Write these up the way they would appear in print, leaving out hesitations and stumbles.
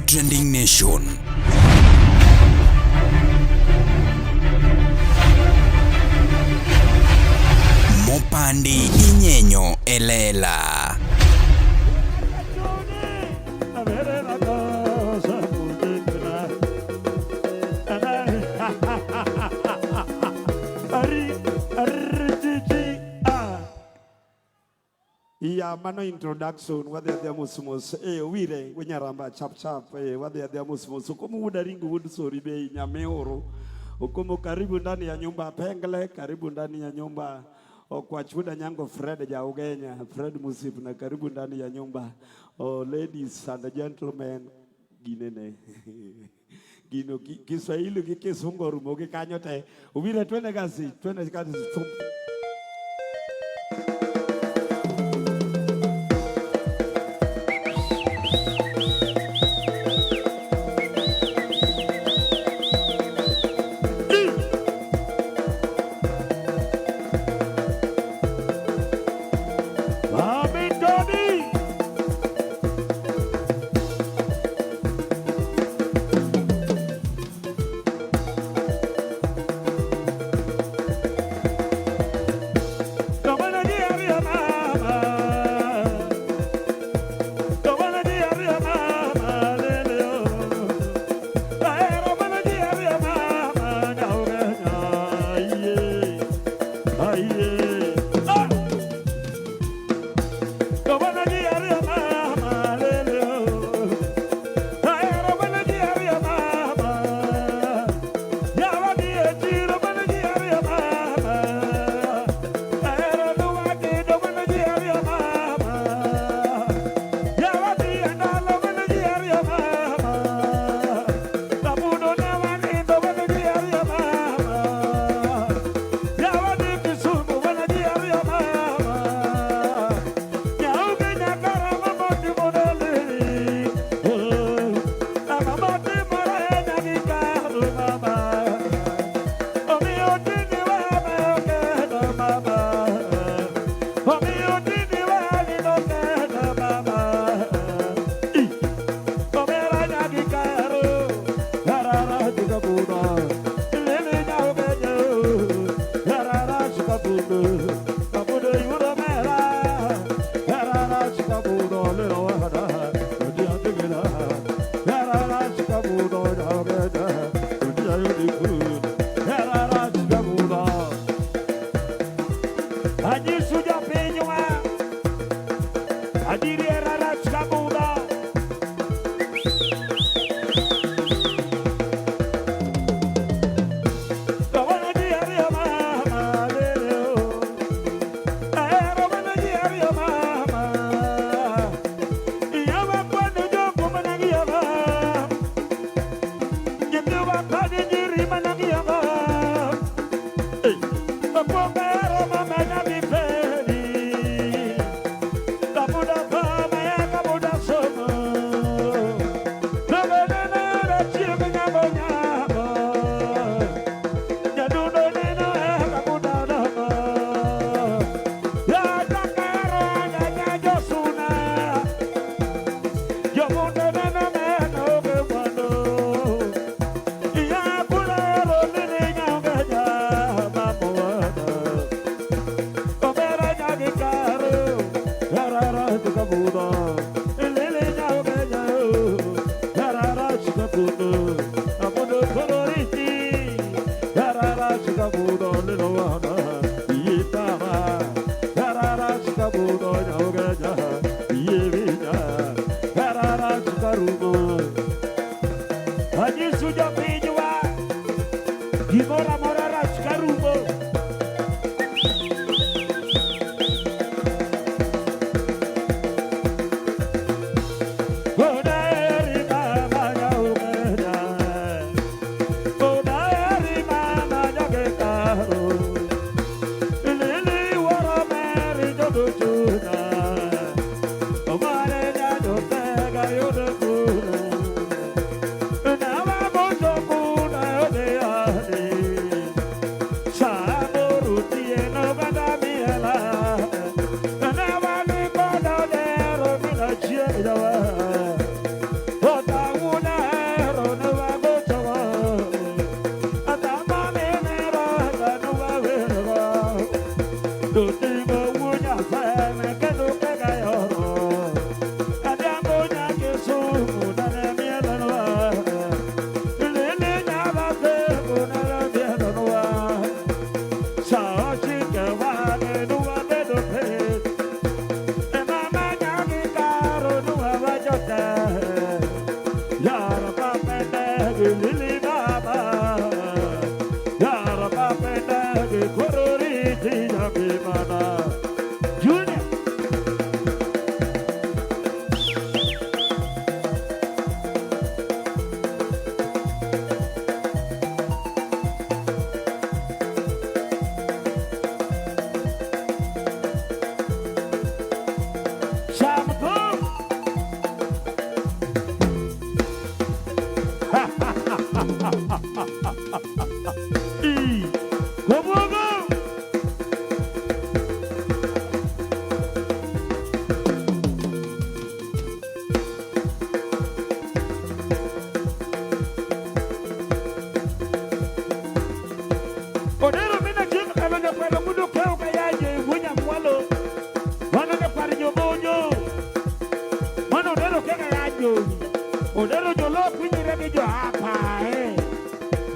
Trending Nation. Mopandi inyenyo elela. Ya mano introduction wadhi adhia mos mos wire wenyaramba chap chap wadhi adhia mos mos okomo wuod Aringo wuod Sori bei nyameoro okomo karibu ndani ya nyumba Pengle, karibu ndani ya nyumba Okwach wuod Anyango Fred ja Ugenya Fred Musip na karibu ndani ya nyumba. Oh, ladies and gentlemen, ginene gino Kiswahili gi Kisungu orumo gi kanyo te. Owire twende kazi, twende kazi.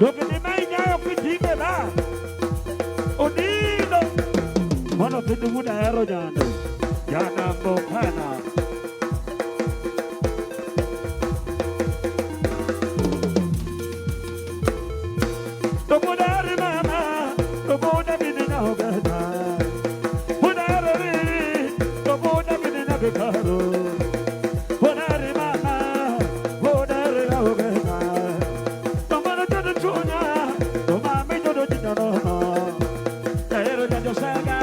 Doke kitime ba. Odindo. Mono tindu muda hero jando. Jana mbokana. Tokudari mama, tokuda bidina hogana. Budari, tokuda bidina bikaro. Budari mama, budari hogana. Tomano todo chunya, tomami todo chino. Pero ya yo saga,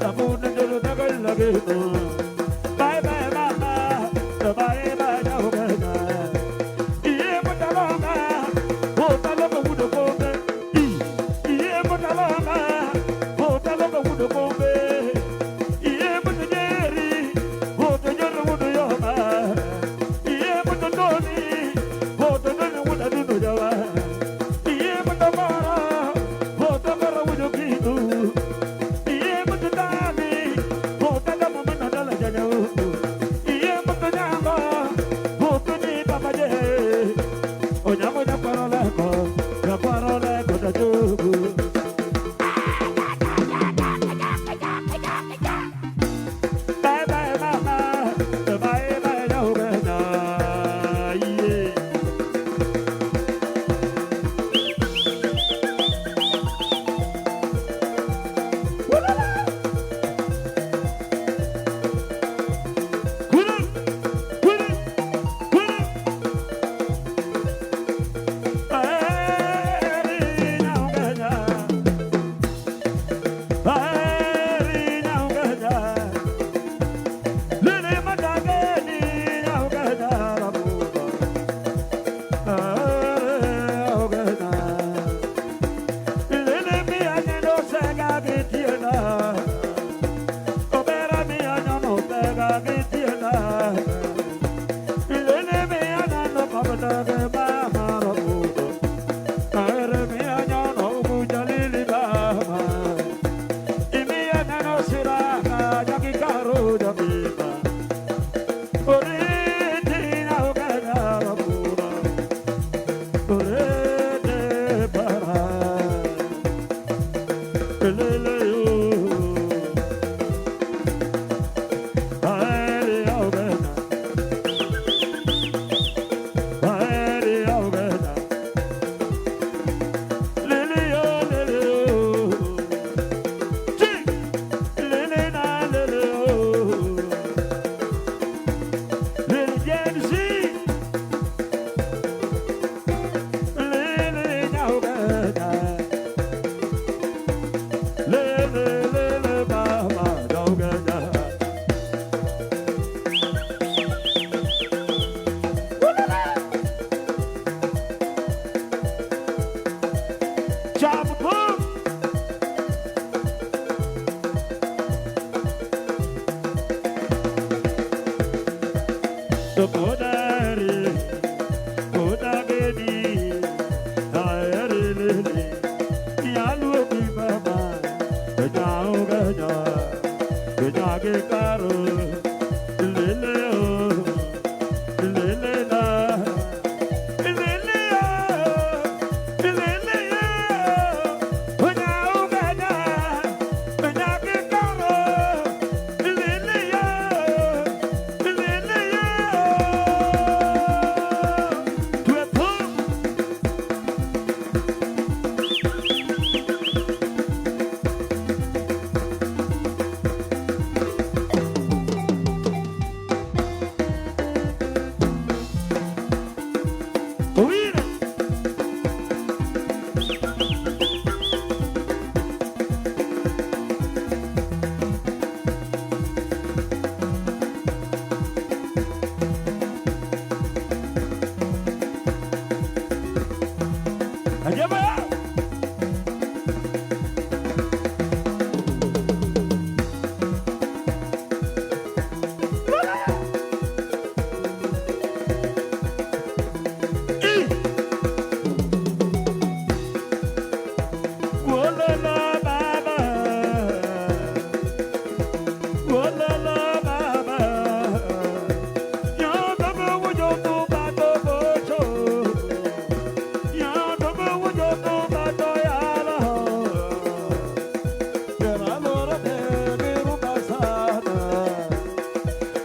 tamuna todo tagal. Bye bye mama, bye bye hogana. Iye mutalonga, mutalonga wudo.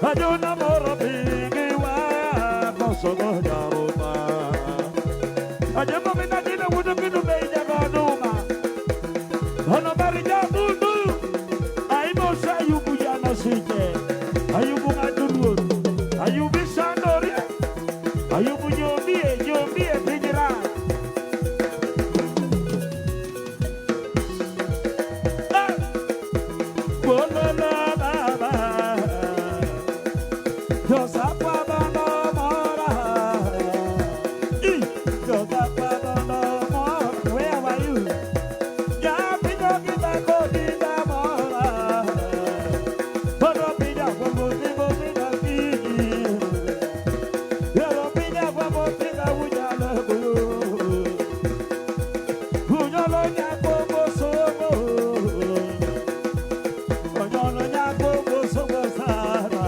Ajuna moro pingi wa kosogo jaruma. Ajemo mina dina wudu binu beija goduma. Ono bari jabundu. Aimo sayubu jana sije. Ayubu ngadurut. Ayubu sandori. Ayubu nyobie nyobie pinjira. Bololo baba. Josapa bando mora. Josapa bando mora. Where are you? Ya pido kita kodida mora. Bono pida como tipo pida kiji. Yero pida como pida ujala kuyo. Unyolo nyako somo. Unyolo nyako somo sara.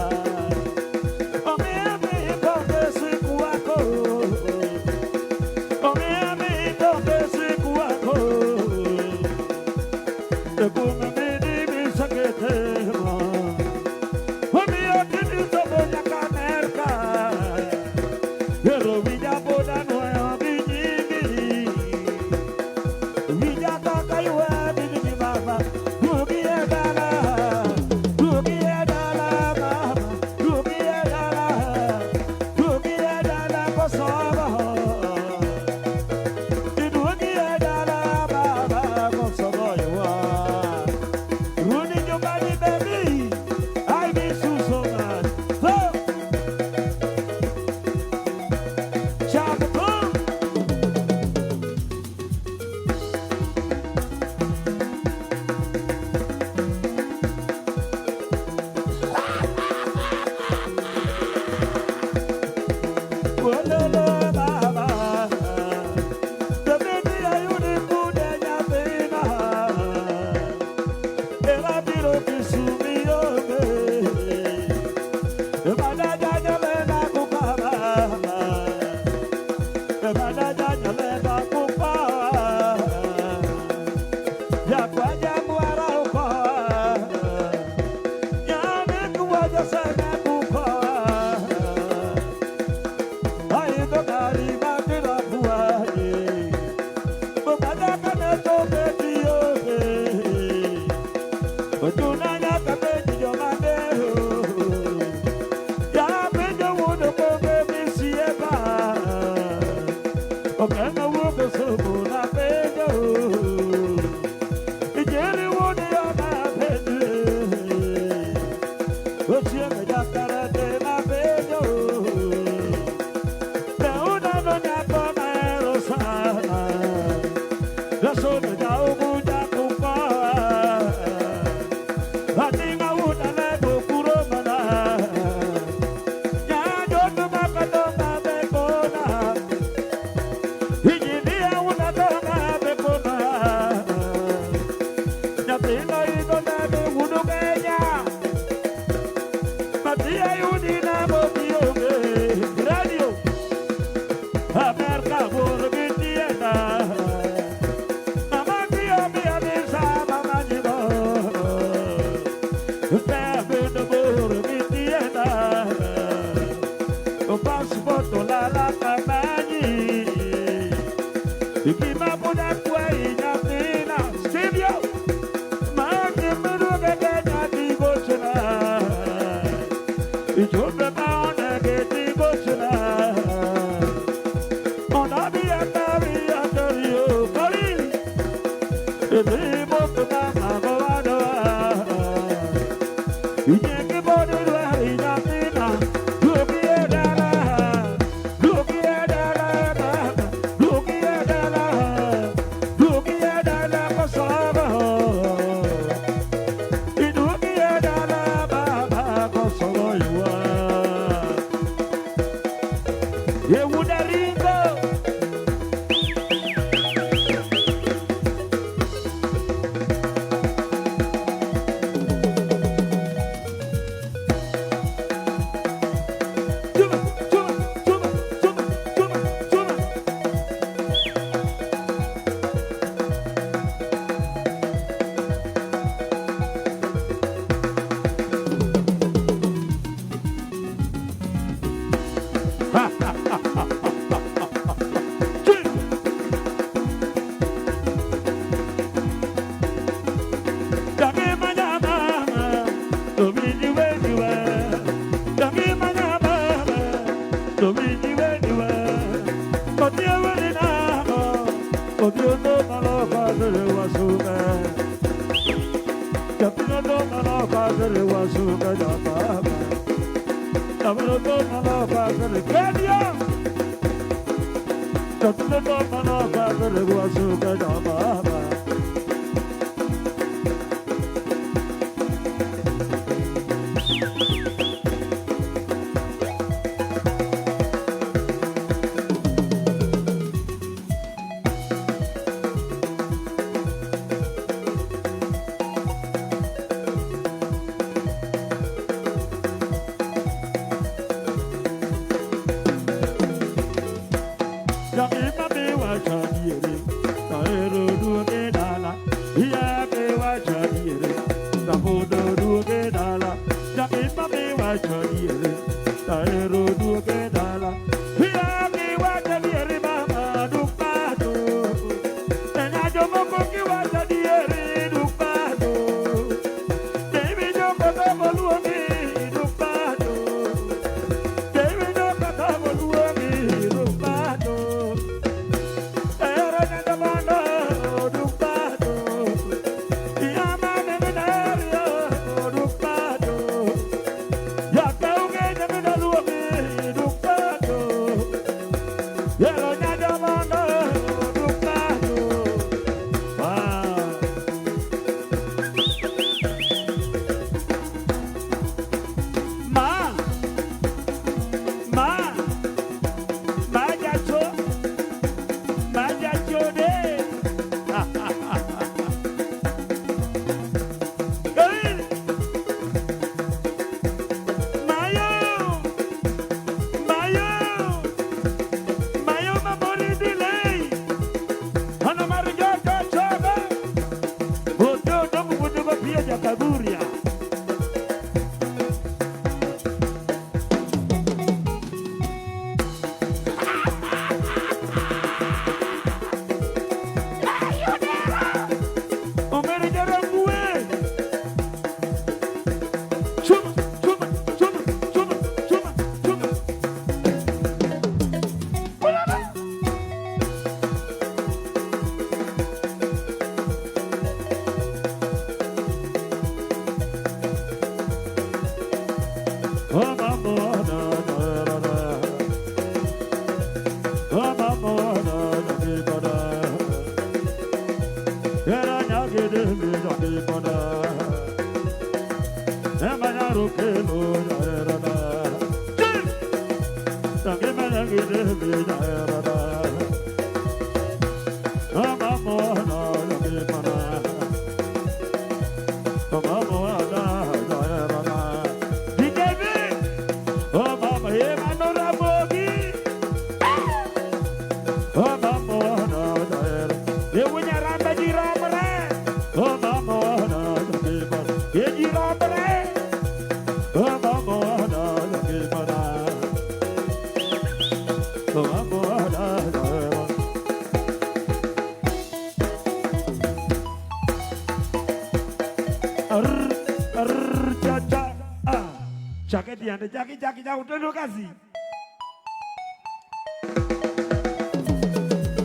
Kazi.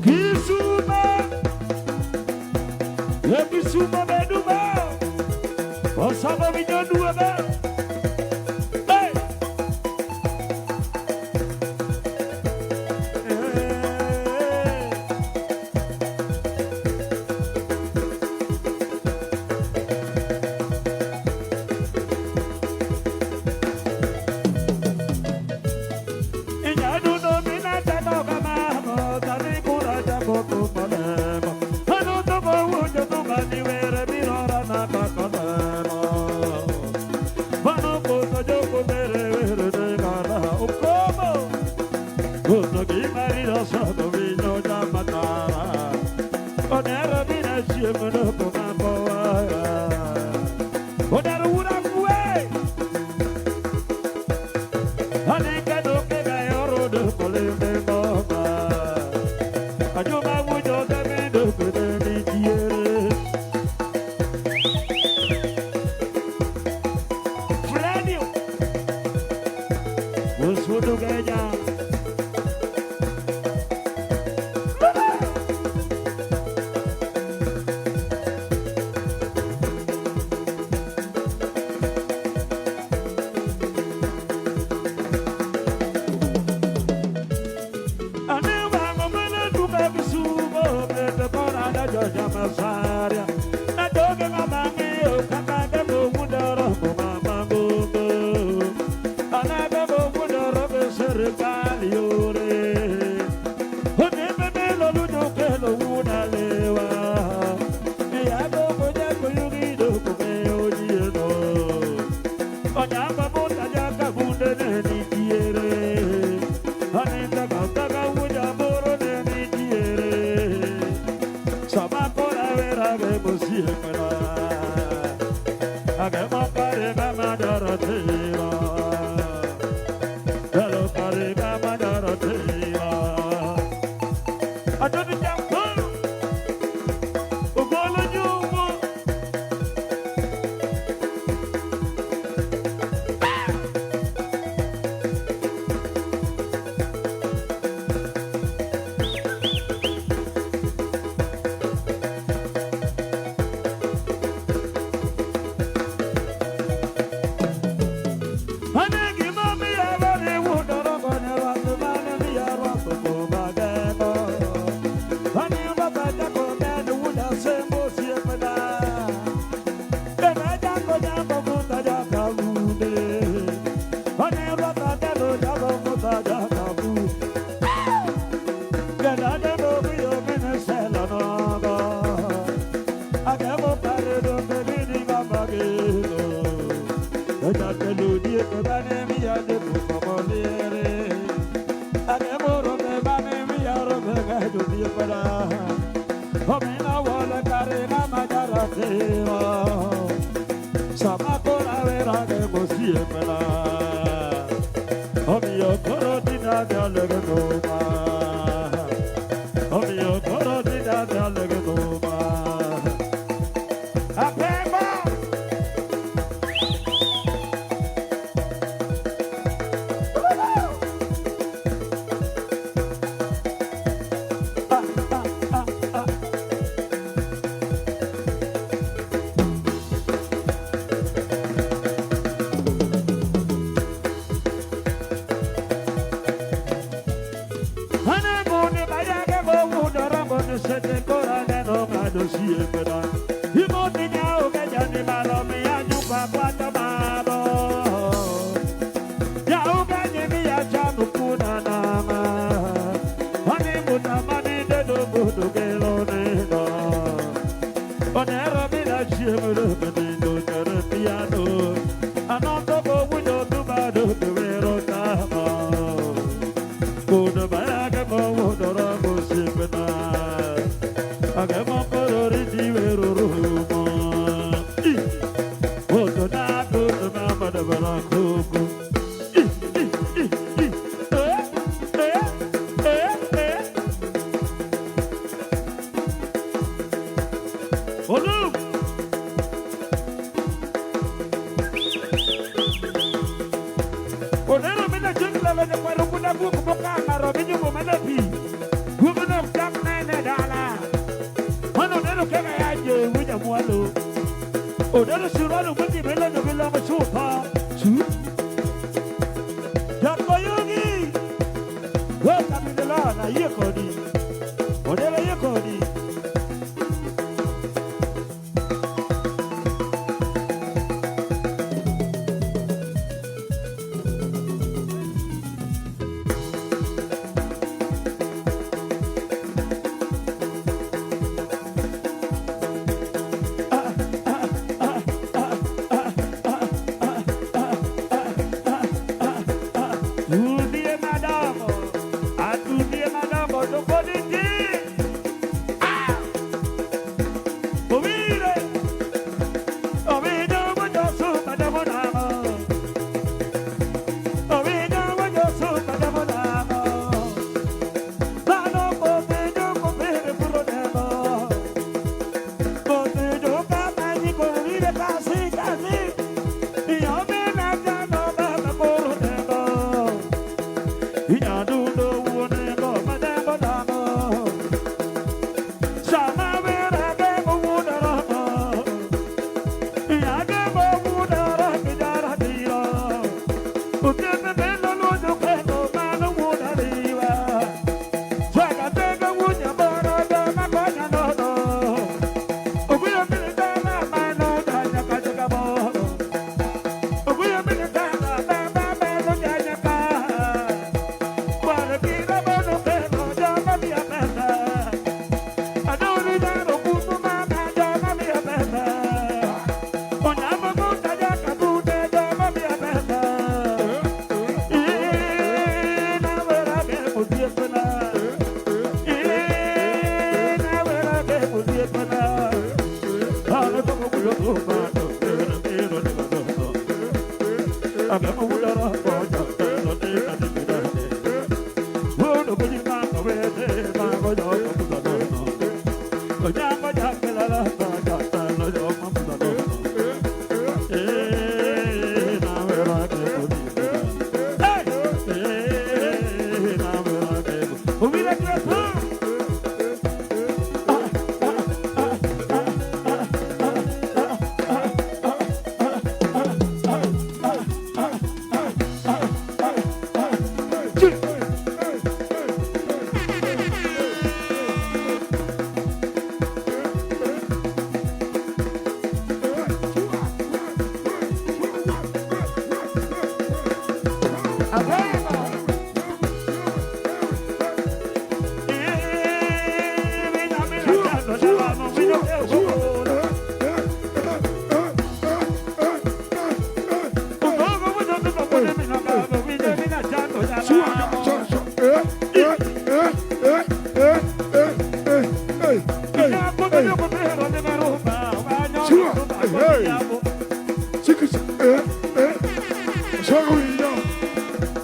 Kisuma, Kisuma beduba, Osama vinyodua ba. Hey. Hey. Kenya.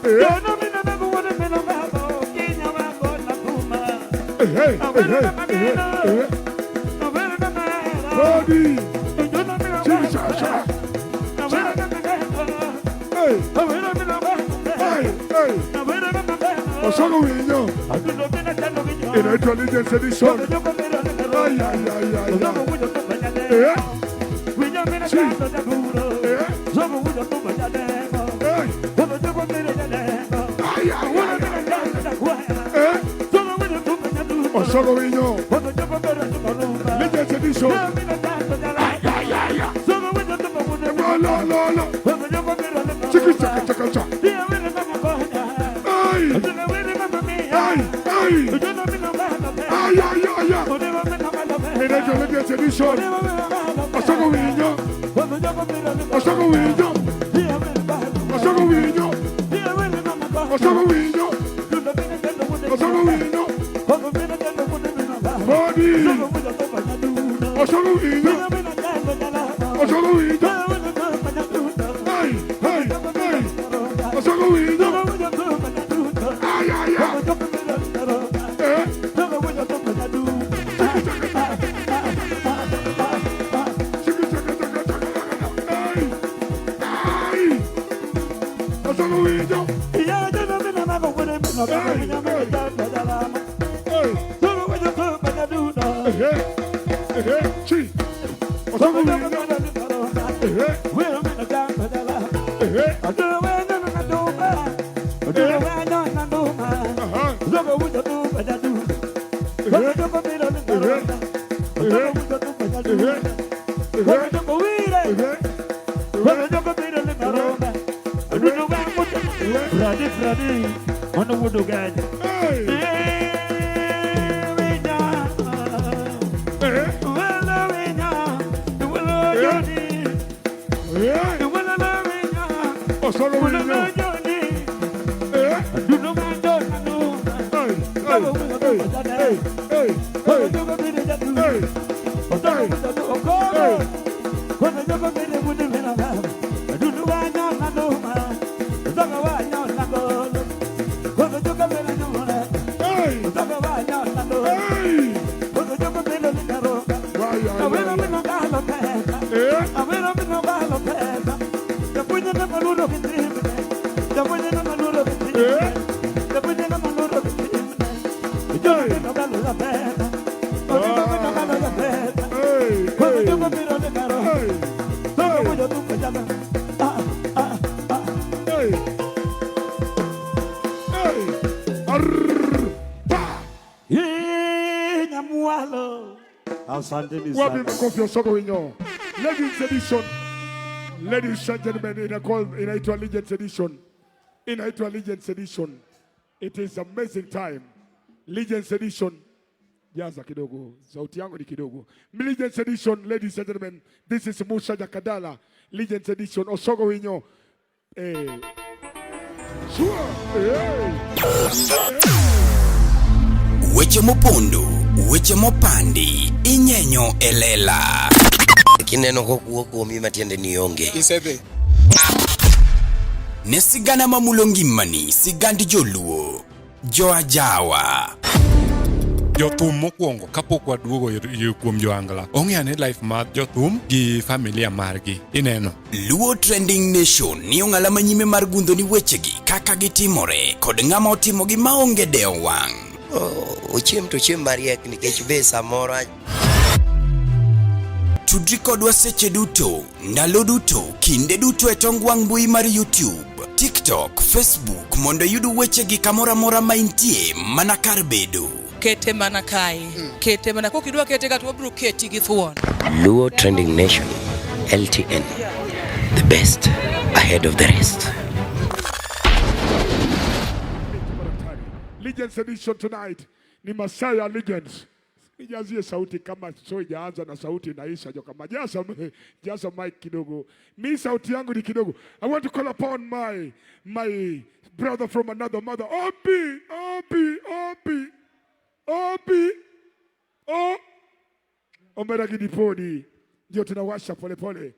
Hey, hey, hey, hey, hey. Body. Cha cha. Hey. Hey, hey. Osogo Winyo. Inaitwa Legends Edition. Ay, ay, ay, ay. Eh? Si. Eh? Hey. Ay, ay, ay. Eh? Osogo Winyo. Legends Edition. Ay, ay, ay, ay. No, no, no. Chiki, chaka, chaka, chaka. Ay. Ay, ay. Ay, ay, ay, ay. Inaitwa Legends Edition. Osogo Winyo. Osogo Winyo. Osogo Winyo. Osogo Winyo. Osogo Winyo. Body. Osogo Winyo. Osogo Winyo. Ay, ay, ay. Osogo Winyo. Ay, ay, ay. Eh? Ay, ay. Osogo Winyo. Ay, hey, hey, chi. Osogo Winyo. Hey, hey. Aha. Hey. Hey. Hey. Osogo Winyo. Eh? Hey, hey, hey, hey, hey, hey. Hey. Hey. Hey. Ay, ay, ay. Eh? Eh? Hey, hey, hey, hey, hey. Arr, pa. Asanteni Wapi sana. makofi Osogo Winyo. Legends Edition. Ladies and gentlemen, inaitwa Legends Edition. Inaitwa Legends Edition. It is amazing time. Legends Edition. Jaza kidogo, sauti yangu ni kidogo. Legends Edition, ladies and gentlemen. This is Musa Jakadala. Legends Edition, Osogo Winyo. Eh. Sure. Hey. Weche mopondo, weche mopandi, inyenyo e lela. Kineno kokuo kuomi matiende ni onge. Isedhi. Ne sigana mamulo ngimani, sigand joluo, joajawa. Jothum mokwongo kapok waduogo kuom joangla ong'eyo ane life mar jothum gi familia margi ineno. Luo Trending Nation ni ong'ala manyime mar gundho ni wechegi kaka gitimore kod ng'ama otimogi maonge dewo wang'. Ochiem to ochiem mariek nikech be samoro Tudri kodwa seche duto, ndalo duto, kinde duto e tong wang' mbui mar YouTube, TikTok, Facebook mondo iyud wechegi kamoro amora ma intie mana kar bedo. Kete mana kae, kete mana kokidwa kete ka to wabiro keti gi thuon. Luo Trending Nation, LTN, the best ahead of the rest. Legends Edition tonight ni Masaya Legends. Nijazie sauti kama so ijaanza na sauti inaisha jo kama jaza jaza mic kidogo. Mi sauti yangu ni kidogo. I want to call upon my brother from another mother. Obi, Obi, Obi. Obi. Oh. Omera Gidiponi. Ndio tunawasha polepole.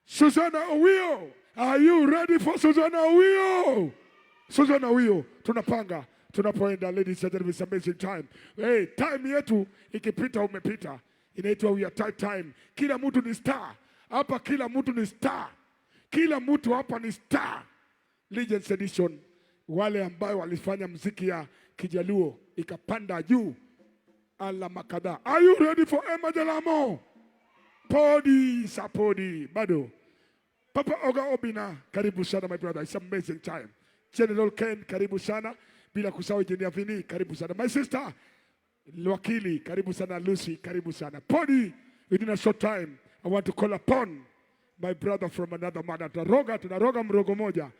Susanna Owio. Are you ready for Susanna Owio? Susan Awio, tunapanga tunapoenda. Ladies and gentlemen, it's amazing time. Hey, time yetu ikipita umepita, inaitwa we are tight time. Kila mtu ni star hapa, kila mtu ni star, kila mtu hapa ni star. Legends Edition, wale ambayo walifanya mziki ya Kijaluo ikapanda juu alama kadhaa. Are you ready for Emma Jalamo? Podi sapodi bado. Papa Oga Obina, karibu sana my brother. It's amazing time. General Ken, karibu sana. Bila kusahau Engineer Vini, karibu sana. My sister Wakili, karibu sana. Lucy, karibu sana. Podi, within a short time, I want to call upon my brother from another mother. Tunaroga, tunaroga mrogo moja.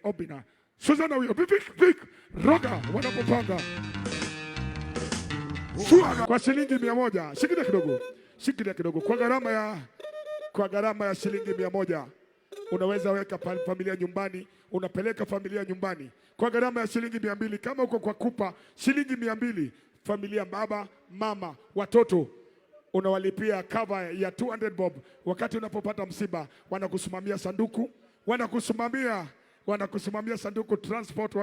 Obina. Susanna huyo, Vic, Vic, roga wanapopanga. Shuaga kwa shilingi 100. Shikilia kidogo. Shikilia kidogo. Kwa gharama ya shilingi 100 unaweza weka familia nyumbani, unapeleka familia nyumbani kwa gharama ya shilingi 200. Kama uko kwa kupa shilingi 200, familia, baba, mama, watoto, unawalipia cover ya 200 bob. Wakati unapopata msiba, wanakusimamia sanduku, wanakusimamia sanduku, transport,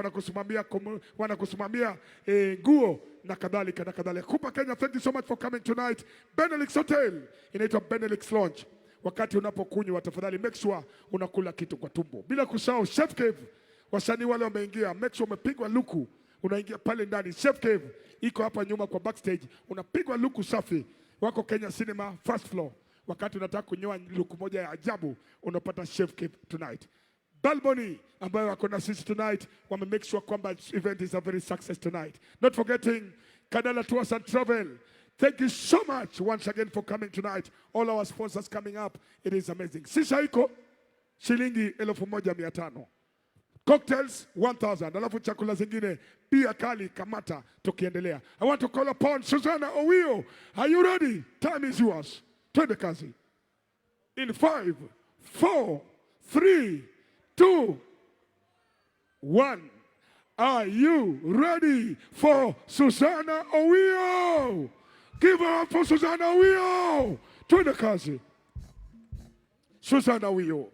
wanakusimamia nguo na kadhalika na kadhalika. Kupa Kenya, thank you so much for coming tonight. Benelux Hotel inaitwa Benelux Lounge. Wakati unapokunywa tafadhali make sure unakula kitu kwa tumbo. Bila kusahau Chef Cave, wasanii wale wameingia, make sure umepigwa luku, unaingia pale ndani. Chef Cave iko hapa nyuma kwa backstage, unapigwa luku safi. Wako Kenya Cinema first floor. Wakati unataka kunyoa luku moja ya ajabu, unapata Chef Cave tonight. Balboni ambayo wako na sisi tonight wame make sure kwamba event is a very success tonight. Not forgetting Kadala Tours and Travel. Thank you so much once again for coming tonight. All our sponsors coming up. It is amazing. Shisha iko shilingi 1,500. Cocktails 1000. Alafu chakula zingine pia kali kamata tukiendelea. I want to call upon Susanna Owio. Are you ready? Time is yours. Twende kazi. In 5, 4, 3, 2, 1. Are you ready for Susanna Owio? Give her up for Susanna Owio. Twende kazi. Susanna Owio.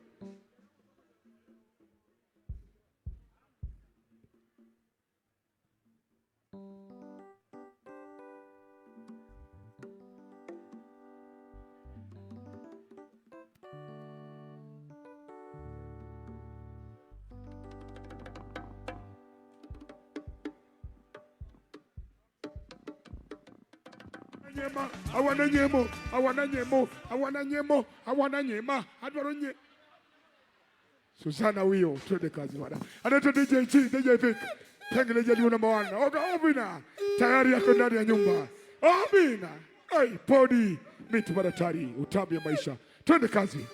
Nyema, awana nyemo, awana nyemo, awana nyemo, awana nyema, adwaro nye. Susanna Wio, twende kazi bwana. Anaitwa DJ G, DJ Vic. Pengele jaliu number 1. Oga Obina, tayari yako ndani ya nyumba. Obina. Hey, podi, miti maratari, utamu ya maisha. Twende kazi.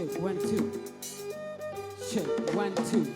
Check 1 2. Check 1 2.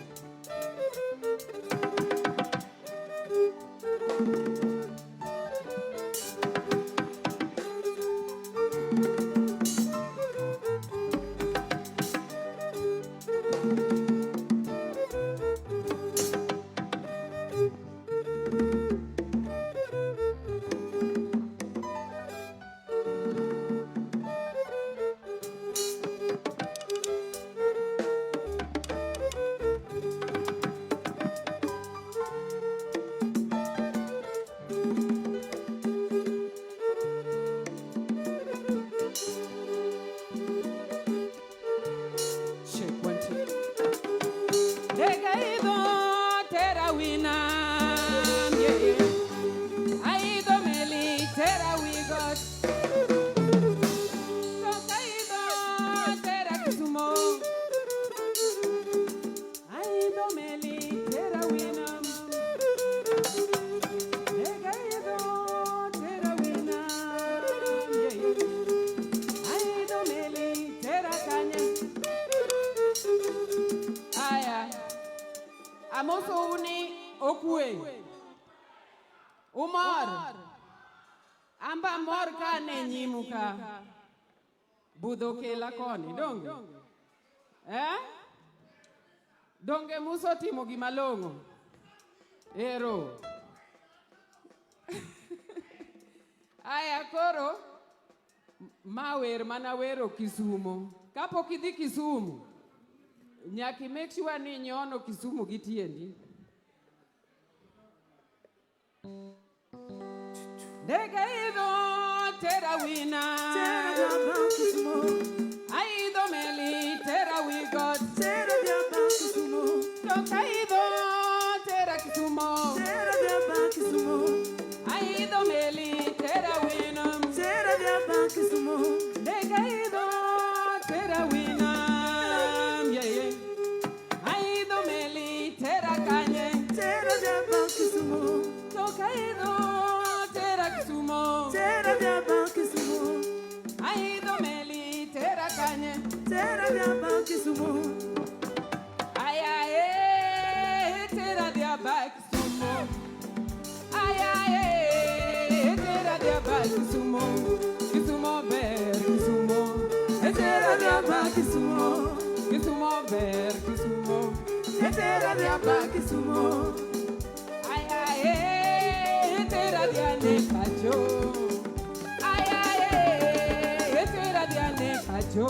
Check 1 2. Ndege idho tera wina, yeah. Aidho meli tera wigot. Toka idho tera Kisumo. Aidho meli tera wina. Ndege idho tera wina, yeah. Aidho meli tera kanye. Aya. Amosou ni okwe. Umor. Amba mor ka ne nyimu ka. Budho kela koni, donge? Eh? Donge Musa otimo gima long'o? Ero. Aya koro ma wer mana wero Kisumo. Kapok idhi Kisumu, nyaka i make sure ni inyono Kisumu gi tiendi. Ndege idho tera wina. Aidho meli tera wigot. Toka idho tera Kisumo. Aidho meli tera wina. Ndege idho tera wina. Yeah, yeah. Aidho meli tera kanye. Toka idho tera Kisumo. Aidho meli tera kanye. Aya eh tera dia ba Kisumo. Aya eh tera dia ba Kisumo. Kisumo ber Kisumo. Tera dia ba Kisumo. Kisumo ber Kisumo. Tera dia ba Kisumo. Aya eh tera dia ne pacho. Aya eh tera dia ne pacho.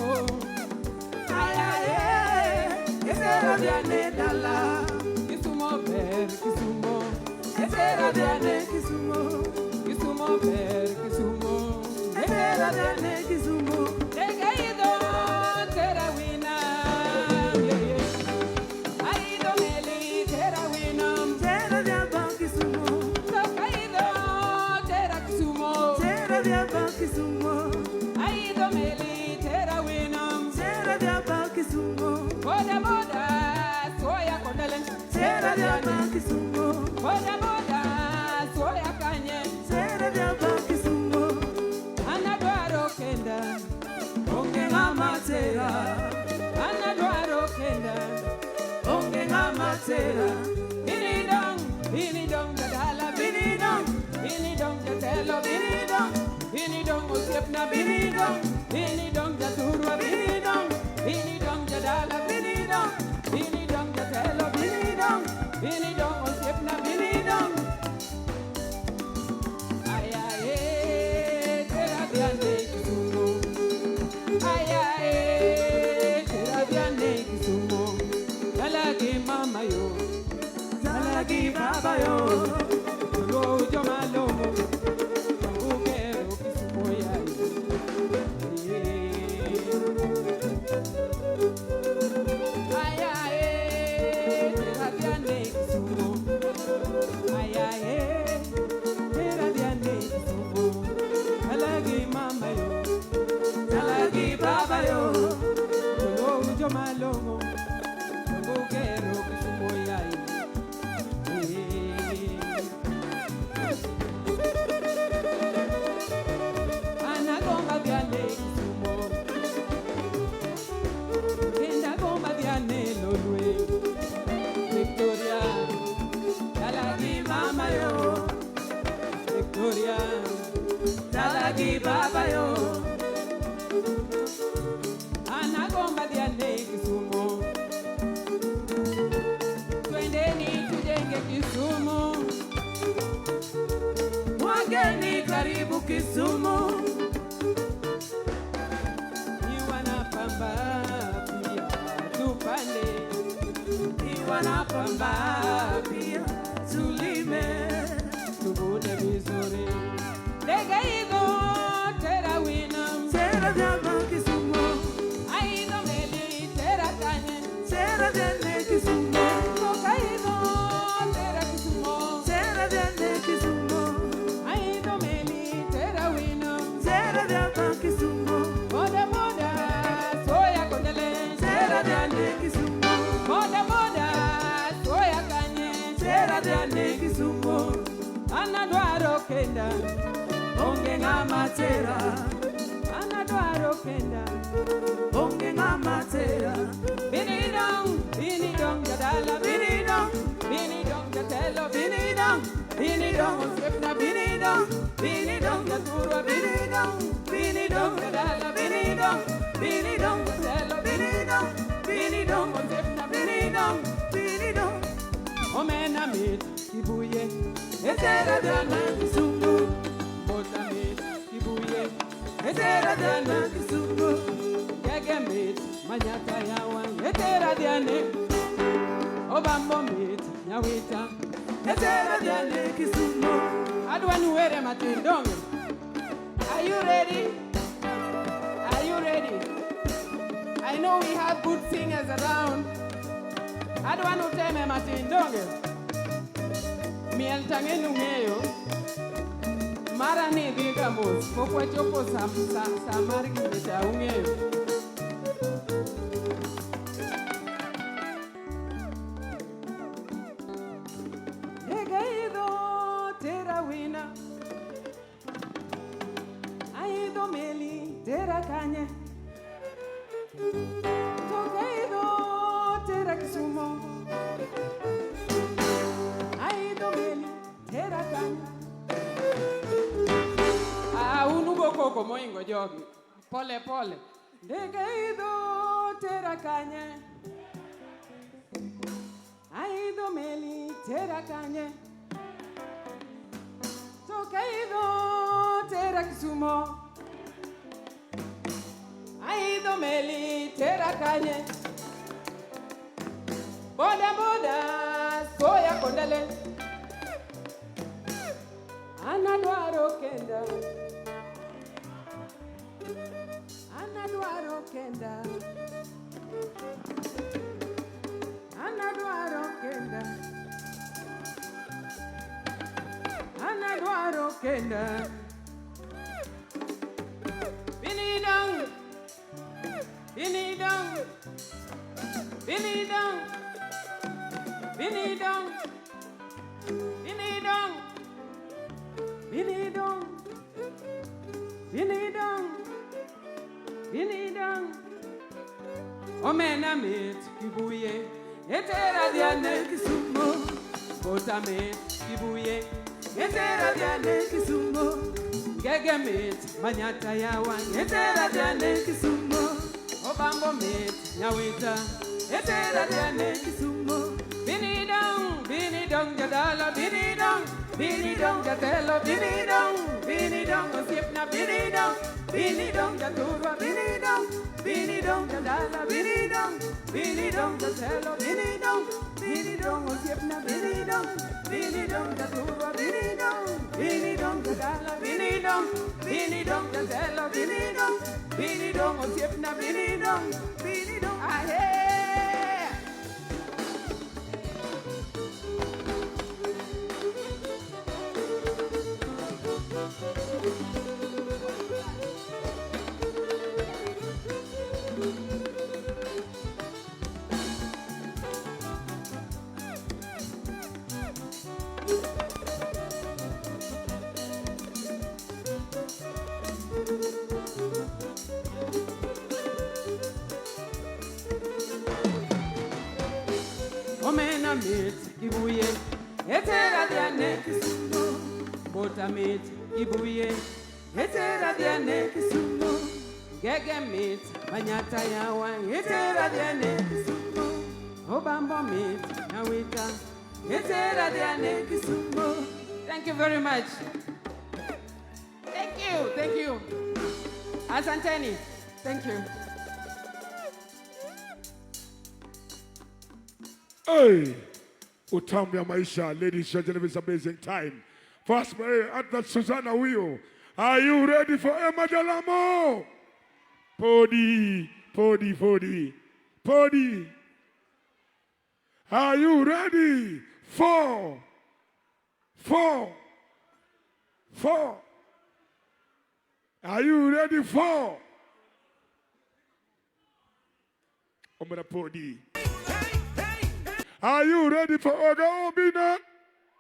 Aya eh tera dia ne dala. Kisumo ber Kisumo. Tera dia ne Kisumo. Kisumo ber Kisumo. Tera dia ne Kisumo. Ndege idho tera wina. Yeah, yeah. Aidho meli tera wina. Toka idho tera Kisumo. Aidho meli tera wina. Boda boda soya kondele. Boda boda soya kanye. Anadwaro kenda. Onge ng'ama tera. Anadwaro kenda. Onge ng'ama tera. Binidong, binidong jadala, binidong, binidong jatelo, binidong, binidong osiepna, binidong, binidong jathurwa, binidong, binidong jadala, binidong, binidong jatelo, binidong, binidong osiepna, binidong. Aya eh, tera dhiane Kisumo. Aya eh, tera dhiane Kisumo. Dala gi mama yo, dala gi baba yo. Joluo joma long'o, ugero Kisumo yaye. Aya eh, tera dhiane Kisumo. Aya eh, tera dhiane Kisumo. Dala gi mama yo, dala gi baba yo. Joluo joma long'o, ugero Kisumo yaye. Anagonga dhiale Kisumo. Victoria, dala gi baba yo. Anagomba dhiane Kisumu, twendeni tujenge Kisumu. Wageni karibu Kisumu, ni wanapamba pia tupande, ni wanapamba pia tulime, tuvune vizuri. Ndege hizo tera wina, Tera vyama Kisumu, aizo meli tera kanye, tera vyane Kisumu, toka hizo tera Kisumu, tera vyane Kisumu, aizo meli tera wina, tera vyama Kisumu, boda boda soya kondele, tera vyane Kisumu, boda boda soya kanye, tera vyane Kisumu, anadwaro kenda, onge ng'ama tera, anadwaro kenda. Onge ng'ama tera, Binidong, binidong jadala, binidong, binidong jatelo, binidong, binidong osiepna, binidong, binidong jathurwa, binidong, binidong jadala, binidong, binidong jatelo, binidong, binidong osiepna, binidong, binidong, omena mit kibuye, etera vyane Kisumu, bota mit kibuye, etera vyane Kisumu, ngege mit manyata yawa, etera dhiane, obambo mit nyawita. Etera vyane Kisumu. Adwa ni were matin donge. Are you ready? Are you ready? I know we have good singers around. Adwa ni uteme matin donge. Miel tang'e ung'eyo. Mara ni dhi ga mos, pok wachopo sa mar gine cha ung'eyo. Ndege idho tera wina, aidho meli tera kanye, toka idho tera Kisumo, aidho meli tera kanye. Ah, un ugo koko moingo jogi, pole pole. Ndege idho tera kanye, aidho meli tera kanye, toka idho tera Kisumo, aidho meli tera kanye, boda boda soya kondele, anadwaro kenda, anadwaro kenda, anadwaro kenda, anadwaro kenda. Binidong, binidong, binidong, binidong, binidong, binidong, binidong, binidong. Omena mit kibuye, etera dhiane Kisumu, bota mit kibuye, etera vyane Kisumu, ngege mit manyata yawa, etera vyane Kisumu, obambo mit nyawita, etera vyane Kisumu, binidong, binidong jadala, binidong, binidong jatelo, binidong, binidong osiepna, binidong, binidong jathurwa, binidong, binidong jadala, binidong, binidong jatelo, binidong, binidong osiepna, binidong, binidong jathurwa, binidong, binidong jadala, binidong, binidong jatelo, binidong, binidong osiepna, binidong, binidong. Ahe! Omena mit kibuye, etera dhiane Kisumu, Bota mit ibuye. Etera diane Kisumu. Gege mit manyata yawa. Etera diane Kisumu. Obambo mit nawita. Etera diane Kisumu. Thank you very much. Thank you, thank you. Asanteni. Thank you. Hey, utamu ya maisha, ladies and gentlemen, it's amazing time. First, at that Susanna Wio. Are you ready for Emma Jalamo? Podi, podi, podi, podi. Are you ready? Four, four, four. Are you ready? Four. Omera podi. Are you ready for Oga Obina?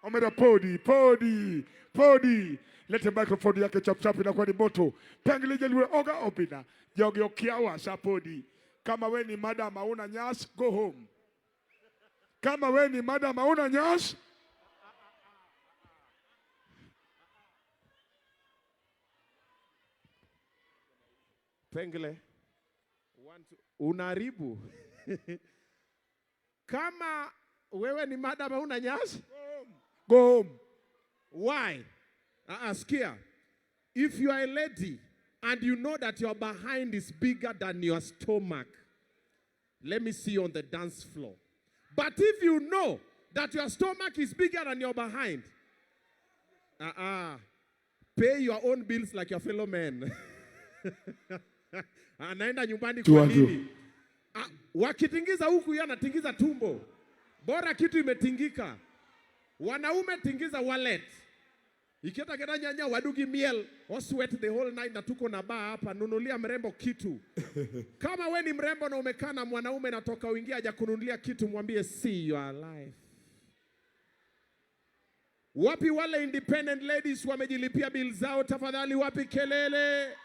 Omera podi, podi, podi. Lete microphone yake chap chap inakuwa ni moto. Pengele jeliwe Oga Obina. Jogi okiawa sa podi. Kama we ni madam hauna nyas, go home. Kama we ni madam hauna nyas, Pengle. One, two. Unaharibu. Kama wewe ni madam hauna nyasi, go home. Why? Sikia. If you are a lady and you know that your behind is bigger than your stomach, let me see you on the dance floor. But if you know that your stomach is bigger than your behind, pay your own bills like your fellow men. Anaenda nyumbani kwa nini? Wakitingiza huku yeye anatingiza tumbo. Bora kitu imetingika. Wanaume tingiza wallet. Ikieta keta nyanya wadugi miel, o sweat the whole night na tuko na baa hapa, nunulia mrembo kitu. Kama we ni mrembo na umekaa na mwanaume na toka uingia haja kununulia kitu, mwambie see your life. Wapi wale independent ladies wamejilipia bill zao, tafadhali wapi kelele?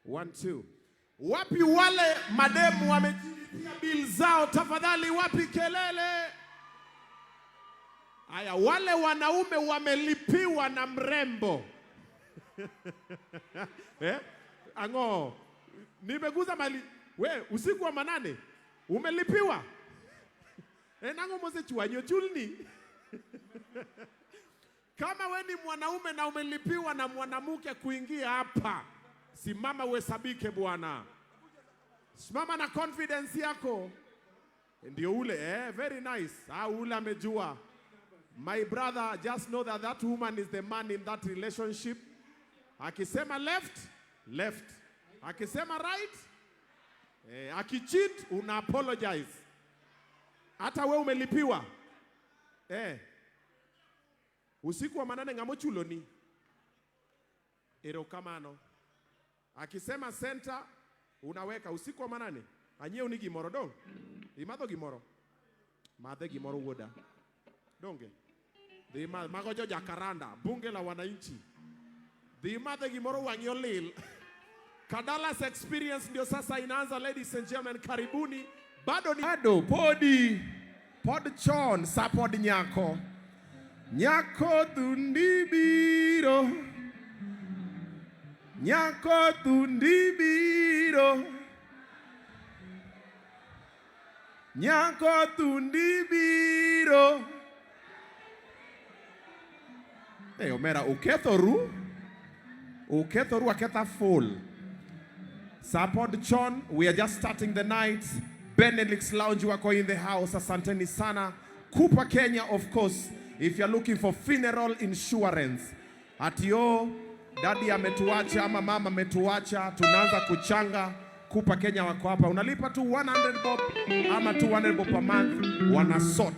1 2. Wapi wale mademu wamejilipia bill zao, tafadhali wapi kelele? Aya, wale wanaume wamelipiwa na mrembo. Ango, nimeguza mali. We, usiku wa manane umelipiwa. Nango mose chuanyo chulni. Kama we ni mwanaume na umelipiwa na mwanamke kuingia hapa, simama uhesabike bwana. Simama na confidence yako. Ndio ule, very nice. Ule amejua. My brother, just know that that woman is the man in that relationship. Akisema left, left. Akisema right, akicheat, una apologize. Hata we umelipiwa. Usiku wa manane ngamo chuloni. Erokamano. Akisema center, unaweka usiku wa manane. Anyie ni gimoro dong. Imadho gimoro. Madhe gimoro wuoda. Donge. Dhi mago jo Jacaranda, bunge la wananchi. Dhi madhe gimoro wang'i olil. Kadalas experience ndio sasa inaanza, ladies and gentlemen, karibuni. Bado ni bado podi pod chon sa pod nyako. Nyako thundi biro. Nyako thundi biro. Nyako thundi biro. Hey, Omera, ukethoru? Ukethoru aketha full. Support chon, we are just starting the night. Benelux Lounge wako in the house. Asanteni sana. Kupa Kenya, of course, if you're looking for funeral insurance. Atio, daddy ametuacha ama mama ametuacha, tunaanza kuchanga. Kupa Kenya wako hapa. Unalipa tu 100 bob ama 200 bob per month, wana sort.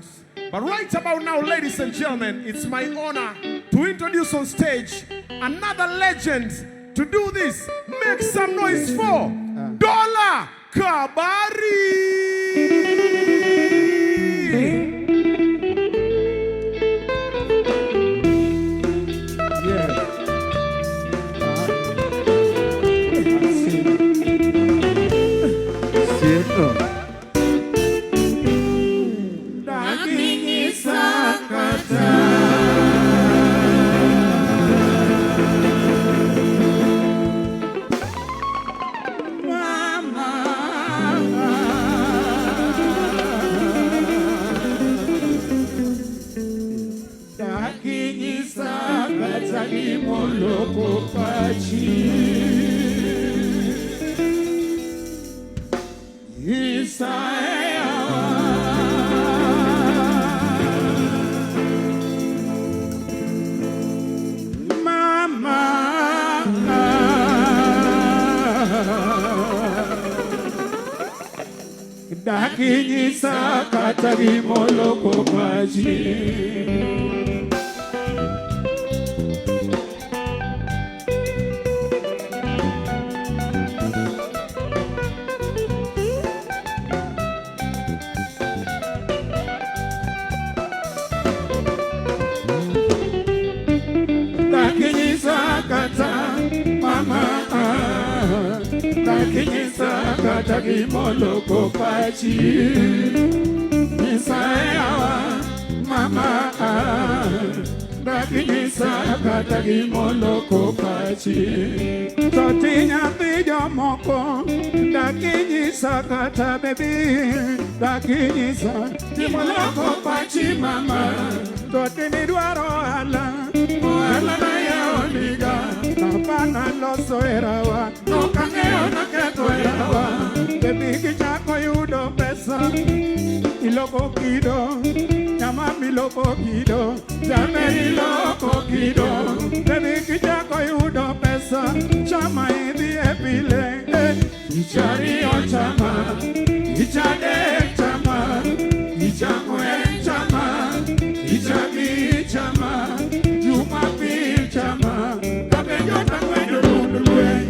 But right about now, ladies and gentlemen, it's my honor to introduce on stage another legend. To do this, make some noise for Dola Kabari! Mama. Dakinyisa kata gimoloko pachi. Dakinyisa kata mama, dakinyisa kata gimoloko pachi. Nyisayawa mama, dakinyisa kata gimoloko pachi. To ti nyathi jomoko, dakinyisa kata baby, dakinyisa gimoloko pachi mama. To ti nidwaro ohala, ohala nayaoniga, hapana loso herawa, ok ang'eyo naketho herawa. Baby kichako yudo pesa, iloko kido, nyama miloko kido, chame iloko kido. Baby kichako yudo pesa, chama idhi e pile, ich ariyo chama, ich adek chama, ich ang'wen chama, ich abich chama, Jumapil chama, kapenjo tang'wen rund lweny.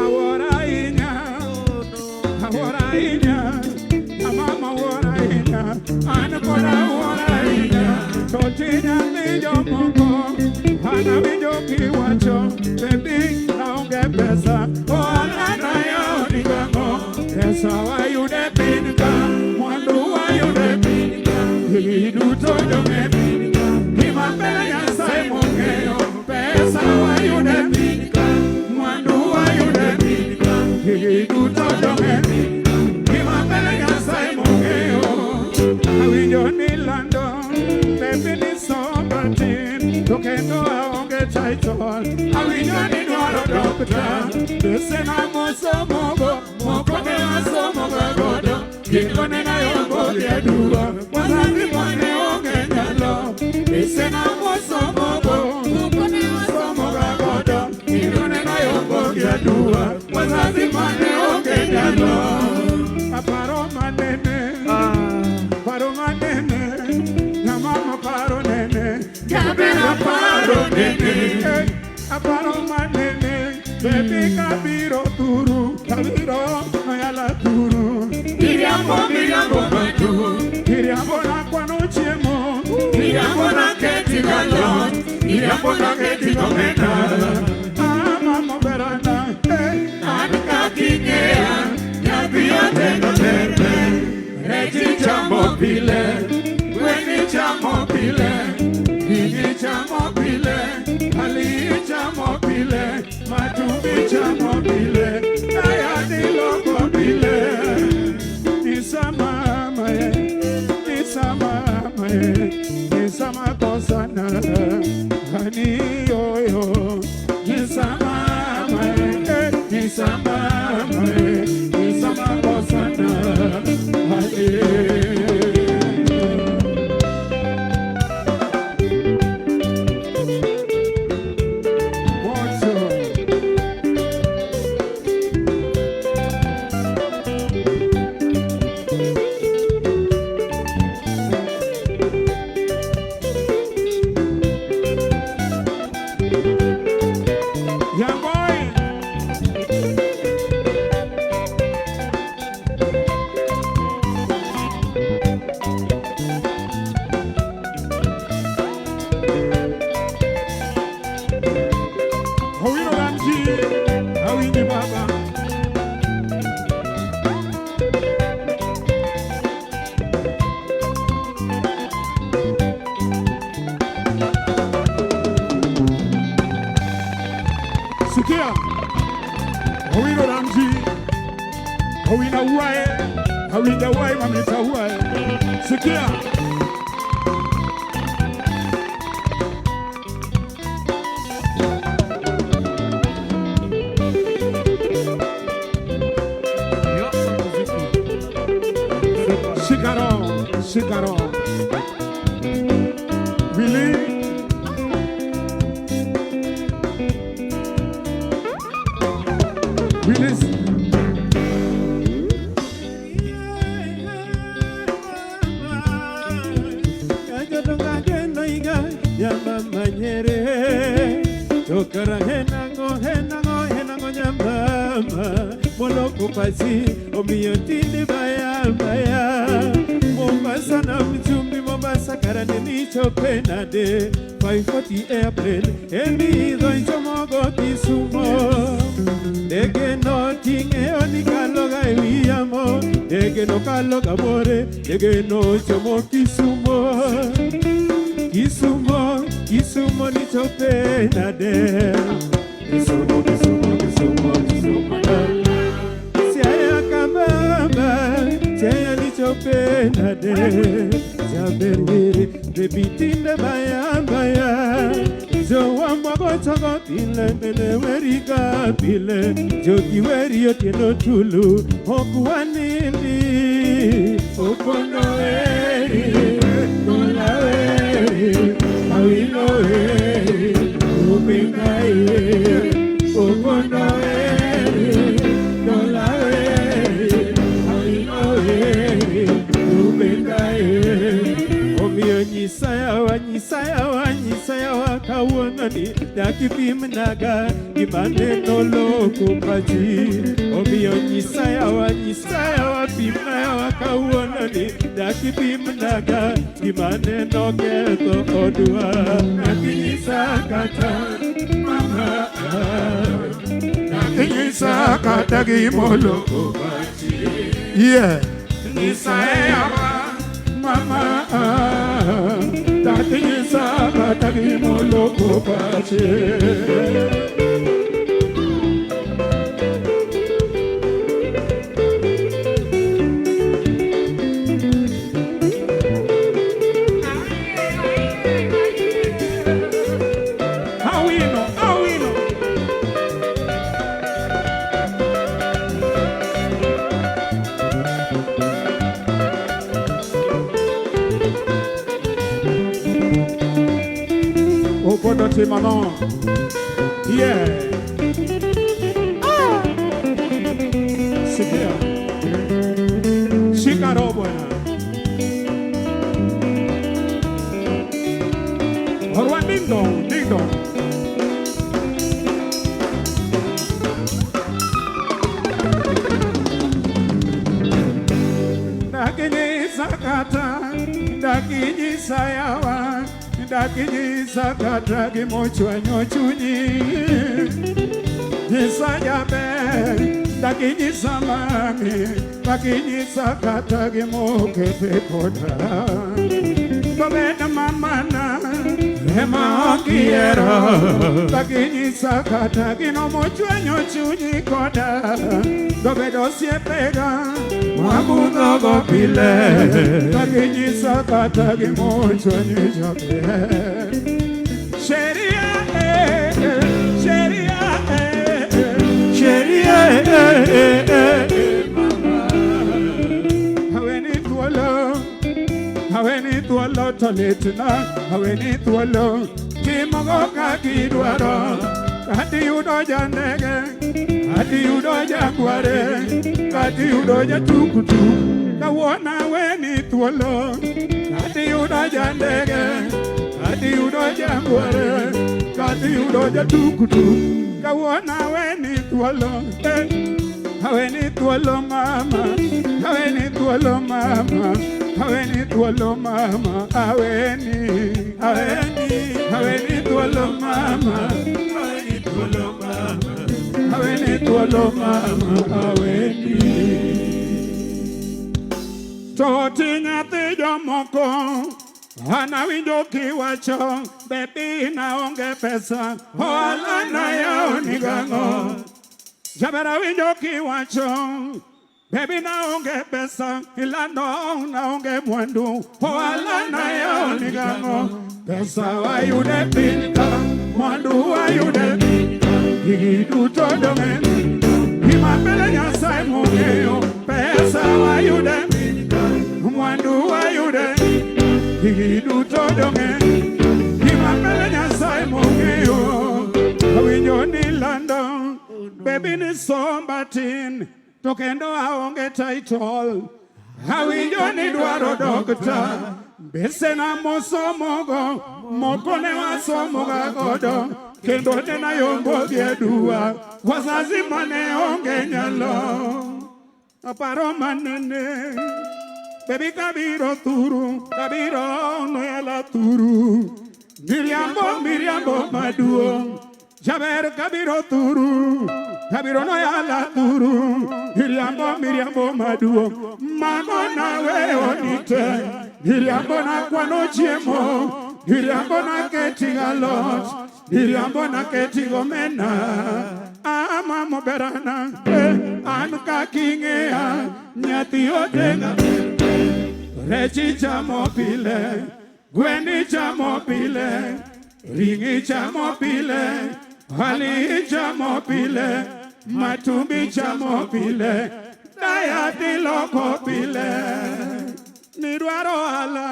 Awuoro ahinya, awuoro ahinya, amama awuoro ahinya, an kod awuoro ahinya. To ti nyathi jomoko, an awinjo kiwacho, baby aonge pesa, ohala nayawo gang'o, pesa wayude piny ka, mwandu wayude piny ka, gigi duto dong' e piny ka, gima ber Nyasaye mong'eyo, pesa wayude piny ka, mwandu wayude piny ka, gigi duto dong' e piny ka, gima ber Nyasaye mong'eyo. Awinjo ni lando, baby ni somba tin, to kendo aonge title. Awinjo ni dwaro doctor, pesena mosomogo, moko ne asomoga godo, gikone nayombo gi aduwa, wazazi mane onge nyalo. Pesena mosomogo, moko ne asomoga godo, gikone nayombo gi aduwa, wazazi mane onge nyalo. Aparo manene, paro manene, nyamama paro nene, Jabera paro nene, aparo manene, baby kabiro turu, kabiro noyala turu. Miriambo, miriambo matu, miriambo na kwano chiemo, miriambo na keti galot, miriambo na keti gomena. Ah, mama berana, an kaking'eya, nyathi otendo ber, rechi chamo pile, gwen chamo pile, gigi chamo pile, ali chamo pile, matumbi chamo pile, kayadi loko pile. Nisa mama ye, nisa mama ye, nisa makosana, hani yo yo. Nisa mama ye, nisa mama ye, nisa makosana, hani. Young boy. Owino Ramji, awinji baba. Sikia, Owino Ramji, Owino uae, awinja uae, mamita uae. Sikia. Shika roho. Willy. Willis. Tokara henango henango henango nyamama moloko pasi omiyo tinde baya baya Mombasa na mchumbi Mombasa karane nichope nade 540 airplane emi idho ichomogo Kisumo ndege no ting'eyo ni kaloga e wi yamo ndege no kaloga bore ndege no chomo Kisumo Kisumo, Kisumo nichope nade. Kisumo, Kisumo, Kisumo, Kisumo. Siaya kababa, siaya nichope nade. Jaberwiri, baby tinde baya baya. Jo wamwago chogo pile, bele weriga pile. Jogi weri otieno tulu, ok wanindi. Opondo weri, dola weri. Awino weri, upinga iwe, opondo weri, dola weri, awino weri, upinga iwe. Omiyo nyisa yawa, nyisa yawa, nyisa yawa kawuono ni dakipimnaga gima neno loko pachi. Omiyo nyisa yawa, nyisa yawa, pimna yawa kawuono ni dakipimnaga gima neno ketho odwa. Dakinyisa kata mama, Dakinyisa kata gimoloko pachi. Yeah. Nyisa yawa mama, dakinyisa kata gimoloko pachi. Awino, awino. Opondo timo ang'o? Yeah. Sikia. Shika roho bwana. Orwa ding dong, ding dong. Dakinyisa kata, dakinyisa yawa, dakinyisa kata gimochwanyo chunyi. Nyisa jaber, dakinyisa mami, dakinyisa kata gimokete koda. Tobed mamana, ema ok ihero, dakinyisa kata gino mochwanyo chunyi koda. Tobed osiepega, wabudhogo pile, dakinyisa kata gimochwanyo jaber. Sheria, eh, eh, sheria, eh, eh, sheria, eh, eh, eh, eh, mama. Aweni thuolo, aweni thuolo to litna, aweni thuolo timogo kaka idwaro. Kata iyudo jandege, kata iyudo jagware, kata iyudo jatukutuk, kawuono aweni thuolo. Kata iyudo jandege, kata iyudo jagware, kata iyudo jatukutuk, kawuono aweni thuolo. Eh, aweni thuolo mama, aweni thuolo mama, aweni thuolo mama, aweni, aweni, aweni thuolo mama, aweni thuolo mama, aweni thuolo mama, aweni. To ti nyathi jomoko, an awinjo kiwacho, bebi naonge pesa, ohala nayawo ni gang'o. Jaber awinjo kiwacho, bebi naonge pesa, ilando naonge mwandu, ohala nayawo ni gang'o. Pesa wayude piny ka, mwandu wayude piny ka, gigi duto dong' e piny ka. Gima mbele Nyasaye mong'eyo, pesa wayude piny ka, mwandu mwandu wayude gigi duto dong'e gima mbele Nyasaye mong'eyo awinjo ni lando baby ni somba tin to kendo aonge title awinjo ni dwaro dokta mbesena mosomogo moko ne wasomoga godo kendo ne nayombo gi aduwa wazazi mane onge nyalo aparo manene baby kabiro thuru kabiro noyala thuru miriambo miriambo maduong' jaber kabiro thuru kabiro noyala thuru miriambo miriambo maduong' mago naweyo nite miriambo nakwano chiemo miriambo naketi galot miriambo naketi gomena ama moberana an kaking'eya nyathi otenga rechi chamo pile gwendi chamo pile ring'i chamo pile hali chamo pile matumbi chamo pile dayati loko pile nidwaro ohala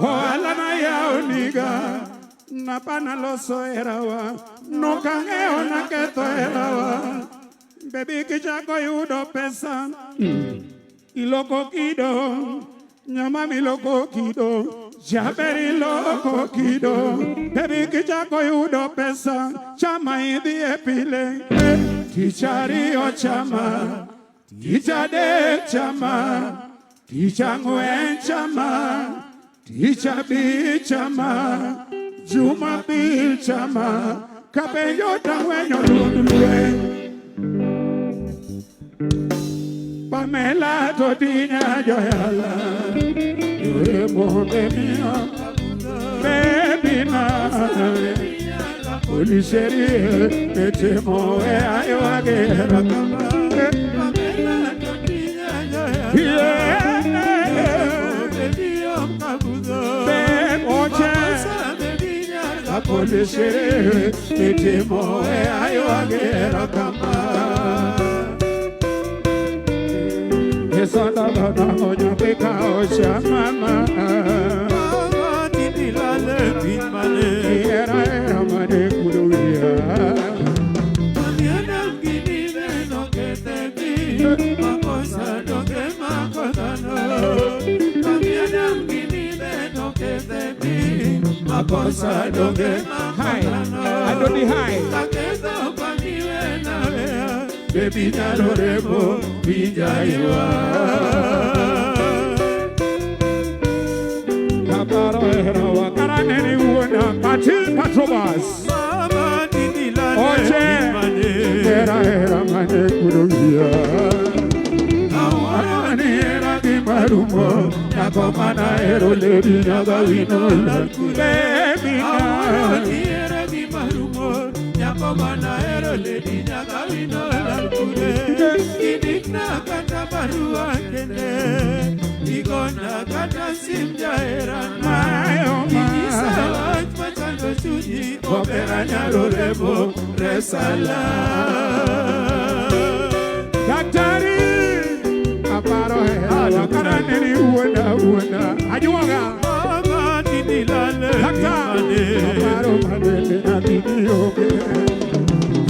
ohala nayawo niga napana loso herawa nokang'eyo naketho herawa bebi kichako yudo pesa iloko kido nyama miloko kido jaber iloko kido bebi kichako yudo pesa chama idhi e pile tich ariyo chama tich adek chama tich ang'wen chama tich abich chama Jumapil chama kapenjo tang'wenyo duond lweny Pamela to tinya joyala yore monde miyo baby na poliseri etemo e aywagera Pamela to tinya joyala Polisere etemo e aywagera kama Esanda na onyo peka osha mama Mama tinilale pinmane Era era mane kuduya Mamiana mgini veno ketebi Makosa doge makodano Mamiana mgini veno ketebi Makosa doge makodano Adoni hai Kakezo paniwe nawea Baby nyalo remo pinjaiwa Kaparo herawa karaneni wuona Pati Patrobas Mama tinilale Oche pinmane Era era mane kuduya Awani era di marumo Nyako mana ero lady nyaga wino Baby na Awani era di marumo Nyako mana ero lady nyaga wino lalkure Inikna kata barua kende Igona kata sim jaherana Inyisa wach machando chunyi Opera nyalo remo resala Daktari Aparo herawa karaneni wuona wuona Ajuoga Mama tinilale Daktari pinmane Aparo manene nyathini onge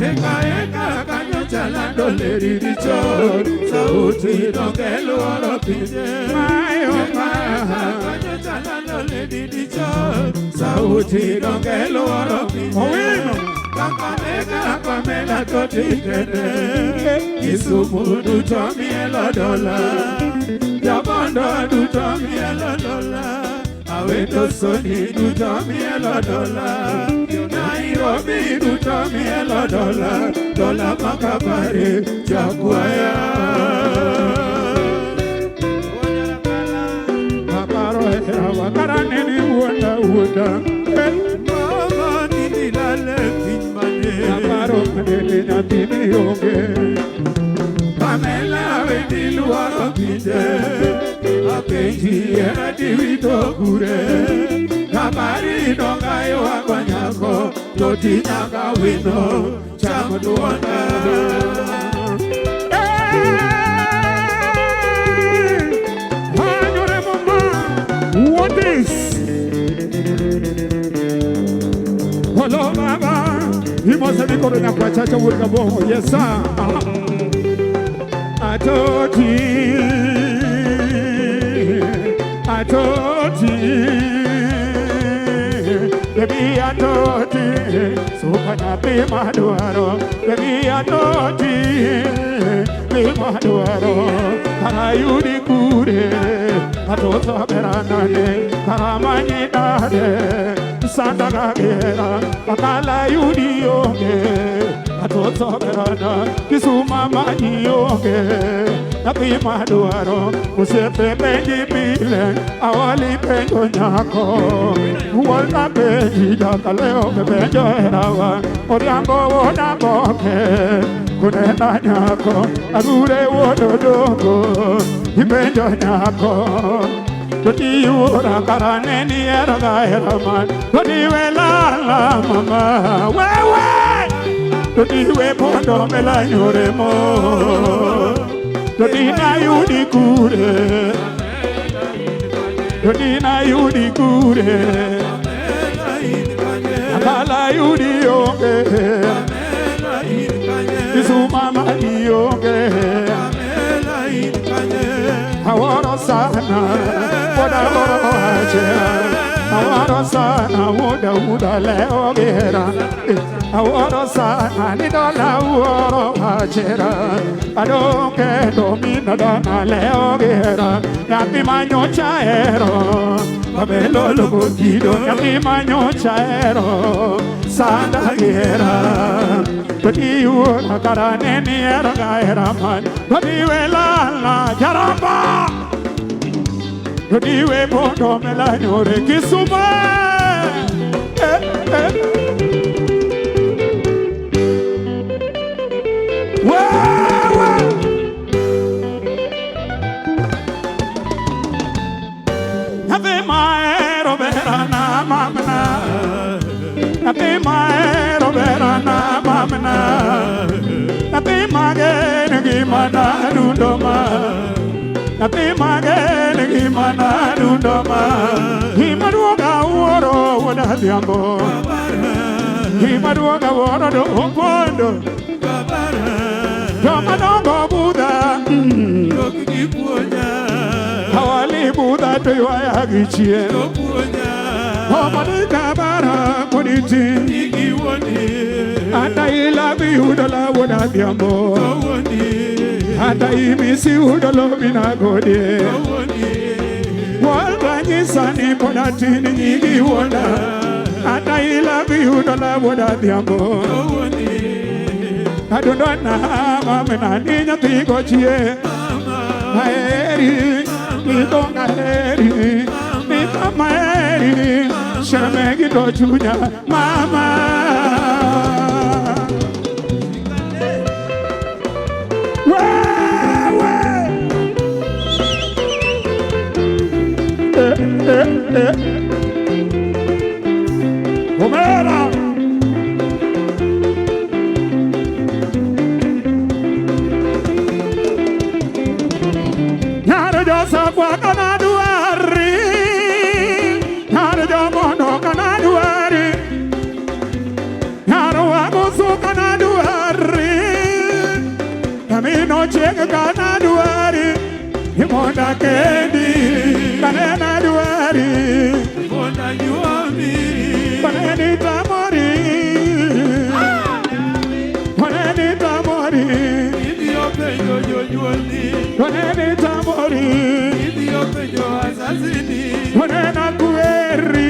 Eka eka kanyo chalando leri dichon Sauti donge luoro pinje Mayo Eka eka kanyo chalando leri dichon Sauti donge luoro pinje Owino Kakamega Pamela to tikene Kisumu duto mielo dola Jabondo duto mielo dola Awendo Sony duto mielo dola Nairobi duto mielo dola Dola makabari jakwaya Aparo herawa karaneni wuona wuona Mama tinilale piny mane Aparo manene nyathini onge Pamela wendi luoro pinje Apenji hera diwito kure Habari donga ywago nyako To ti nyaka wino cham duonda Anyore Imose mikono na kwa chacha wuod Gabongo. Yes sir. Aha. Atoti, atoti, baby atoti, suka nyathi madwaro, baby atoti, mi madwaro, kara yudi kure, atotho beranane, kara manyi dade, sanda gagera, bakala yudi onge, atotho berana, Kisuma manyi onge, nyathi madwaro, osiepe penji pile, awali penjo nyako, wuon penji jakaleo be penjo herawa, Odhiambo wuod Aboke, kunena nyako, Agure wuod Odongo, ipenjo nyako. Toti wuora kara ne ni hero ga hero man, toti we lala mama, wewe, toti we pondo mela nyore mo, toti na yudi kure, toti na yudi kure, akala yudi onge, Kisuma mani onge, aworo sana, woda oro ache, aworo sana, woda woda leo gera, aworo sana, ni dola oro achera, adonge domina dana leo gera, nyathi manyocha ero, abelo logotido, nyathi manyocha ero, sanda gera, toti wuora kara ne ni hero ga hera man, toti we lala jaramba, toti we pondo mela nyore Kisumu, eh eh. Wewe nyathi mahero berana mamna, nyathi mahero berana mamna, nyathi mageno gimana dundo ma, nyathi mageno gimana dundo ma, gima duoga wuoro wuod Adhiambo, gima duoga wuoro do opondo, joma dongo budha, awali budha to ywaya gi chien, omoni kabara koditi, ata ilabi yudo la wuod Adhiambo, ata imisi yudo lo minagode, Walda nyisa ni pod atin nyigi wuonda, ata ilabi yudo la wuod Adhiambo, adundo na mamna ni nyathi go chie, aheri midonga aheri, mi mama aheri, shemegi to chunya mama. Wewe eh eh eh. Omera. Nyar josakwa kana dwari, nyar jomondo kana dwari, nyar wagusu kana dwari, amino chieng kana dwari, imonda kendi kanena dwari, Imonda nyuomi, kaneni tamori, kaneni tamori, Ibiro penjo jonyuolni, kaneni tamori, ibiro penjo wazazini, kanena kueri,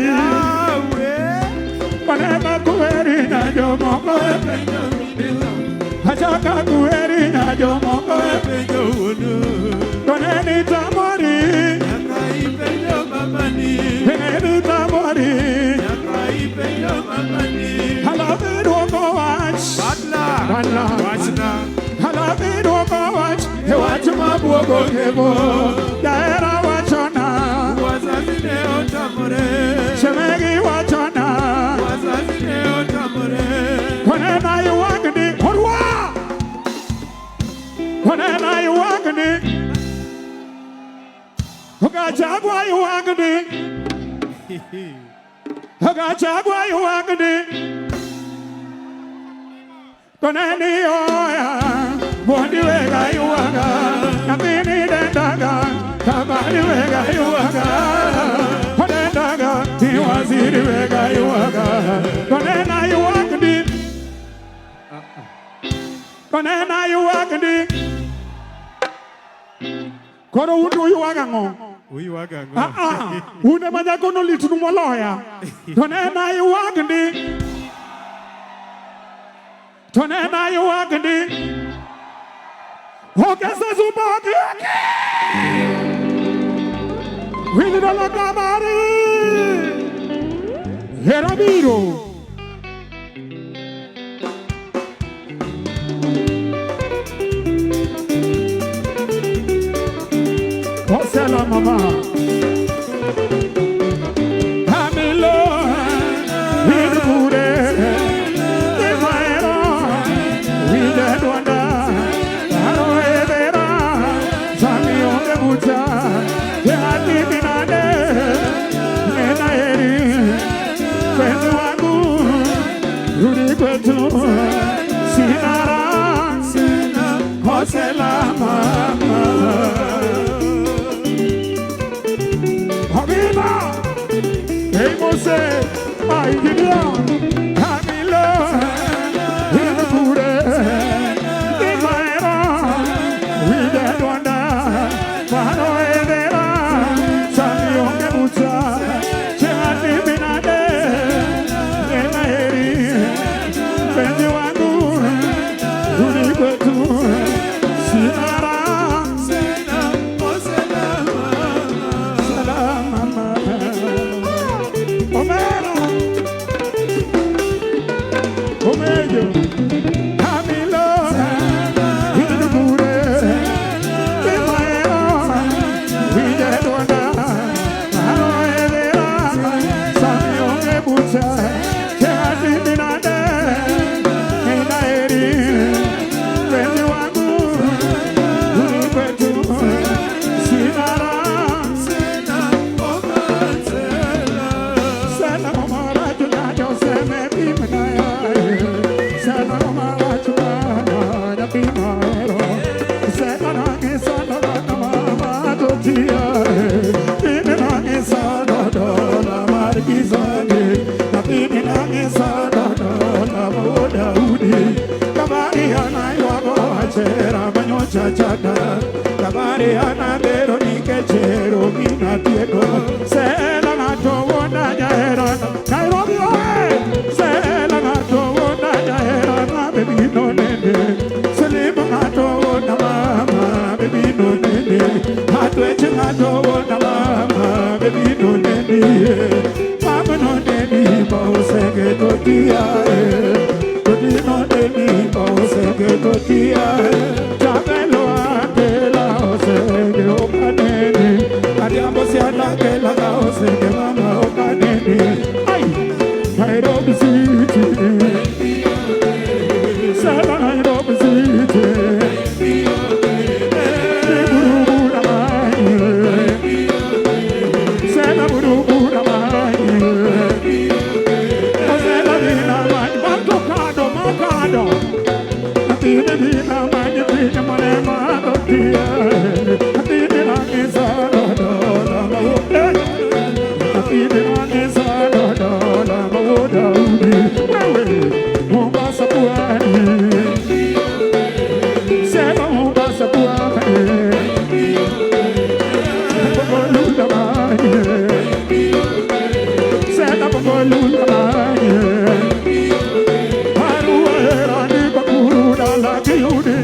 Yawe, kanena kueri na jomoko, penjo mineno, achaka kueri na jomoko, penjo wuonu, kaneni tamori, nyaka ipenjo mamani, kaneni tamori, nyaka ipenjo mamani. halabi duoko wach, Badla, Badla. wachna, halabi duoko wach, e wach mabuogo kebo, jahera wachona, wazazi ne otamore, shemegi wachona, wazazi ne otamore, konena ywagni, orwa, konena ywagni, Gachagua ywagni, Gachagua ywagni, Toneni oya, bondi wega yuaga, nyathini dendaga, kabani wega yuaga, odendaga, ti waziri wega yuaga, tonena yuagdi, tonena yuagdi. Koro undu yuaga ngo? Uywaga ang'o? Ah ah, une majakono litnu moloya, tonena yuagdi. Tonena yuagdi. Okesa zubogi. Wili dolo kamari. Hera biro. Osela mama. Camilo. Hidure. Imaero. Hidedwanda. Aro evera. Sami onge bucha. Yati binade. Nena eri. Kwetu wangu. Rudi kwetu. Sinara. Osela mama. Habiba! Hey Mose! Ay, Gideon! Camilo! Hidure! Imaero! Hidedwanda! Mano evera! Sami onge bucha! Chehati binade! Nena heri! Penzi wangu! Rudi kwetu! Sinara! Salama mama! Omera! Omeyo! Camilo! Hidure! Imaero! Hidedwanda! Aro evera! Sami onge bucha! Chehati binade! Nena heri! Penzi wangu! Rudi kwetu! Sinara! Sela mara juna jo se me bimna Sela mara juna na bimaro Sela na ke sala na mama do tiya Tin na ke sala do la mar ki sane Na tin na ke sala do la mo daudi Kabari ana yo go chera manyo cha cha da Kabari ana bero ni ke chero mina tieko Sela na to wona jahera Nairobi oe Sela na to wona jahera na baby no nene Selimu na to wona mama baby no nene Hatweche na to wona mama baby no nene Mama no nene ba osenge to tia Toti no nene ba osenge to tia Chabelo akela osenge okanene Ariambo siana kela osenge mama okanene Ay! Nairobi City Sela Nairobi City Burubura mai Sela burubura mai Sela dina mai Matokado makado Atine dina mai dina mane marotia Atine na kisaro do la mo Atine na kisaro do la mo daudi Wewe Mombasa pwani Sema Mombasa pwani Bongolula mai Sema bongolula mai Haruera ni bakuru la kiyudi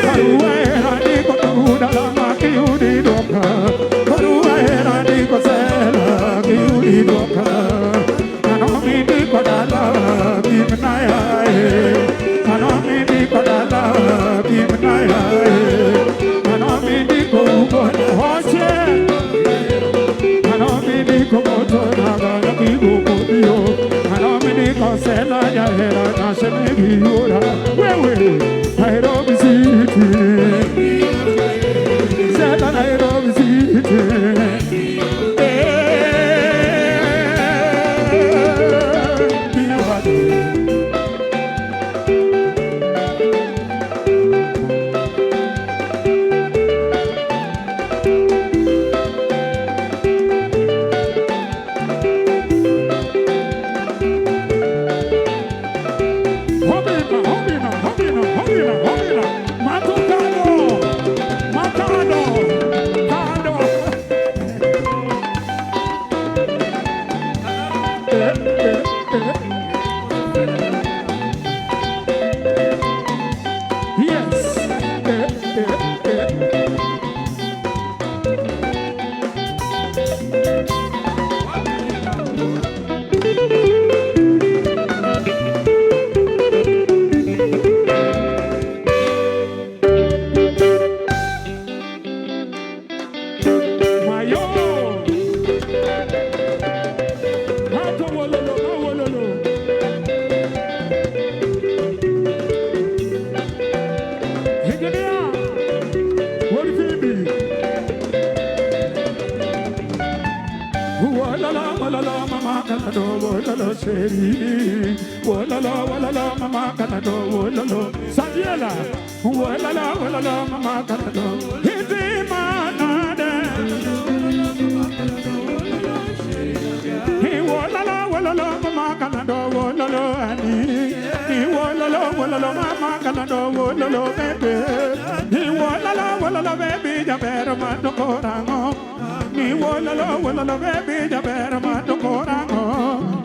Haruera ni bakuru la kiyudi doka Haruera ni kosela kiyudi doka Anomi ni kodala bimnaya Anomi ni kodala bimnaya Anomi ni koubona hoche Anomi ni komoto naga na kibukudio Anomi ni kosela jahera na shemegiura Wewe Nairobi City Sela Nairobi City Eh, Mayo. Hato wololo, ma wololo. Engineer, Wolfibi. Wolala, wolala, mama kalado, wololo, sheri. Wolala, wolala, mama kalado, wololo. Sadiela. Wolala, wolala, mama kalado. Hizi manade. Wolala, wolala, mama kalado, wololo, ani. Wolala, wolala, mama kalado, wololo, baby. Wolala, wolala, baby, jabero mando korango. Ni wolala, wolala, baby, jabero mando korango.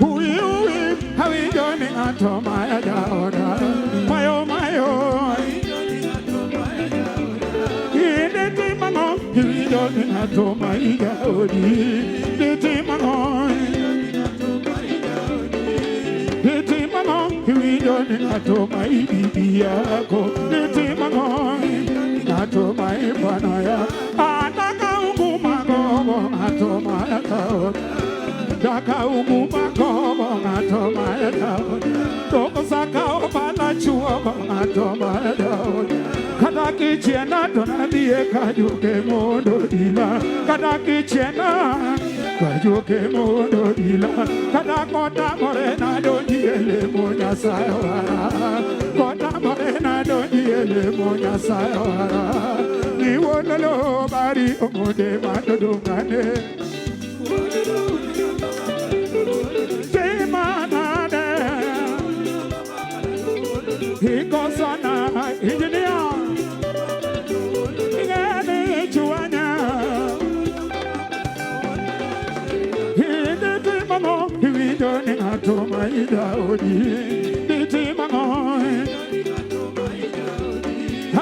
Ui, ui, hawi joni ato maya jaoda. Mayo, mayo. Ideti mango, hawi joni ato maya jaodi. Ideti mango. Niti mango, iwinjo ni ng'ato ma ibibi yako. Niti mango, ng'ato ma ibwana ya. Anaka ungu magogo, ng'ato ma yatao. Daka ungu magogo, ng'ato ma yatao. Toko saka obala chuogo, ng'ato ma yatao. Kata kichiena to nadhie kajuke mondo dila. Kata kichiena kajuke mondo dila. Kata kota morena donji ele mo Nyasaye owara. Kota morena donji ele mo Nyasaye owara. Ni wololo bari omode madodongane. Timanade. Hikosana engineer. Ingene chuanya. Hideti mango, hiwijo ni ng'ato ma ijaodi. Diti mango,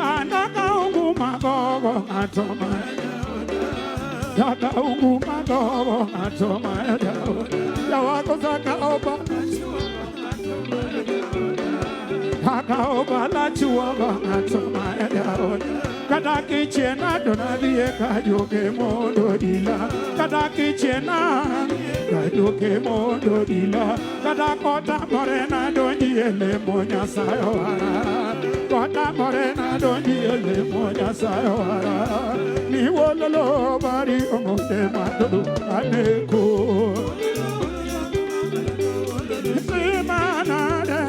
anaka ungu magogo ng'ato ma Daka ungu magogo ng'ato ma ijaodi. Yawako saka oba, Daka oba la chuogo ng'ato ma ijaodi. Kata kichiena to nadhie kajuke mondo dila. Kata kichiena kajuke mondo dila. Kata kota morena donji ele mo Nyasaye owara. Kota morena donji ele mo Nyasaye owara. Ni wololo bari omode madodo aneko. Simanade.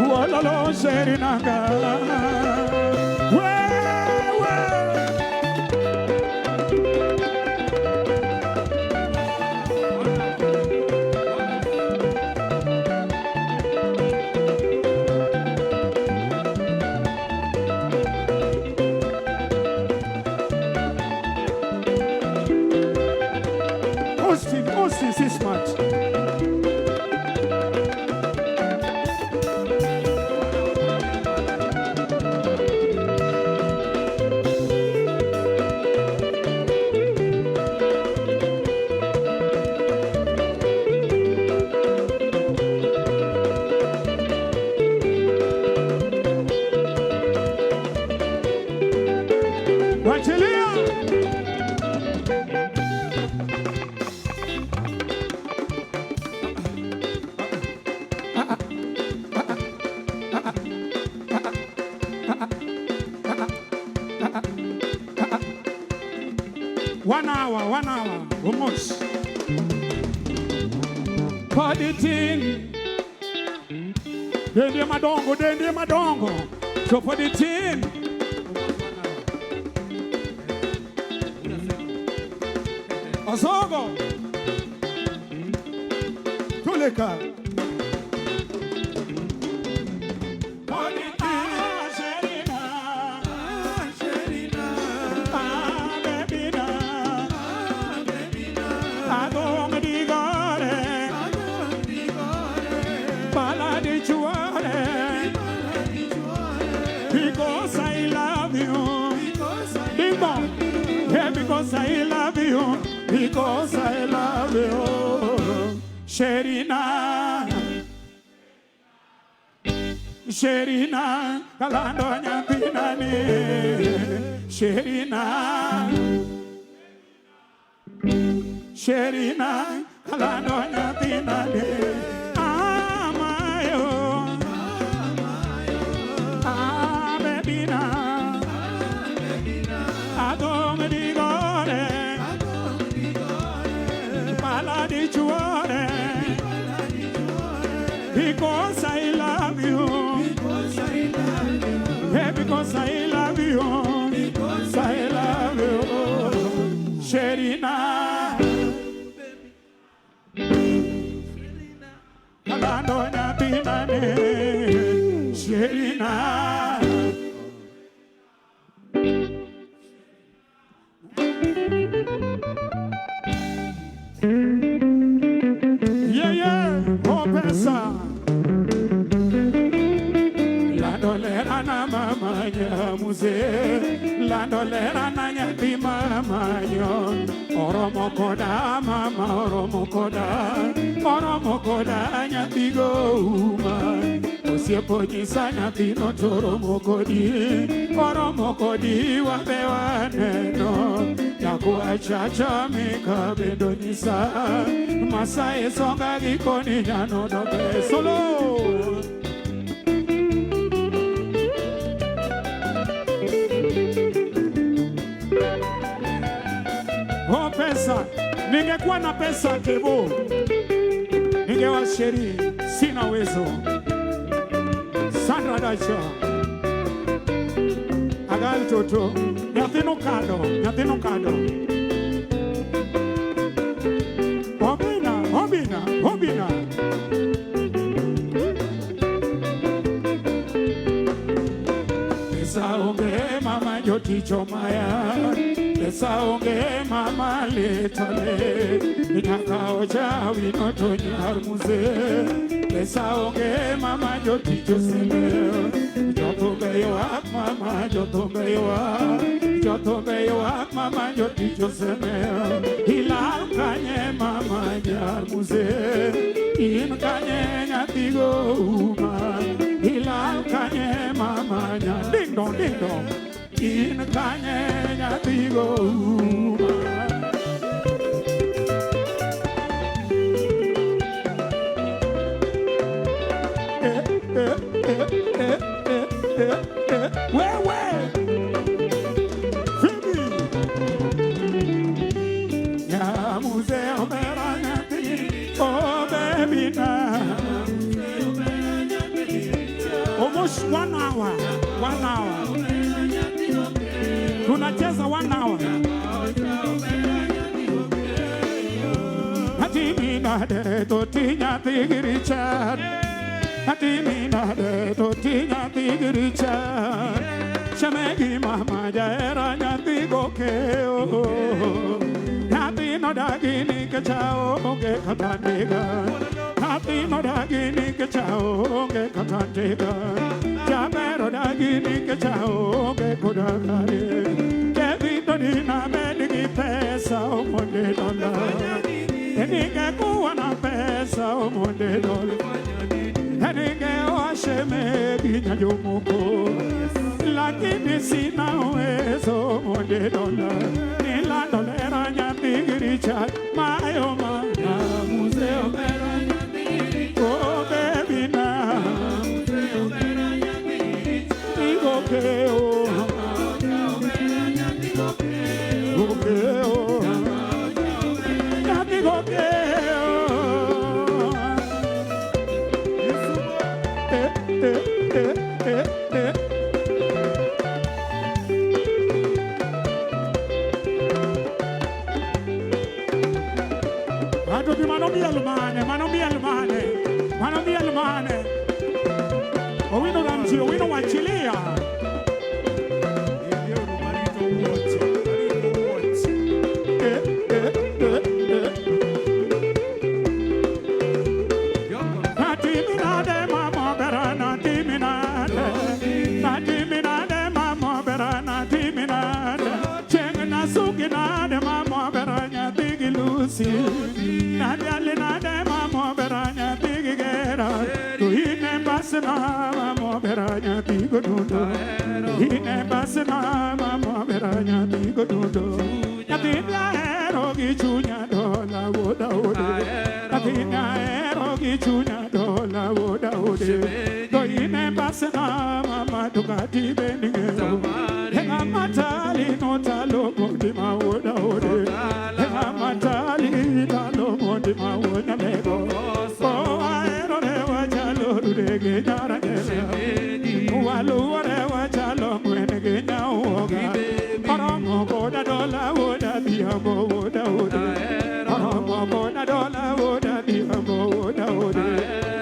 Wololo sherinaga. Wewe. Austin, Austin, si smart. Wachilia. 1 hour, 1 hour, almost. Paditin. Dendie madongo, dendie madongo. So paditin. Osogo. Tuleka. Paditin. Ah, baby, na. Adong di gore. Pala di chuore. Because I love you. Sherina. Sherina, kalando nyathina ni. Sherina. Sherina, kalando nyathina ni. Amayo. Ah, baby na. Adong di gore. Pala di chuore. Because I love you. Hey, because I love you. Because I love you. Sherina. Kalando nyathina ni. Sherina. Yeah, yeah. Oh, pesa. Landolera na mama nyamuze, landolera na nyathi mama nyo. Oromo koda mama, oromo koda, oromo koda nyathi go uma. Osiepo nyisa nyathino to oromo kodi, oromo kodi wabe waneno. Nyakuwa chacha mika bendo nyisa, Masai songa gi koni nyano dobe solo. Oh, pesa, ningekuwa na pesa Kevo, ningewasheri, sina uwezo. Sandra Dacho, Agal Toto, nyathino kado, nyathino kado. Obina, Obina, Obina. Pesa onge mama joticho maya. Pesa onge mama letale. Nyaka ochawi noto nyar muze. Pesa onge mama joticho seme. Jothumbe ywak mama, jothumbe ywak. Jothumbe ywak mama, joticho seme. Ilal kanye mama nyar muze. In kanye nyathi go uma. Ilal kanye mama nyar. Ding dong, ding dong. In kanye nyathi go uma. Eh, eh, eh, eh, eh, eh, eh. Wewe. Phoebe. Nyamuze omera nyathi. Oh, baby na. Almost 1 hour. 1 hour. Tunacheza 1 hour. Atimina de totinya tigiricha. Atimina de totinya tigiricha. Shamegi mama jaera nyathi gokeo. Nyathi no dagi ni kachao onge kata ndiga. Nyathi no dagi ni kachao onge kata ndiga. Jamero dagi ni kachao onge kodagare. Kevi to dina bed gi pesa omonde dola. Ningekuwa na pesa omonde dola. Ningewashemegi nyajumuko. Lakini sina uwezo omonde dola. Nilandolera nyathi giricha mayo mana muze omera nyathi. Oh baby na Igokeo. Gokeo. Nyathi gokeo. Eh, eh, eh, eh, eh. Adobi mano miel mane, mano miel mane, mano miel mane. Owino Ramji, Owino wachilia. Eh, eh, eh, eh. Natiminade mama bera, natiminade. Natiminade mama bera, natiminade. Cheng na suginade mama bera, nyathi gi amosi. Nadiali nade mamo beranya tigigera. Tuine basna mamo beranya tigodundo. Tuine basna mamo beranya tigodundo. Nyathina hero gi chunya dola wuoda ode. Nyathina hero gi chunya dola wuoda ode. Tuine basna mama tukati beningero. Henga matali no talo mondima wuoda ode. Henga matali talo mondima wuoda lego. Oh ahero rewa chalo rudege nyara nyera. Waluore wachalo ngwene gi nyauoga. Oromo koda dola wuoda dhiambo wuoda ode. Oromo koda dola wuoda dhiambo wuoda ode.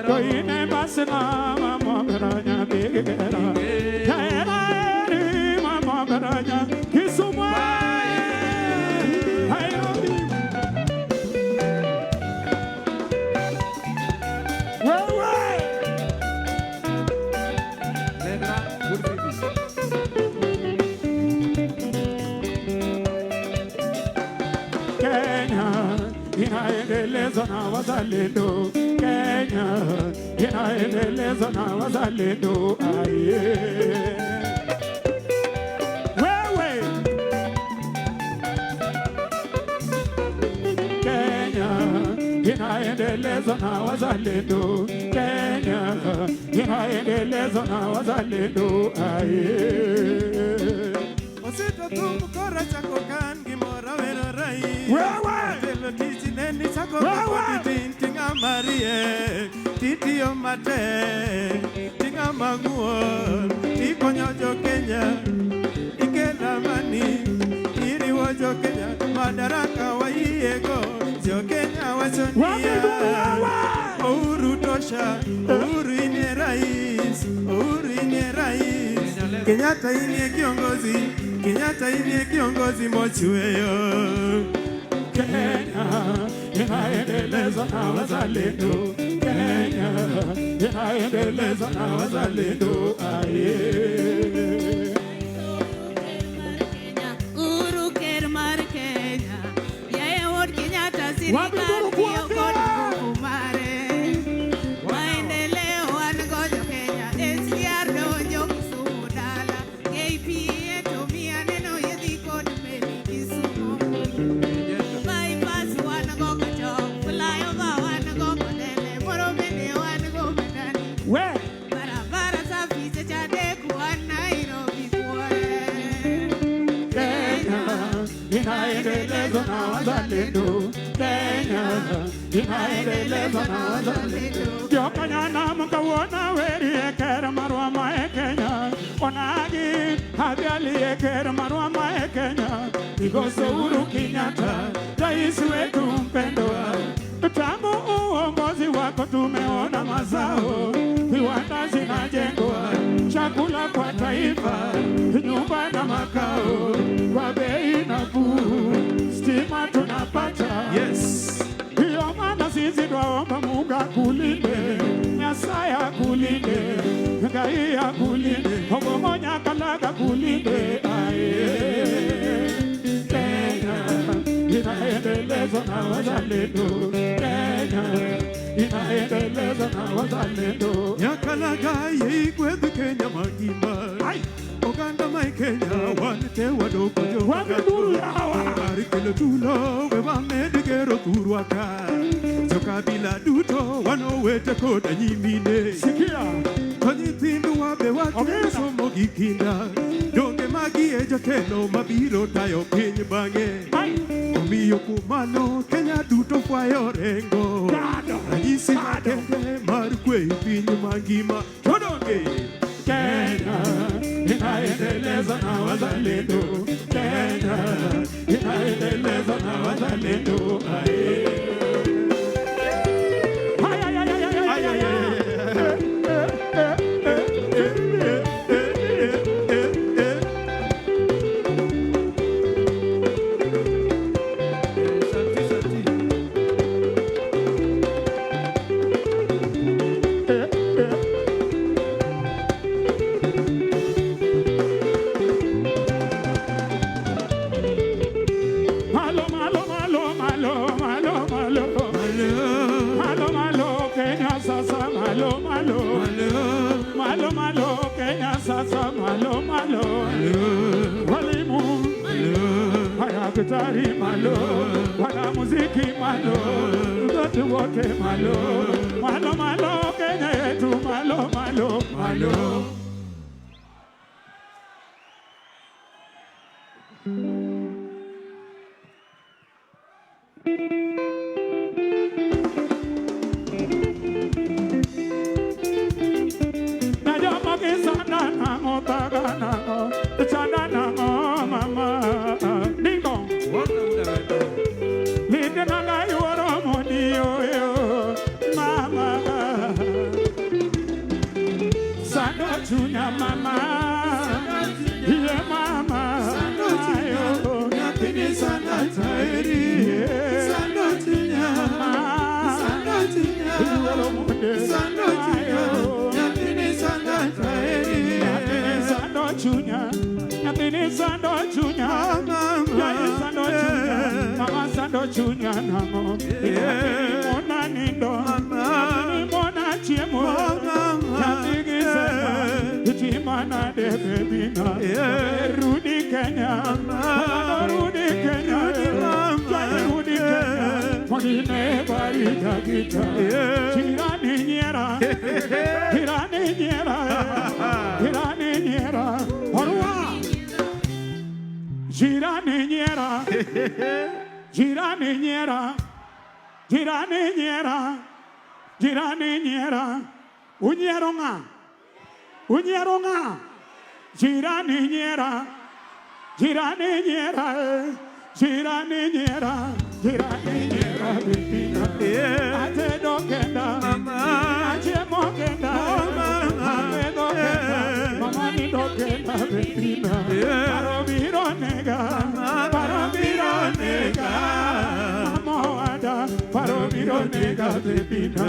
To in e basna mama beranya bigera. Jahera eri mama beranya Kisumu. Nairobi. Wewe. Kenya inaendelezwa na wazalendo. Kenya inaendelezwa na wazalendo. Aye. Wewe. Kenya inaendelezwa na wazalendo. Kenya inaendelezwa na wazalendo. Aye. Osito thum kora chako kan gimoro wero rai. Wewe. Telo tich neni chako Wewe. tin tinga marie titiyo matek tinga mang'uon tikonyo jo Kenya ikela mani iriwo jo Kenya madaraka wayiego jo Kenya wacho niya Uhuru tosha, Uhuru inie rais, Uhuru inie rais, Kenyatta inie kiongozi, Kenyatta inie kiongozi mochweyo. Kenya inaendelezwa na wazalendo. Kenya inaendelezwa na wazalendo. Aye. Uhuru ker mar Kenya, yaye wuod Kenyatta sirikal Wabidhuru tiyo kwake. kod nguvu mare. Maendeleo wan go jo Kenya, SGR donjo Kisumu dala, KPA to miya neno yedhi kod meli Kisumu. Bypass wan go Kachok, flyover wan go Kondele, moro bende wan go Madani. We. Barabara safi seche adek wan Nairobi buore. Kenya inaendelezwa na wazalendo. Kenya inaendelezwa na wazalendo. Jokanyanam kawuono weri e ker marwa ma e Kenya. Onagi adhiali e ker marwa ma e Kenya. Migosi Uhuru Kenyatta, rais wetu mpendwa. Tangu uongozi wako tumeona mazao, viwanda zinajengwa, chakula kwa taifa, nyumba na makao kwa bei nafuu, stima tunapata. Yes. Ndiyo maana sisi twaomba Mungu akulinde, Nyasaye akulinde, Ngai akulinde, Ogomo Nyakalaga akulinde. Aye. Kenya inaendelezwa na wazalendo. Kenya inaendelezwa na wazalendo. Nyakalaga yeigwedh Kenya mangima. Oganda ma Kenya wan te wadoko jo Wabidhuru yawa. Mar kelo tulo we wamed gero thurwa ka. Jokabila duto wan owete koda nyimine. Sikia. To nyithindwa be watero Ogenda. somo gi kinda. Donge magi e jotelo mabiro tayo piny bang'e. Ai. Omiyo kuom mano Kenya duto fwayo rengo. Kado. Ranyisi Kado. makende mar kwe e piny mangima. To donge Kenya inaendelezwa na wazalendo. Kenya inaendelezwa na wazalendo. Aye. Ay, ay, ay, ay, ay, ay, ay, ay. Eh, eh, eh, eh, eh, eh, eh, eh, eh. Eh, eh. Malo, malo, malo, malo, malo. Malo Kenya sasa malo malo. Walimu madaktari malo, wanamuziki malo, watu wote malo. Malo malo Kenya yetu malo malo malo. Jirani nyera, unyiero ng'a? Unyiero ng'a? Jirani nyera, jirani nyera, jirani nyera, jirani nyera, bibina. Atedo kenda, achiemo kenda, atedo kenda, mama nindo kenda, bibina. Paro biro nega, paro biro nega, mama wada, paro biro nega, bibina.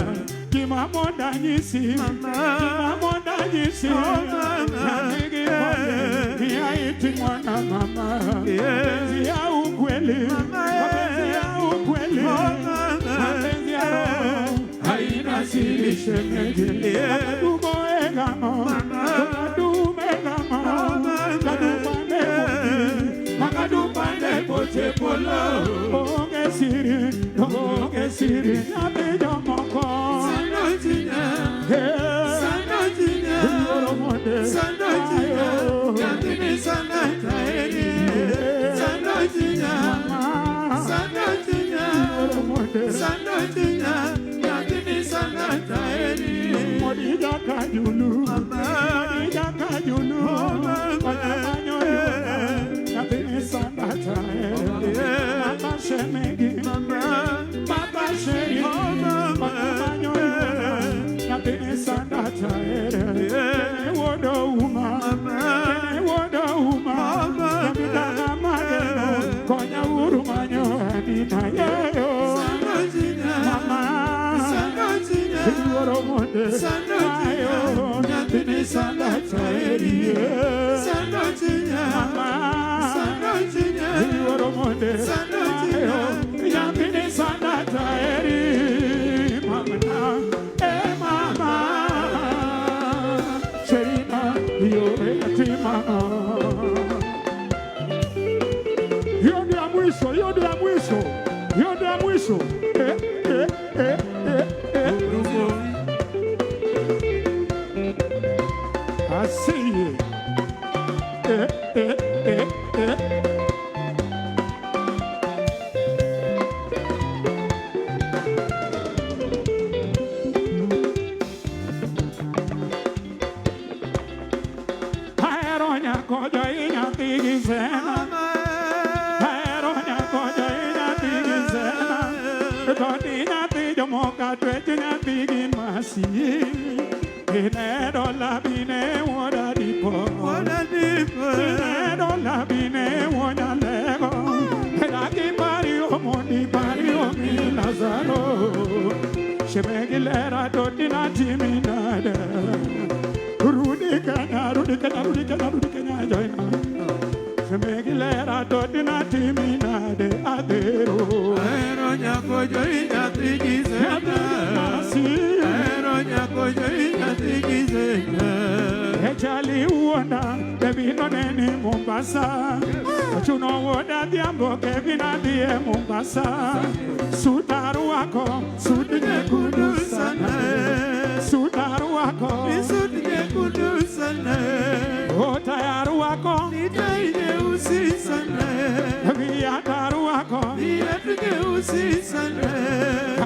Gima monda nyisi, gima monda nyisi, nyathigi monde, miya iti mwana mama, mapenzi ya ukweli, mapenzi ya ukweli, mapenzi ya roho haina siri shemeji. Makadumo egamo, makadumo egamo, makadupande pote, makadupande pote polo, onge siri, onge siri, nyathi jomoko. Hiyo ndio ya mwisho, hiyo ndio ya mwisho, hiyo ndio ya mwisho. I see you. Ahero nyako joi nyathi gi sena. Ahero nyako joi nyathi gi sena. To di nyathi jomoka twech nyathi gi masi. Inedo labine wuoda dipo. Inedo labine wuoda lego. Dagi pari omondi pari omi Lazaro. Shemegi lera toti na timinade. Rudi Kenya, Rudi Kenya, Rudi Kenya, Rudi Kenya, joina. Shemegi lera toti na timinade adero. Ahero nyako joi nyathi gi sena. Ahero nyako joi nyathi gi sena. Chali wuonda, Kevin oneni Mombasa. Ochuno wuod Adhiambo, Kevin adhi e Mombasa. Sut arwako, sut nyekundu sana. Sut arwako, Sut nyekundu sana. O tai arwako, Ni tai nyeusi sana. Viatu arwako, Viatu nyeusi sana.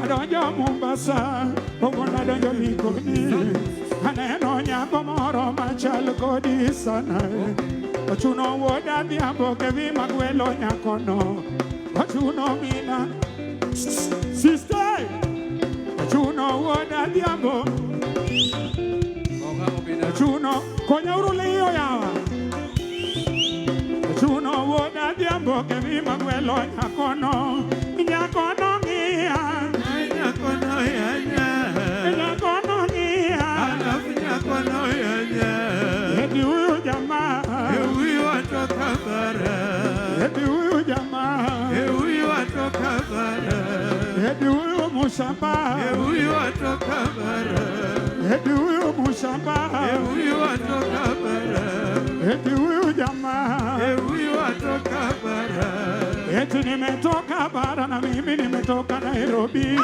Adonjo Mombasa, owuon adonjo Likoni. Aneno nyako moro machal kodi sana. Ochuno wuod Adhiambo Kevin magwelo nyakono. Ochuno mina. Sister! Ochuno wuod Adhiambo. Ochuno, konyauru liyo yawa. Ochuno wuod Adhiambo Kevin magwelo nyakono. Nyakono ng'iya. Nyakono yanya. Nyakono ng'iya. Alafu nyakono yanya. Eti huyu jamaa. Huyu atoka bara. Eti huyu jamaa. Huyu atoka bara. Eti huyu mushamba. Huyu atoka bara. Eti huyu mushamba. Huyu atoka bara. Eti huyu jamaa. Huyu atoka bara. Eti nimetoka bara na mimi nimetoka Nairobi.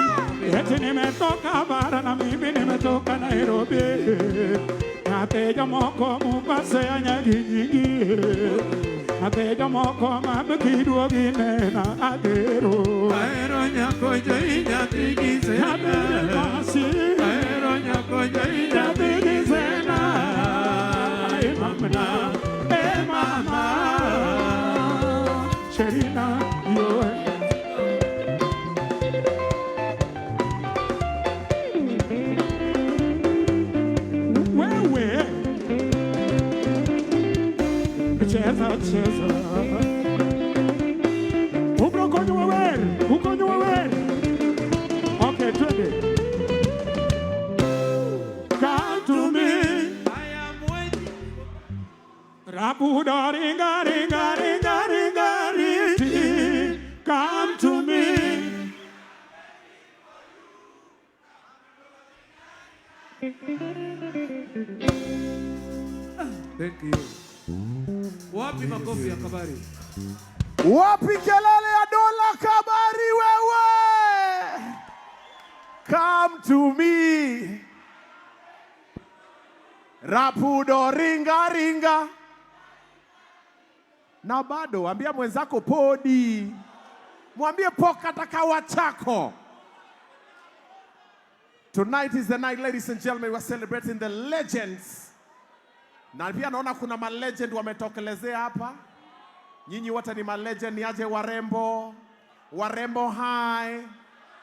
Eti nimetoka bara na mimi nimetoka Nairobi. Nateja moko Mombasa ya nyagi nyingi. Nateja moko mabekiduogi nena adero. Ahero nyako jai nyathi gi zena. Nyathi Ahero nyako jai nyathi gi zena. Ay mama, eh mama. Sherina, yo. Wewe cheza cheza ubro konyo wewe ukonyo wewe. Okay, twende. Come to me. I am waiting. Rabudo ringa ringa ringa ringa riti. Come to me. Thank you. Wapi makofi ya Kabari? Wapi kelele ya Dola Kabari wewe? Come to me. Rapudo ringa ringa. Na bado ambia mwenzako podi. Mwambie poka takawa chako. Tonight is the night, ladies and gentlemen, we're celebrating the legends. Na pia naona kuna ma legend wametokelezea hapa. Nyinyi wote ni ma legend, ni aje warembo, warembo hai,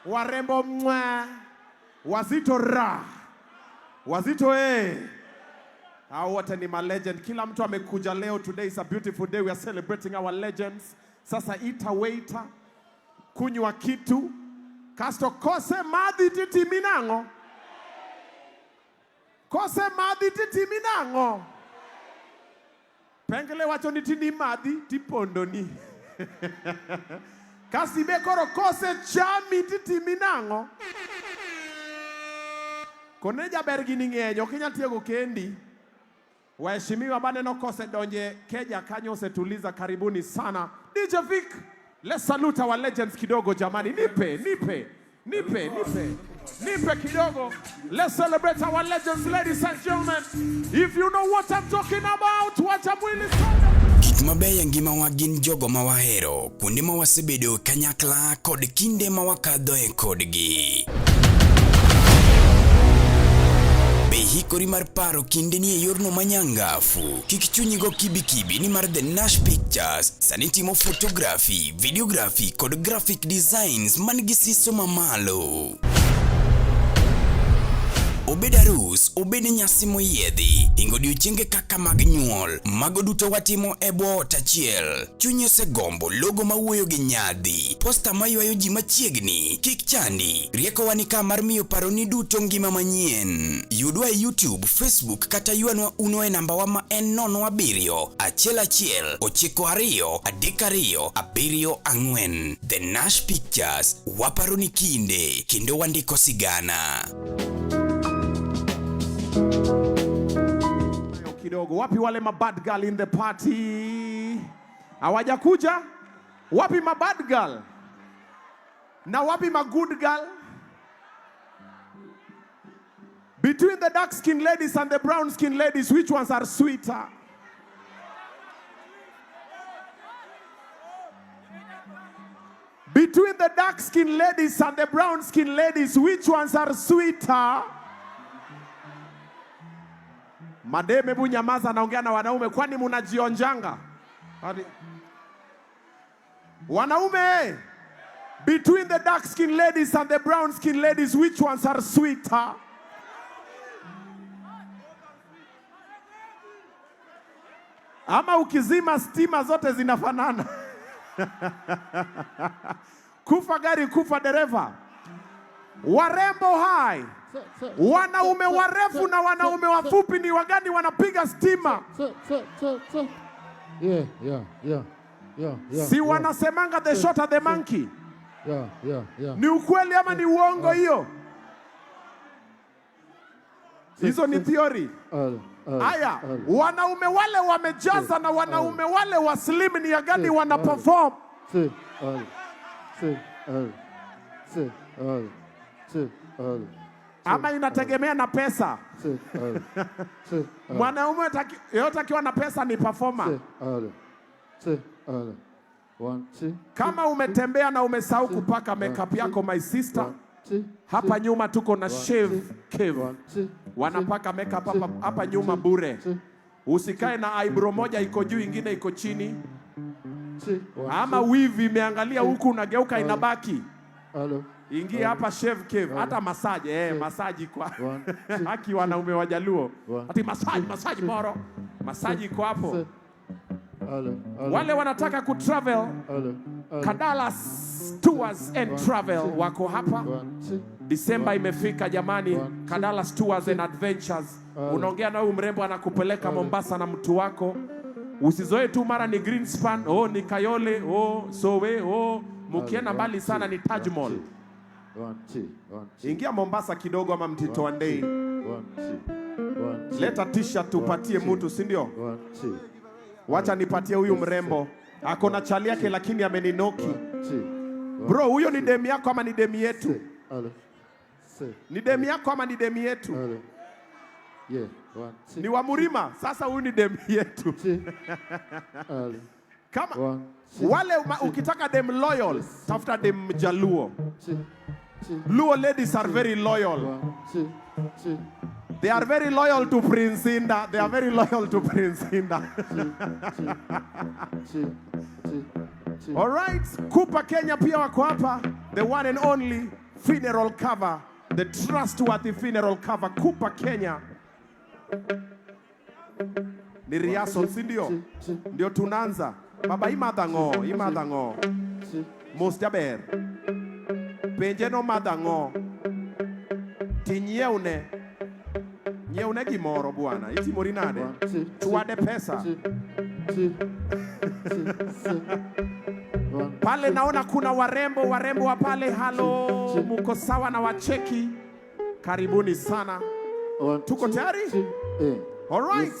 warembo mwe, wazito ra, wazito eh. Hao wote ni ma legend. Kila mtu amekuja leo. Today is a beautiful day. We are celebrating our legends. Sasa ita waiter, kunywa kitu, kasto kose madhi titi minang'o. Kose madhi titi minang'o. Pengele wacho ni tini madhi tipondoni. Kasi be koro kose chami titimi nang'o. Kone jaber gini ng'eny, ok inyal tieko kendi. Waheshimiwa maneno kose donje keja kanyo osetuliza, karibuni sana. DJ Vic, let's salute our legends kidogo jamani. Nipe, nipe, nipe, nipe. Nipe kidogo. Let's celebrate our legends, ladies and gentlemen. If you know what I'm talking about, wacha mwili sana. Gik mabeyo e ngimawa gin jogo ma wahero, kuonde ma wasebedo kanyakla kod kinde ma wakadhoe kodgi. Be hikori mar paro kindeni e yorno manyangafu? Kik chunyi go kibikibi nimar The Nash Pictures sani timo photography, videography kod graphic designs man gi siso mamalo. Obed arus, obed nyasi moyiedhi, hingo odiochienge kaka mag nyuol, mago duto watimo e bwo ot achiel. Chunyi osegombo logo mawuoyo gi nyadhi, poster maywayo ji machiegni, kik chandi. Riekowa ni ka mar miyo paroni duto ngima manyien. Yudwa e YouTube, Facebook kata ywanwa uno e nambawa ma en 07 11 92 32 74. The Nash Pictures, waparo ni kinde kendo wandiko sigana. kidogo. Wapi wale ma bad girl in the party? Hawajakuja? Wapi ma bad girl? Na wapi ma good girl? Between the dark skin ladies and the brown skin ladies, which ones are sweeter? Between the dark skin ladies and the brown skin ladies, which ones are sweeter? Mademe, hebu nyamaza, naongea na wanaume, kwani munajionjanga? Wanaume, between the dark skin ladies and the brown skin ladies, which ones are sweeter? Ama ukizima stima zote zinafanana. Kufa gari, kufa dereva. Warembo hai, wanaume warefu na wanaume wafupi ni wagani wanapiga stima? Yeah. Si wanasemanga the shorter the monkey? Yeah. Ni ukweli ama ni uongo hiyo? Hizo ni theory. Aya, wanaume wale wamejaza na wanaume wale wa slim ni ya gani wana perform? C, L, C, L, C, L, C, L. Ama inategemea na pesa. C, L, C, L. Mwanaume yote akiwa na pesa ni performer. C, L, C, L. One, two, Kama umetembea na umesahau kupaka makeup yako, my sister, hapa nyuma tuko na Shave Cave. Wanapaka makeup hapa, hapa nyuma bure. Usikae na eyebrow moja iko juu ingine iko chini. Ama weave imeangalia huku unageuka inabaki. Ingia hapa Shave Cave, hata massage, massage kwa haki wanaume Wajaluo. Ati massage, massage moro. Massage iko hapo. Wale wanataka kutravel, Kadalas Tours and Travel wako hapa. Disemba imefika jamani, Kadalas Tours and Adventures. Unaongea na huyu mrembo anakupeleka Mombasa na mtu wako. Usizoe tu mara ni Greenspan, oh ni Kayole, oh Sowe, oh mukienda mbali sana ni Taj Mall. Ingia Mombasa kidogo ama Mtito wa Ndei. Leta t-shirt tupatie mtu, si ndio? Wacha nipatie huyu mrembo. Ako na chali yake lakini ameninoki. Bro, huyo ni demu yako ama ni demu yetu? Ni demu yako ama ni demu yetu? Ni wa Murima. Sasa huyu ni demu yetu. Kama wale ukitaka dem loyal, tafuta dem Mjaluo. Luo ladies are very loyal. They are very loyal to Prince Indah. They are very loyal to Prince Indah. All right. Kupa Kenya pia wako hapa. The one and only funeral cover. The trustworthy funeral cover. Kupa Kenya. Ni rehearsal, si ndio? Ndio tunaanza. Baba imadha ngo, imadha ngo. Mos jaber. Penje no madha ngo. Tinyieune. Nyieune gimoro bwana. Itimori nade? Chwade pesa. Pale naona kuna warembo, warembo wa pale. Halo, muko sawa na wacheki? Karibuni sana. Tuko tayari? All right.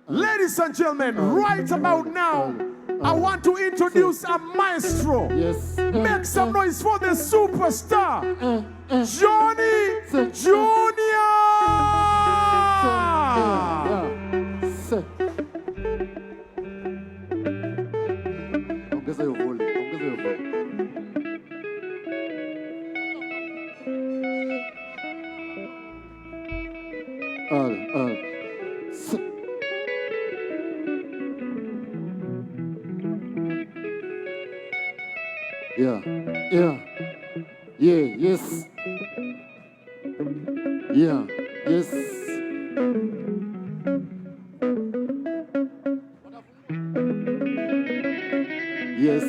Ladies and gentlemen, right about now, I want to introduce a maestro. Make some noise for the superstar, Johnny Junior. Ongeza hiyo volume, ongeza hiyo volume. L, L, C. Yeah, yeah, yeah, yes. Yeah, yes. Yes.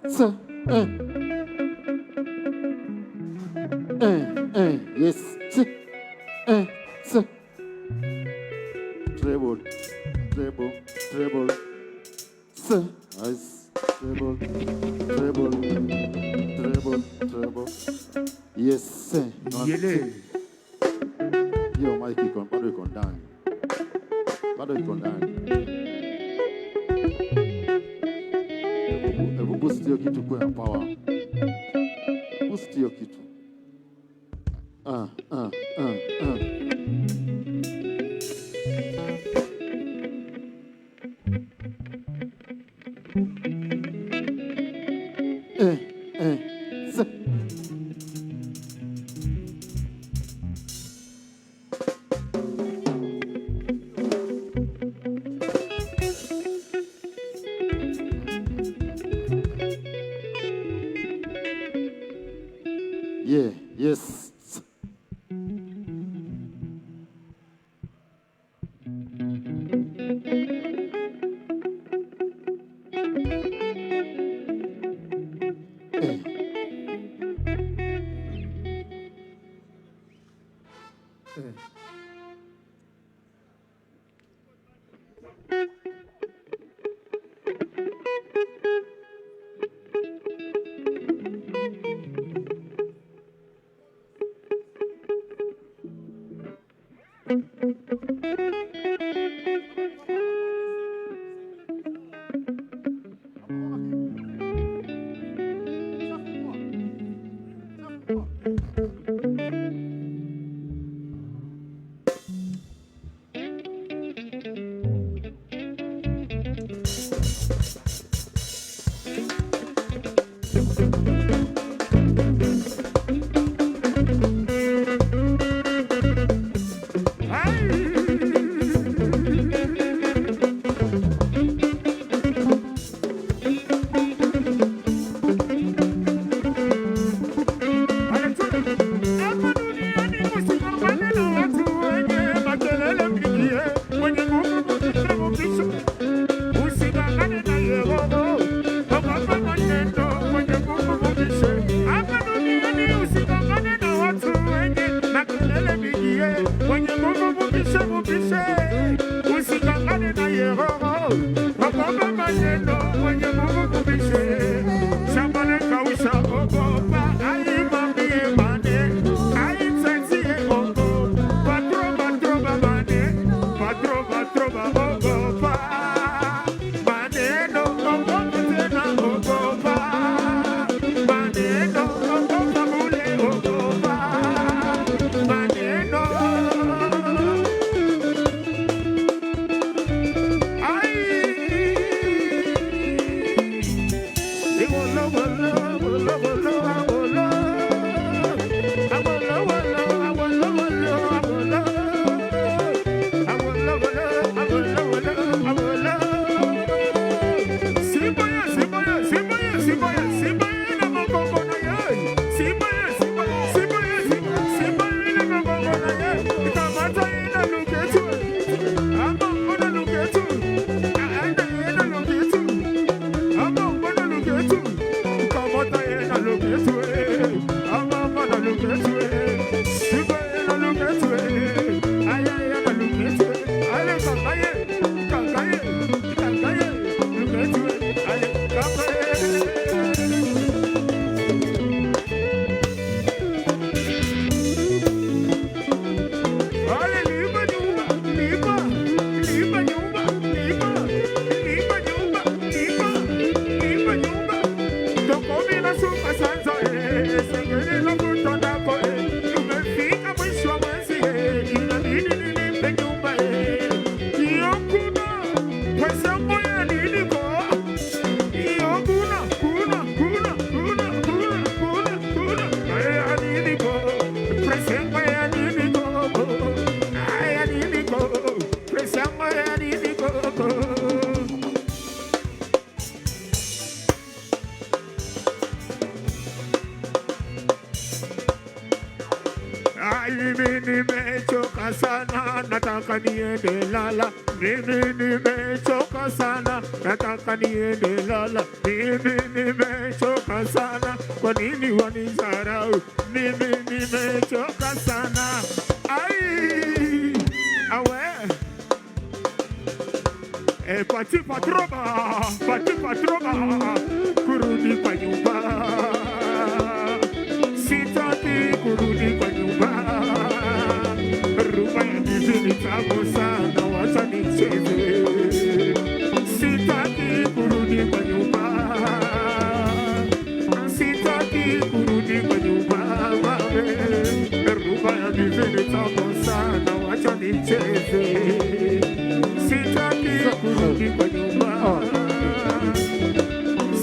C, Yes. C, C. Treble, treble, treble. C, ice, treble, treble. Yes. One, Yele. two. Hiyo mic iko bado iko ndani. Bado iko ndani. Hebu boost hiyo kitu kwa power. Boost hiyo kitu. Ah, ah, ah, ah. Eh, eh, se. Yeah, yes. Eh. Eh. Hapa duniani msipambane na watu wenye makelele mingi, wenye nguvu kupita mpisho. Usidangane na Yehova, ogopa maneno, mwenye nguvu mpisho. Hapa duniani usidangane na watu wenye makelele mingi, wenye nguvu mpisho mpisho. Usidangane na Yehova, ogopa maneno, mwenye nguvu mpisho. Shamba lekausha, ogopa, alimwambie mane, aitsatie ogopa, patro patro babane, patro patro baogopa. Maneno ogopa tena ogopa. Maneno ogopa bule ogopa. Maneno. Ai. Wolo, wolo, wolo, wolo, wolo. Awolo, wolo, awolo, wolo, awolo. Awolo, wolo, awolo, wolo, awolo. Simboya, simboya, simboya, simboya, simboya na magongo na ye. Simboya, simboya, simboya, simboya, simboya na magongo na ye. Ikamata ina luketu. Ama mbona luketu. Aenda ina luketu. Ama mbona luketu. Kamata ina luketu. Ama mbona luketu. Simboya ina luketu. Aya ina luketu. Ale kakaye, kakaye, kakaye, luketu. Ale kakaye. Ale lipa nyumba, lipa, lipa nyumba, lipa, lipa nyumba, lipa, lipa nyumba. Tokomi na suka sanzo, sengeni la kutondako, tumefika mwisho wa mwezi, inabidi nilipe nyumba, Iyo kuna, pesa moya niliko. Iyo kuna, kuna, kuna, kuna, kuna, kuna, kuna. Aya niliko, pesa moya niliko. Aya niliko, pesa moya niliko. Ai, mimi nimechoka sana, nataka niende lala. Mimi nimechoka sana, nataka niende lala. Mimi nimechoka sana, kwa nini wanidharau? Mimi nimechoka sana. Ai, awe. E pati patroba, pati patroba, kurudi kwa nyumba. Sitaki Sitaki kurudi kwa nyumba mama. Rumba ya bibi ni tamu sana, wacha nicheze. Sitaki kurudi kwa nyumba.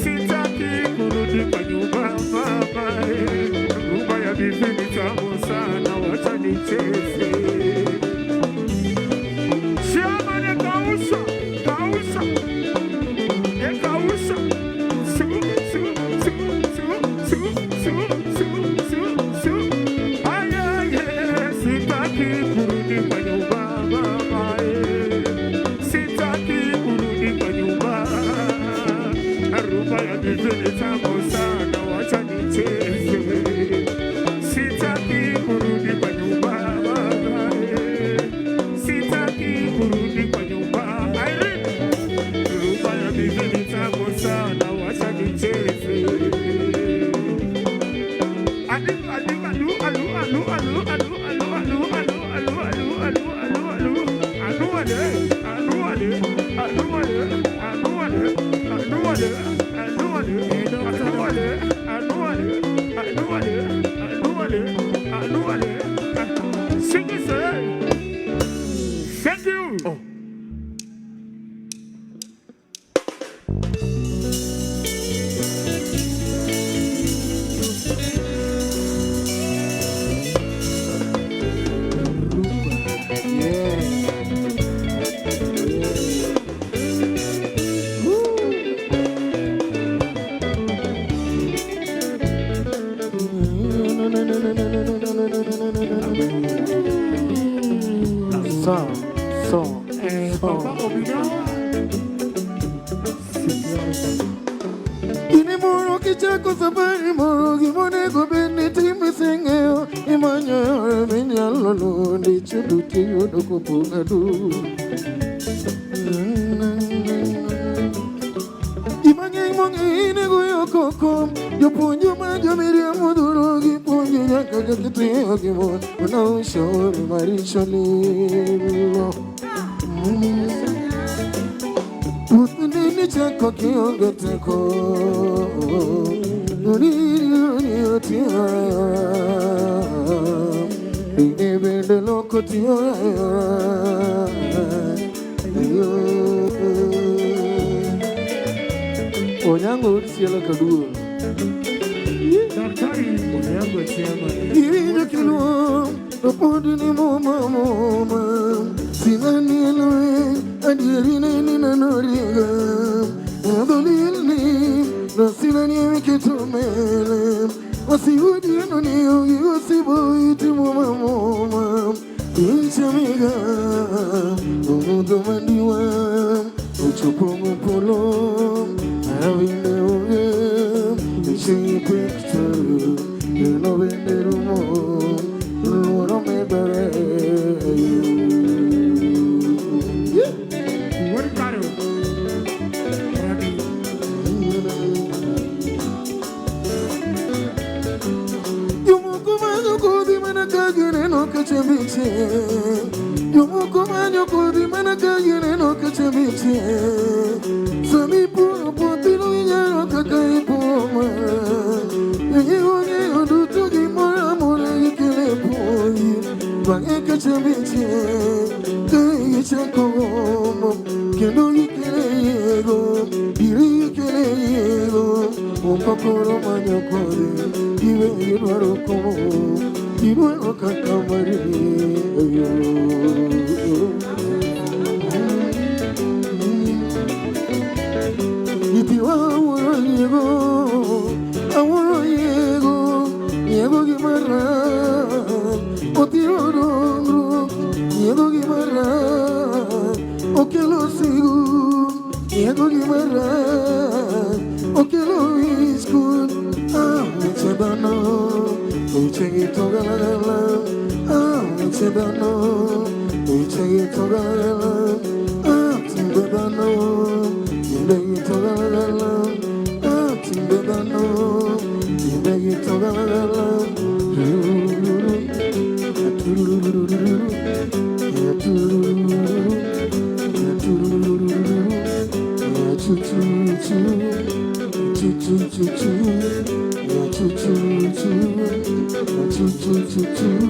Sitaki kurudi kwa nyumba mama. Rumba ya bibi ni tamu sana, wacha nicheze. Shama ne kausha, kausha. Ne kausha. Su, su, su, su, su, su, su, su, su. Ay, ay, ay, sitaki kurudi kwa nyumba mama. Sitaki kurudi kwa nyumba. Rumba ya bibi ni tamu sana, wacha nicheze. Sitaki kurudi kwa nyumba mama. Sitaki kurudi kwa nyumba. Irene, rumba ya bibi ni tamu sana, wacha nicheze. Alu, alu, alu, alu, alu, alu, alu, alu, alu, alu, alu, alu, alu, alu, alu. Alu, ale, alu, ale, alu, ale, alu, ale, alu, ale, alu, ale, alu, ale, alu, ale, alu, ale, alu, ale, alu, ale. Sing it, sir. Thank you. Oh. So, so, so. Ini moro kichako safari moro gimonego bed ni timi sing'eyo imanyo yore minyalo luwo ndicho duto iyudo kopong' adu. Ji mang'eny mong'eyo ni goyo koko jopuonj ma jomiriambo dhuro gipuonjo nyaka kaka itiyo gi mon mana ushauri maricho lilo. Wuoth nini chako kionge teko Dine bende loko tiyo Onyango usielo kaduo. Daktari Onyango chema. Iwinjo kiluo to pod ni muma muma. Sinani elwe adieri ne ni nanoriga. Odolilni no sinani ewi keto mele. Osiwudi no ni ogi osibo iti muma muma. Inchamiga umudo mandiwa uchopongo polo. Avinde oge ichi picture no venderumo luoro me bere. What caro? Jomoko manyo kodhi mana ka gineno ka chembiche. Jomoko manyo kodhi mana ka gineno ka chembiche. Sami puro puothi no ginyalo kaka ipuro ma. Ng'eyo duto gimoro amora gikelo e puothi. Bang'e ka chembiche ka gichako gombo kendo gikelo yiego. Biro gikelo yiego. Moko koro manyo kodhi giwegi dwaro komo gidwaro kaka mari. Nyithiwa awuoro nyiego, awuoro nyiego, nyiego gima rach, othiro dongruok, nyiego gima rach, okelo sigu, nyiego gima rach, okelo wichkuot. Ah, weche dhano, wechegi to galagala. Ah, weche dhano, wechegi to galagala. Ah, timbe dhano, timbegi to galagala. Ah, timbe dhano, timbegi to galagala. Turururu, turururu, turururu, turururu, chu chu chu, chu chu chu chu, chu chu Chu chu chu chu.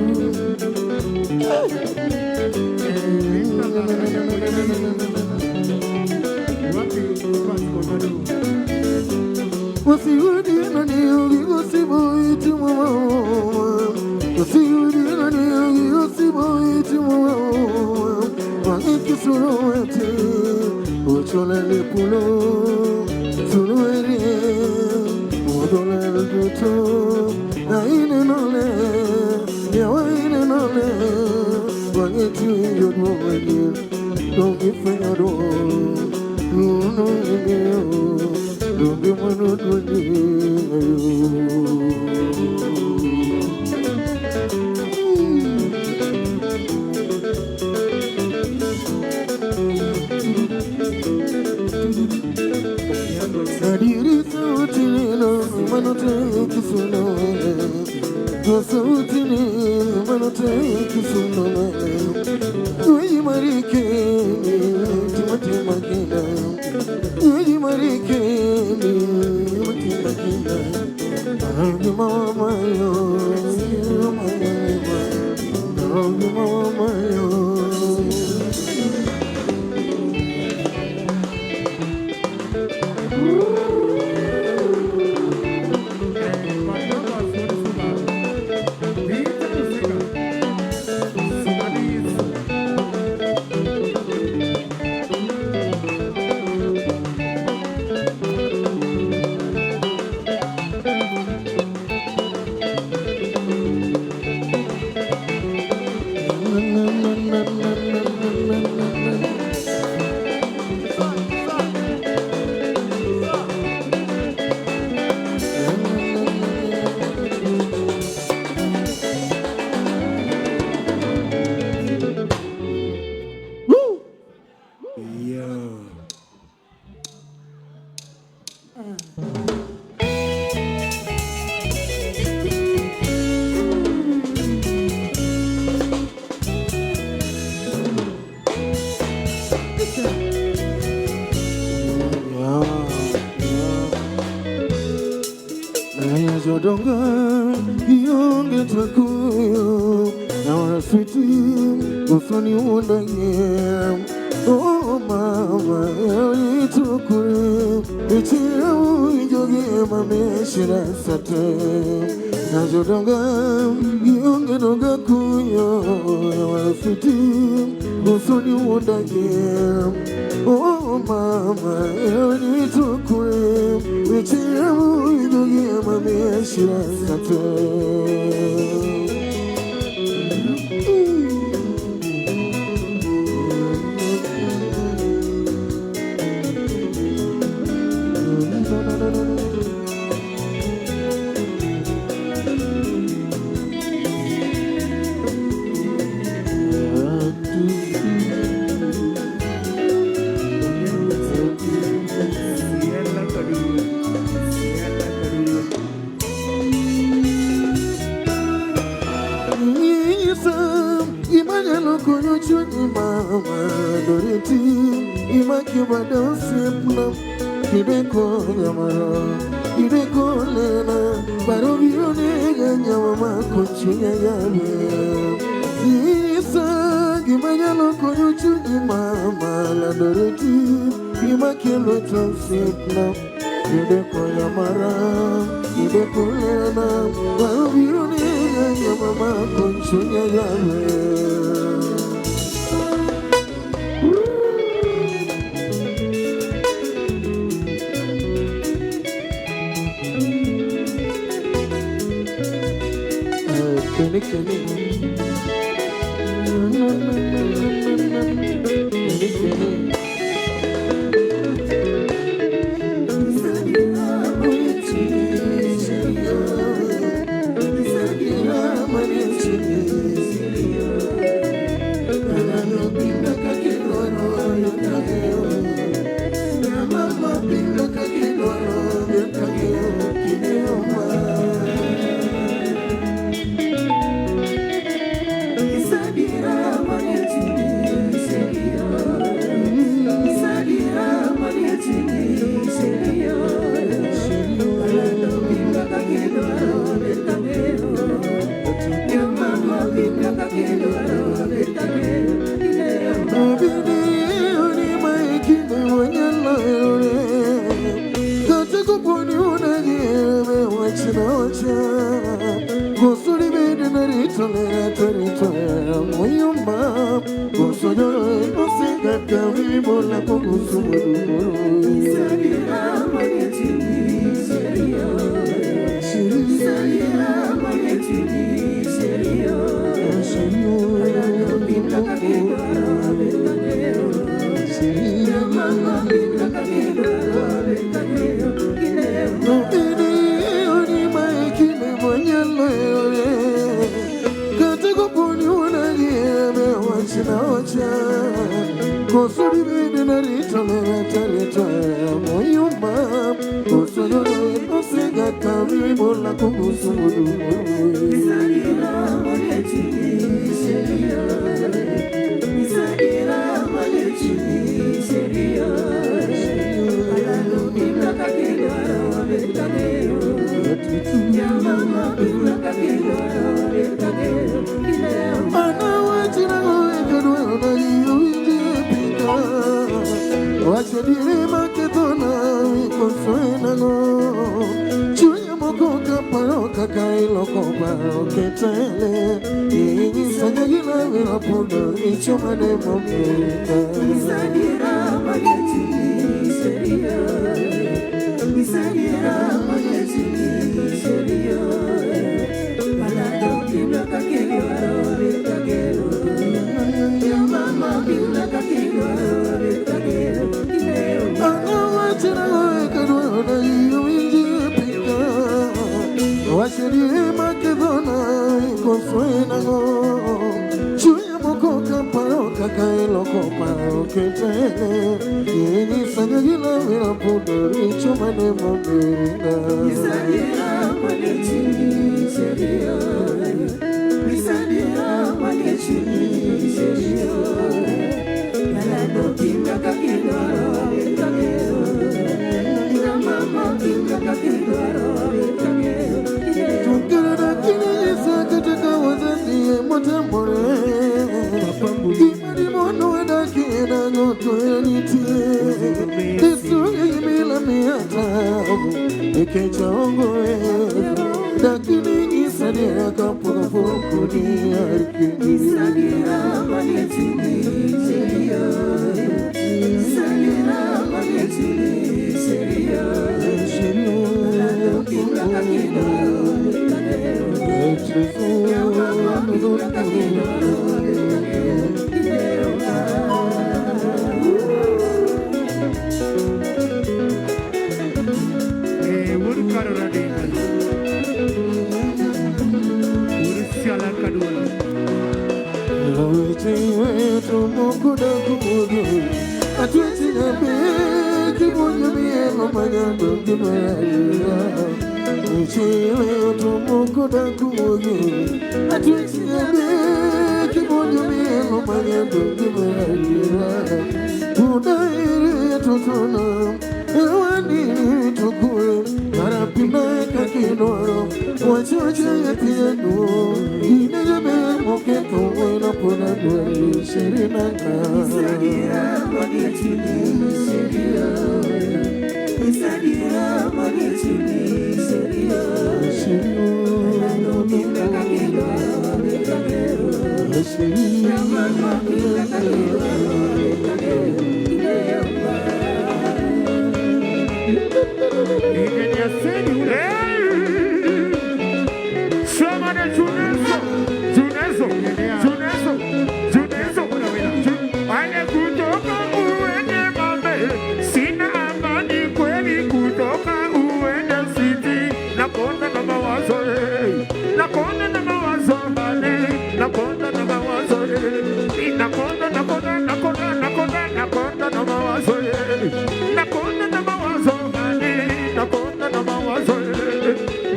tolera tarito moyumba Kosonyoro osega kawimola kogusumuru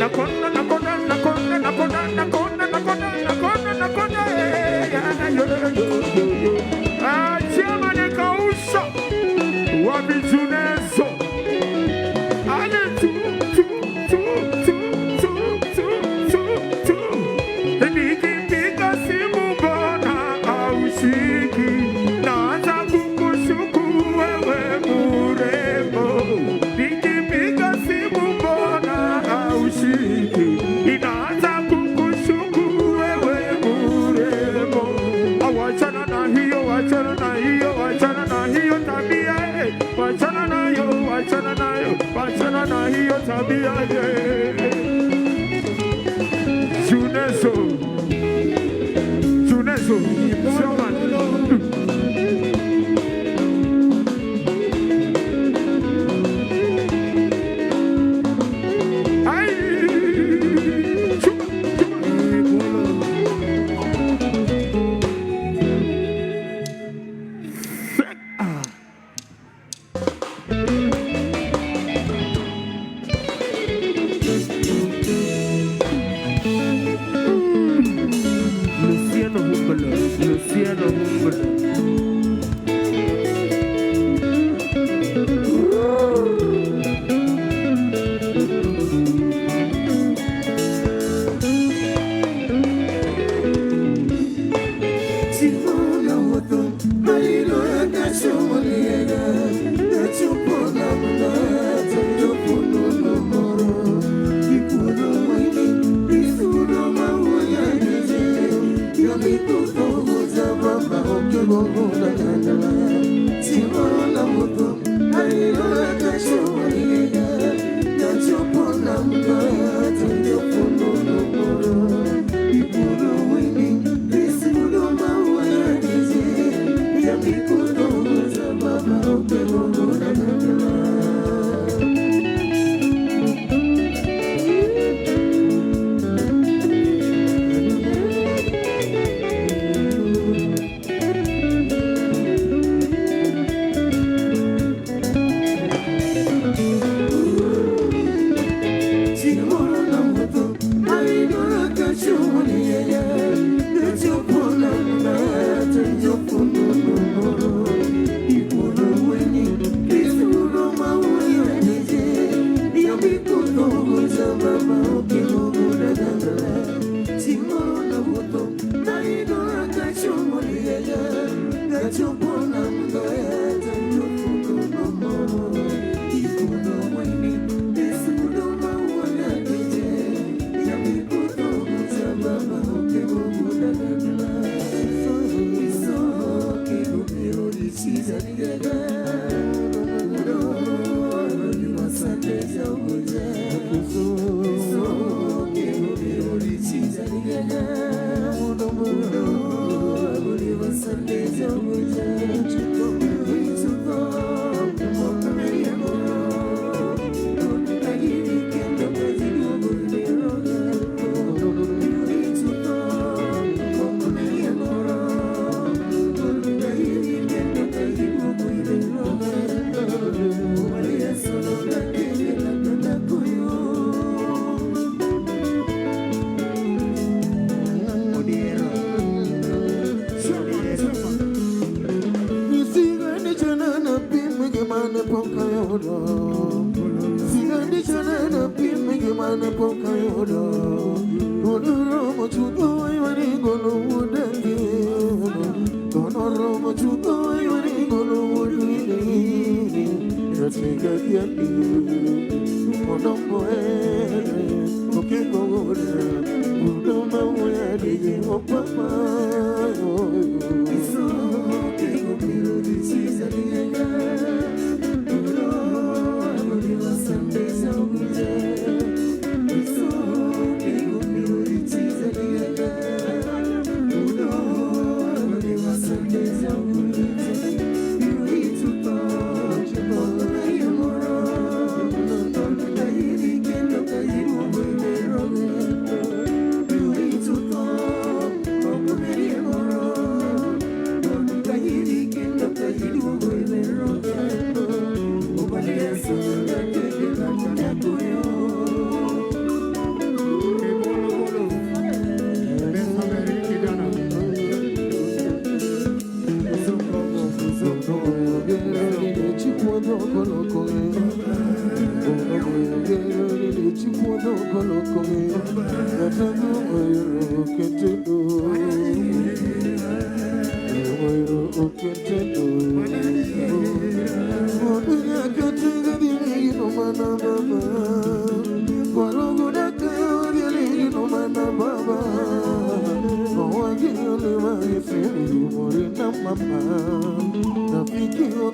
Nakona, nakona, nakona, nakona, nakona. Juneso. Juneso. Chairman. Ai. Chuma, chuma. Ah. Luciano Humbolo, Luciano Humbolo.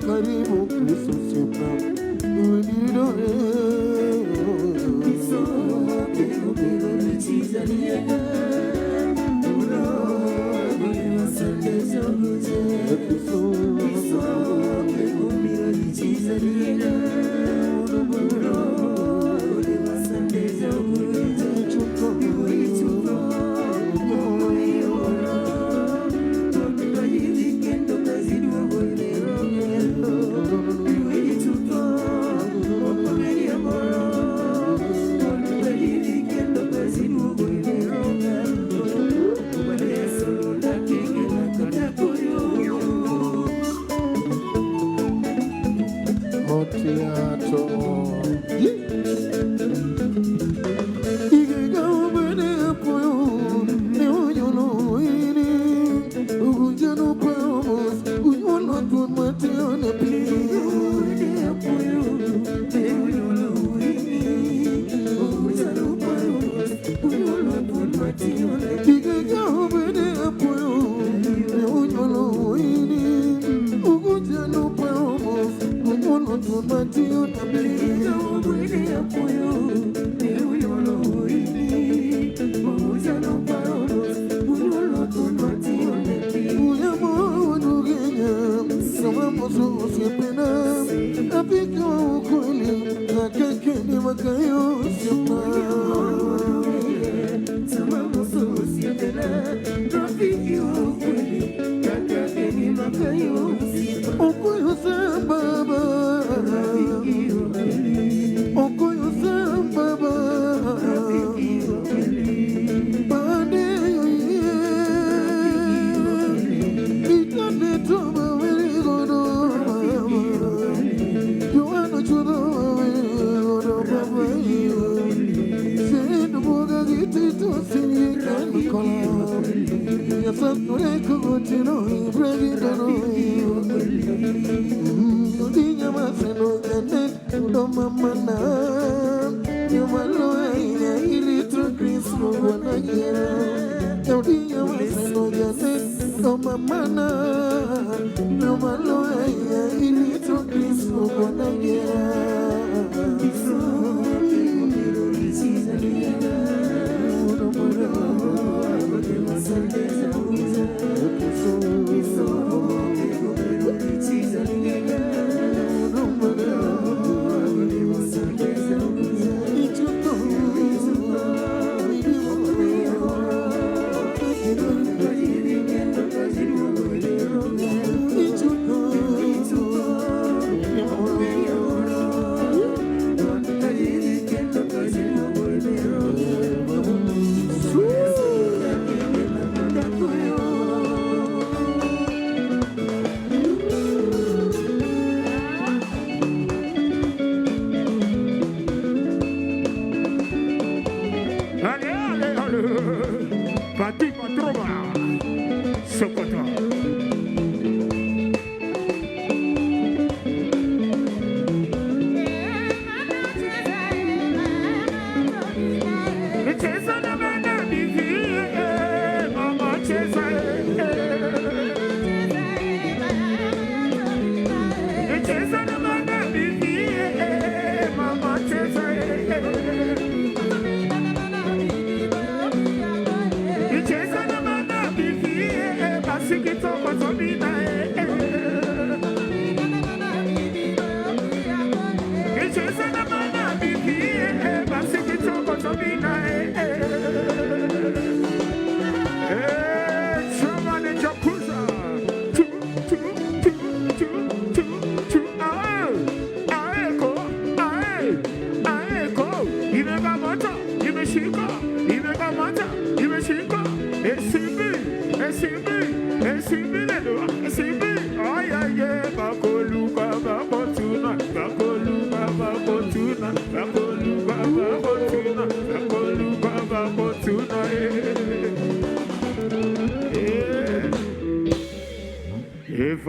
Karibu Kristo sema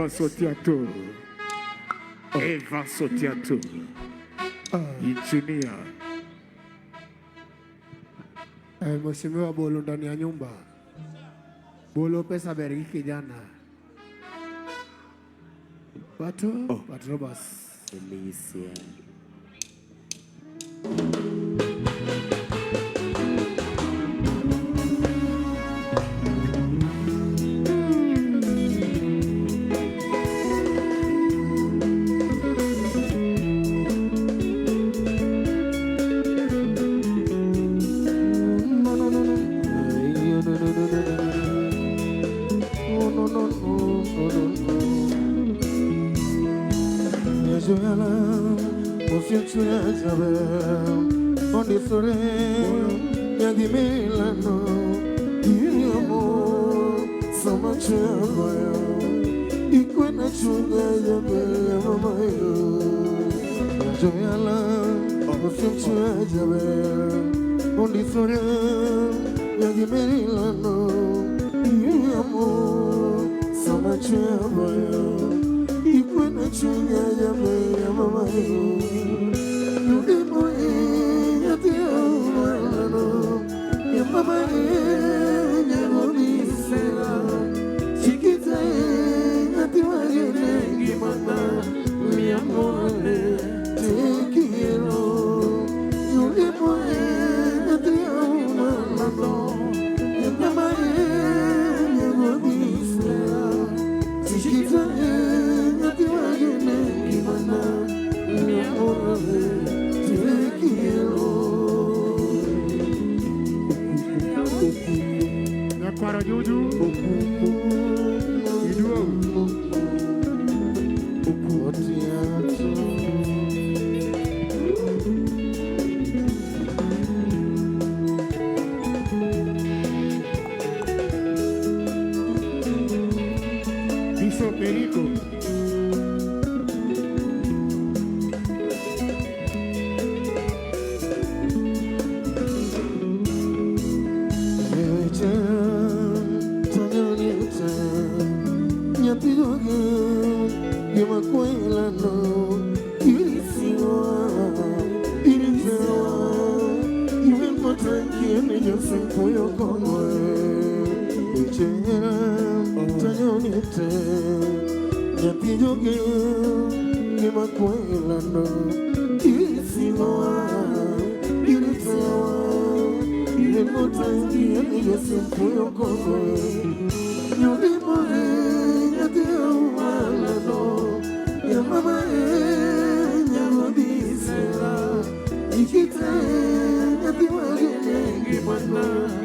Eva Sotiato. Eva Sotiato. Engineer. Mheshimiwa Bolo ndani ya nyumba. Bolo pesa beriki kijana. Bato, Patrobas. Elysia. Osiechunya jaber ondisore nyadhi milano iriamo sama chunya goyo ikwena chunya jaber mamayo joyala osiechunya jaber ondisore nyadhi milano iriamo sama chunya goyo ikwena chunya jaber mamayo Mi amor, te quiero. Yo le voy a te amo, Chiquita, mi amor, te quiero. Nyakwaro Juju Iduogo. Bishop Eriko. Mama,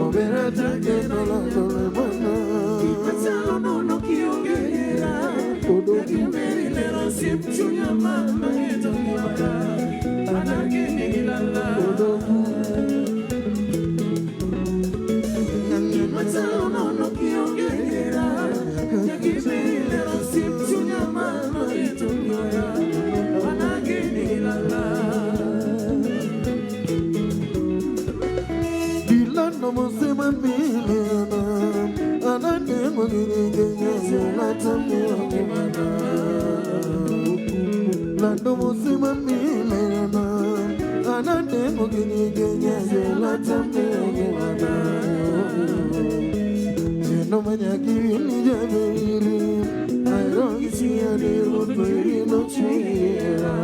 Obera take no la no mana. Machalo nono kiongera. Nyakimeri lero sip chunya mama eto ngimana. Anageni gilala. Machalo nono kiongera. Nyakimeri lero sip chunya mama eto ngimana. Anageni gilala. Dilano mosema milena. Anane mwingine na Lando mosema milena. Anane mwingine na Jeno manyakini jabiri. Airogisiani rutuirino chira.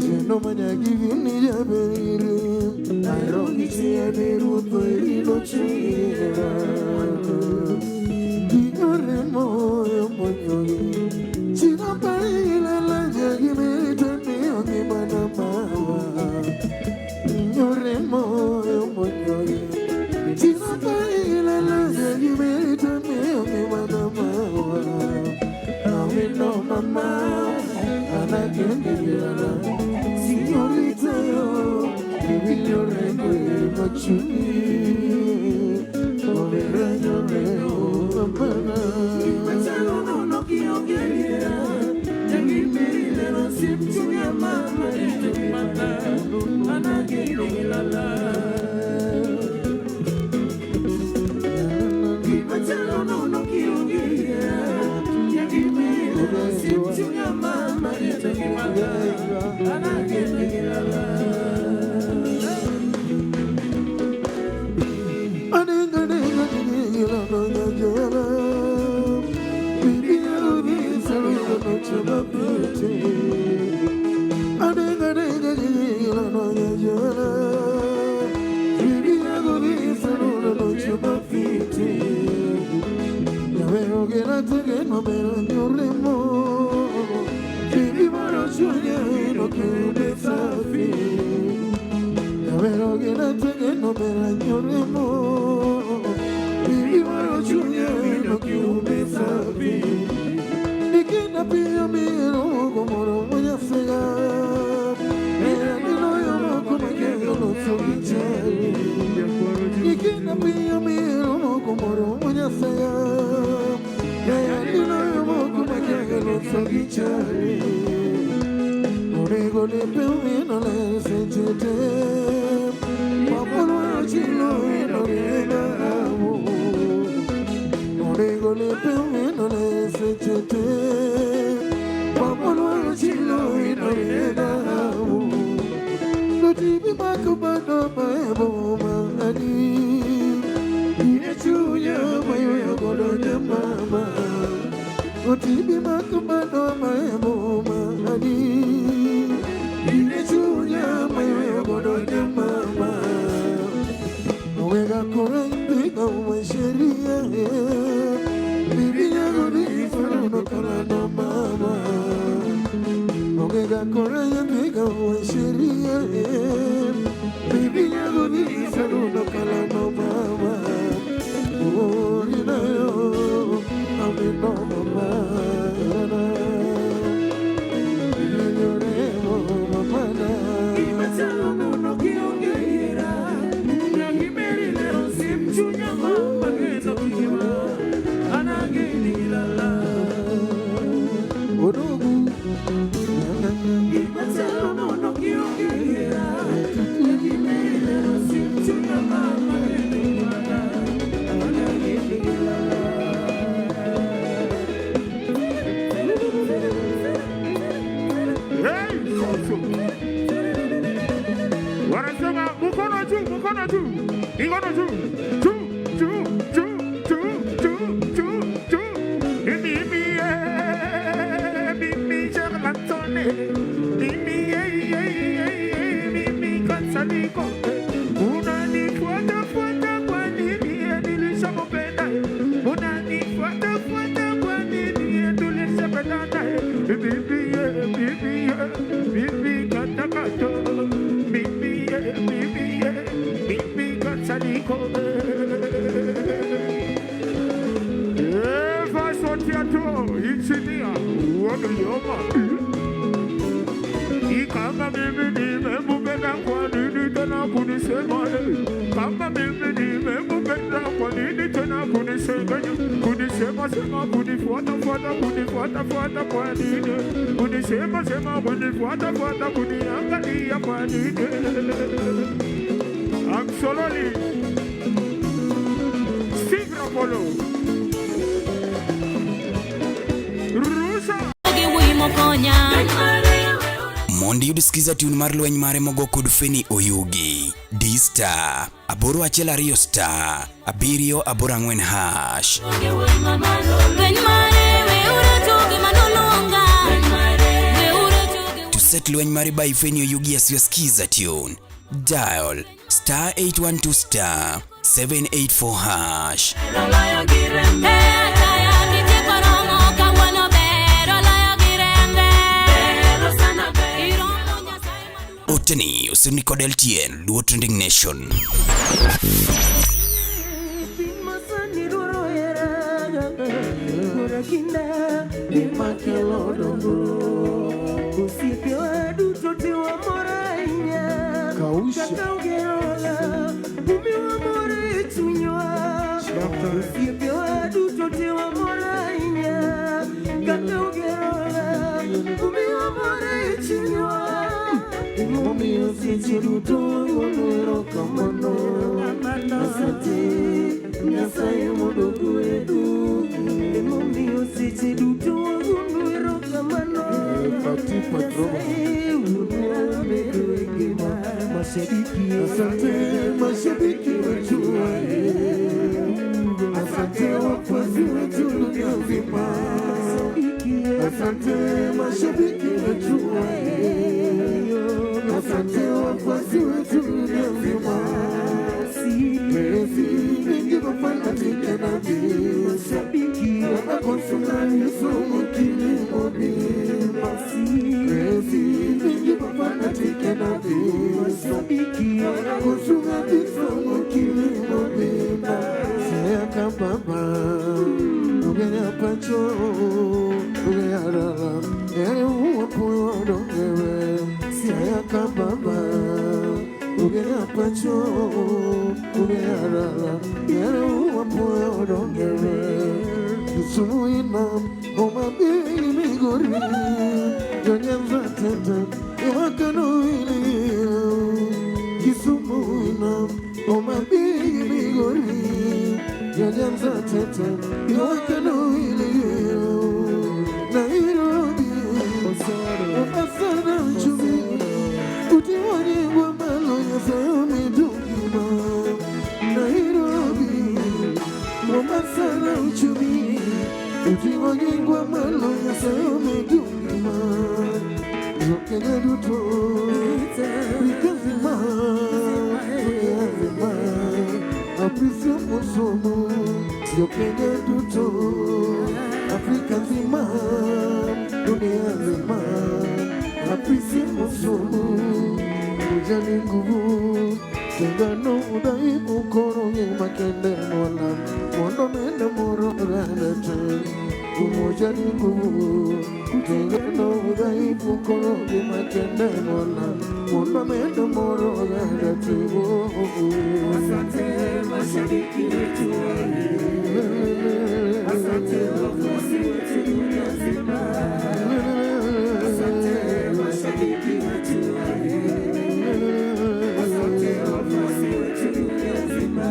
Jeno manyakini jabiri. Airogisiani rutuirino chira. Inyore moyo monyogi. Chinapaila la jagimeta miogi manamawa. Inyore moyo monyogi. Chinapaila la jagimeta miogi manamawa. Awino mama anakendelea. Señorita yo, inyore moyo chuni. Machalo nono kiongera. Nyakimeri lero sip chunya mama eto ngimana. Anageni gilala. Machalo nono kiongera. Nyakimeri lero sip chunya mama eto ngimana. Anageni gilala. Wanasema mkono juu, mkono juu, mkono juu, juu, juu, juu, juu, juu, juu, juu. Mimi mimi Charlatone, mimi mimi Kansaliko. Unanifuata fuata kwa nini? Nilishamupenda. Unanifuata fuata kwa nini? Tulishapendana. Mimi mimi mimi katakata. Mimi mimi mimi andiko. Eva Sotiato, injinia, Uoniyoma. Kama mimi nimemupenda kwa nini tena kunisema? Kama mimi nimemupenda kwa nini tena kunisengenya? Kunisema sema kunifuata fuata kunifuata fuata kwa nini? Kunisema sema kunifuata fuata kuniangalia kwa nini? Absolutely. Steve Rapolo. Rusa. Mondo iyud skiza tune mar lweny mare mogo kod Feni Oyugi. D star 812 star 784 hash. To set lweny mare by Feni Oyugi as your skiza tune, dial star 812 star 784 hash. Oteni osirni kod LTN Luo Trending Nation. Emomiyo seche duto wagono erokamano. Asante Nyasaye mondo ogwedhu. Emomiyo seche duto wagono erokamano. Nyasaye wuonwa medo e ngima. Mashabiki, asante mashabiki wetu, asante wafuasi wetu dunia nzima, asante mashabiki wetu, asante wafuasi wetu dunia nzima. Merci mingi bafana tikena mashabiki wanakonsunga Yesu mokili mobimba. Merci mingi bafana tikena mashabiki wanakonsunga biso mokili mobimba. Sayaka baba ugenya pacho ugenya rara ere uwapuyo dongewe. Sayaka baba ugenya pacho ugenya rara ere uwapuyo dongewe. Kisumu ina Homa Bay Migori Nyanza tete iwakano ili. Kisumu ina Homa Bay Migori Nyanza tete iwakano ili. Nairobi Mombasa na uchumi utiwani wa malo Nyasaye omedungima. Nairobi Mombasa na uchumi utiwani wa malo Nyasaye omedungima. Kenya duto Afrika nzima dunia nzima Aprisi musomo sio Kenya duto Afrika nzima dunia nzima Aprisi musomo umoja ni nguvu tengano udhaifu koro ngima kende mola mondo mende moro oganda te. Umoja ni nguvu tengano udhaifu koro ngima kende mola mondo mende moro oganda te. Asante mashabiki wetu, asante wafuasi wetu dunia nzima, asante mashabiki wetu, asante wafuasi wetu dunia nzima.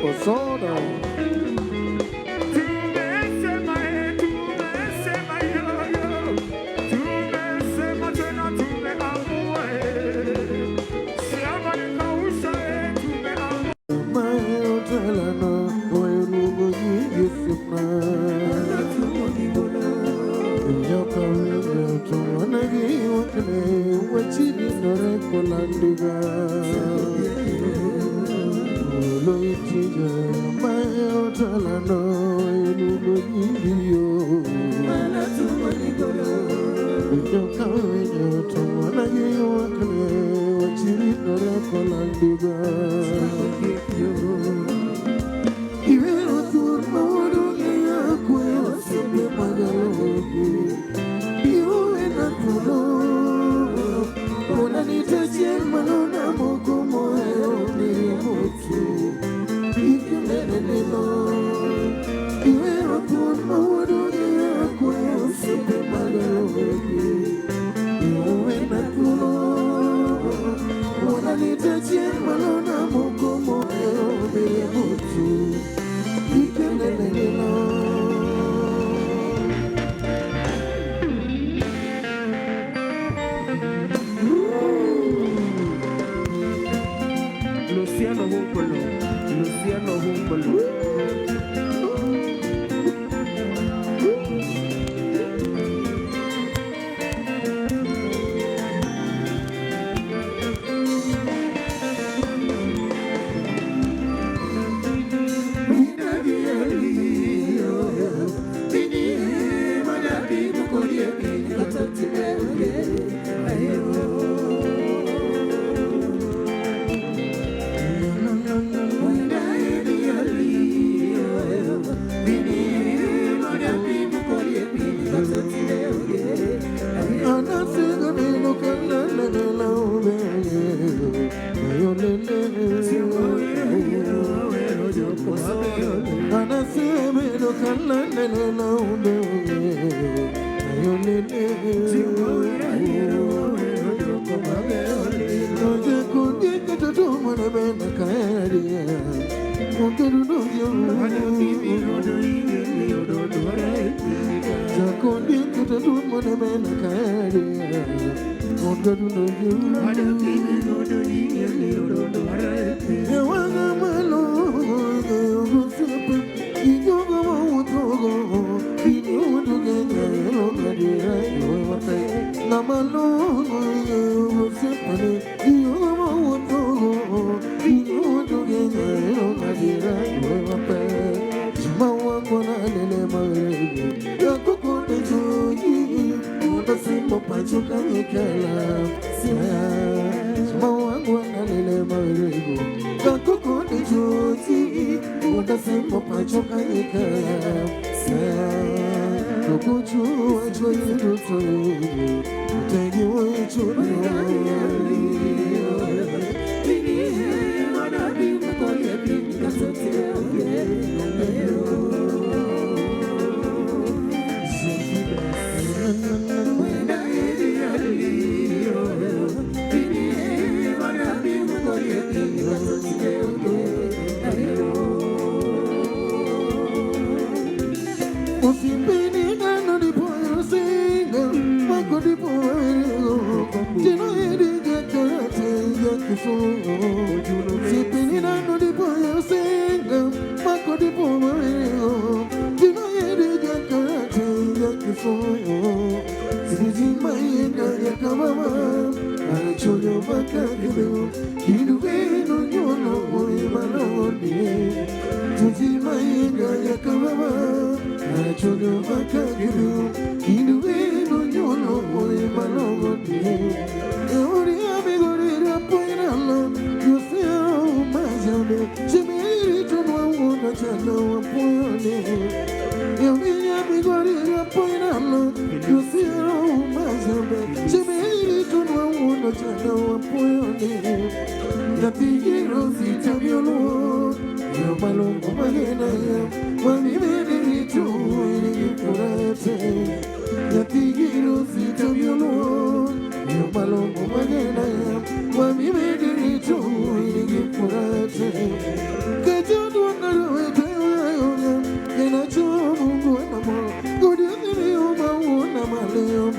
Osono. Tumesema tumesema yoyo, tumesema tena tumeamua, siama nikausha, tumeamua. Mayotelana, werugo nyingi sima. Luciano Júncolo, Luciano Júncolo.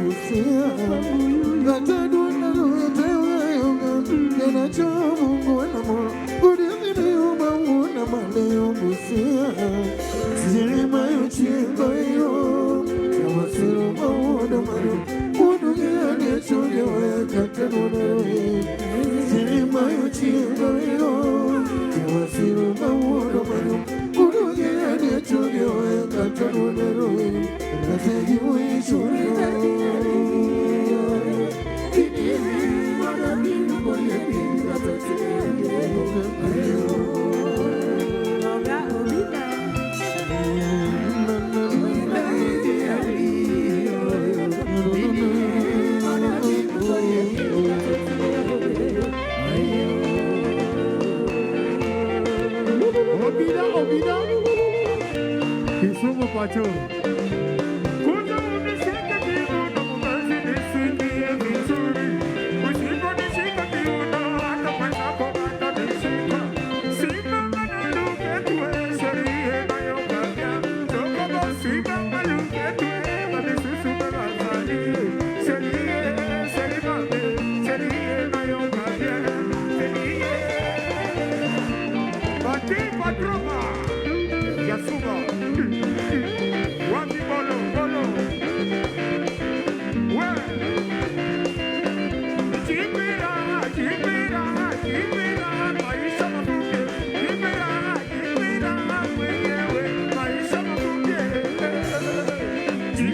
Busia,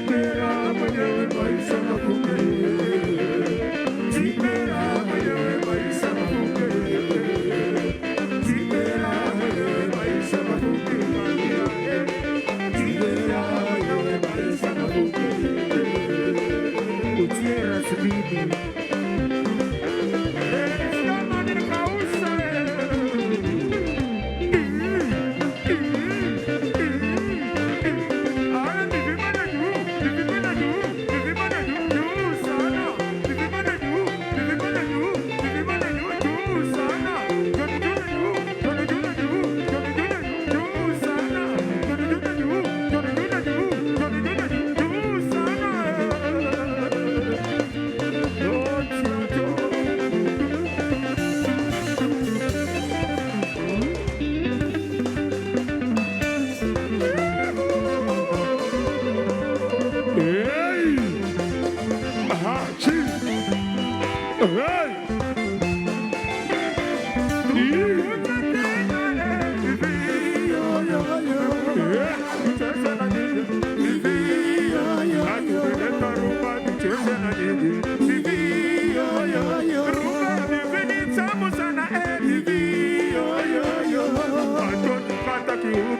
Tipera mwenyewe maisha mafupi. Tipera mwenyewe maisha mafupi. Tipera mwenyewe maisha mafupi. Tipera mwenyewe maisha mafupi. Utiera sibidi. Hey! Aha, chi. Hey!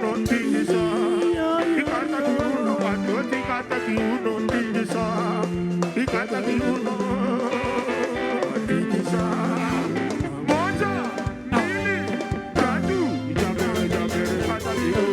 Moja, mbili, tatu, kata kiuno. Moja, mbili, tatu, kata kiuno.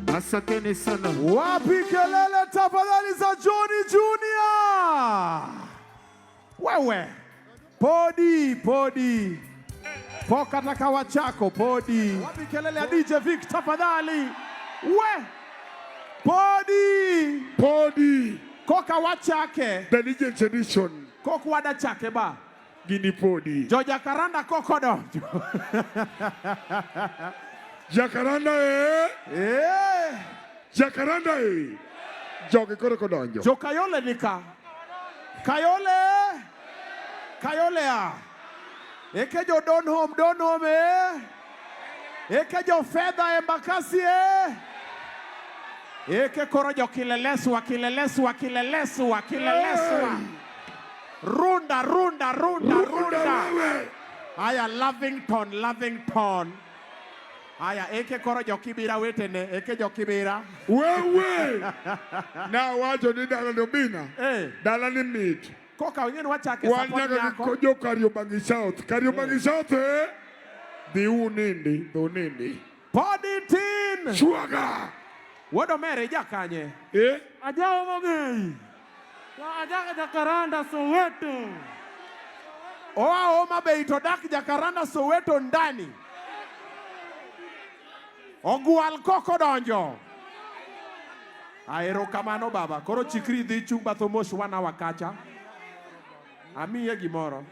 Asanteni sana. Wapi kelele tafadhali za Johnny Junior? Wewe podi podi poka takawa chako podi. Wapi kelele ya DJ Vic tafadhali? We podi Podi. koka wachake The Legends Edition. kokwada chake ba Gini podi. jojakaranda kokodonjo Jacaranda eh. eh. Jacaranda eh. Jogi koro kodonjo. Jokayole nika Kayole Kayole a Eke jo Donholm Donholm eh Eke jo fedha Embakasi eh Eke koro jo Kileleswa Kileleswa Kileleswa Kileleswa Runda runda runda Runda runda wewe. Haya Lavington Lavington Haya eke koro jo Kibira wetene eke jo Kibira Wewe. Na wacho ni dala ni Obina. Eh. Dala ni mit. Koka wengine wachake Wan support nyaka yako gi jo Kariobangi South. Kariobangi South eh. Dhi unindi, dhi unindi. Podi tin Chwaga. Wuod Omera ija kanye? Eh? Ajawo mong'eyi. Aja Jacaranda Soweto. Oa Homa Bay to dak Jacaranda Soweto ndani. Ogwal koko donjo. Aerokamano baba. Koro chikri dhi chung bath Omosh wana wakacha. Amiye gimoro.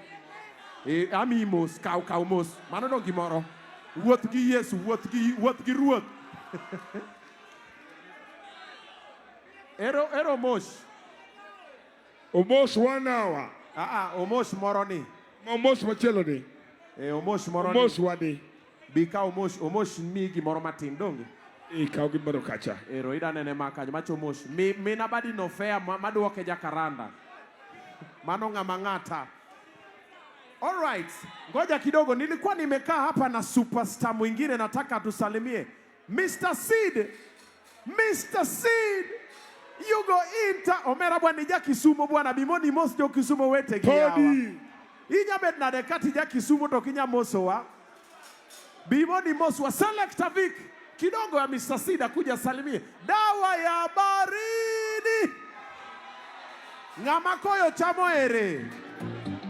E, amiyi mos, kaw kaw mos. Mano dong gimoro. Wuoth gi Yesu, wuoth gi Ruoth. Ero ero Omosh. Omosh one hour. Ah ah, Omosh moro ni. Omosh machielo ni. E, Omosh moro ni. Omosh wadi. Bi ka Omosh, Omosh miyi gimoro matin donge? Ikaw gimoro kacha. Ero ida nene ma kanyo macho Omosh. Mi mina badi no fair maduoke Jacaranda. Mano ng'ama ng'ata. All right. Ngoja kidogo, nilikuwa nimekaa hapa na superstar mwingine nataka tusalimie. Mr. Seed. Mr. Seed. Yugo Inter. Omera bwana ija Kisumu bwana bimoni mos jo Kisumu wete gi yawa. Podi. Inya bet nade kati ja Kisumu to kinya mosowa. Bimoni moswa Selector Vic kidogo ya Mr. Seed akuja salimie. Dawa ya baridi. Ng'ama koyo chamo ere.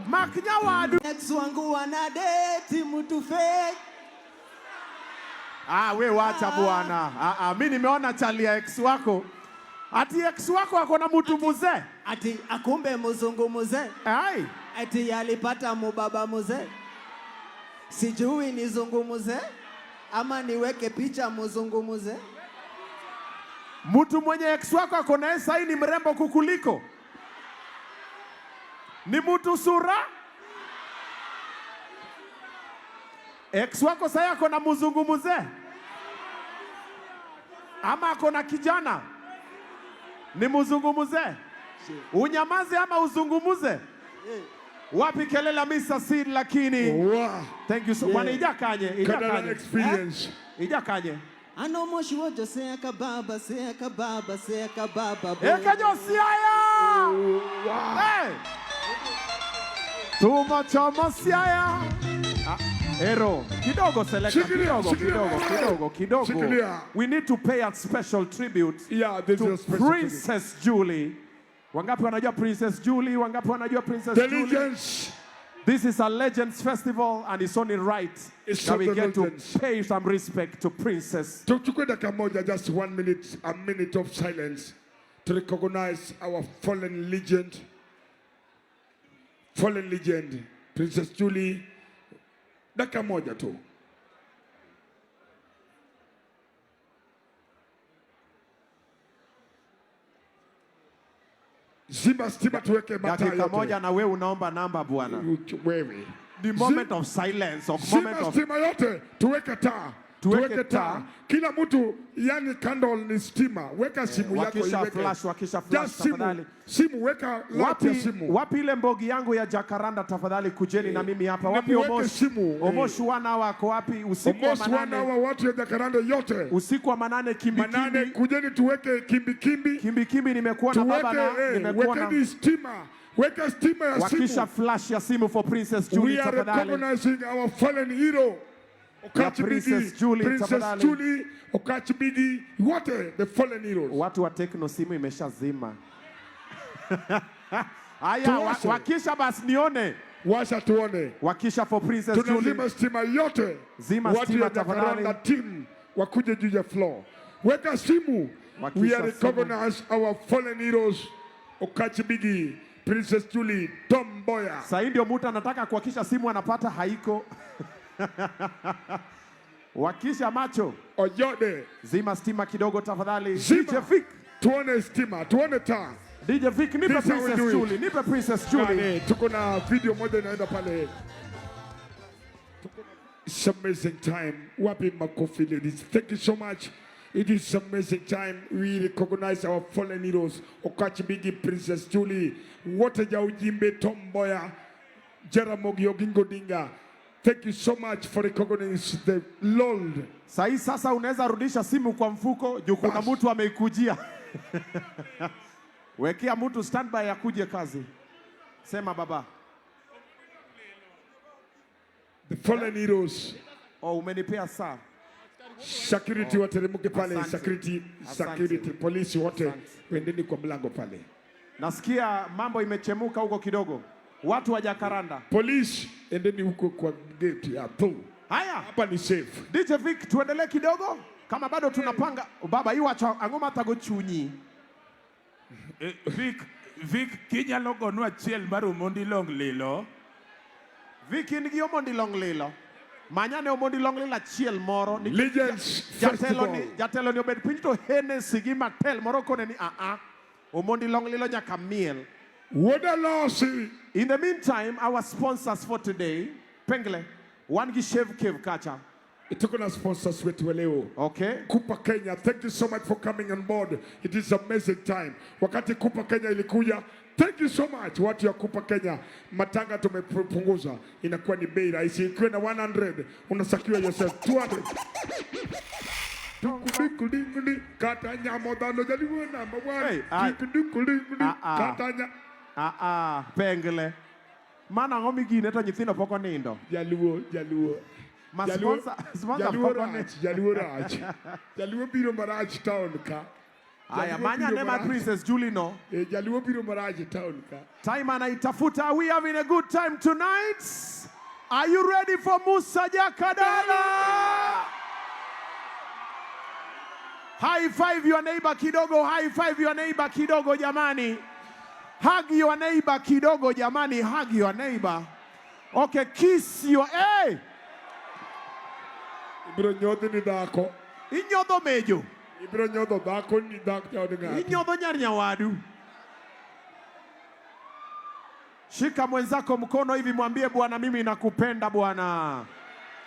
Mak nyawadu. Ex wangu wanadate mtu fake. Ah, we wacha bwana. Ah, ah, mi nimeona chali ya ex wako. Ati ex wako ako na mtu mzee. Ati akumbe mzungu mzee. Ai. Ati alipata mubaba mzee. Sijui nizungumuze ama niweke picha muzungumuze. Mtu mwenye ex wako ako naye sahi ni mrembo kukuliko. Ni mtu sura. Ex wako sahi ako na mzungu mzee. Ama ako na kijana. Ni mzungu mzee. Unyamaze ama uzungumuze? Wapi kelele Mr. Seed lakini. Thank you so Yeah. Bwana ijakanye, Kadala ijakanye. experience. Ijakanye. Ano moshi wojo seka baba seka baba seka baba. bo. Eka Siaya! Hey! Tumo chomo Siaya. Ah, Ero, kidogo selector, Shikilia, kidogo, shikilia. kidogo, kidogo, kidogo. Shikilia. We need to pay a special tribute Yeah, this to is a special Princess Julie. Wangapi wanajua Princess Julie? Wangapi wanajua Princess The Julie? Legends. This is a Legends Festival and it's only right It's that we the get to Legends. pay some respect to Princess. Tuchukue dakika moja, just 1 minute, a minute of silence to recognize our fallen legend, Princess Julie. Dakika moja tu. Zima stima tuweke mataa Dakika yote. moja na wewe unaomba namba bwana. Wewe. The moment of silence, of Zima moment of stima yote tuweke taa. Tuweke Tuweke taa. taa. Kila mtu, yani candle ni stima. Weka simu yako wakisha iweke. flash, wakisha flash Just simu. tafadhali. Simu weka light ya Wapi, simu. wapi ile mbogi yangu ya Jacaranda tafadhali, kujeni na mimi hapa. Na Wapi muweke Omosh? simu, eh. Omosh wana wako wapi? Usiku wa Omosh wana manane, wa watu ya Jacaranda yote. usiku wa manane, kimbi Manane, kimbi. kujeni tuweke kimbi kimbi. Kimbi kimbi, nimekuona Tuweke, baba na nimekuona. wekeni stima. Weka stima ya Wakisha simu. flash ya simu for Princess We Julie are tafadhali. recognizing our fallen hero. Okatch Ya Princess Bigi, Julie, Princess tafadhali. Julie, Okatch Bigi, wote the fallen heroes. Watu wa Tecno simu imeshazima. Haya, Tuwashe. wakisha basi nione. Washa tuone. Wakisha for Princess Tunazima Julie. stima yote. Zima Watu stima ya tafadhali. Jacaranda team wakuje juu ya floor. Weka simu. Wakisha We are simu. recognize our fallen heroes. Okatch Bigi, Princess Julie, Tom Mboya. Sasa hii ndio mtu anataka kuhakisha simu anapata haiko. Wakisha macho. Ojode. Zima stima kidogo tafadhali. Zima. DJ Vic. Tuone stima, tuone taa. DJ Vic, nipe This how we Princess do it. Julie, nipe Princess Julie. Nani, tuko na video moja inaenda pale. It's amazing time. Wapi makofi ladies. Thank you so much. It is amazing time. We recognize our fallen heroes. Okatch Bigi, Princess Julie, wote Jaujimbe, Tom Mboya, Jaramogi Oginga Odinga. Thank you so much for recognizing the Lord. Sahii sasa unaweza rudisha simu kwa mfuko juu kuna Bas. mtu ameikujia. Wekea mtu standby akuje kazi. Sema baba. The fallen heroes. Oh, umenipea saa. Security wateremke pale, Asante. security, Asante. security, polisi wote Asante. wendeni kwa mlango pale. Nasikia mambo imechemuka huko kidogo. Watu wa Jacaranda. Polisi endeni huko kwa gate hapo. Haya. Hapa ni safe. DJ Vic, tuendelee kidogo kama bado tunapanga. Baba iwacho ang'o mathago chunyi? Vic, Vic, kinyalo gonwa achiel mar Omondi Long Lilo. Vic in gi Omondi Long Lilo. Manyane Omondi Long Lilo achiel moro. Nikech Legends jatelo ni, Festival. jatelo ni obed piny to Hennessy gi Martell moro kone ni aa. Omondi Long Lilo nyaka miel. Wuoda losi. In the meantime, our sponsors for today, Pengle, wan gi Shave Cave kacha. Tuko na sponsors wetu wa leo. Okay. Kupa Kenya, thank you so much for coming on board. It is amazing time. Wakati Kupa Kenya ilikuja, thank you so much watu ya Kupa Kenya. Matanga tumepunguza, inakuwa ni bei rahisi. Ikiwa na 100 una secure yourself 200. Tukulikuli kata nyamo dhano jaluo namba one. Hey, ai. Tukulikuli Ah, ah. kata nya Ah ah, Pengle. Mano ang'o migine to nyithindo pok onindo? Jaluo, jaluo. Ma Jaluo- sponsor Jaluo pok rach, jaluo rach. Jaluo biro marach town ka. Aya, manya nema Princess Julie no. Eh, Jaluo biro marach e town ka. Time anaitafuta. Are we having a good time tonight? Are you ready for Musa Jakadala? High five your neighbor kidogo, high five your neighbor kidogo jamani. Hug your neighbor kidogo jamani, hug your neighbor. Okay, kiss your hey. Ibiro nyodhi ni dhako. Inyodho mejo. Ibiro nyodho dhako ni dhak jaod ng'ato. Inyodho nyar nyawadu. Shika mwenzako mkono hivi, mwambie bwana, mimi nakupenda bwana.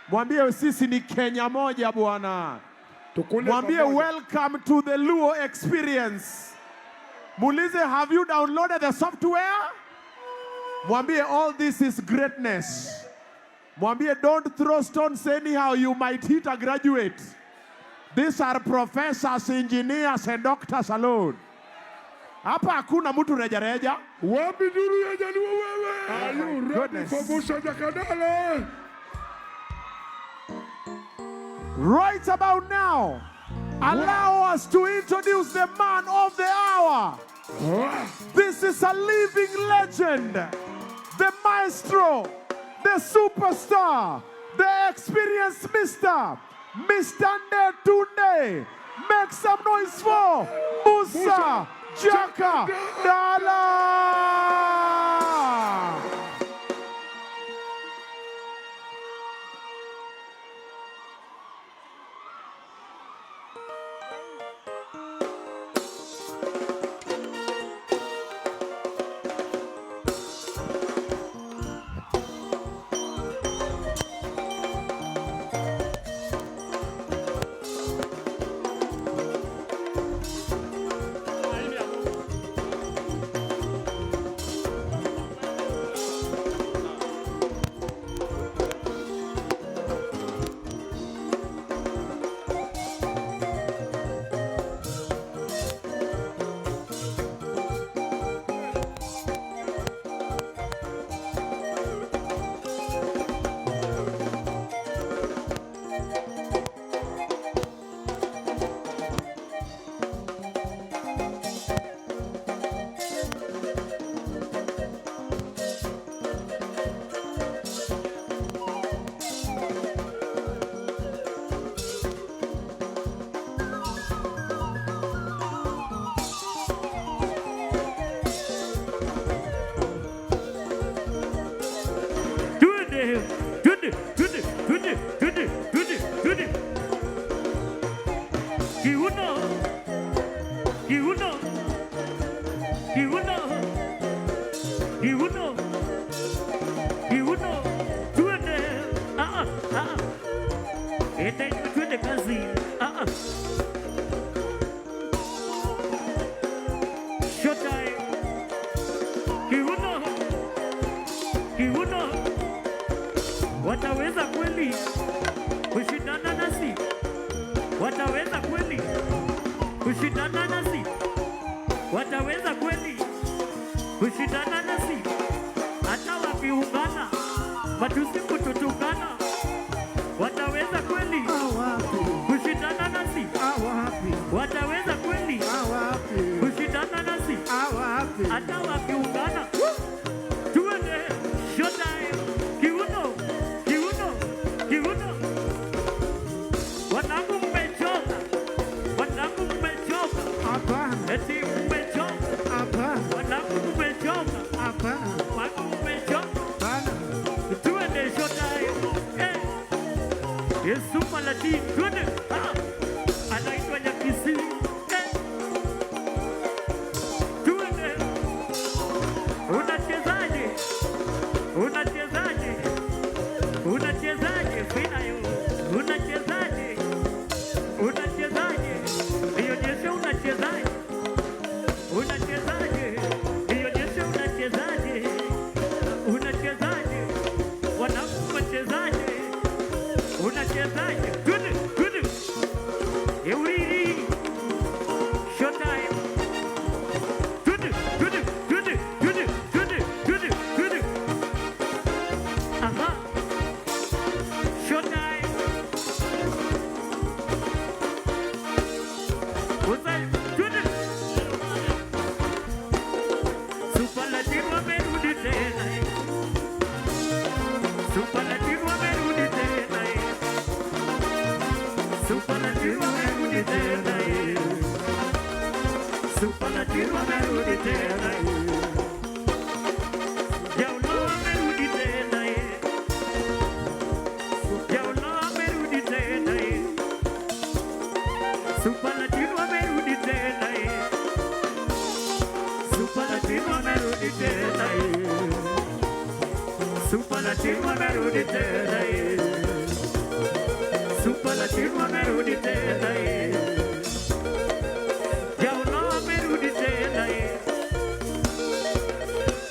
Mwambie sisi ni Kenya moja bwana. Tukule Mwambie pamoja. welcome to the Luo experience. Muulize, have you downloaded the software? Mwambie all this is greatness. Mwambie don't throw stones anyhow, you might hit a graduate. These are professors, engineers and doctors alone. Hapa hakuna mtu rejareja. Wapi duru ya Jaluo wewe? Are you ready Goodness. for Musa Jakadala? Right about now, allow us to introduce the man of the hour. This is a living legend, the maestro, the superstar, the experienced Mr. Mr. Tunde. Make some noise for Musa Jakadala. Twende, twende, twende, twende, twende, twende, twende. Kiuno, kiuno, kiuno, kiuno, kiuno. Twende, ah, ah, ah. Ete, twende kazi, ah, ah. Showtime. Kiuno, kiuno. Wataweza kweli kushindana nasi? Wataweza kweli kushindana nasi? Wataweza kweli kushindana nasi? Hata wakiungana matusi kututukana, wataweza kweli kushindana nasi? Wataweza kweli kushindana nasi? Hata wakiungana, tuende showtime. Kiuno, kiuno, kiuno. Wanangu mmechoka, wanangu mmechoka, eti mmechoka, wanangu mmechoka, wanangu mmechoka. Tuende showtime. Eh, Yesu Malati, tuende. Ah, anaitwa Nyakisi. Eh, tuende. Unachezaje? Unachezaje? Unachezaje Finayo? Unachezaje? Unachezaje? Nionyeshe unachezaje? Unachezaje? Nionyeshe unachezaje? Unachezaje? Wanangu unachezaje? Unachezaje? Twende, twende. tena. Superlative wamerudi tena. Superlative wamerudi tena. Superlative wamerudi tena. Jaulo wamerudi tena. Jaulo wamerudi tena. Superlative wamerudi tena. Superlative wamerudi tena. Superlative wamerudi tena. Superlative wamerudi tena. Jaulo wamerudi tena.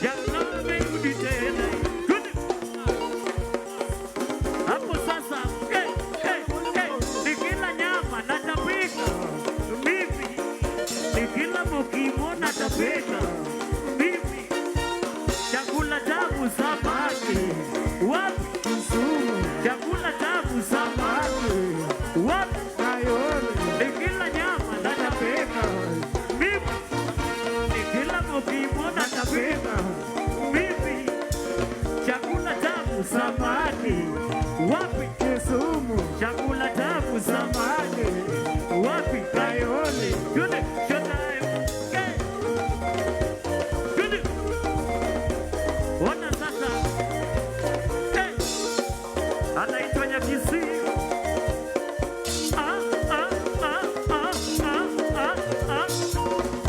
Jaulo wamerudi tena. Hapo sasa, nikila nyama natapika mimi, nikila mokimo natapika mimi, chakula tamu samaki wapi? Chakula tamu samaki wapi? Nikila nyama natapika mimi, nikila mokimo natapika mimi, chakula tamu samaki wapi? Kisumu. Chakula tamu samaki wapi? Kayole. Twende showtime. Hey. Twende. Ona sasa. Hey. Anaitwa Nyakisi. Ah, ah, ah, ah, ah, ah, ah.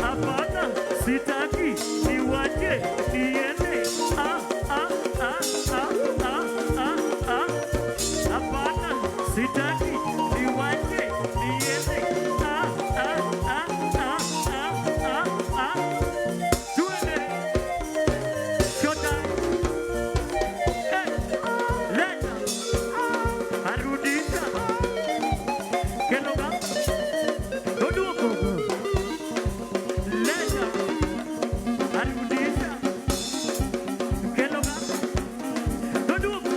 Hapana, sitaki niwache niende. Ah, ah, ah, ah, ah, ah, ah. Hapana, sitaki niwache niende. Ah, ah, ah, ah, ah, ah, ah. Twende. Showtime. Hey, leta. Arudisha. Keloga. Oduoko. Leta. Arudisha. Keloga. Oduoko.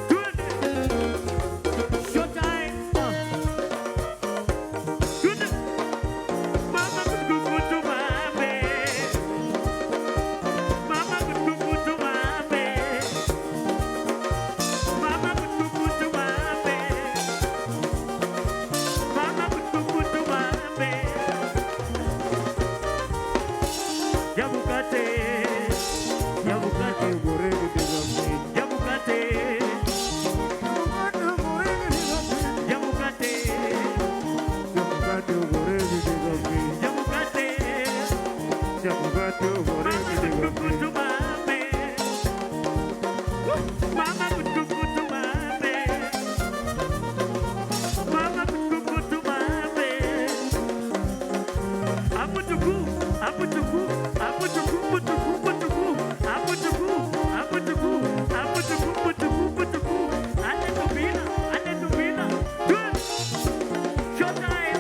Twende. Showtime. Twende. Mama kutukutu mame. Mama kutukutu mame. Mama kutukutu mame. Mama kutukutu mame. Yabukate. Yabukate. Yabukate. Yabukate. Yabukate. Mama kutukutu mame. Mama kutukutu mame. Mama kutukutu mame. Aputuku, aputuku, aputuku, putuku, putuku, aputuku, aputuku, aputuku, putuku, putuku. Ate tubina, ate tubina. Twende. Showtime.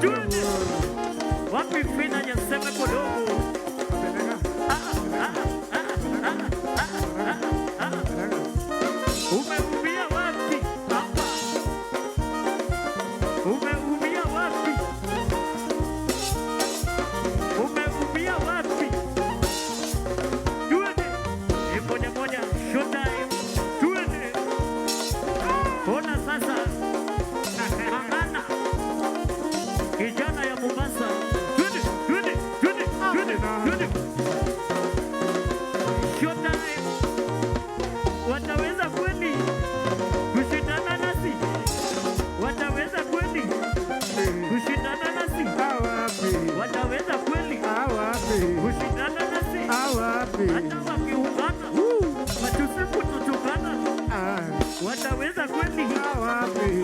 Twende. Wapi fina nyaseme kodogo? Ah, ah, ah, ah, ah, ah, ah. Umeumia wapi? Hapa. Umeumia wapi? Umeumia wapi? Twende. Ni moja moja, showtime. Twende. Ona sasa. Ng'ang'ana. Kijana ya Mombasa. Twende, twende, twende, twende, twende. Showtime. Wataweza kweli kushindana nasi? Wataweza kweli kushindana nasi? Wataweza kweli kushindana nasi? Hata wakiungana matusi kututukana, wataweza kweli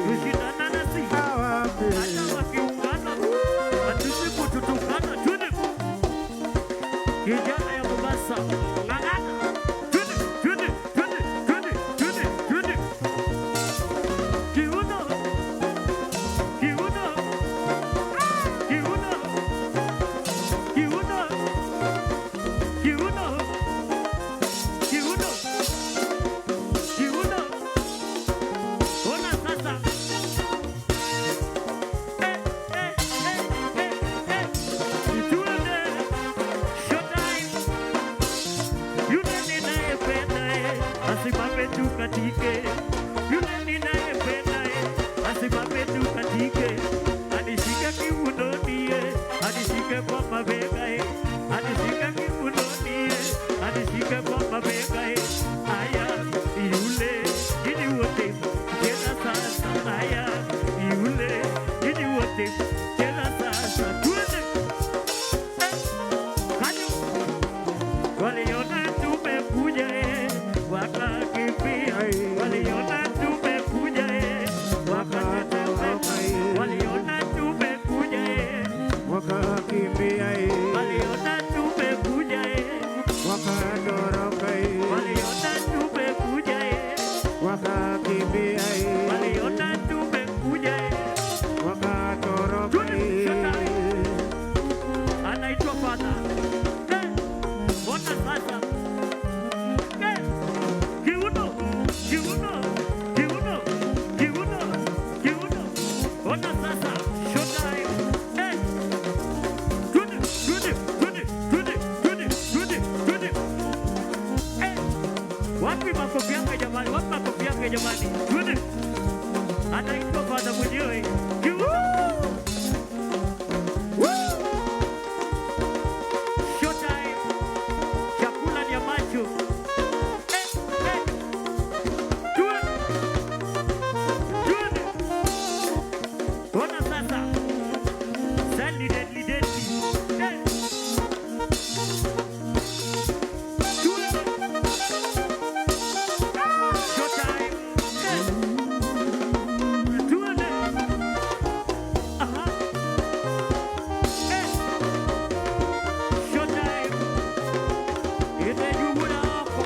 kushindana nasi? Hata wakiungana matusi kututukana. Twende kijana ya Mombasa, ng'ang'ana. Twende, twende, twende, twende, twende, twende. Kiuno, kiuno, kiuno, kiuno, kiuno, kiuno, kiuno. Ona sasa. Eh, eh, eh, eh, eh. Wakakimbia Waliona tumekuja wakatoroka Waliona tumekuja wakakimbia Waliona tumekuja wakatoroka. Anaitwa Father. Ona sasa. Kiuno, kiuno, kiuno, kiuno, kiuno. Ona sasa. Showtime. Twende, twende, twende, twende, twende, twende, twende. Wapi makofi yake jamani? Wapi makofi yake jamani? Twende. Anaitwa Father mwenyewe. Kiuno. Showtime. Chakula ni ya macho. Twende. Twende. Ona sasa. Deadly, deadly, deadly. Twende. Showtime. Twende. Aha. Showtime. Ile juhudi hapo.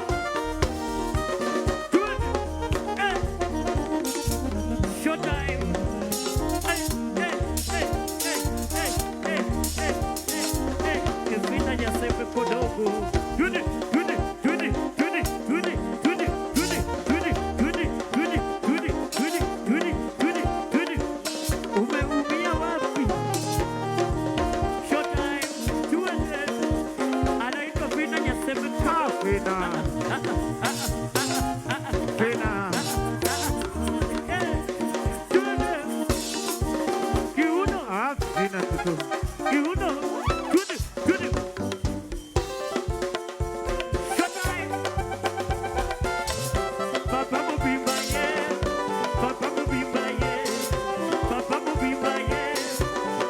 Twende. Showtime. Vita Nyasembe kodogo. Twende, twende, twende, twende, twende, twende, twende, twende, twende, twende, twende, twende, twende, twende, twende. Umeumia wapi? Showtime. Twende. Anaitwa Vita Nyasembe kodogo. Fina. Fina. Twende. Kiuno. Fina tutu. Kiuno. Twende, twende. Showtime. Papa Mobimba, yeah. Papa Mobimba, yeah. Papa Mobimba, yeah.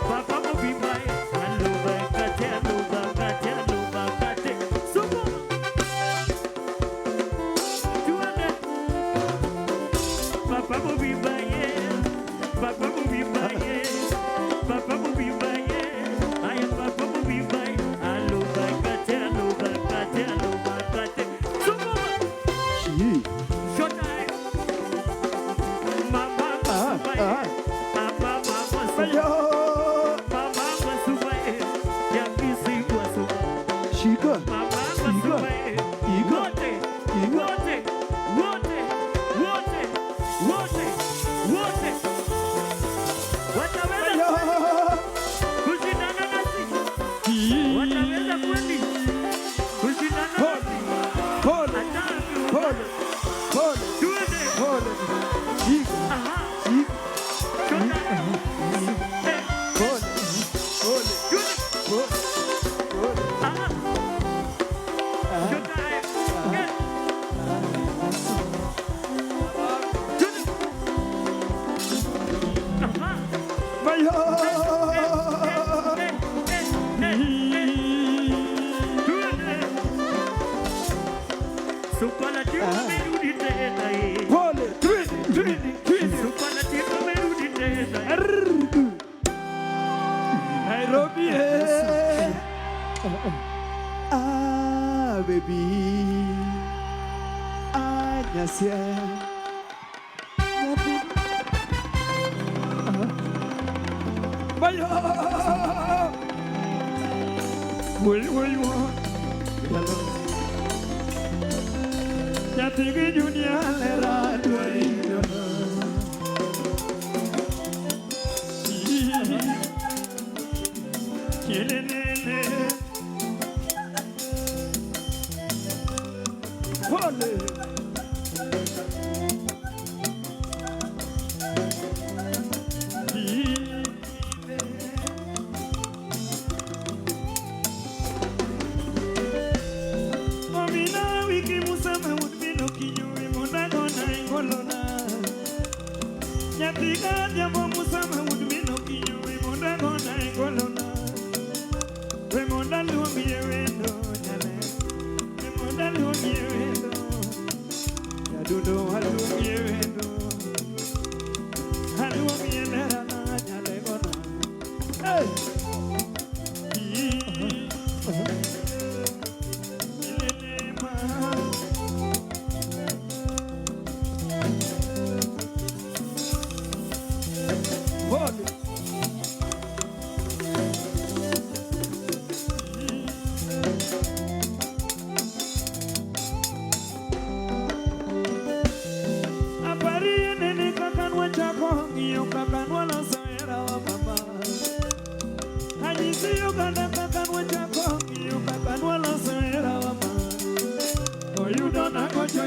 Papa Mobimba, yeah. Aluba kate, aluba kate, aluba kate. Sukuma. Twende. Papa Mobimba, yeah. Papa Mobimba, yeah. Papa Mobimba, yeah. Aya, Papa Mobimba, yeah. Aluba kate, aluba kate, aluba kate. Sukuma. Showtime. Mama, mama, mama, mama, mama, mama, yakisi kwa Shika. Mama, mama, wote, wote, wote, wote, wote, wote. Wataweza kushindana nasi? Wataweza kweli kushindana nasi? Pole. Pole. Pole. Twende. Pole. Shika. Aha. Shika. Pole. Pole. Pole. Pole. Aha. Showtime. Twende. Aha. Mayo. Twende. Superlative amerudi tena. Pole. Twende, twende, twende. Superlative amerudi tena. Nairobi. Eh. Ah, baby. Ah, nyasia. Mayo. Wait, wait, wait. Nyathigi Junior lera dwari. Kilelele. Pole. Amina wiki musama udbino kinyume mondagona ingolona. Nyathi jambo musama udbino kinyume mondagona ingolona. We monda luongie wendo nyale. We monda luongie wendo. Nyadundo aluongie wendo. Aluongie lerana nyale gona. Hey!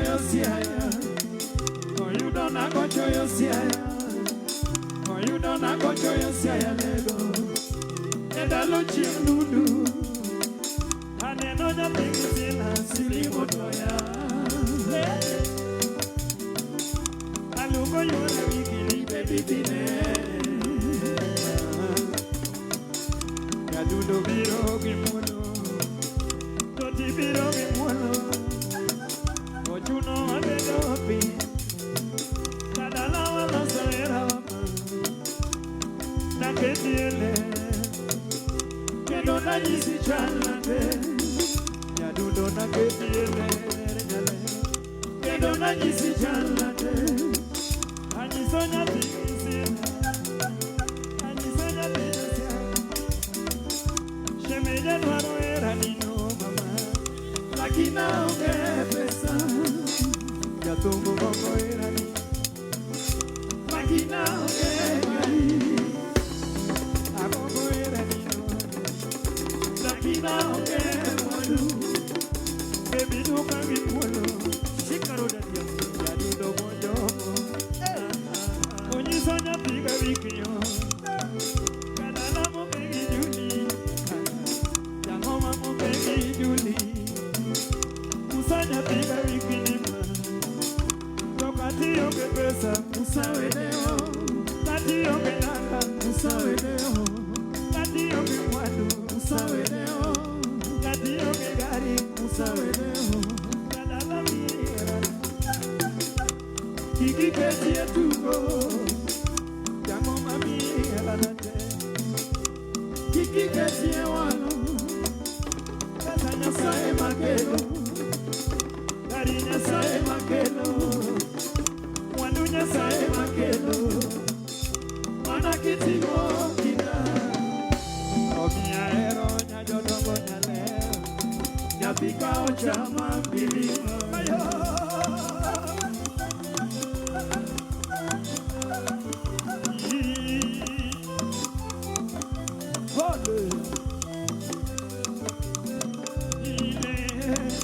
nagochoyo Siaya, oyudo nagochoyo Siaya, oyudo nagochoyo Siaya lego. E ndalo chieng' nundu, aneno nyathi gi sila silimo toya. Aluongo yuora wikili baby bine. Nyadundo biro gi muolo, toti biro gi muolo. Ochuno wabedo piny, kadala waloso herawa ma. Naketi e ler, kendo nanyisi chalnade. Nyadundo naketi e ler, nyaler, kendo nanyisi chalnade. Anyiso nyathi gi sila, anyiso nyathi gi sila. Shemeja dwaro herani no mama, lakini aonge pesa. Jathum gombo herani, lakini aonge gari. Agombo herani no, lakini aonge mwandu. Baby duoka gi thuolo, jadundo monjomo. Onyiso nyathi ga wikyo, kadala moke gi Juli, jang'oma moke gi Juli. Musa nyathi ga wikni ma, to kati onge pesa, Musa weneo. Kati onge nanga, Musa weneo. Kati onge mwandu, Musa weneo. Kati onge gari, Musa weneo. Kadala miera, kik iketie tugo, jang'oma miera nate. Kik iketie walo, pesa Nyasaye makelo, gari Nyasaye makelo, mwandu Nyasaye makelo, mana kitimo kinda. Omiyo ahero nyajodongo nyaler, nyathi ka ochama milima. Ayo. Ole. Ile.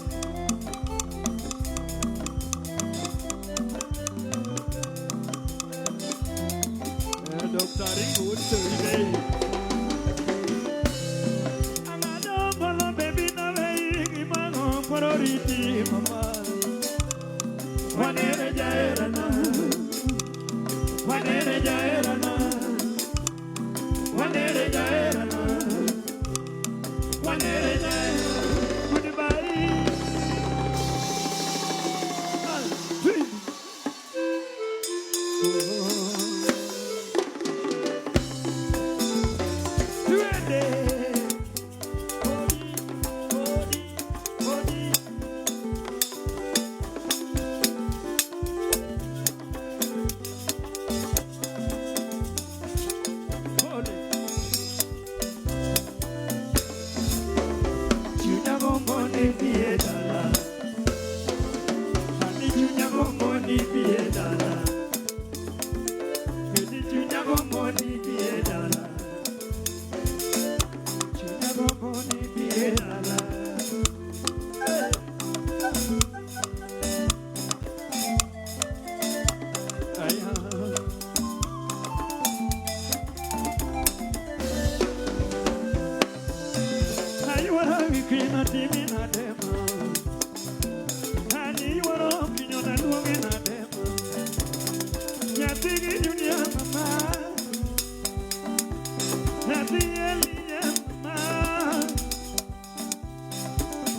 Dr. Ringo Today. Angado polo baby na vei mango kororiti mama. Wanere jaerana. Wanere jaerana. Wanere jaerana. Wanere jaerana. Goodbye. One, two. Twende. Odi, odi, odi. Ole. Chunya gombo ni bie dala. Ani chunya gombo ni bie dala. Kedi chunya gombo ni bie dala. Chunya gombo ni bie dala. Hey. Aya. Ayuara wikina timina dema. Ani yuoro kinyona luongi na dema. Nyathi gi junior mama. Nyathi Elija mama.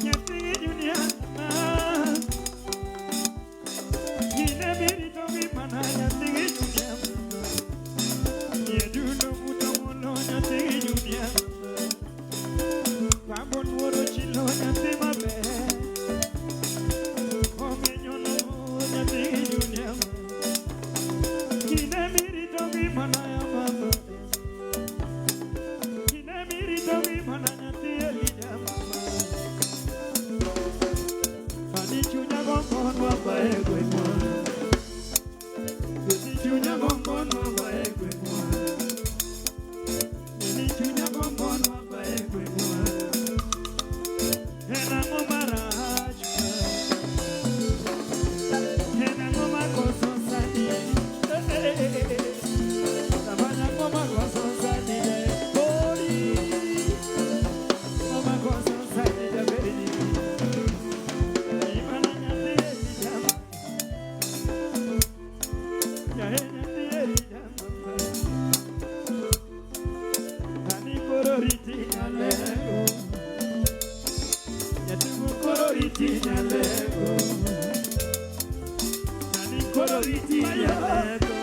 Nyathi gi junior mama. Gine birito gi mana nyathi gi junior mama. Nyedundo muto mulo nyathi gi junior mama. Pambo nuoro chilo nyathi maber. riti nyalego. Nani koro riti nyalego.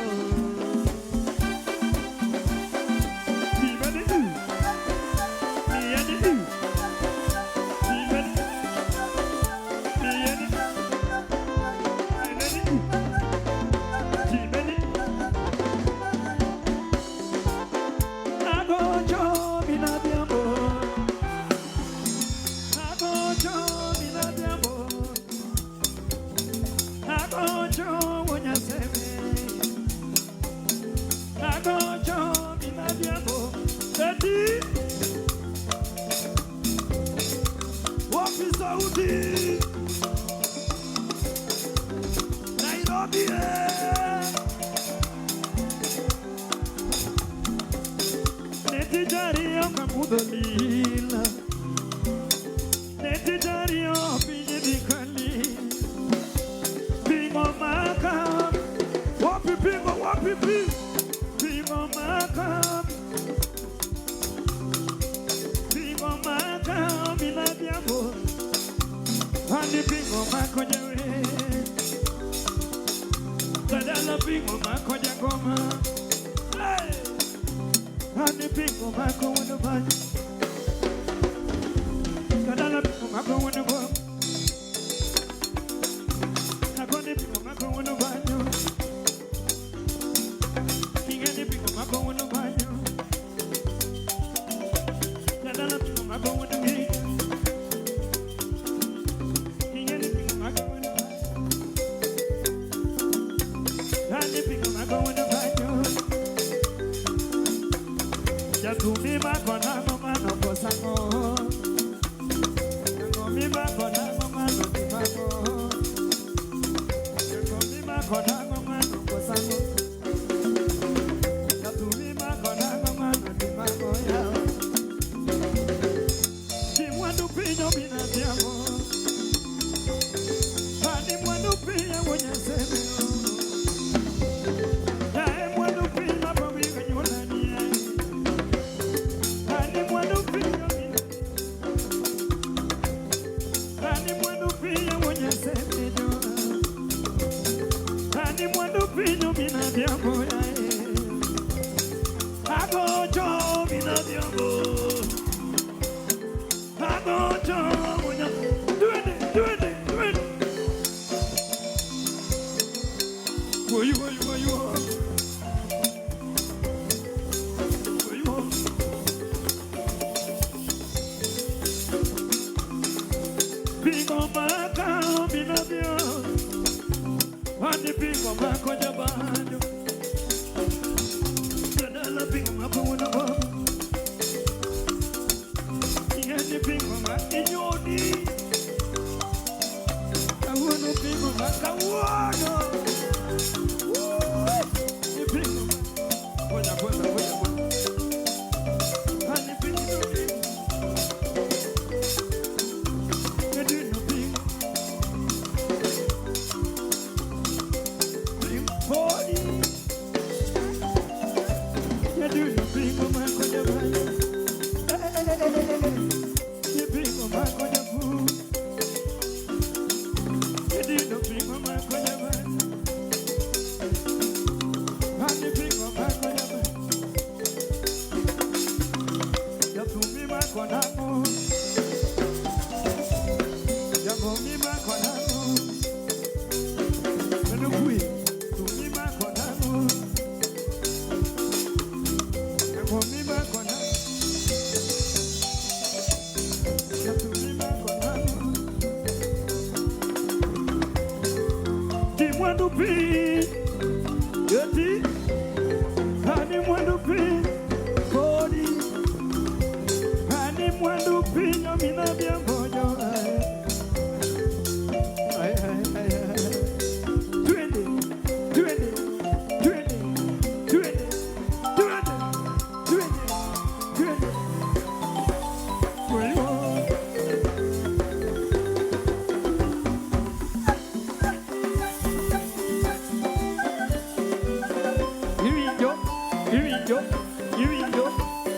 Here we go.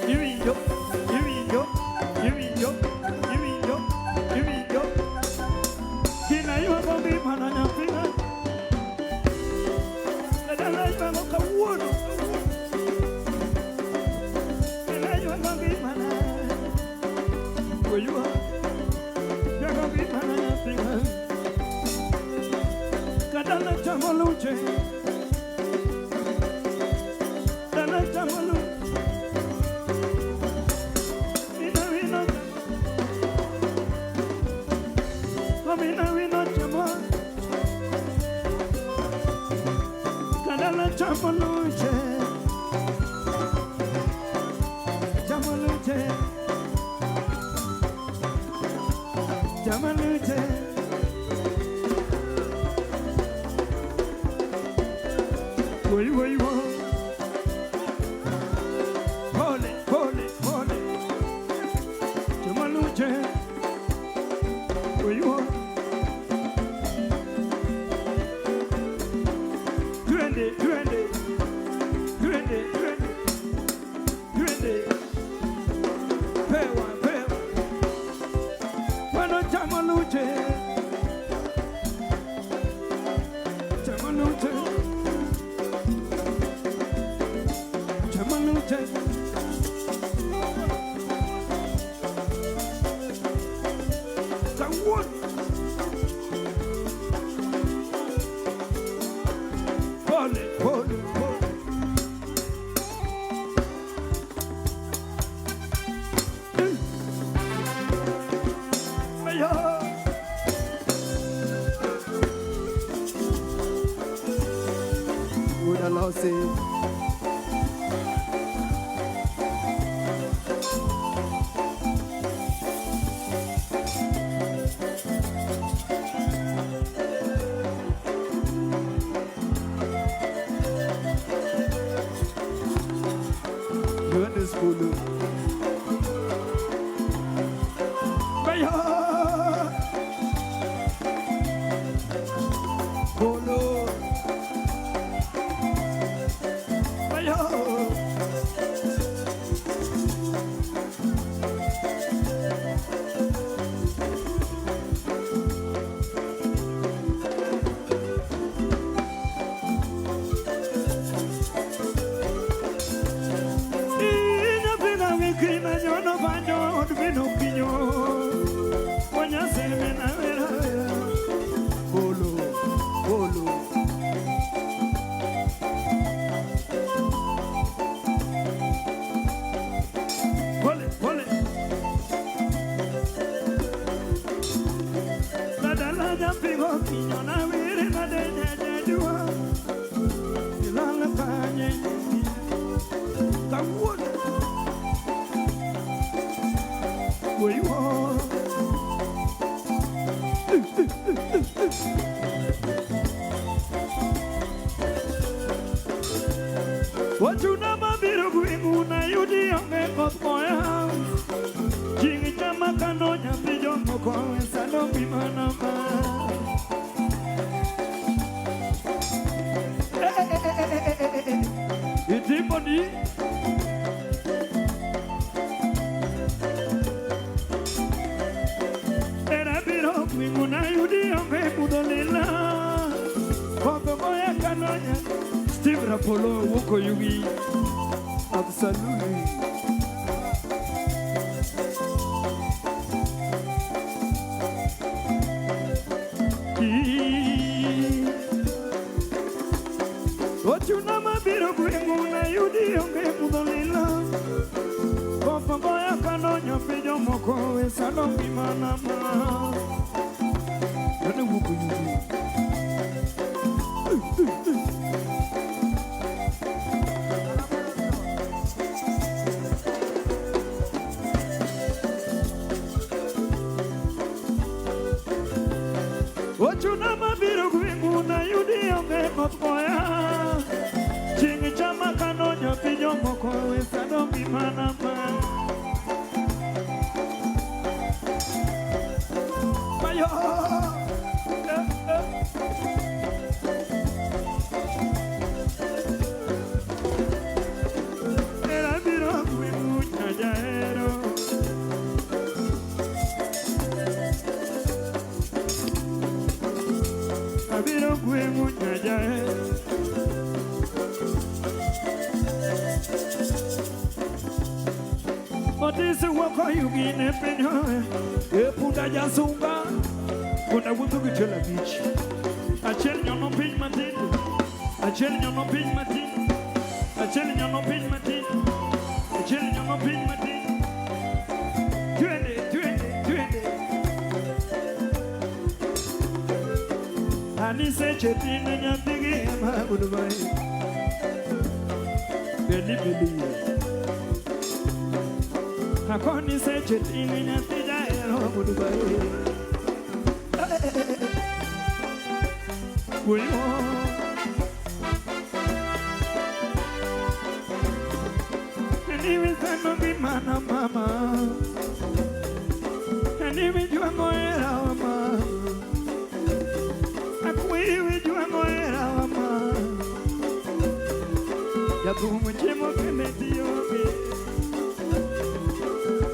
Here we go. Here we go. Here we go. Here we go. Oyua. Yago gimana nyathina. Kadala chamo luche. Dala chamo luche. Mina wino. Mina wino chamo. Kadala chamo luche. Chamo luche. Chamo luche. Woi woi woi. Pole pole pole. Chamo luche. Woi woi. Twende twende. Twende twende. Twende. Pewa pewa. Bueno chamo luche. Chamo luche. Chamo luche. Kawuono. Pole pole pole. Ayo. Wuod Alosi. Johannes Bulu. Ayo. Bolo. Ayo. Inapinga wikina nyono banjo odbino kinyo. Wanyaseme na wera wera. Bolo. Bolo. Pole pole. Badala japingo kinyo na were na de de de dua. Ilala kanye. Kawuono. Woi wo. Wachuna mabiro gweng'u na yudi onge koth koya. Chieng' chama kano nyathi jomoko e sando ngimana ma. Itimo ni Era biro gweng'u na yudi onge mudho lila. Koth goya kano nyathi Steve Rapolo wuok Oyugi. Absolutely. Ochuna mabiro gweng'u na yudi onge mudho lila. Koth goya kano nyathi jomoko e sando ngimana ma. Mano wuok Oyugi. Ochuna mabiro gweng'u na yudi onge koth koya. Chieng' chama kano nyathi jomoko e sando ngimana ma. Mayo. Era biro gweng'u nyajahero. Abiro gweng'u nyajahero. Otisi wuok Oyugi ne piny. Punda jasunga, punda wuotho gi tielo abich. Achiel nyono piny matin, achiel nyono piny matin, achiel nyono piny matin, achiel nyono piny matin. Twende, twende, twende. Ani seche tin nyathigi ema goodbye. Beli beli. Akoni seche tin nyathi jahero goodbye. Wuyo. Aniwisano gimana mama. Aniwijwango era mama. Akwiwijwango era mama. Jathum chiemo kende tionge.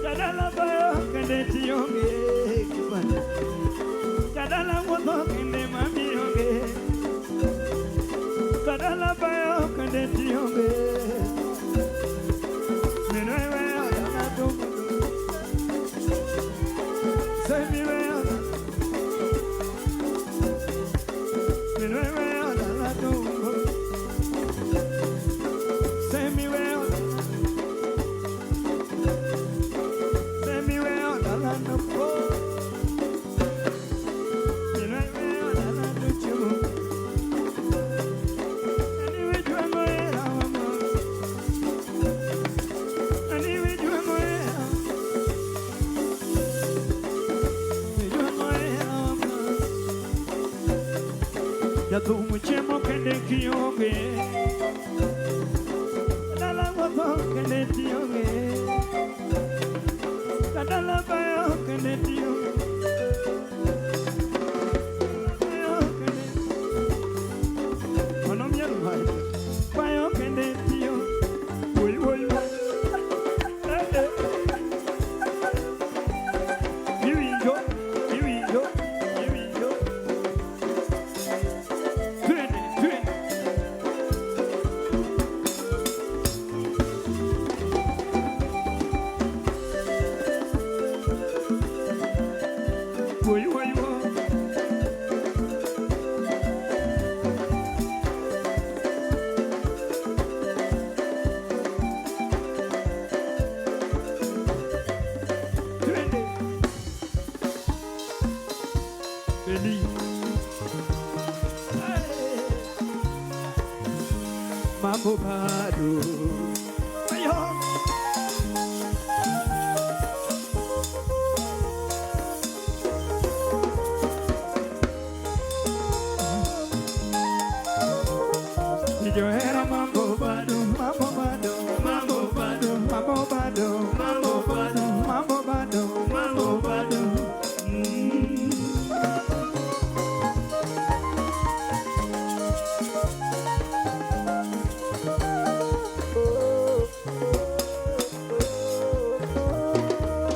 Jadala bayo kende tionge. Jadala wuotho kende mami onge. Jadala bayo kende tionge. Jathum chiemo kende kionge. Dala wuotho kende tionge. Dala bayo kende tionge. Bayo kende. Ono miel bayo. Bayo kende tionge. Woi woi woi. Iwinjo, iwinjo, iwinjo. Twende, twende. Woi woi woi. Twende. Beli. Mambo bado. Ayo. Nijohera mambo bado, mambo bado, mambo bado, mambo bado, mambo bado, mambo bado, mambo bado.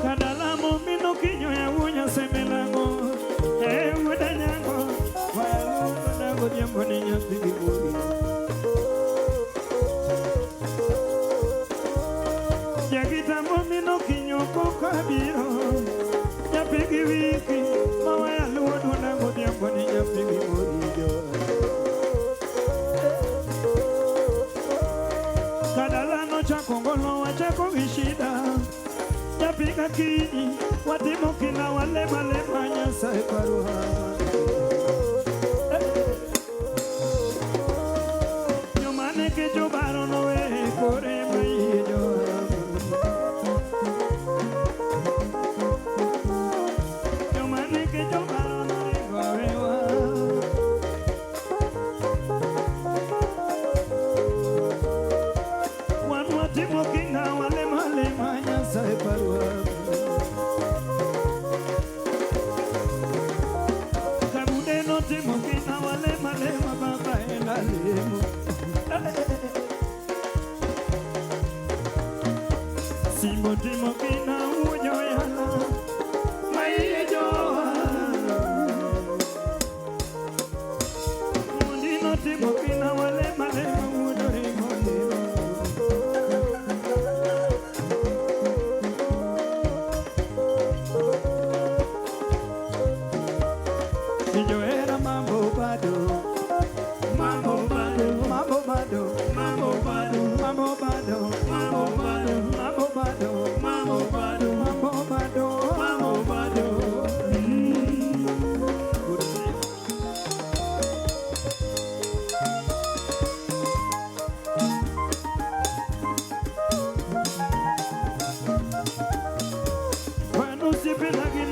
Kadalamo mino kinyo ya wunya semelango, e wudanyango, walu na ni nyathi gi buri. Jagitamo mino kinyo koka biro, nyathi gi wiki, mawaya luwo duonda godhiambo ni nyathi gi buri jo. Kadalano chako golo wachako gi shida, nyathi ka kinyi watimo kila walema lema Nyasaye parwa. Jomane ke jobaro nowe kore maiye jo.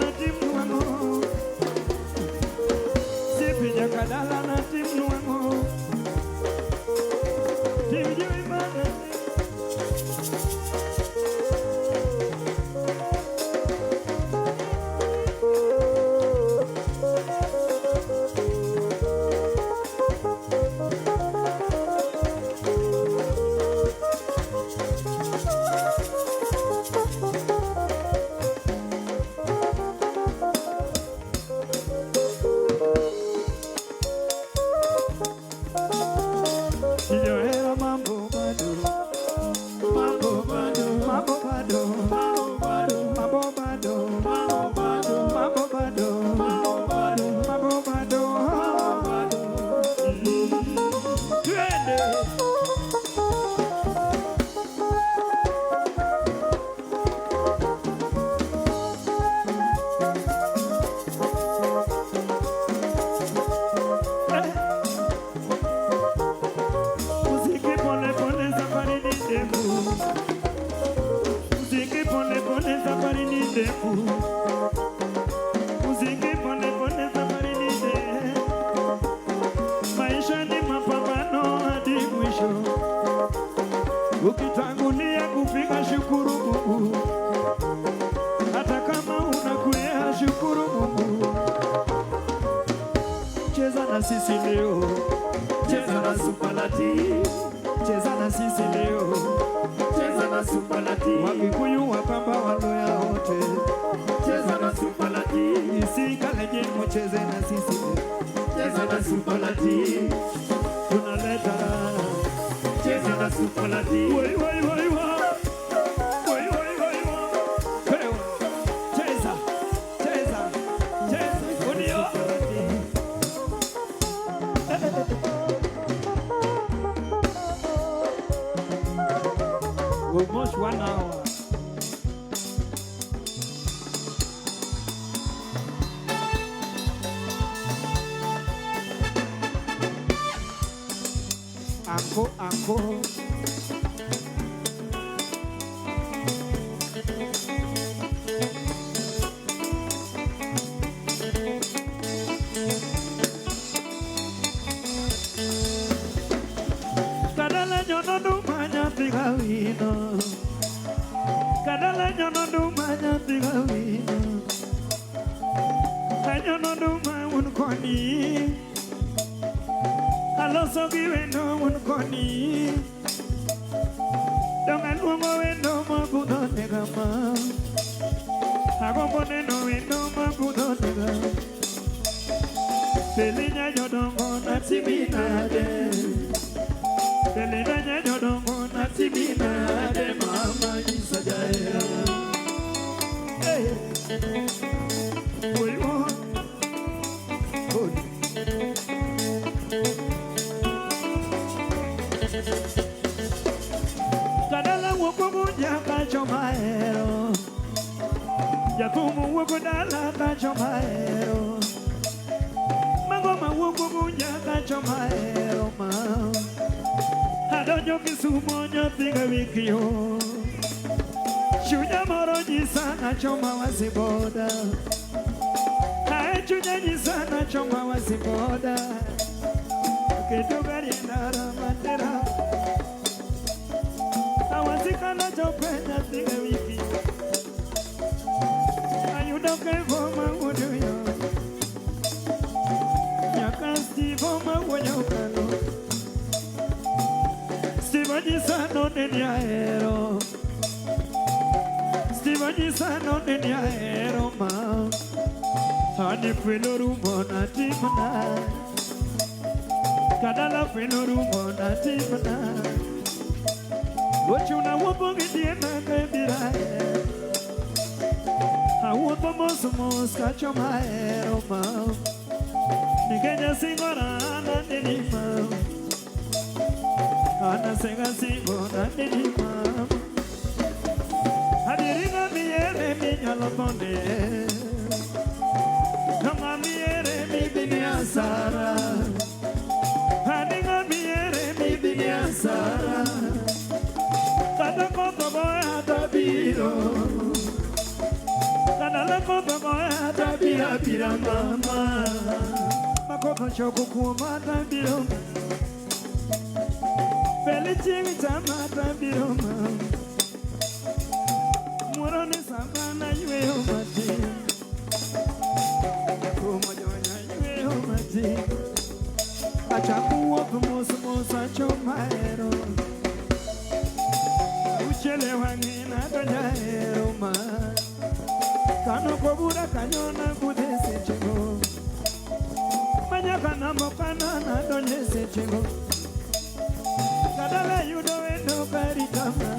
natim nwang'o. Sipi nyaka dala natim nwang'o. Tim jiwi mana. Sijaelewa mambo bado. Mambo bado. Mambo bado. Mambo bado. Mambo bado. Mambo bado. Mambo bado. Mambo bado. Mambo bado. Mambo bado. Twende. Muziki pole pole, safari ni ndefu. Muziki pole pole, safari ni ndefu. Muziki pole pole, safari ni ndefu. Maisha ni mapambano hadi mwisho. Ukitangulia kufika, shukuru Mungu. Hata kama unakuya, shukuru Mungu. Cheza na sisi leo, cheza na Superlative, cheza na sisi leo, cheza na Superlative. Wakikuyu, Wakamba, Waluhya wote, cheza na Superlative. Isikaleje, mucheze na sisi leo, cheza na Superlative. Tunaleta raha, cheza na Superlative. Woi woi woi woi. Woi woi woi woi. Pewa. Cheza, cheza, cheza. Unio. Almost 1 hour. Anko, anko. Kadala nyono dumanya tigawino. Kadala nyono dumanya tigawino. Nyono duma un koni. Aloso gi wendo un koni. Donga luongo wendo mabudho nega ma. Agombo neno wendo mabudho nega. Pelinya jodongo natibinade. Pelinya jodongo natibinade mama nyisa jahera. Hey. Oi, oh. Oh. Kadala wuok gunja kacho mahero. Jathum wuok dala kacho mahero. Mangoma wuok gunja kacho mahero ma. Adonjo Kisumo nyathi ga wikio. Chunya moro nyisa nachoma wasiboda. Ae chunya nyisa nachoma wasiboda. Keto gari e ndara matera. Awasikana chope nyathi ga wiki. Ayudo kevo mawuoyo. Nyaka Steve mawuoyo kano. Steve nyisa noneni ahero. Steve nyisa noneni ahero ma. Ani fwelo rumo natimna. Kadala fwelo rumo natimna. Ochuna wuotho gi tienda kabira. Awuotho mos mos kachoma ahero ma. Nikech asingora ananeni ma. Anasenga singo naneni ma. Adieri ng'ama ihere minyalo thone. Ng'ama miere midhini asara. Ani ng'ama ihere midhini asara. Kata koth ogoya tabiro. Kadala koth ogoya Mata bira bira mama Makoko choko kuwa mata biro Felici mata biro mama Murone sabana yue omati Kumojonya yue omati Achakuwa kumusu musa chomaero Uchelewa ngina donyaero ma Kano kobura kanyona kudese chengo Manyaka na mokana na donyese chengo Kadala yudo endo karitama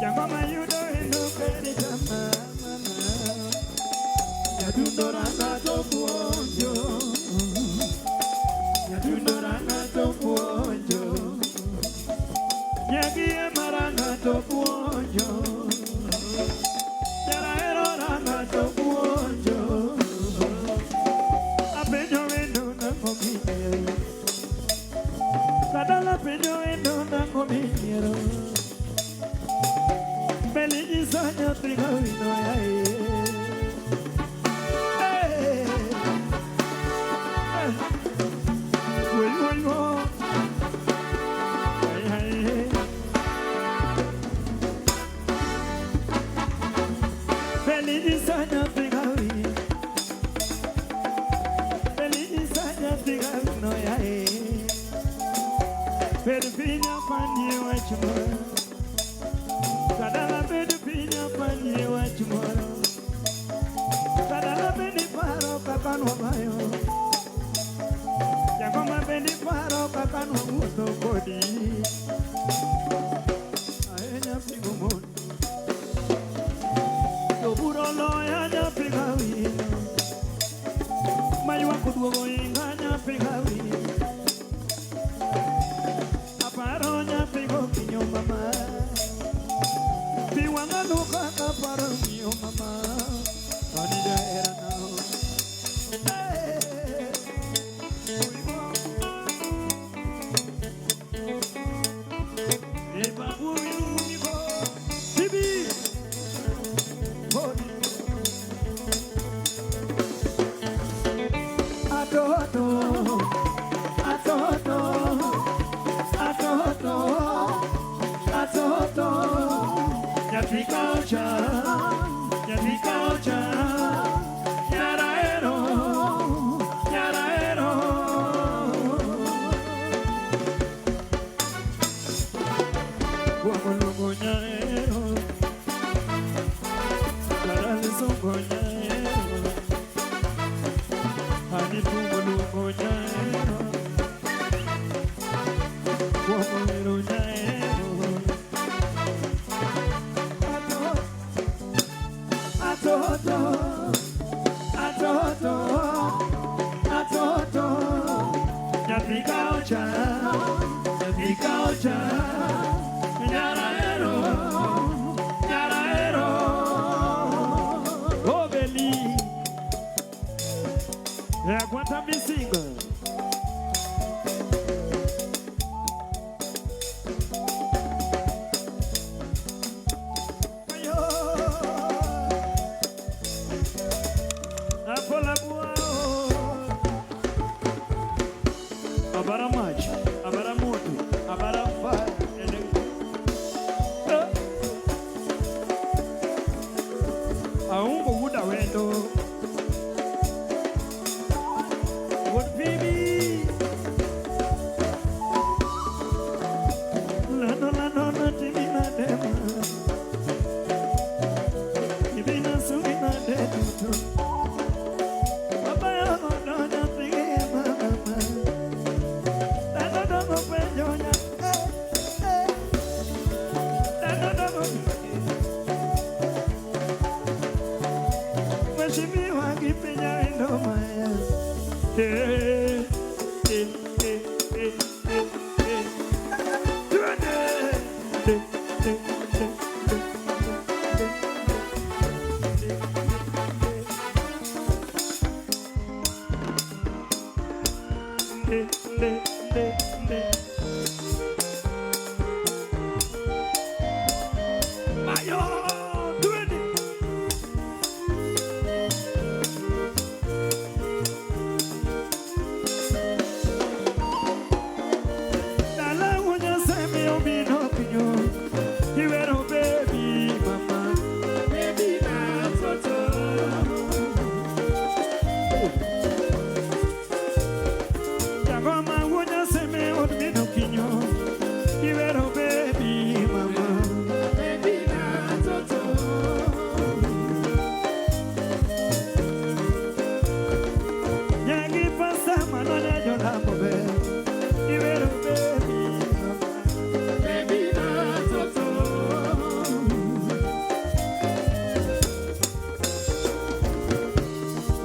Jangoma yudo endo karitama Nyadundo ranga topuonjo Nyadundo ranga topuonjo Nyagie maranga topuonjo Jaraero ranga topuonjo Apenjo wendo nango minyero Kadala penjo wendo nango minyero Beliji soño trigo vino yae Uy, uy, uy. Ay, ay. Feliz año trigavi. Feliz año trigavi no yae. Perfiña pani wachmora. Kadala perfiña pani wachmora. Kadala beni paro kakano bayo. Jangoma beni paro kakano wuotho kodi. Ae nyathi gomon. Joburo loya nyathi gawino. Maywak oduogo inga nyathi gawino. Aparo nyathi gokinyo mama. Pi wang'a luka kaparo miyo mama. Toni jaherana.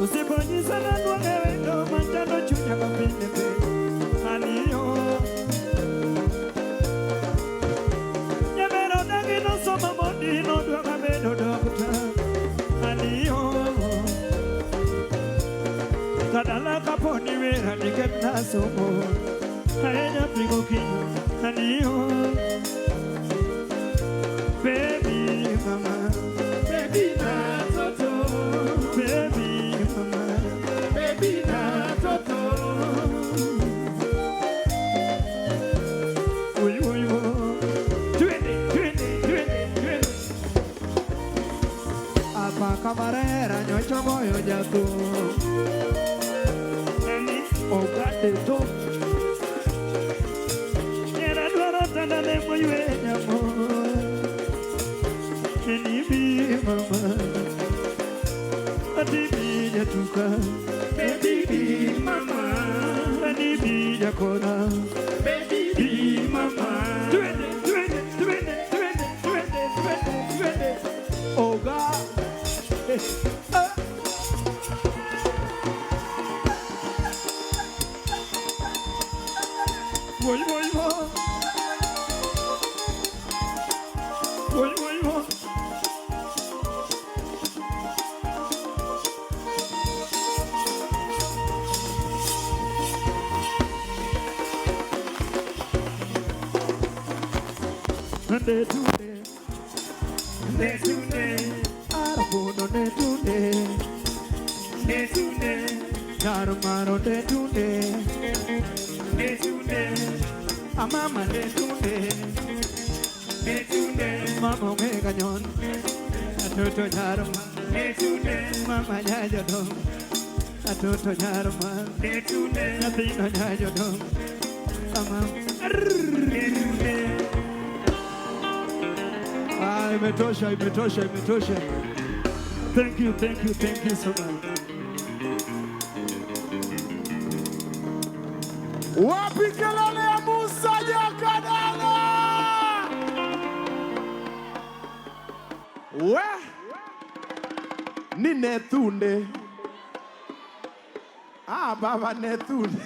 Usiponyisa na nwang'e wendo machando chunya mapile pile. Aniyo. Nyamero dagi nosomo mondi nodwaro bedo dokta. Aniyo. Kadala kaponi wera nikech nasomo. Ahinya pigo kinyo. Aniyo. Baby mama. Baby na toto. Baby mama. Baby na toto. Ui ui ui. Twende twende twende twende. Apaka marera nyocha goyo jathum. Nani ogade to. Nyera dwaro tandane moywe nyamo. Enibi mama. Atibi jatuka. Baby bi mama. Anibi jakona. Baby bi mama. Twende twende twende twende twende twende twende. Oga. Eh. Voy voy voy. Voy voy voy. Nde tunde, nde tunde, Arabuno ne tunde. Nde tunde, Nyar maro ne tunde. Nde tunde, Amama ne tunde. Nde tunde, Mama ong'e kanyon. Atoto nyar ma. Nde tunde, Mama nyajo dong. Atoto nyar ma. Nde tunde, Nyathino nyajo dong. Amama. Nde tunde. Ah, imetosha, imetosha, imetosha. Thank you, thank you, thank you so much. Wapi kelele ya Musa Jakadala? We ni Nethunde. Ah, baba Nethunde.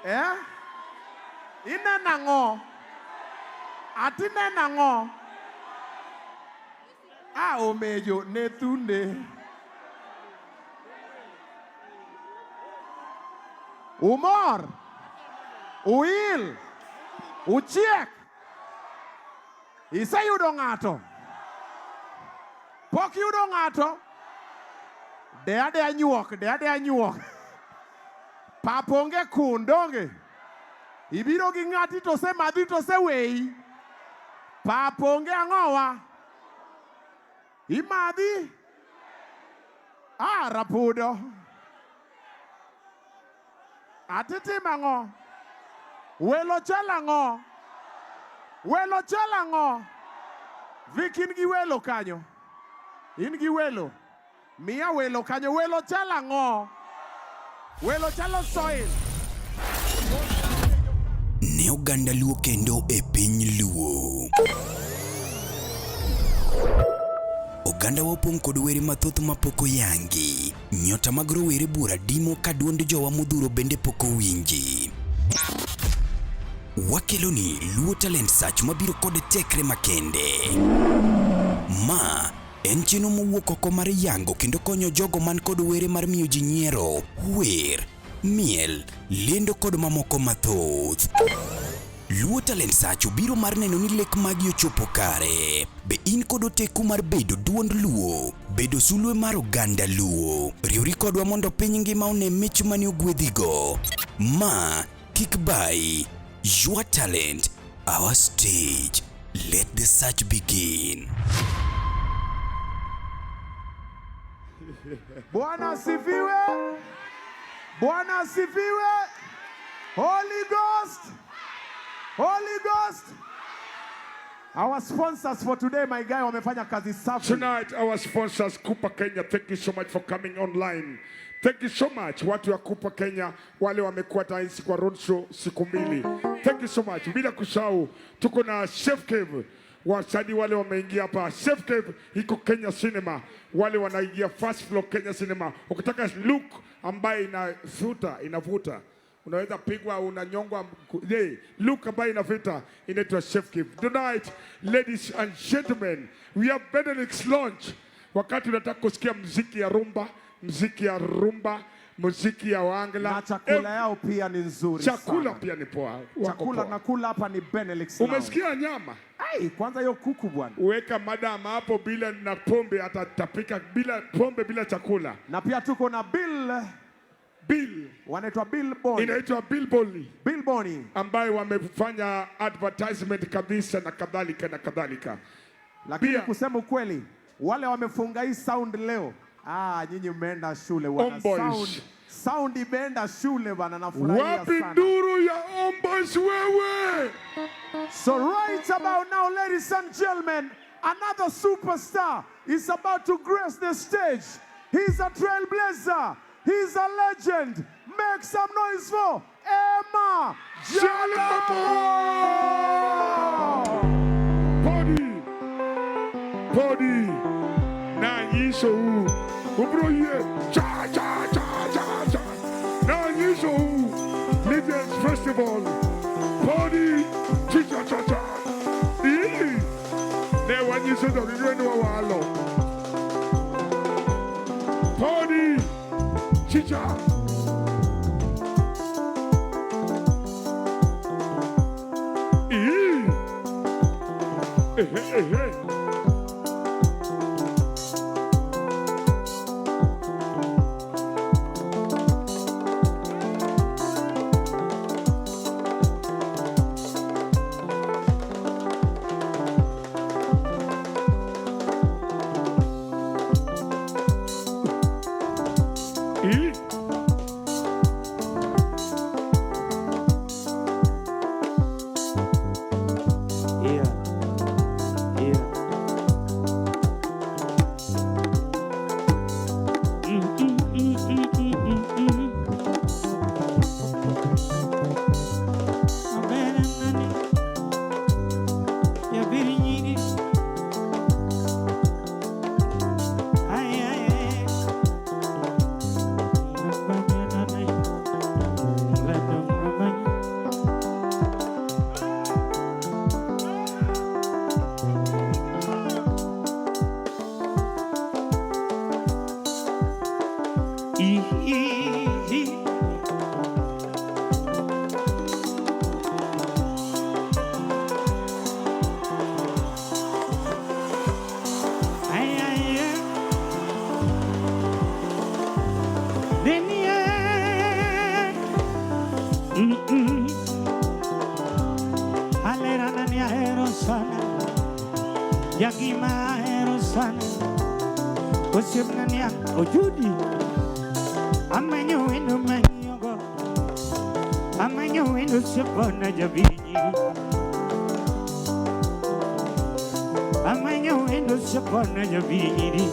Eh? Ineno ang'o? Ati neno ang'o? Ah, omejo Nethunde. Umor. Uil. Uchiek. Iseyudo ng'ato. Pok yudo ng'ato. De adeya nyuok, de adeya nyuok. Pap onge kun, donge? Ibiro gi ng'ati to osemadhi to oseweyi. Pap onge ang'owa? Imadhi? Ah, rapudo. Ati timo ang'o? Welo chal ang'o? Welo chal ang'o? Vic in gi welo kanyo. In gi welo. Miya welo kanyo. Welo chal ang'o? Welo chalo soil. Ne oganda Luo kendo e piny Luo. Oganda wa opong' kod were mathoth mapok oyangi. Nyota mag rowere buora dimo ka duond jowa modhuro bende pok owinji. Wakelo ni Luo Talent Search mabiro kod tekre makende. Ma en chenro mowuok oko mar yango kendo konyo jogo man kod were mar miyo ji nyiero, wer, miel, lendo kod mamoko mathoth. Luo Talent Search obiro mar neno ni lek magi ochopo kare. Be in kod oteku mar bedo duond Luo, bedo sulwe mar oganda Luo. Riwri kodwa mondo piny ngima one mich mane ogwedhigo. Ma kik bai. Your talent, our stage. Let the search begin. Bwana asifiwe. Bwana asifiwe. Holy Ghost. Holy Ghost. Our sponsors for today, my guy, wamefanya kazi safi. Tonight, our sponsors, Cooper Kenya, thank you so much for coming online. Thank you so much watu wa Kupa Kenya, wale wamekuwa taisi kwa roadshow siku mbili. Thank you so much. Bila kusahau tuko na Chef Cave, wasanii wale wameingia hapa. Chef Cave iko Kenya Cinema, wale wanaingia first floor Kenya Cinema. Ukitaka look ambaye inavuta inavuta unaweza pigwa unanyongwa. Yeah, look ambayo inavuta inaitwa Chef Cave. Tonight, ladies and gentlemen, we have Benelux launch. Wakati unataka kusikia mziki ya rumba, mziki ya rumba, muziki ya wangla Na chakula yao pia ni nzuri chakula sana. Pia ni poa, wako Chakula poa. nakula hapa ni Benelux Lounge. Umesikia nyama? Ai, kwanza hiyo kuku bwana. Weka madam hapo bila na pombe atatapika, bila pombe, bila chakula. Na pia tuko na Bill Bill wanaitwa Bill Boni. Inaitwa Bill Boni. Bill Boni ambaye wamefanya advertisement kabisa na kadhalika na kadhalika. Lakini kusema ukweli, wale wamefunga hii sound leo, ah, nyinyi mmeenda shule bwana. Homeboys. Sound imeenda shule bwana, nafurahia Wapi sana. nduru ya Homeboys wewe? So right about now, ladies and gentlemen, another superstar is about to grace the stage. He's a trailblazer. He's a legend. Make some noise for Emma Jalamo! Podi. Podi. Na nyiso u. Ubro ye. Cha cha cha cha cha. Na nyiso u. Legends Festival. Podi. Cha cha cha cha. Ii. Ne wanyiso do ni wa walo. Podi. Chicha. Ii. Ehe ehe. Ii. Yeah. Abena nani ya birinyiri. Ay, ay, ay. Rabanya nani, Lando rabanya. I, I, I. Ay, ay, ay. Nenie. Alera nani ahero sana. Yakima ahero sana. Osiepna niang' ojudi. Amanyo wendo mang'iyogo. Amanyo wendo osiepona jabinyi. Amanyo wendo osiepona jabinyiri.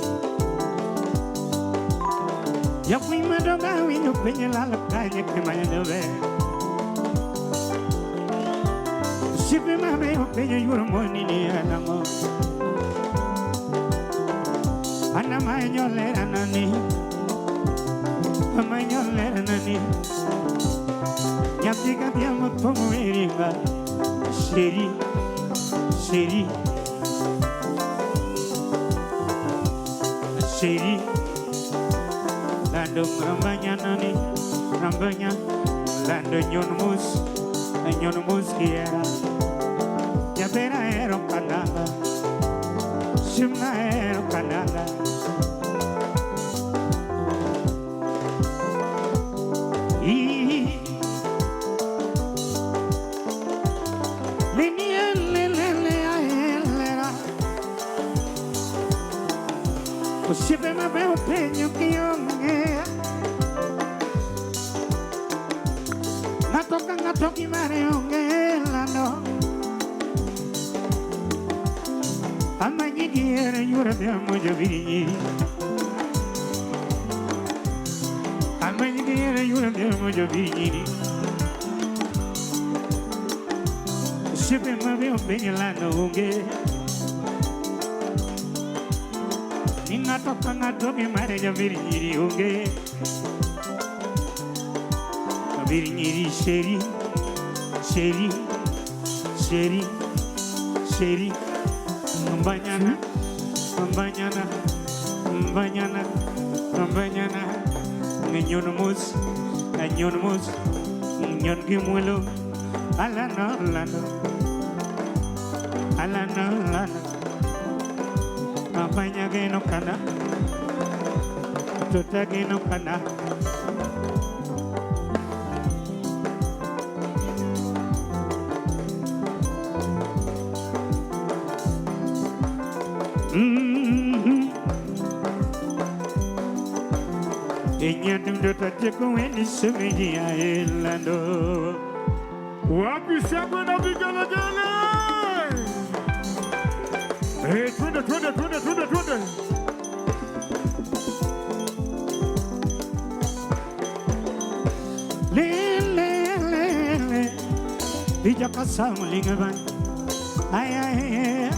Japiny madongo awinjo piny lal kanye kimanyo jaber. Osiepe mabeyo penjo yuoro moni ni en ang'o. An amanyo lerana ni. Amanyo lerana ni. Nyathi ka dhiang' othong'o e ringa. Sheri, sheri. Sheri. Lando rambanya nani, rambanya. Lando nyon mus, nyon mus kiera. Japera ero kananga, simna ero kananga. I. Lini le le le a le ra. Osiepe mabeyo penjo kionge. Ng'ato ka ng'ato gimare onge lando. Amanyi diere yuoro dhiang' jabinyi. Shipping my lando unge Ningatoka ngatoke mare jabiri nyiri unge Jabiri nyiri sheri sheri sheri sheri Mbanyana mbanyana mbanyana mbanyana Nyon mus nyon mus nyon gimulo alano alano alano alano Mabanya geno kana tota geno kana Wapi shangwe na vigelegele? Hey, twende twende twende twende twende. Le le le le Ija kasam lingban ay ay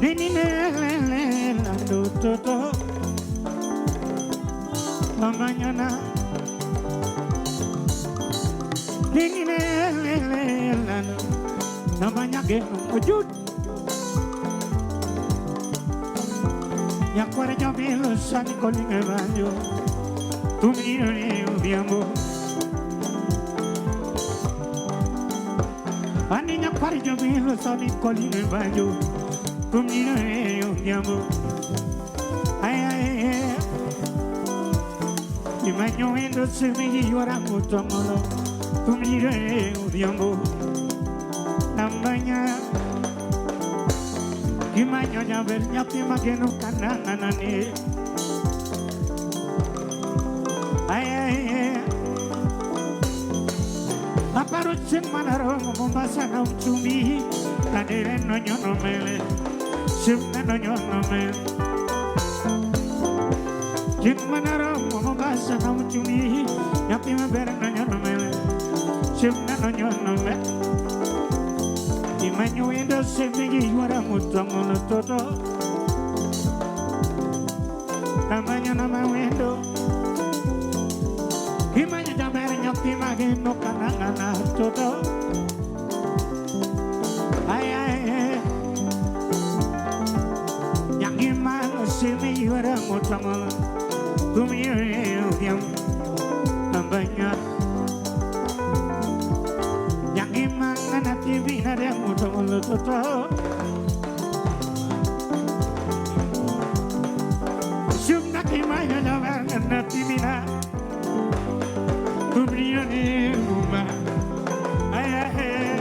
ni ni le le le la do to to Mañana ni ni le le le la na mañana ojud Nyakware nyamilo sani kolinge banyo Tumiro ni ubiambo Ani nyakware nyamilo sani kolinge banyo Tumiro ni ubiambo Ay ay ay Imanyo endo semiji yora mutomolo Tumiro ni ubiambo Nambanya Imanyo nyaber nyapi mageno kananani Ay ay ay Aparo ching manaro Mombasa na uchumi Kanere no nyono mele Simne no nyono mele Ching manaro Mombasa na uchumi Nyapi mabere no nyono mele Simne no nyono mele Imanyo endo semiji yuara mutomolo toto Namanya nama wendo Imanyo jamere nyapi mageno kanangana toto Ay ay ay Nyangima semiji yuara mutomolo Tumire udiam Nambanya Nyangima ngana tibina de mutomolo toto Sumna kimanya jamere na tibina Tumire uma Ay ay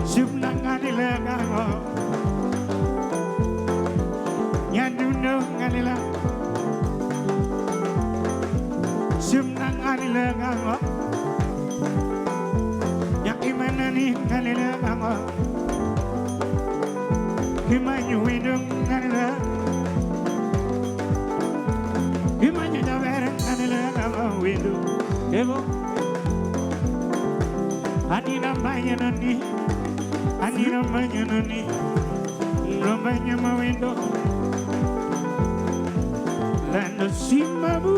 Sumna nganile ngango Nyanduno nganila Sumna nganile ngango Nyakimanani nganile ngango Kimanyu widung nganile Kimanyu jabere nganile ngango windu Evo Anina manyanani Anina manyanani Romanya mawendo Lando simabu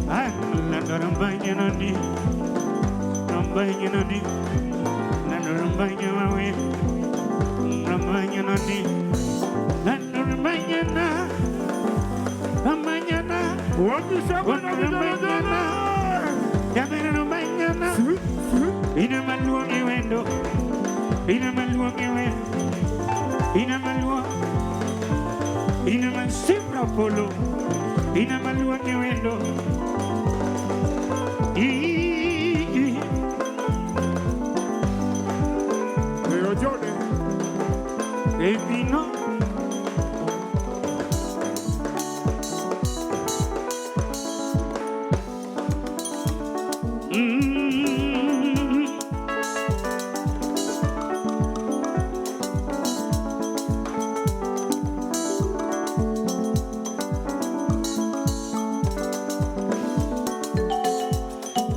Lando romanya nani Romanya nani Lando romanya mawendo Romanya nani Lando romanya na Romanya na Wapi shangwe na vigelegele? Yamere romanya na Ina maluongi wendo Ina maluongi wendo Ina maluo Ina man sibra polo Ina maluongi wendo Leo Johnny Ebino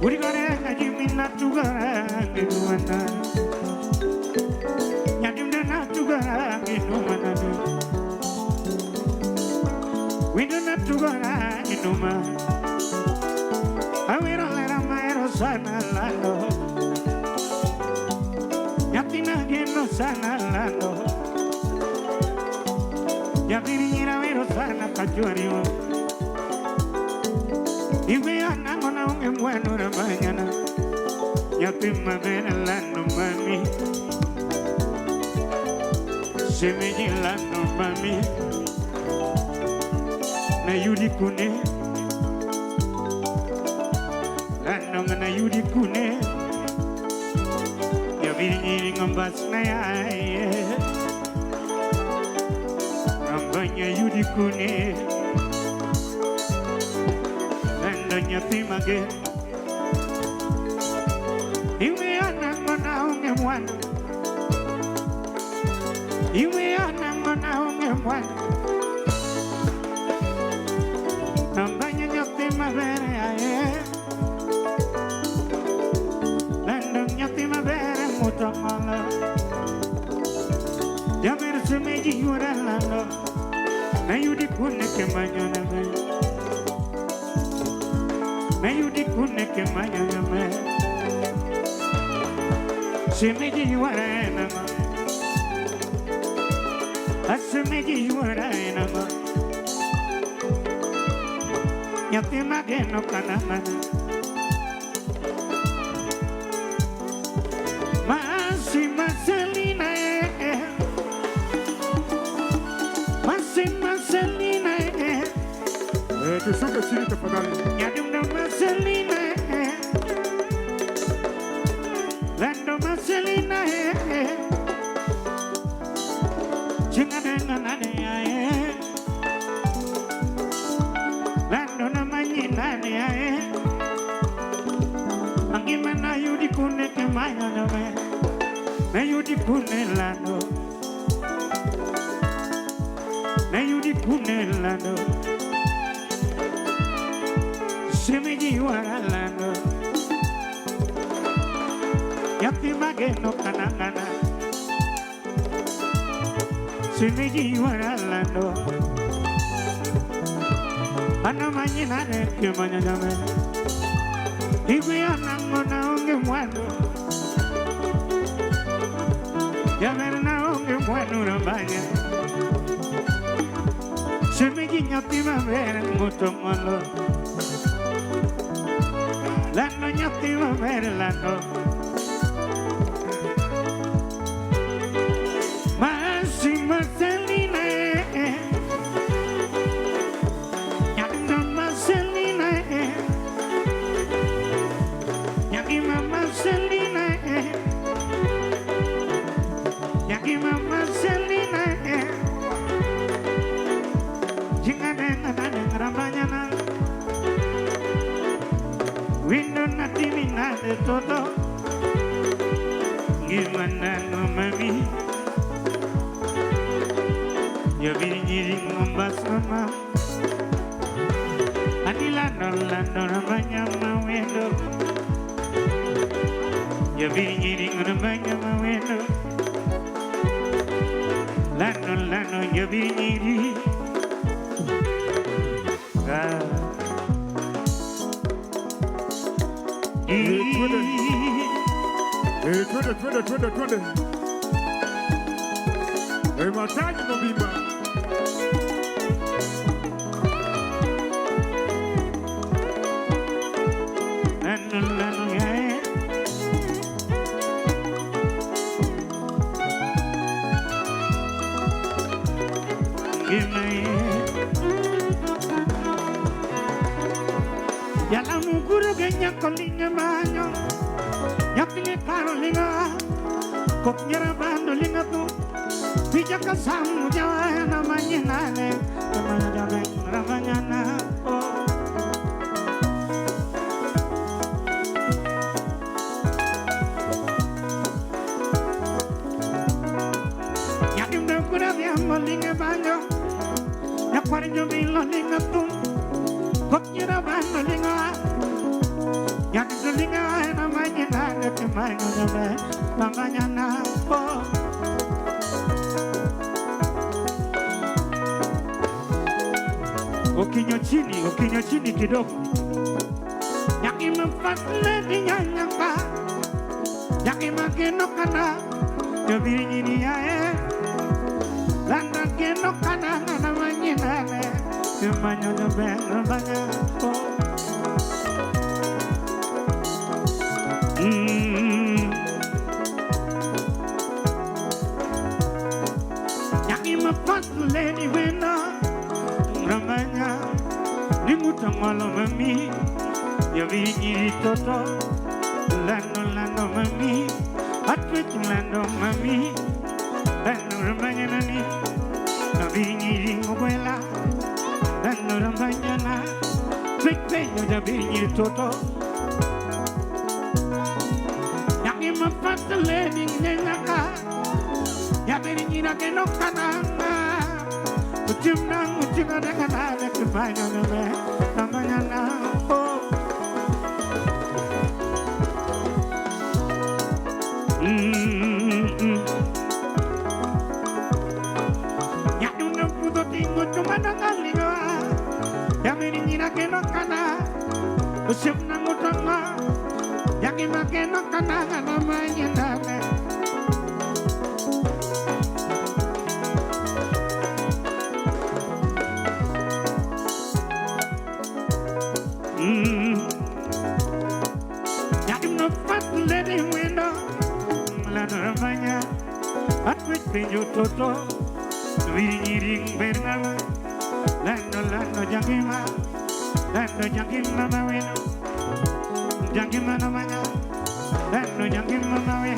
Urigore jimina tugara ngidumana. Nyadimna tugara ngidumana. Winduna tugara ngiduma. Awiro lera maero sana lalo. Nyatina geno sana lalo. Yabiri wero sana kajuario. Iwe anango na unge mwano na mañana. Nyatima mera lano mami. Semeji lano mami. Na yudi kune. Lano na yudi kune. Yabiri nyiri ngambas na ya. Rambanya yudi kune. Lando nyathi mage. Iwe anango na unge mwana. Iwe anango na unge mwana. Rambanya nyathi mabere aye. Lando nyathi mabere mutomolo. Jaber semeji yura lando. Na yudi kune kemanyona me. Na yudi kune kemanyona me. Semeji yura nama. Asemeji yura nama. Nyathi mageno kanamana. Masi Marcelina eh. Masi Marcelina eh. Tushuke chini tafadhali. Nyadumna Marcelina eh. Lando Marcelina eh. Chinga nane eh. Lando na manyina eh. Angima na yudi kune kemanya na me. Na yudi kune lando. Na yudi kune lando. Semeji wara lando. Yapi mageno kanangana. Semeji wara lando. Ana manyina ne kemanya na me. Iwe anango na onge mwano. Yamer na onge mwano rambanya. Semeji nyathi mabere mutomolo. Lando nyathi mabere lando. Masi Marcelina eh. Nyando Marcelina eh. Nyakima Marcelina eh. Nyakima Marcelina eh. Jinga nenga nenga rambanyana. Window na timina de toto. Gimana no mami. Yabiri nyiri ngombas mama. Anila no lando rambanya mawendo. Yabiri nyiri rambanya mawendo. Lando lando yabiri nyiri. Ah. Twende twende twende twende. Mataji mobimba. Lando lando yeah. Gima Yala mukuru genya kolinga manyo. Nyatinge karolinga. Koknyera bandolinga tu. Pijaka samu jawa na manyinane. Ramanya ramanyana. Oh. Nyatimbe kura vyambo linga banyo. Nyakwarinjo bilo linga tu. Koknyera bandolinga. Nyatinge Kimanyana Mamanyana oh. Ukinyo chini kidogo. Yakima fatle nyanyaka. Yakima keno kana. Jobiri ya e. Landa keno kana na manyana. Kimanyana be oh. Yakima fatle ni wena. Ramanya. Nimutangolo mami. Yavinyi toto. Lando lando mami. Atwich lando mami. Lando ramanya nani. Yavinyi ringobela. Lando ramanya na. Twich yavinyi toto. Yakima fatle ni nenaka. Yavinyi na keno kana. Uchimna uchina kana kimanya na ramanya oh. Ya no pudo tingo chumana galinga. Ya me niña que no cana. Uchimna mutama. Ya que ma que no cana na mañana. Ya que no fat lady window. La ramanya. Atwit pinjo toto. Vinyiring bernama. Lando lando jangima. Lando jangima maweno. Jangima namanya. Lando jangima mawe.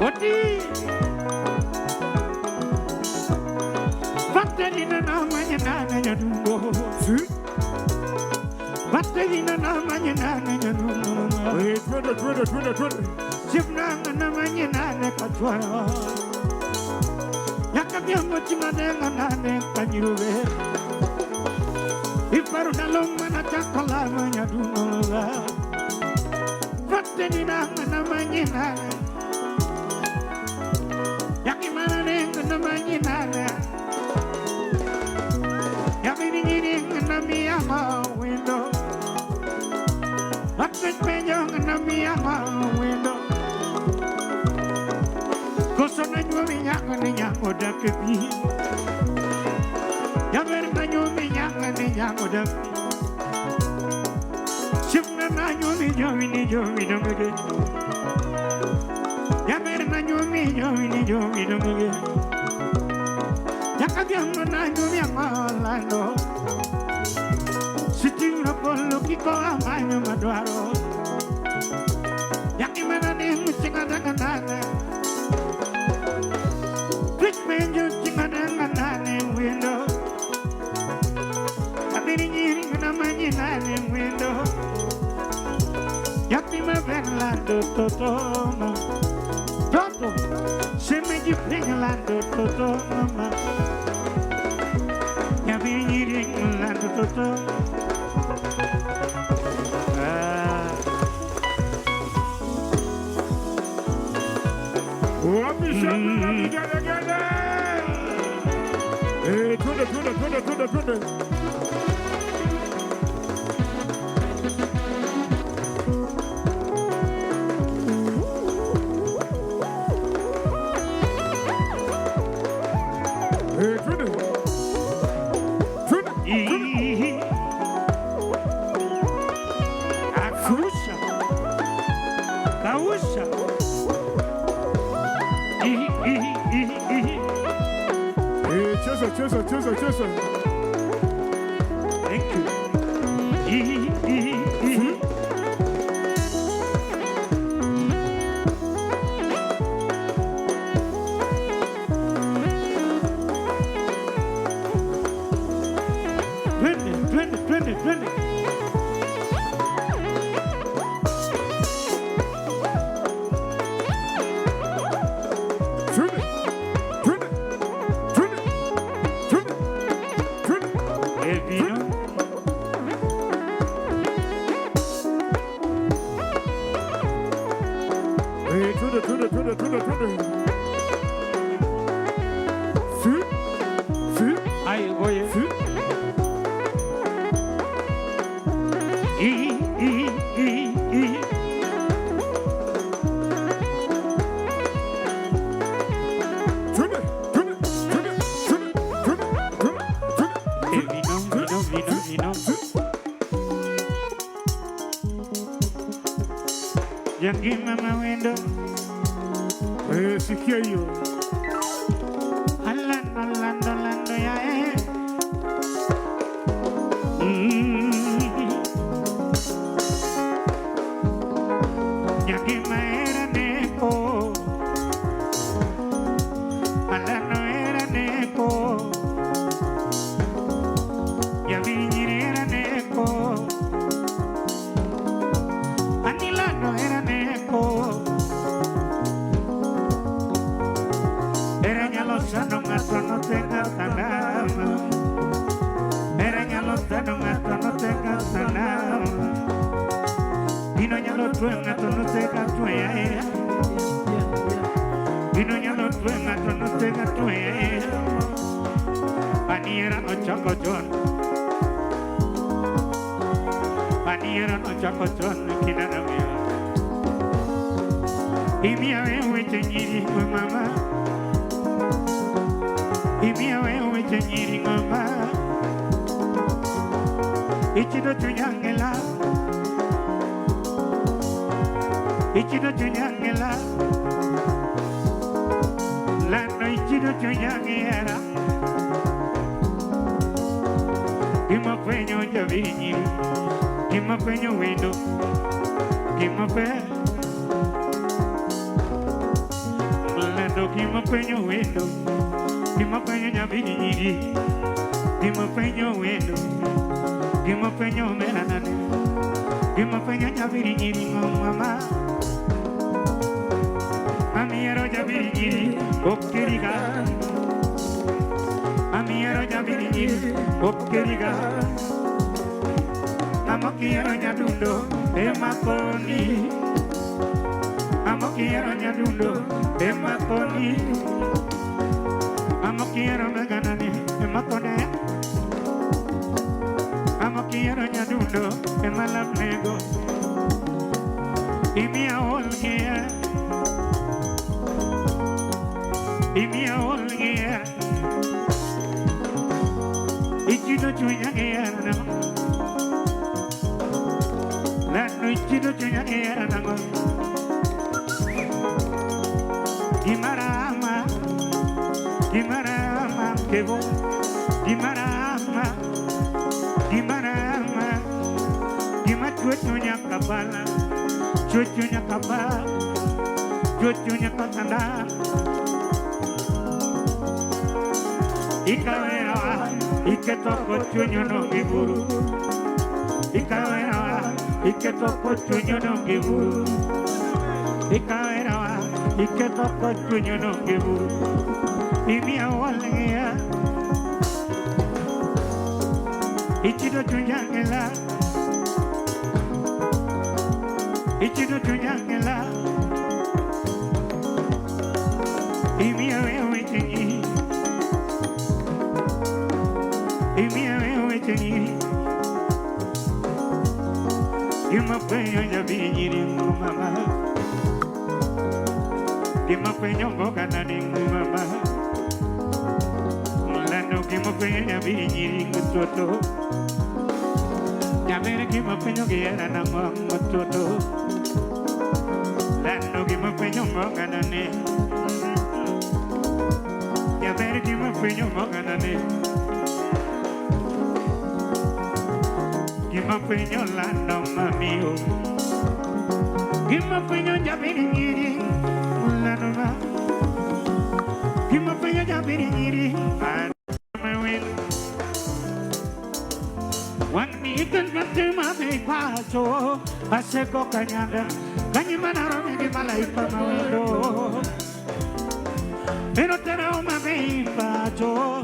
Oti. Vaterina namanya nana nyadundo. Vaterina namanya nana nyadundo. Twende twende twende twende. Chimnanga namanya nane kachwara. Yakabyango chimadenga nane kanyirube. Iparu naloma na chakola nyadundo. Vaterina namanya nane. Yakimana nenga namanya nane. Yaminini namiyama window. Atwit penyo namiyama window. Koso na nyumi nyanga ni nyango dakepi. Yamer na nyumi nyanga ni nyango dakepi. Shimna na nyumi nyomi ni nyomi domege. Yamer na nyumi nyomi ni nyomi domege. Yakabyanga na nyumi amalando. Sitingro polo kiko amanyo madwaro. Yakimana ni musinga danganane. Twitch menjo chinga danganane window. Abiri nyiri na manyinane window. Yakima benlando toto ma. Toto. Shemeji penlando toto mama. Yabiri nyiri lando toto. Wapi shangwe na vigelegele? Twende twende twende twende twende. Twende. Twende. Twende. Kausha. Kausha. Cheza cheza cheza cheza. Thank you. Twende twende twende twende. Twende. Twende. Twende. Twende. Twende. Jangima mawendo. Eh, sikia hiyo. Alando lando lando ya eh. Jangima era neko. Alando era neko. Yavinyiri era neko. Anilano era neko. Era nyalo sano ng'ato notenga sanamu. Era nyalo sano ng'ato notenga sanamu. Gino nyalo twe ng'ato notega tweya e. Gino nyalo twe ng'ato notega tweya e. Aniera nochako chon. Aniera nochako chon kineno miyo. Imiya we weche nyiri go mama. Imiya we weche nyiri mama. Ichido chunya ngela. Ichido chunya ngela. Lano ichido chunya ngera. Gima fwenyo jabiri nyiri. Gima fwenyo wendo. Gima fwenyo. Lando gima fwenyo wendo. Gima fwenyo jabiri nyiri. Gima fwenyo wendo. Gima fwenyo meranane. Gima fwenyo jabiri nyiri mama. Amiero jabiri nyiri okeriga. Amiero jabiri nyiri okeriga. Amokiero nyadundo emakoni. Amokiero nyadundo emakoni. Amokiero meganani emakone. Amokiero nyadundo emalabnego. Imia olgia. Imia olgia. Ichido chunya ngera Lano ichido chunya ngera nango. Gimarama. Gimarama kebo. Gimarama. Gimarama. Gima chuchunya kapala. Chuchunya kapala. Chuchunya katanda. Ikawera iketoko chunyo no giburu. Ikawera iketoko chunyo no giburu. Ikawera iketoko chunyo no giburu. Imia walngia. Ichido chunyangela. Ichido chunyangela. Imia wewe chenyi. Imia wewe chenyi. Gima fwenyo jabinyiri mama. Gima fwenyo mboga nani mama. Lando gima fwenyo jabinyiri mtoto. Nyamere gima fwenyo giera na mtoto. Lando gima fwenyo mboga nani. Nyamere gima fwenyo mboga nani. Gima fwenyo lando mamio. Gima fwenyo jabiri nyiri lando ma. Gima fwenyo jabiri nyiri anamawin. Wangni ikan matima pacho aseko kanyanda kanyimana romi gi malaika mawendo. Eno tera uma pacho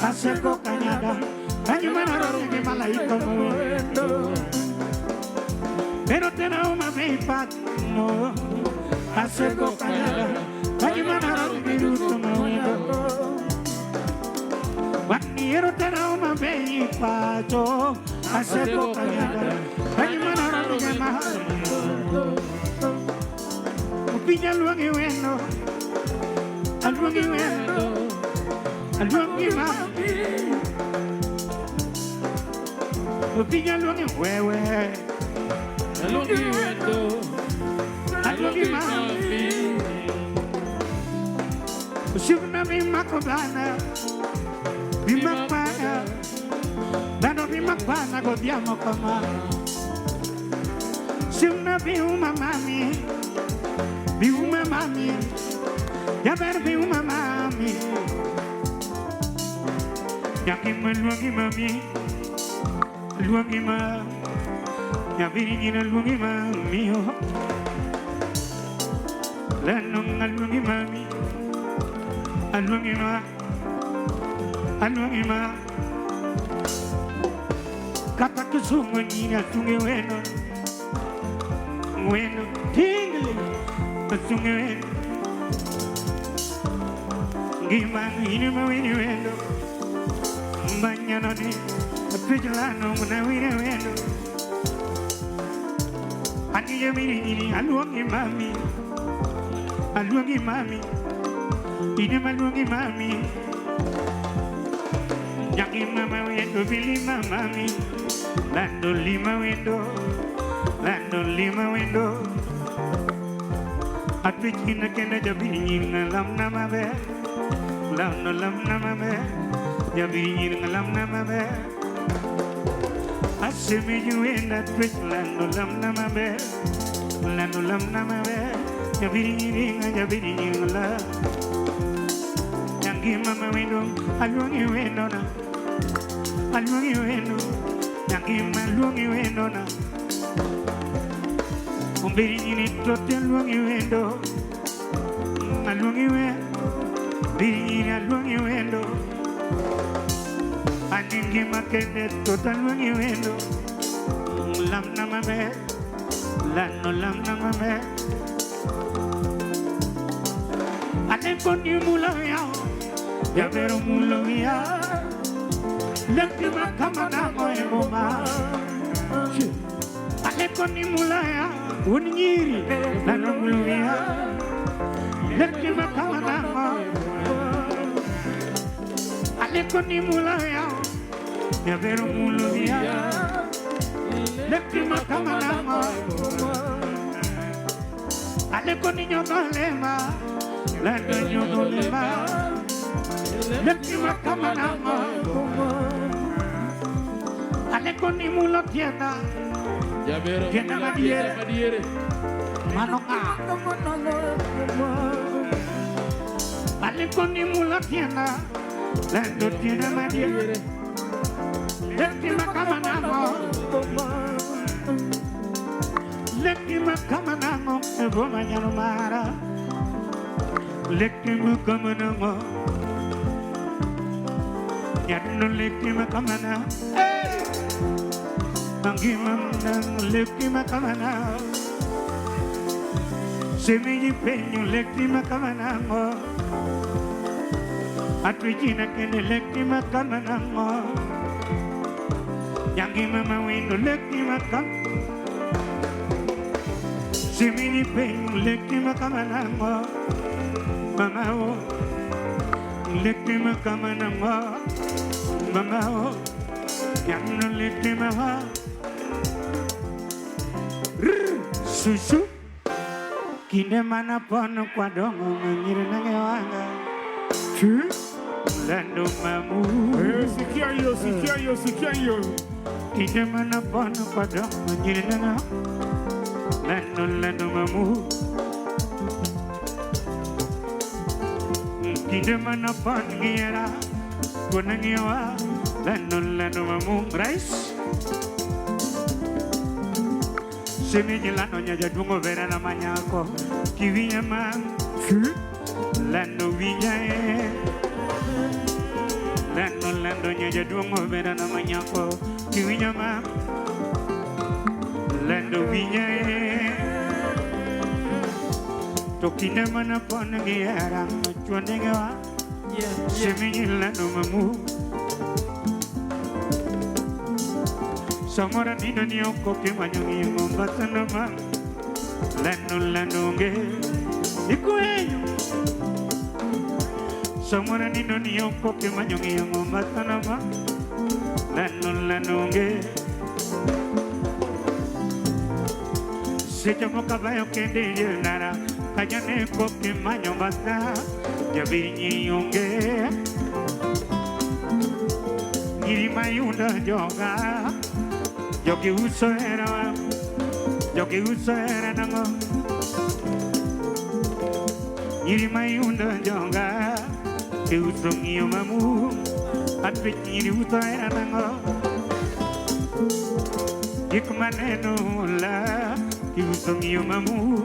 aseko kanyanda kanyimana romi gi malaika mawendo. Eno tera uma pacho aseko kanyanda kanyimana romi gi ruto mawendo. Waniero tera uma pacho aseko kanyanda kanyimana romi gi mawendo. Upinya luangi wendo. Aluangi wendo. Aluangi mami. Upinya luangi wewe. Aluangi wendo. Aluongi mami. Osiepna bi mako dhana, bi mak bana, dhano bi mak bana godhiambo kama. Osiepna bi uma mami, bi uma mami, jaber bi uma mami. Nyathi maluongi mami, luongi ma, nyathi nyina luongi mami oh. Lano aluongi mami, aluongi ma, aluongi ma. Kata Kisumu nyina asunge weno, weno tingli, asunge weno. Ngima inu mawini wendo, mbanyano ni pijlano na wini wendo. Aniye mini nyini aluongi mami, aluongi mami, ine maluongi mami. Nyaki mama wendo bilima mami, lando lima wendo, lando lima wendo. Atwichina kenda jabini nyina lamna mabe, lamno lamna mabe, jabini nyina lamna mabe. Asemi juenda twich lando lamna mabe, lando lamna mabe, jabini nyina jabini nyina la. Nyangi mama wendo, aluongi wendo na, aluongi wendo, nyangi maluongi wendo na. Ombiri nyini tote aluongi wendo, aluongi wendo, biri nyini aluongi wendo. Aningi makende tote aluongi wendo, lamna mame, lano lamna mame. Ane koni mula ya, yabero mula ya, lekti makama na moe moma. Ane koni mula ya, unyiri, lano mula ya, lekti makama na moe. Ane koni mula ya, yabero mula ya, lekti makama na moe. Ale koni nyogolema, lando nyogolema, lekti makama na moe. Ale koni mulo tienda, Jabero tienda madiere, madiere. mano ka. Ale koni mulo tienda, lando tienda madiere, lekti makama na moe. Lekti makama na moe, eboma nyalo mara. Lekti makama na moe, nyano lekti makama na. Angimamnang lekti makamana. Semiji penyo lekti makamana mo. Atwijina kene lekti makamana mo. Yangi mama wendo lekti makam. Semiji penyo lekti makamana mo. Mama o lekti makamana mo. Mama o yanno lekti mama. Susu kinde mana pono kwa dongo ngiri nange wanga lando mamu. Sikia hiyo, sikia hiyo, sikia hiyo. Kinde mana pono kwa dongo ngiri nange lando lando mamu. Kinde mana pono ngira konangi wa lando lando mamu rice. Semiji lando nyaja dungo vera na manyako kiwinya ma lando winya e lando lando nyaja dungo vera na manyako kiwinya ma lando winya e to kinde mana pon giera chuone ga semiji lando mamu Samora nino ni oko ke manyo ngi Mombasa no ma lando lando nge ikwenyo Samora nino ni oko ke manyo ngi Mombasa no ma lando lando nge Seche moko abayo kende e dier ndara kanyane pok imanyo mbasa jabir nyiri onge nyiri mayudo joga jogi uso herawa jogi uso hera nang'o nyiri mayudo joga iuso ng'iyo mamu atwech nyiri uso hera nang'o gik maneno la iuso ng'iyo mamu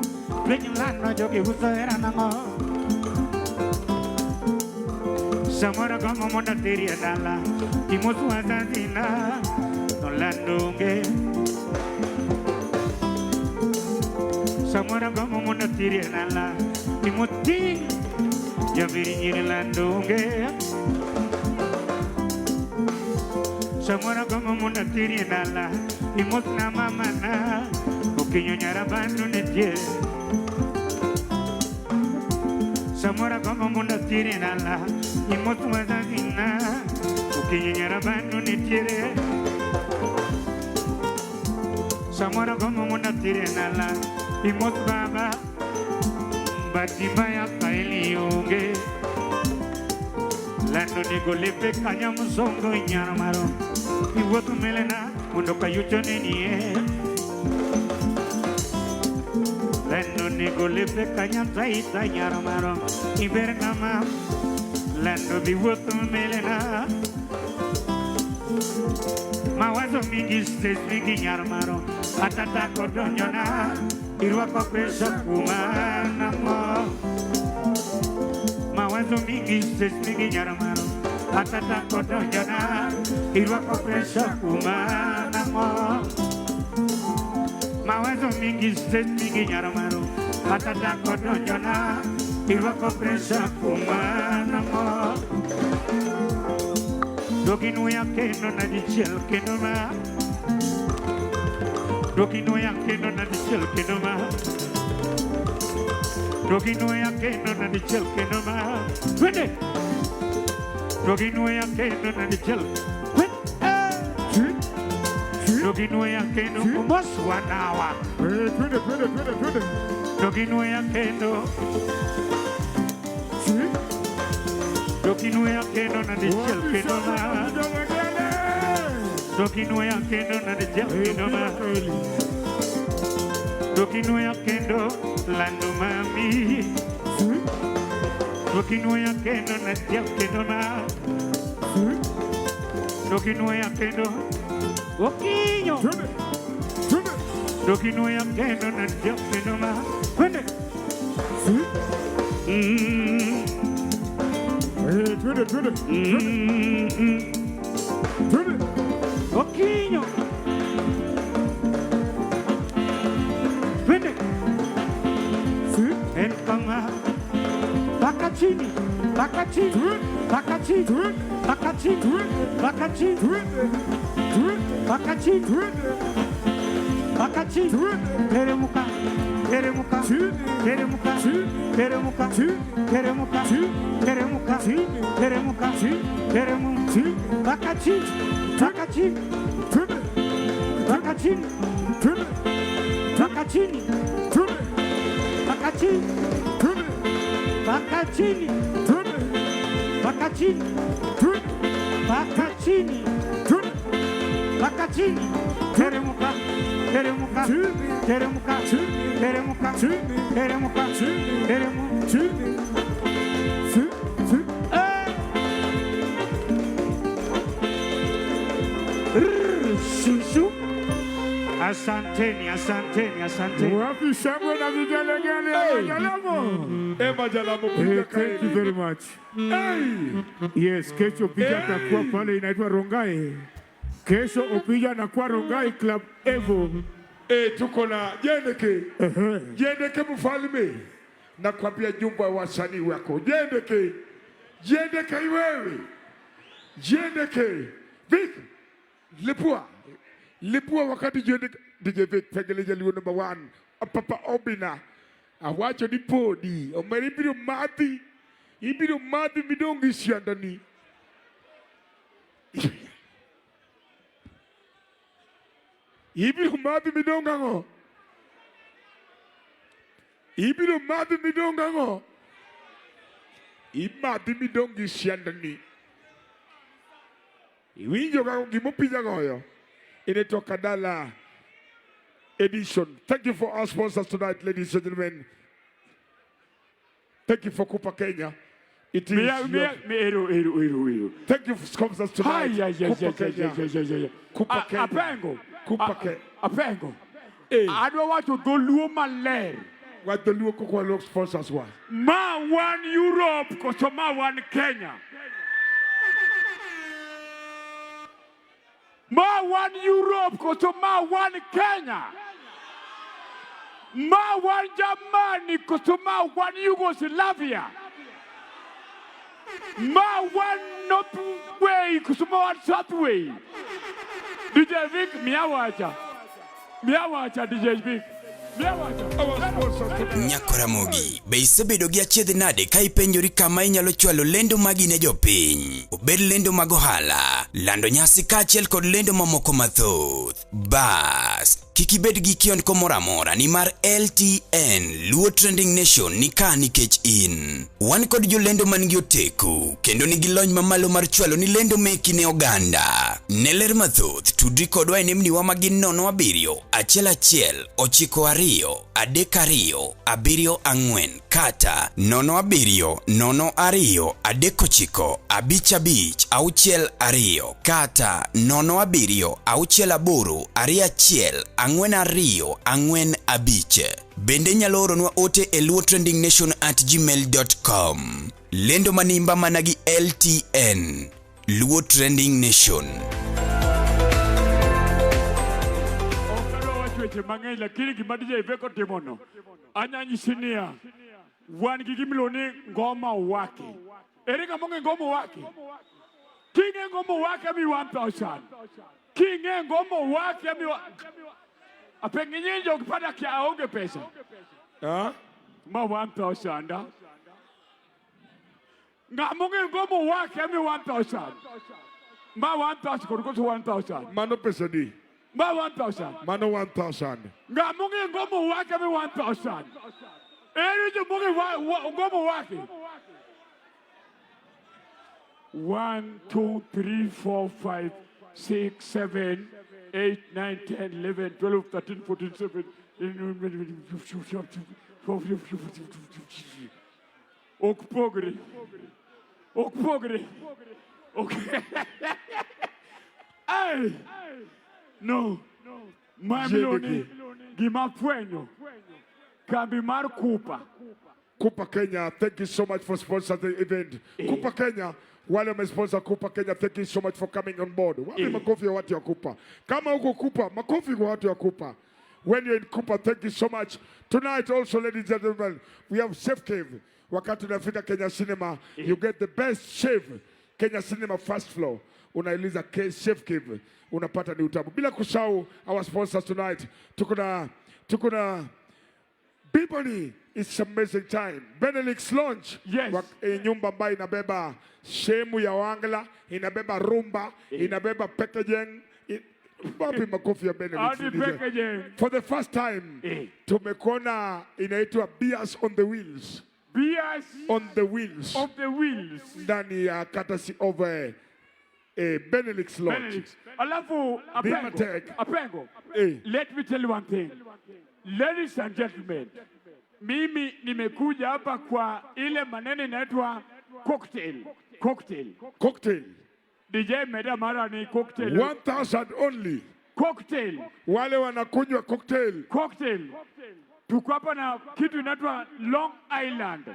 twech lano jogi uso hera nang'o samoro gombo mondo ateri e dala imos wazazina to lando onge samoro gombo mondo ateri e dala imos ting jabiri nyiri lando onge samoro gombo mondo ateri e dala imos na mamana okinyo nyarabandu nitie samoro gombo mondo ateri e dala imos wazazina okinyo nyarabandu nitiere samoro gombo mondo ateri e dala imos baba bahati mbaya kaeli onge lando nego lepe kanya msongo nyaro maro iwuotho melena mondo kayucho nenie lando nego lepe kanya taita nyaro maro iber kama lando biwuotho melena mawazo mingi stress mingi nyaro maro atata kodonjona irwako pesa kuma nang'o mawazo mingi stress mingi nyaro maro atata kodonjona irwako pesa kuma nang'o mawazo mingi stress mingi nyaro maro atata kodonjona irwako pesa kuma nang'o doginuya kendo na dichiel kendo ma doginuya kendo na dichiel kendo ma doginuya kendo na dichiel kendo ma twende doginuya kendo na dichiel doginuya kendo mos wanawa Twende, twende, twende, twende. doginuya kendo doginuya kendo na dichiel kendo ma doginuya kendo na dichiel kendo ma doginuya kendo lando mami doginuya kendo na dichiel kendo ma doginuya kendo okinyo doginuya kendo na dichiel kendo ma twende Twende, twende, twende. Okinyo twende en kama mpaka chini mpaka chini mpaka chini mpaka chini mpaka chini mpaka chini mpaka chini teremuka teremuka teremuka teremuka teremuka teremuka teremuka teremu mpaka chini mpaka chini mpaka chini mpaka chini mpaka chini mpaka chini mpaka chini mpaka chini mpaka chini teremuka teremuka teremuka teremuka teremuka teremu Shushu. Asanteni, asanteni, asanteni. Wapi shangwe na vigelegele Emma Jalamo? Emma Jalamo, Hey, piga thank you kaeli. very much. Hey! Yes, kesho Opija atakuwa pale inaitwa Rongai. Kesho Opija anakuwa Rongai Club Evo. Eh, tuko na Jendeke. Jendeke mfalme. Nakwambia jumba wasanii wako. Jendeke. Jendeke wewe. Jendeke. Vic. Lipua. Lipua wakati Jendeke DJ Vic Pengele Jaluo number 1. Papa Obina. Awacho ni podi. Omera ibiro madhi. Ibiro madhi midongi siandani. Ibiro madhi midongo ang'o? Ibiro madhi midong' ang'o? Imadhi midong' gi siandani. Iwinjo kaka gima opija goyo? Inaitwa Kadala Edition. Thank you for our sponsors tonight, ladies and gentlemen. Thank you for Kupa Kenya. It is Mia, mia, ero, ero, ero, ero. Thank you for sponsors tonight. Ay, ay, ay, Kupa ay, ay, Kenya. ay, ay, ay, ay. Kupa Kenya. Apengo. Kupa Kenya. Apengo. Adwa wacho dholuo maler. Wach dholuo kok waluok sponsors wa. Ma wan Europe koso ma wan Kenya? Ma wan Europe koso ma wan Kenya? Ma wan Germany koso ma wan Yugoslavia? Ma wan North Way koso ma wan South Way? DJ Vic, miawacha. Miawacha DJ Vic. Nyakoramogi, be isebedo gi achiedh nade ka ipenjori kama inyalo chwalo lendo magi ne jopiny? Obed lendo mag ohala, lando nyasi kaachiel kod lendo mamoko mathoth. Bas, kik ibed gi kiondko moro amora nimar LTN Luo Trending Nation ni ka nikech in. Wan kod jolendo man gi oteku kendo nigi lony mamalo mar chwalo ni lendo meki ne oganda. Ne ler mathoth, tudri kodwa e nembniwa ma gin 07 1 1 9 2 3 2 7 4 kata 0 7 0 2 3 9 5 5 6 2 kata 0 7 6 8 2 1 4 2 4 5. Bende inyalo oronwa ote e luotrendingnation@gmail.com. Lendo manimba mana gi LTN. Luo Trending Nation. Ok adwa wacho weche mang'eny lakini gima DJ Vic otimono anya nyisi niya wan gi gimiluongo ni ngoma wake. Ere ng'ama ong'e ngoma wake? King'e ngoma wake ami 1000. King'e ngoma wake ami Apengi nyinyi ukipata kia aonge pesa. Ma 1000. Ng'ama ong'e ngoma wake ami 1000. Ma 1000 kod koso 1000. Mano pesa di? Ma 1000. Mano 1000. Ng'ama ong'e ngoma wake ami 1000. Ere joma ong'e ngoma wake? 1, 2, 3, 4, 5, 6, 7, 8, 9, 10, 11, 12, 13, 14, 17. Ok pogre. Ok pogre. Ok. Ay! No. Ma miloni gima fwenyo. Kambi mar Kupa. Kupa Kenya, thank you so much for sponsoring the event. Kupa Kenya, wale wamesponsor Kupa Kenya, thank you so much for coming on board. Wapi makofi ya watu wa Kupa? Kama huko Kupa, makofi kwa watu wa Kupa. When you're in Kupa, thank you so much. Tonight also, ladies and gentlemen, we have Chef Cave. Wakati unafika Kenya Cinema, you get the best chef. Kenya Cinema first floor. Unauliza Chef Cave, unapata ni utamu. Bila kusahau our sponsors tonight. Tuko na Biboni, it's amazing time. Benelux Lounge. Yes. Nyumba ambayo inabeba shemu ya Wangla, inabeba rumba, inabeba packaging. Wapi makofi ya Benelux? Hadi DJ? packaging. For the first time, tumekuona inaitwa Beers on the Wheels. Beers on the Wheels. Of the Wheels. Ndani ya courtesy of Benelux Lounge. Benelux. Alafu Bima Apengo. Tech. Apengo. Let me tell you one thing. Ladies and gentlemen, mimi nimekuja hapa kwa ile maneno inaitwa cocktail. Cocktail. Cocktail. DJ meda mara ni cocktail. 1000 only. Cocktail. Wale wanakunywa cocktail. Cocktail. Tuko hapa na kitu inaitwa Long Island.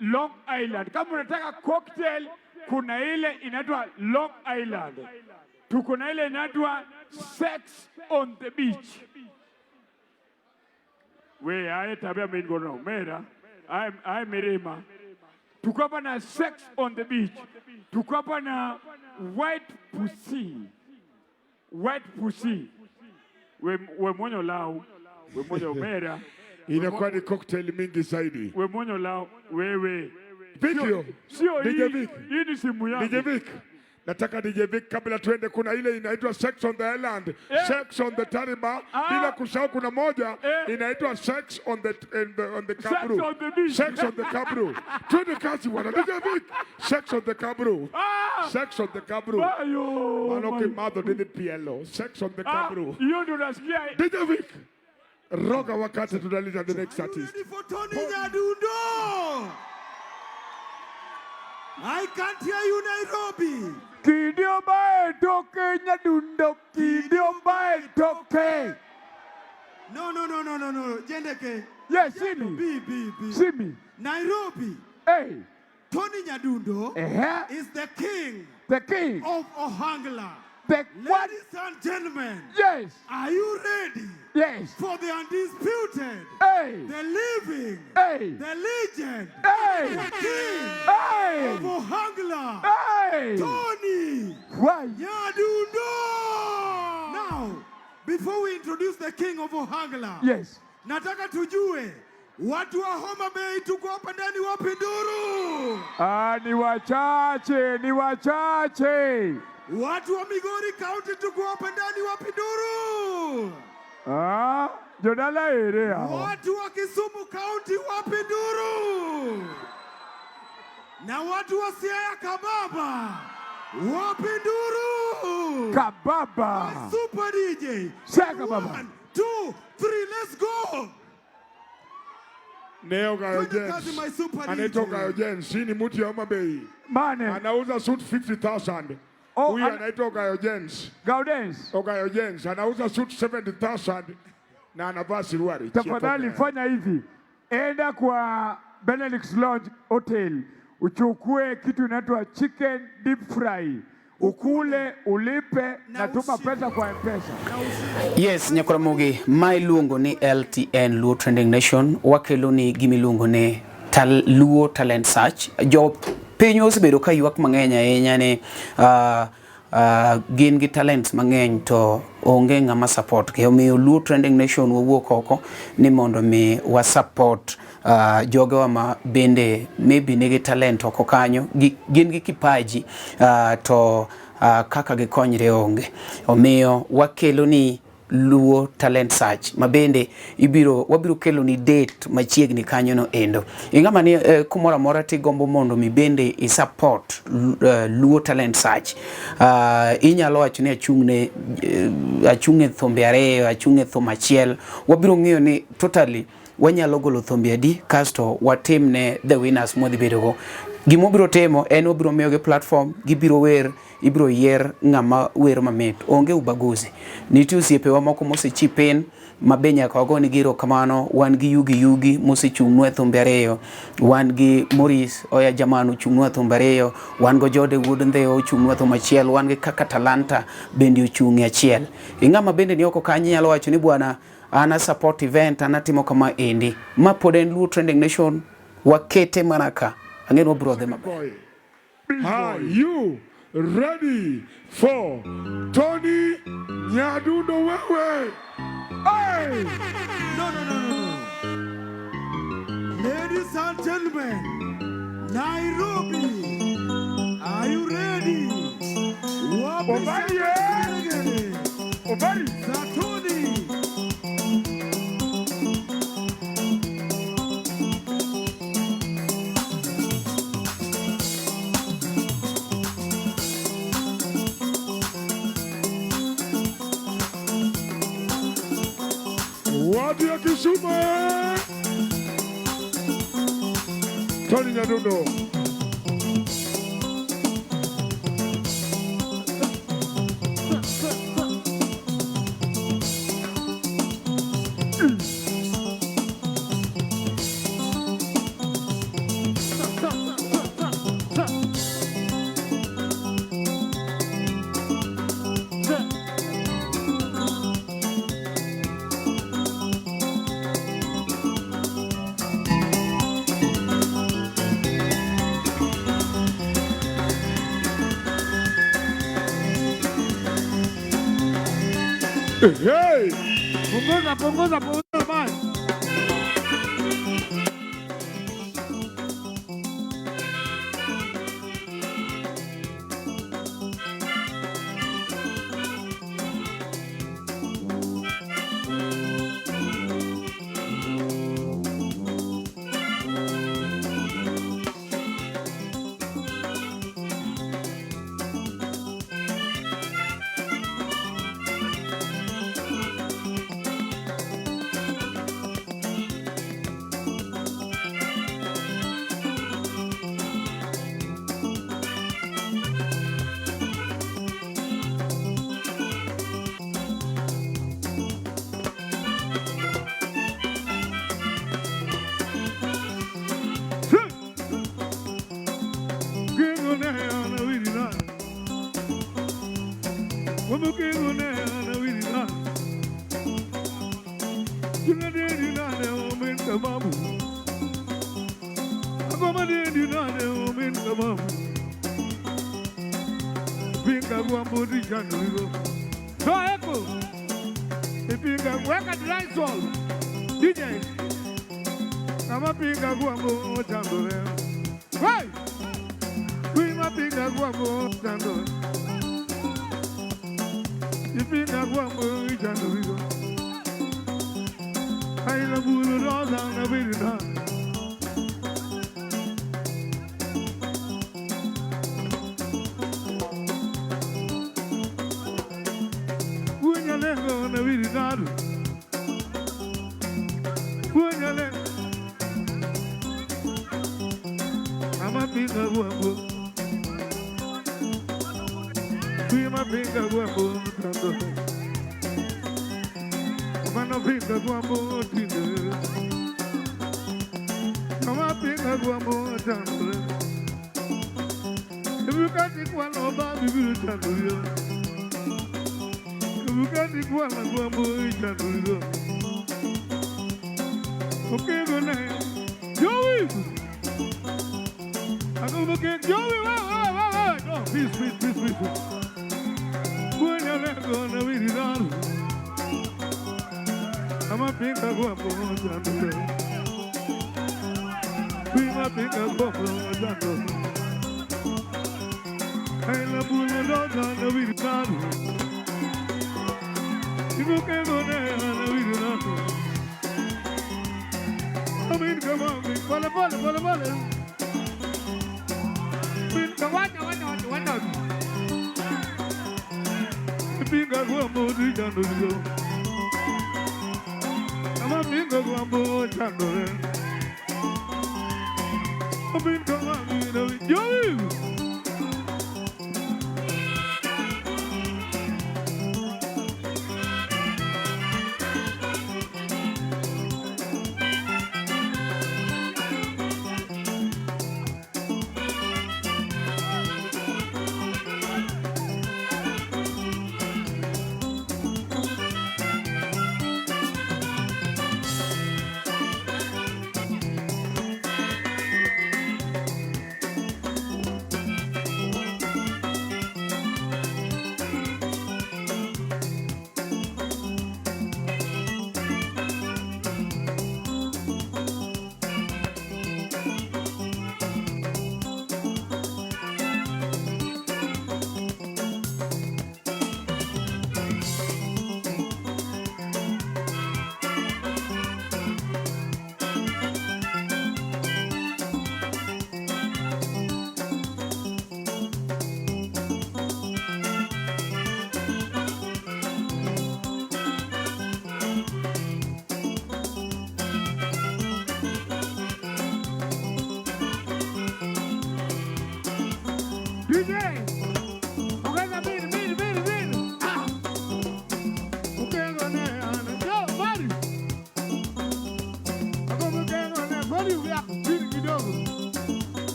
Long Island. Kama unataka cocktail, kuna ile inaitwa Long Island. Tuko na ile inaitwa Sex on the Beach. We aye tabia mingono mera aye mirima. Tuko hapa na Sex on the Beach. Tuko hapa na White Pussy. White Pussy. We monyo lao. We monyo mera. Inakuwa ni cocktail mingi zaidi. We monyo lao wewe. Video. Sio DJ hii. Vic. Hii ni simu yangu. DJ Vic. Nataka DJ Vic, kabla tuende, kuna ile inaitwa Sex on the Island, Sex on the Tarima, bila kusahau kuna moja inaitwa Sex on the, in the, on the Kabru. on the beach. Sex on the Kabru. Twende kazi bwana. DJ Vic, Sex on the Kabru. Sex on the Kabru. Bayo, Mano bayo. kimadho didhi pielo. Sex on the Ah, Kabru. hiyo ndio nasikia. DJ Vic, roga wakati tunaleta the next artist. Tony Nyadundo! I can't hear you, Nairobi. Kidio bae toke Nyadundo, kidio bae toke. No, no, no, no, no, no. Jendeke. Yes, see me. B, B, B. See me. Nairobi. Hey. Tony Nyadundo Eh. is the king. The king. Of Ohangla. The what? Ladies and gentlemen. Yes. Are you ready? Yes. For the undisputed. Hey. The living. Hey. The legend. Hey. The king. Hey. Of Ohangla. Hey. Tony. Why? Nyadundo. Now, before we introduce the king of Ohangla. Yes. Nataka tujue watu wa Homa Bay tuko hapa ndani wapi nduru? Ah, ni wachache, ni wachache. Watu wa Migori County tuko hapa ndani wapi nduru? Ah, jodala ere hao. Watu wa Kisumu County wapi nduru? Na watu wa Siaya Kababa wapi nduru? Kababa. Super DJ. Siaya Kababa. 1, 2, 3, let's go. Neo Gayo Twende kazi, my James. super Anaitwa DJ. Gayo James. Hii ni mtu ya Homa Bay. Mane. Anauza suit 50,000. Oh, Huyu anaitwa Gayo James. Gaudens. Ogayo James anauza suit 70,000 na anavaa suruali. Tafadhali fanya hivi, enda kwa Benelux Lodge Hotel uchukue kitu inaitwa chicken deep fry, ukule, ulipe na tuma pesa kwa M-Pesa. Yes, Nyakoramogi, ma iluongo ni LTN Luo Trending Nation, wakelo ni gima iluongo ni Luo Talent Search. Jo piny osebedo ka ywak mang'eny ahinya ni gin gi talents mang'eny to onge ng'ama support gi. Omiyo Luo Trending Nation wawuok oko ni mondo mi wa support jogewa ma bende maybe nigi talent oko kanyo, gin gi kipaji to kaka gikonyre onge. Omiyo wakelo ni Luo Talent Search ma bende wabiro kelo ni date machiegni kanyo no endo. Ing'ama ni kumoro amora tigombo mondo mi bende i support Luo Talent Search. Inyalo wacho ni achung' e thumbe ariyo, achung' e thum achiel. Wabiro ng'iyo ni totally wanyalo golo thumbe adi kasto watimne the winners mwadhi bedogo. Gima wabiro timo en wabiro miyogi platform, gibiro wer, ibiro yier ng'ama wer mamit. Onge ubaguzi. Nitie osiepewa moko mosechip in ma be nyaka wagonegi erokamano. Wan gi Yugi Yugi mosechung'nwa e thumbe ariyo, wan gi Maurice Oya Jaman ochung'nwa e thumbe ariyo, wan go Jode Wuod Ndhewa ochung'nwa e thum achiel, wan gi Kaka Talanta bende ochung' e achiel. Ing'ama bende ni oko kanyo inyalo wacho ni bwana an a support event, an atimo kama endi. Ma pod en Luo Trending Nation, wakete mana ka. Ang'e ni wabiro dhi maber. Are you ready for Tony Nyadundo wewe? Hey! No, no, no, no, no. Ladies and gentlemen, Nairobi, are you ready? Wapi Obari, eh? Obari. Zatoni. Watu ya Kisumu. Tony Nyadundo. Hey! Punguza, punguza, punguza man.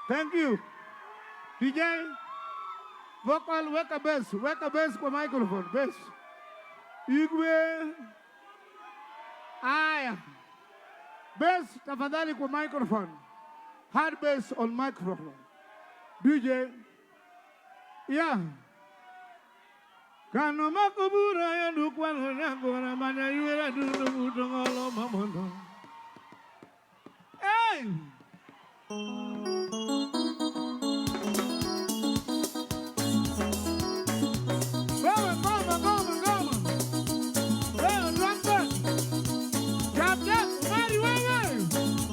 Thank you. DJ, vocal, weka bass kwa microphone, bass. Igwe. Aya. Bass, tafadhali kwa microphone. Hard bass on microphone. DJ. Yeah. Kano makubura ya dukwano nagora manya yuera dundu mutongolo mamondo. Hey! Goma, goma, goma. Wewe, trumpet. Chap, chap, Mari wewe.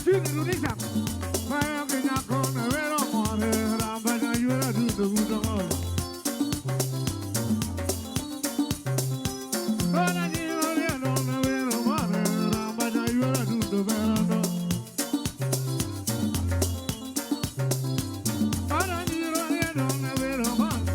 Chini rudisha. Bayo kinyako na wero more ramba na yura dundo dundo. Ora ni ora no na wero more ramba na yura dundo verano. Ora ni ora no na wero more.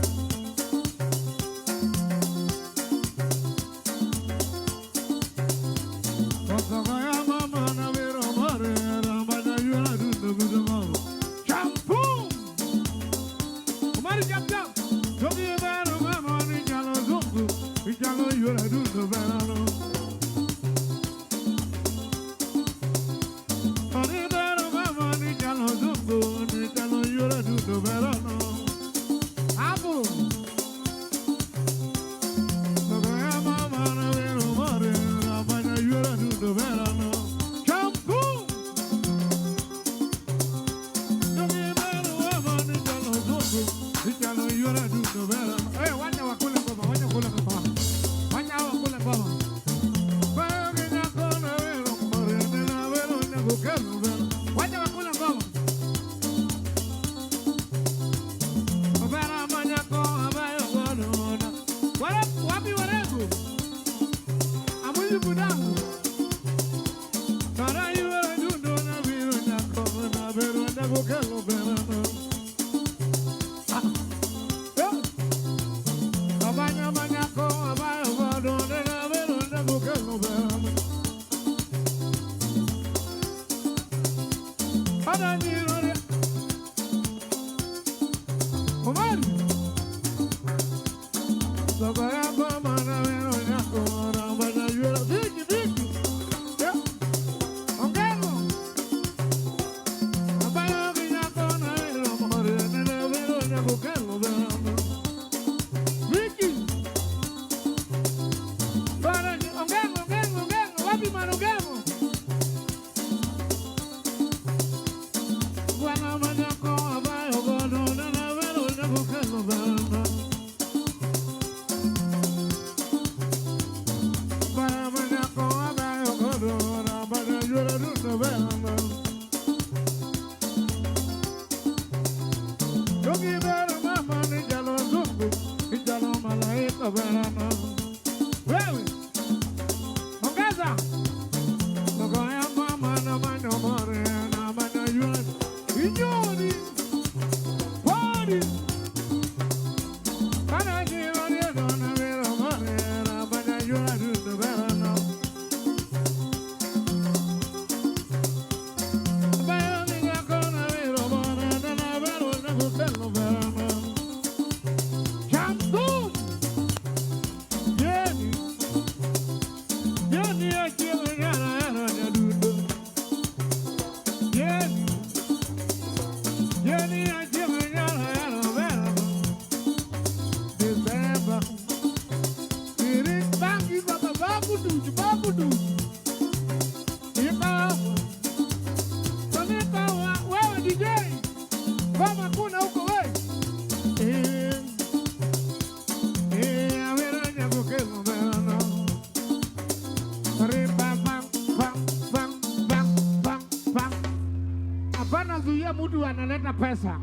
Analeta pesa.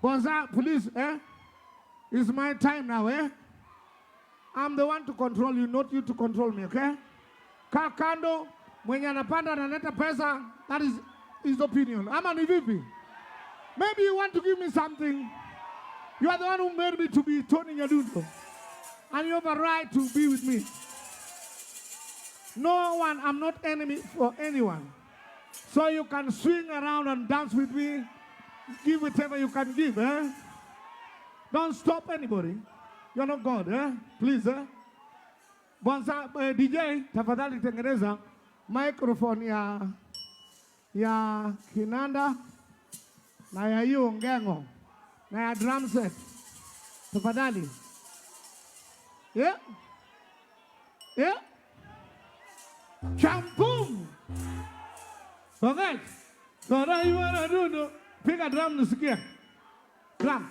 Bonza, please, eh? It's my time now, eh? I'm the one to control you, not you to control me, okay? Kaa kando, mwenye anapanda analeta pesa, that is his opinion. Ama ni vipi? Maybe you want to give me something. You are the one who made me to be Tony Nyadundo. And you have a right to be with me. No one, I'm not enemy for anyone. So you can swing around and dance with me. Give whatever you can give, eh? Don't stop anybody. You're not God, eh? Please, eh? Bonza, DJ, tafadhali tengeneza microphone ya kinanda na ya hiyo ngengo na ya drum set. Tafadhali. Yeah? Yeah? Champum! Okay. So now you wanna do no. Piga drum nisikie. Drum.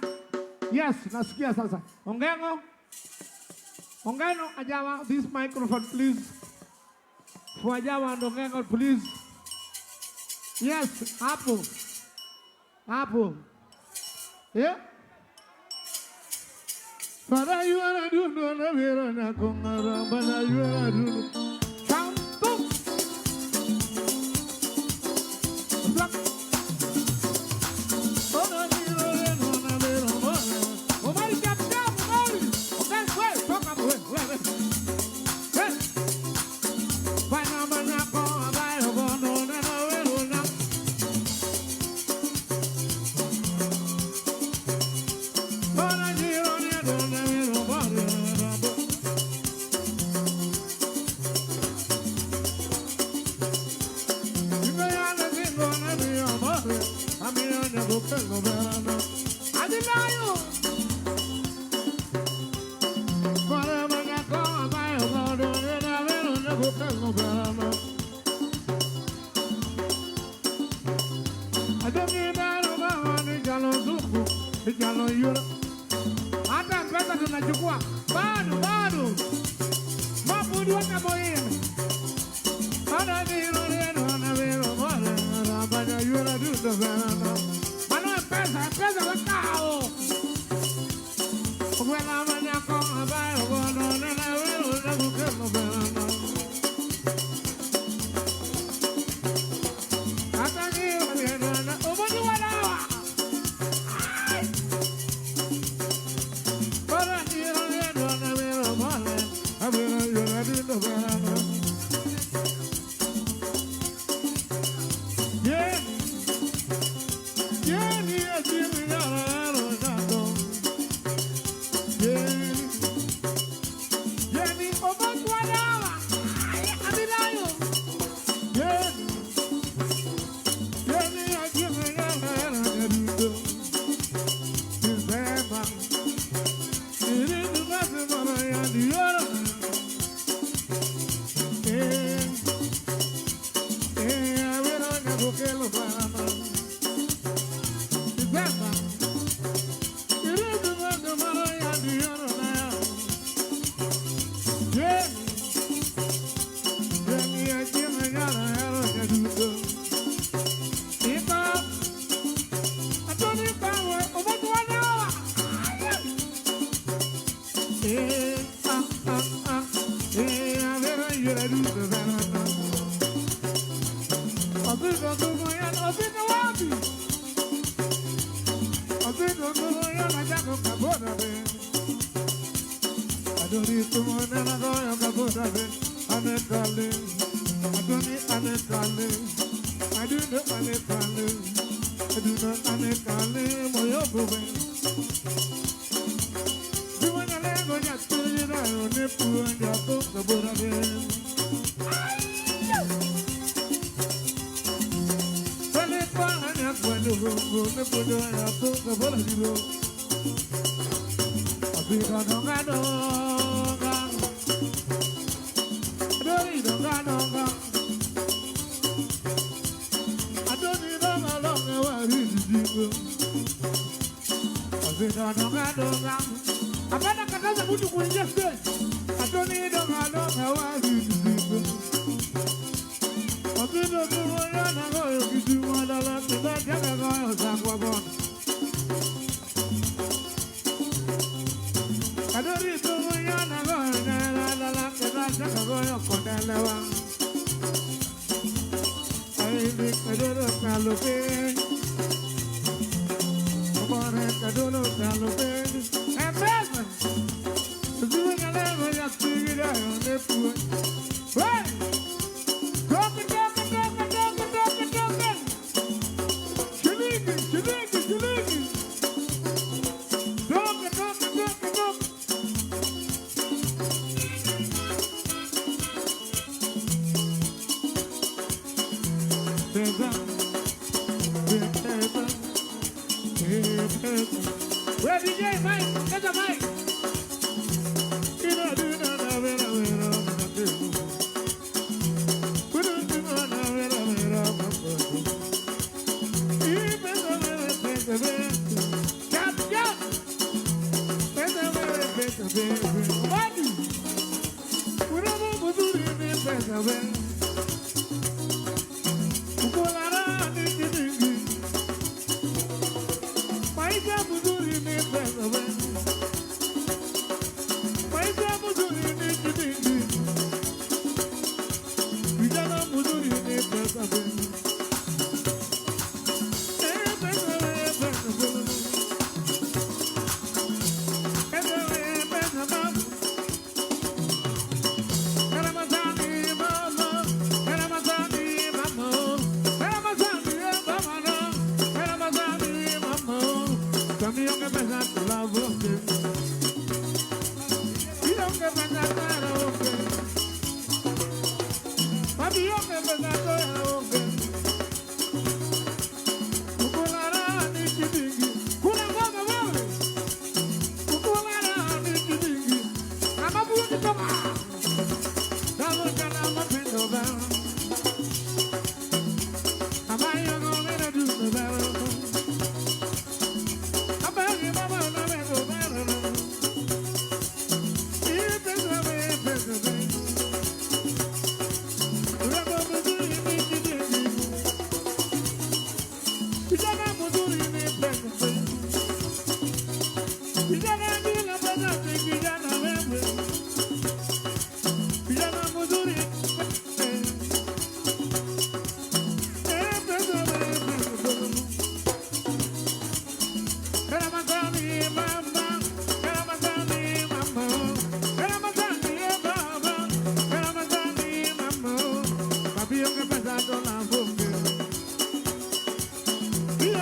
Yes, nasikia sasa. Ongengo. Ongengo Ajawa, this microphone please. For Ajawa and Ongengo please. Yes, hapo. Hapo. Yeah. Para yuara dundo na vera na kongara bana yuara dundo. Sambo. Black. Ona miro no na vera mona. Omari capta, Omari. Okay, wait, toka wewe, wewe. Hey. Bana bana ko abayo bono na na vera na. Ona miro no na vera mona. Hata pesa tunachukua bado bado, mapudi wakamoyeni ana viro leno ana viro mole ana bana yura dundo bana mano pesa pesa wakao wena manyako abayo bono na na viro na bukelo bana hata viro leno na obodi walawa para viro leno na viro mole abiro yura dundo bana. Hapana kataza mtu kuingia stage. Atoni donga donga wa hizi. Atoni donga na goyo kitu wala la tenda goyo za kwa bona. Adori donga na goyo na la la tenda goyo kondelewa. Ai bi kadoro kalope. Obore kadoro kalope. Where DJ Mike? Get the mic.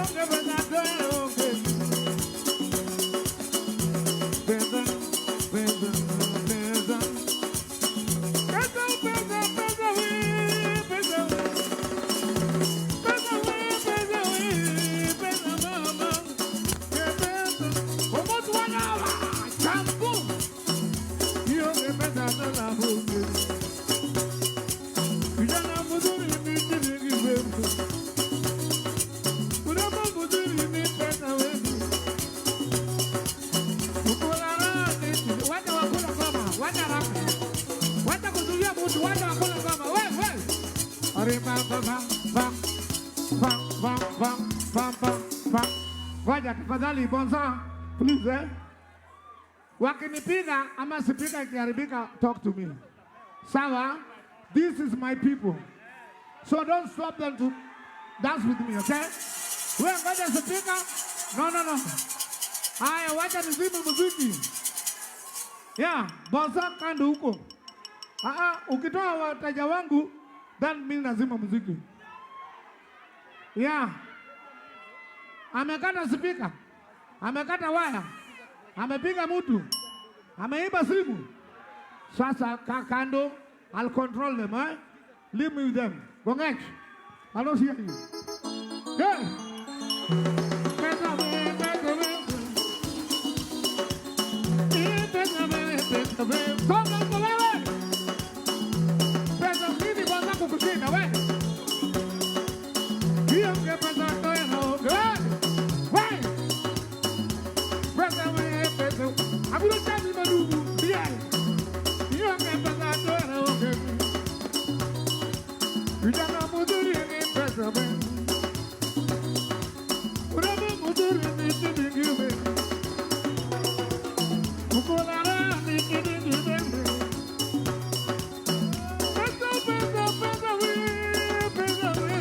Ionge pesa toe onge. Pesa, pesa, pesa. Pesa, pesa, pesa, we, pesa. Pesa, we, pesa, we, pesa, mama. Que pesa. Almost 1 hour. Shampoo. Ionge pesa na la bunge. Kijana mzuri ni shilingi wewe. Urembo mzuri ni pesa wewe. Wacha wakula ngoma, wacha raka. Wacha kuzuia mtu, wacha wakula ngoma. We, we. Are ba ba ba ba ba ba ba ba ba ba. Ngoja tafadhali Bonza, please eh. Wakinipiga ama sipika ikiharibika, talk to me. Sawa? This is my people. So don't stop them to dance with me, okay? We ngoja sipika. No, no, no. Haya, wacha nizime muziki. Yeah, Bonza kando huko. Ah, ukitoa wateja wangu, then mimi nazima muziki. Yeah. Amekata spika. Amekata waya. Amepiga mtu. Ameiba simu. Sasa kando, I'll control them, eh? Leave me with them. Gongech. I don't hear you. Hey. Pesa we, pesa we. Pesa we, pesa we. Songa huko wewe. Pesa mimi kwanza kukushinda wewe. Hiyo pesa toe na onge. Wewe. Pesa we, pesa. Aburo chami madugu. Yeah. Hiyo pesa toe na onge. Vijana mzuri ni pesa we. Urembo mzuri ni shilingi we. Kukulala ni shilingi we. Pesa, pesa, pesa we, pesa we.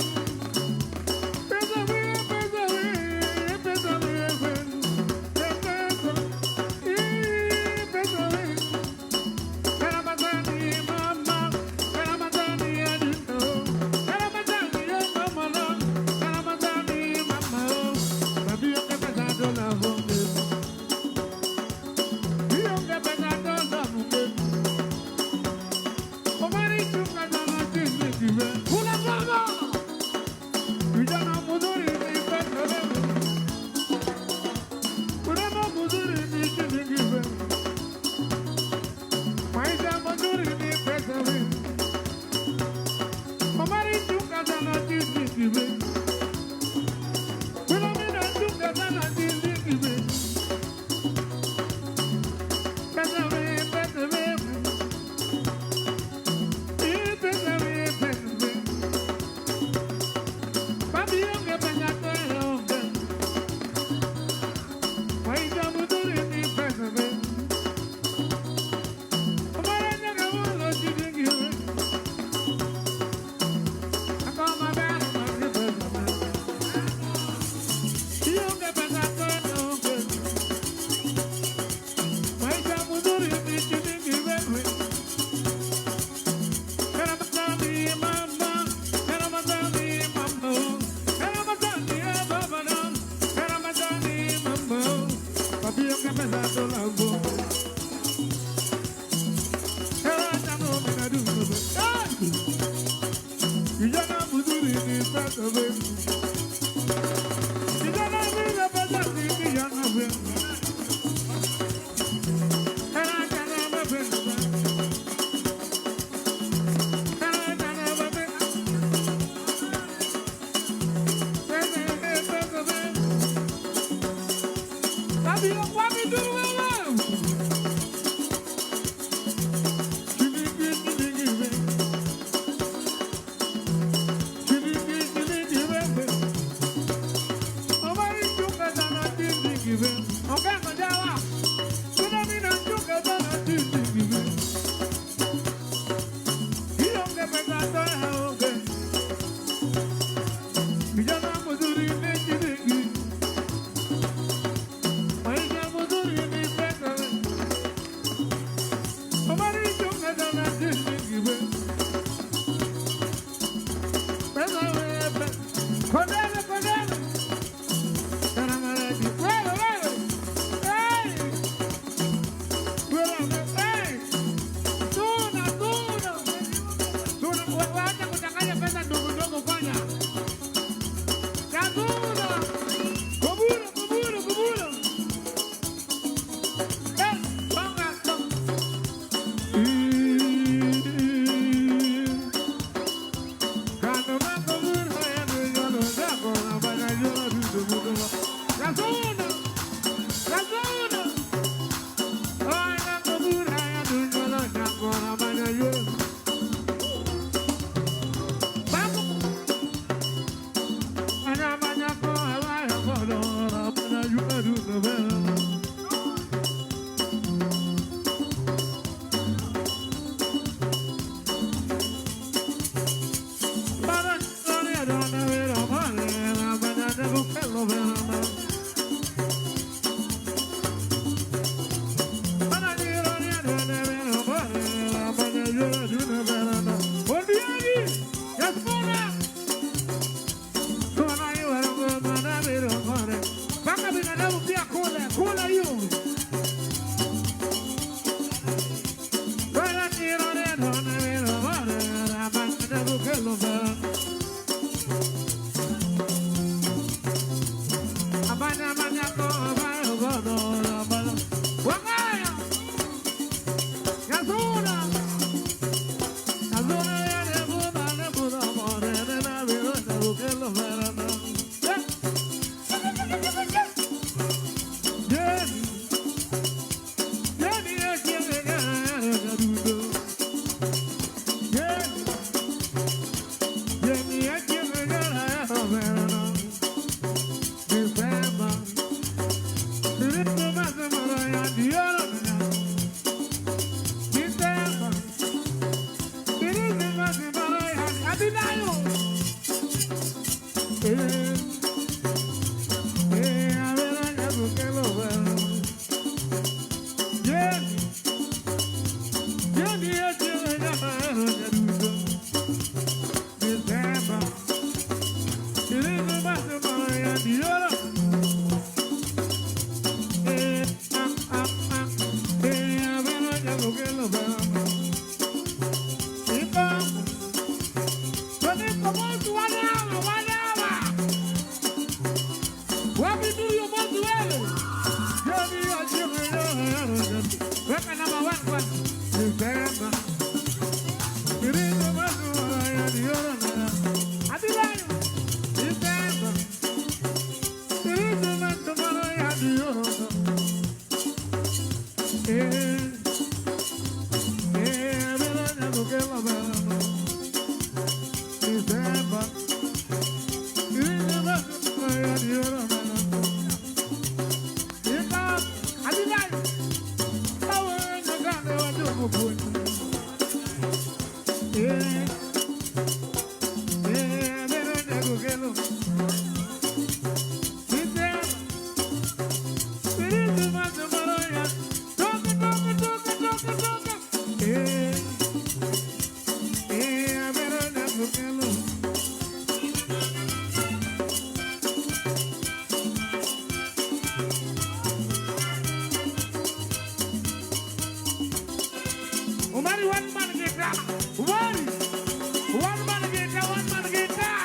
Pesa we, pesa we, pesa we, pesa. Eh, pesa we. Ramadhani mama, Ramadhani adindo. Ramadhani mama, Ramadhani mama. Baby, onge pesa dola honge. Onge pesa dola honge. Omari chunga na chini kiwe. Kula mama. Vijana mzuri ni pesa wewe. Urembo mzuri ni shilingi wewe. Maisha mazuri ni pesa wewe. Omari chunga sana chini kiwe. Philomena chunga sana chini kiwe. Pesa wewe, pesa wewe. Eh, pesa wewe, pesa wewe. Babi onge pesa toe onge. Maisha mzuri ni pesa wewe. Omari nyaga ulo shilingi wewe. Akoma bana mari pesa wewe. Onge pesa toe onge. Maisha mzuri ni shilingi wewe. Ramadhani mama, Ramadhani mama, Ramadhani baba, Ramadhani mama. Papi onge pesa dola go. Kijana mzuri ni pesa wewe. Kijana bila pesa si kijana wewe. Vijana mzuri ni shilingi. Maisha mzuri Umari, one man guitar. Umari, one man guitar, one man guitar.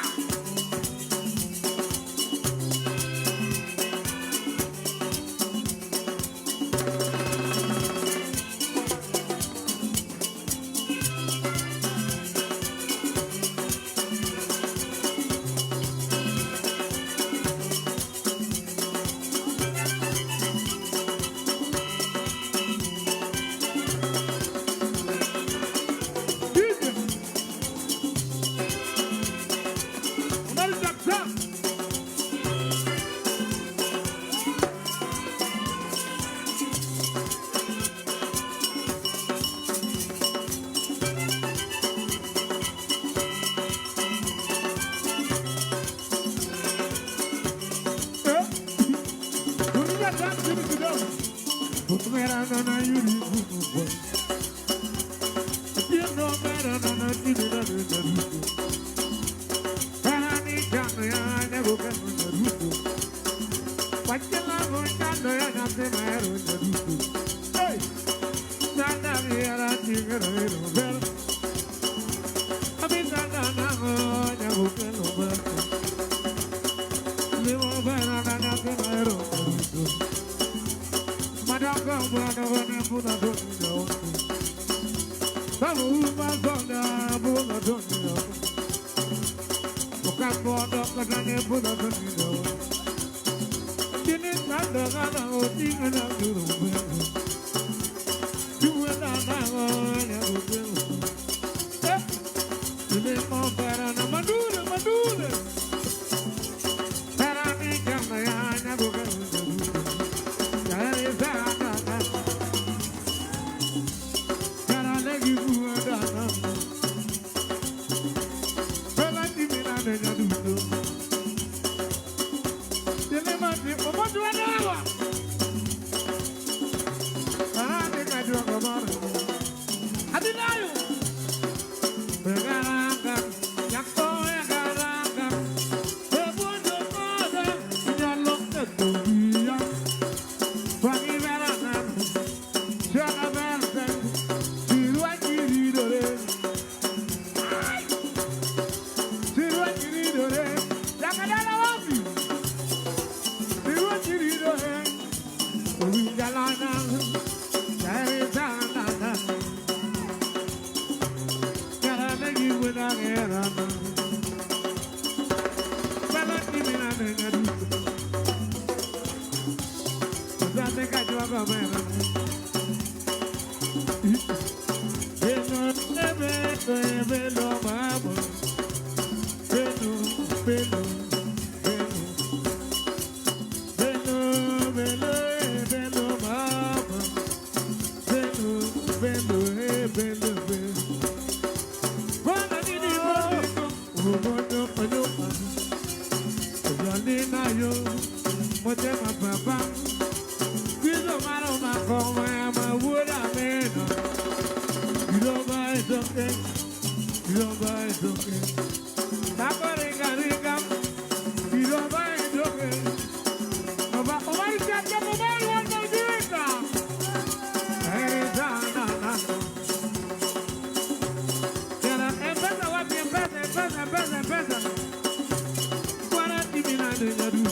Ninayo, motema papa. Kizo maro makoma ya mawura meno. Kiroba ezoke, kiroba ezoke. Tako ringa ringa, kiroba ezoke. Oba, omari chacha mobile wanda ujiweka. Hey, na na na. Tena mpesa wapi mpesa mpesa mpesa mpesa. Kwa timina de nyadu.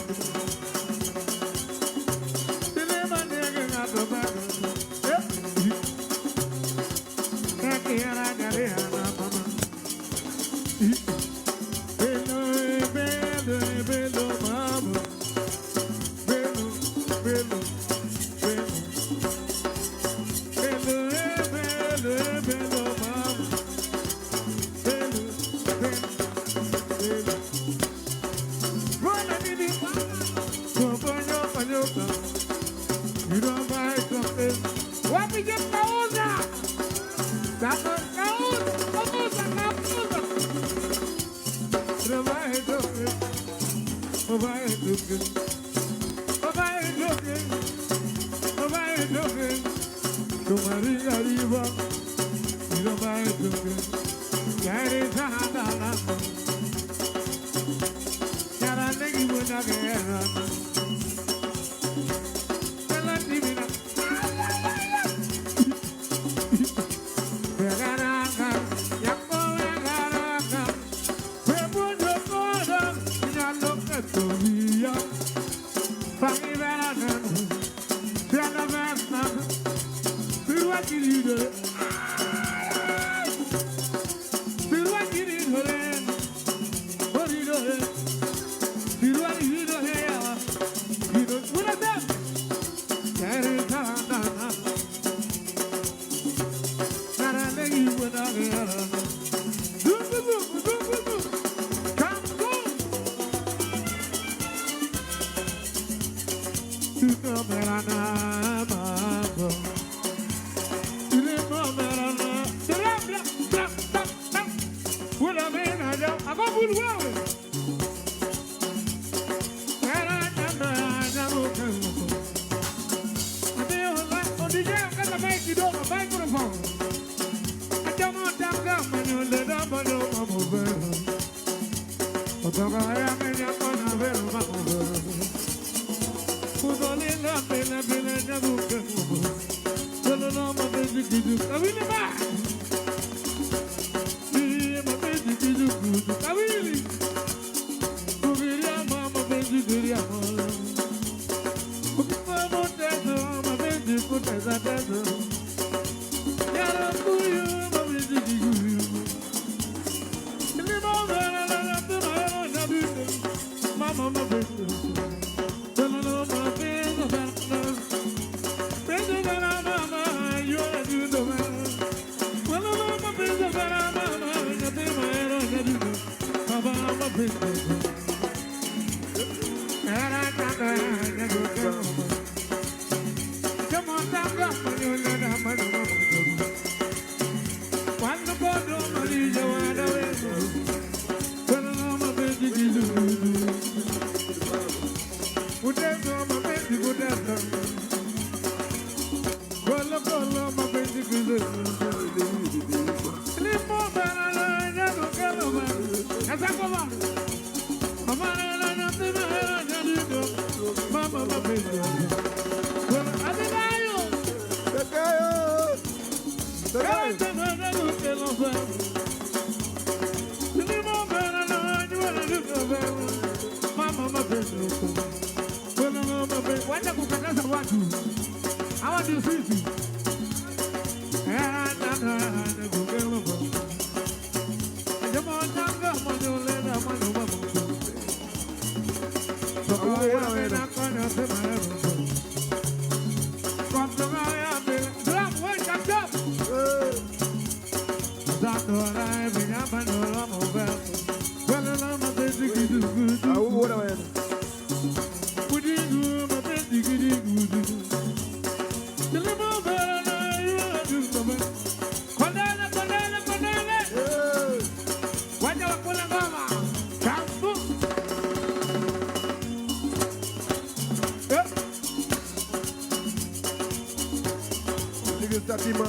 Mutatima,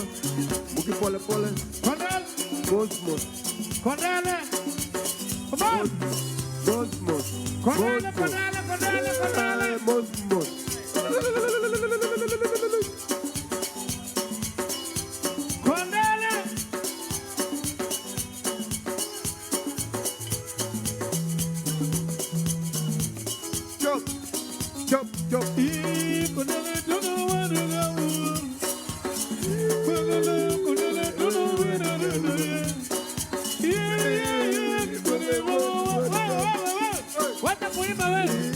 Muki pole pole. Kondele. Cosmos. Kondele. Come on. Cosmos. Kondele, kondele, kondele, kondele. Cosmos. Kondele. Chop, chop, chop. Wacha kuimba wewe.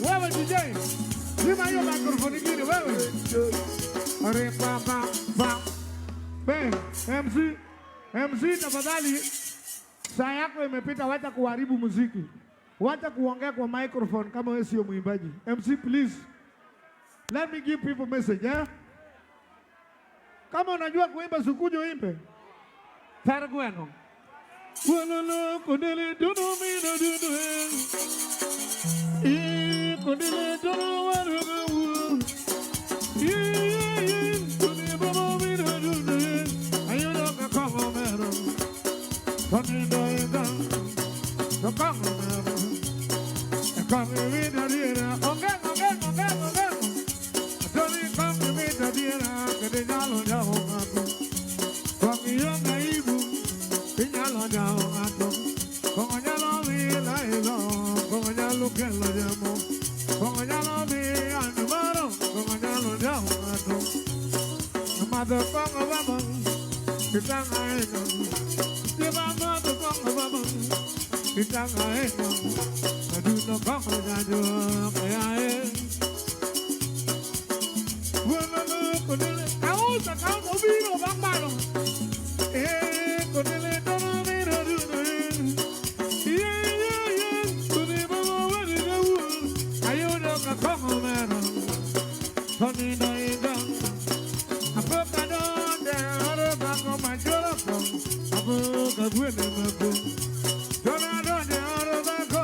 Wewe DJ. Zima hiyo microphone ingine wewe. Are pa pa pa. Be, MC, MC tafadhali, saa yako imepita, wacha kuharibu muziki. Wacha kuongea kwa microphone kama wewe sio mwimbaji. MC please. Let me give people message, eh? Kama unajua kuimba sukuje uimbe. Targueno. Walolo kondele dono mina dono. E kondele dono warugu. E kondele baba mina dono. Ayuno kakamo mero. Kondele ega. Kakamo mero. Kakamo mina dira. Ongengo ongengo ongengo ongengo. Doni kakamo mina dira. Kede nyalo jao ngato. Kongiyo ngaibu. Pinyalo jao ngato. Kongo nyalo vila ilo. Kongo nyalo kelo jamo. Kongo nyalo vi anumaro. Kongo nyalo jao ngato. Mother kongo baba. Kitanga eno. Diba mother kongo baba. Kitanga eno. Aduno kongo jajo. Kaya e. Kausa, kausa, ubiro, bambano. Eh, kondele dono miro duno. Yeah, yeah, yeah. Kondele baba wani gawu. Ayuno kakongo mero. Kondino inga. Apoka donde oro kako majoro ko. Apoka gwene mako. Dona donde oro kako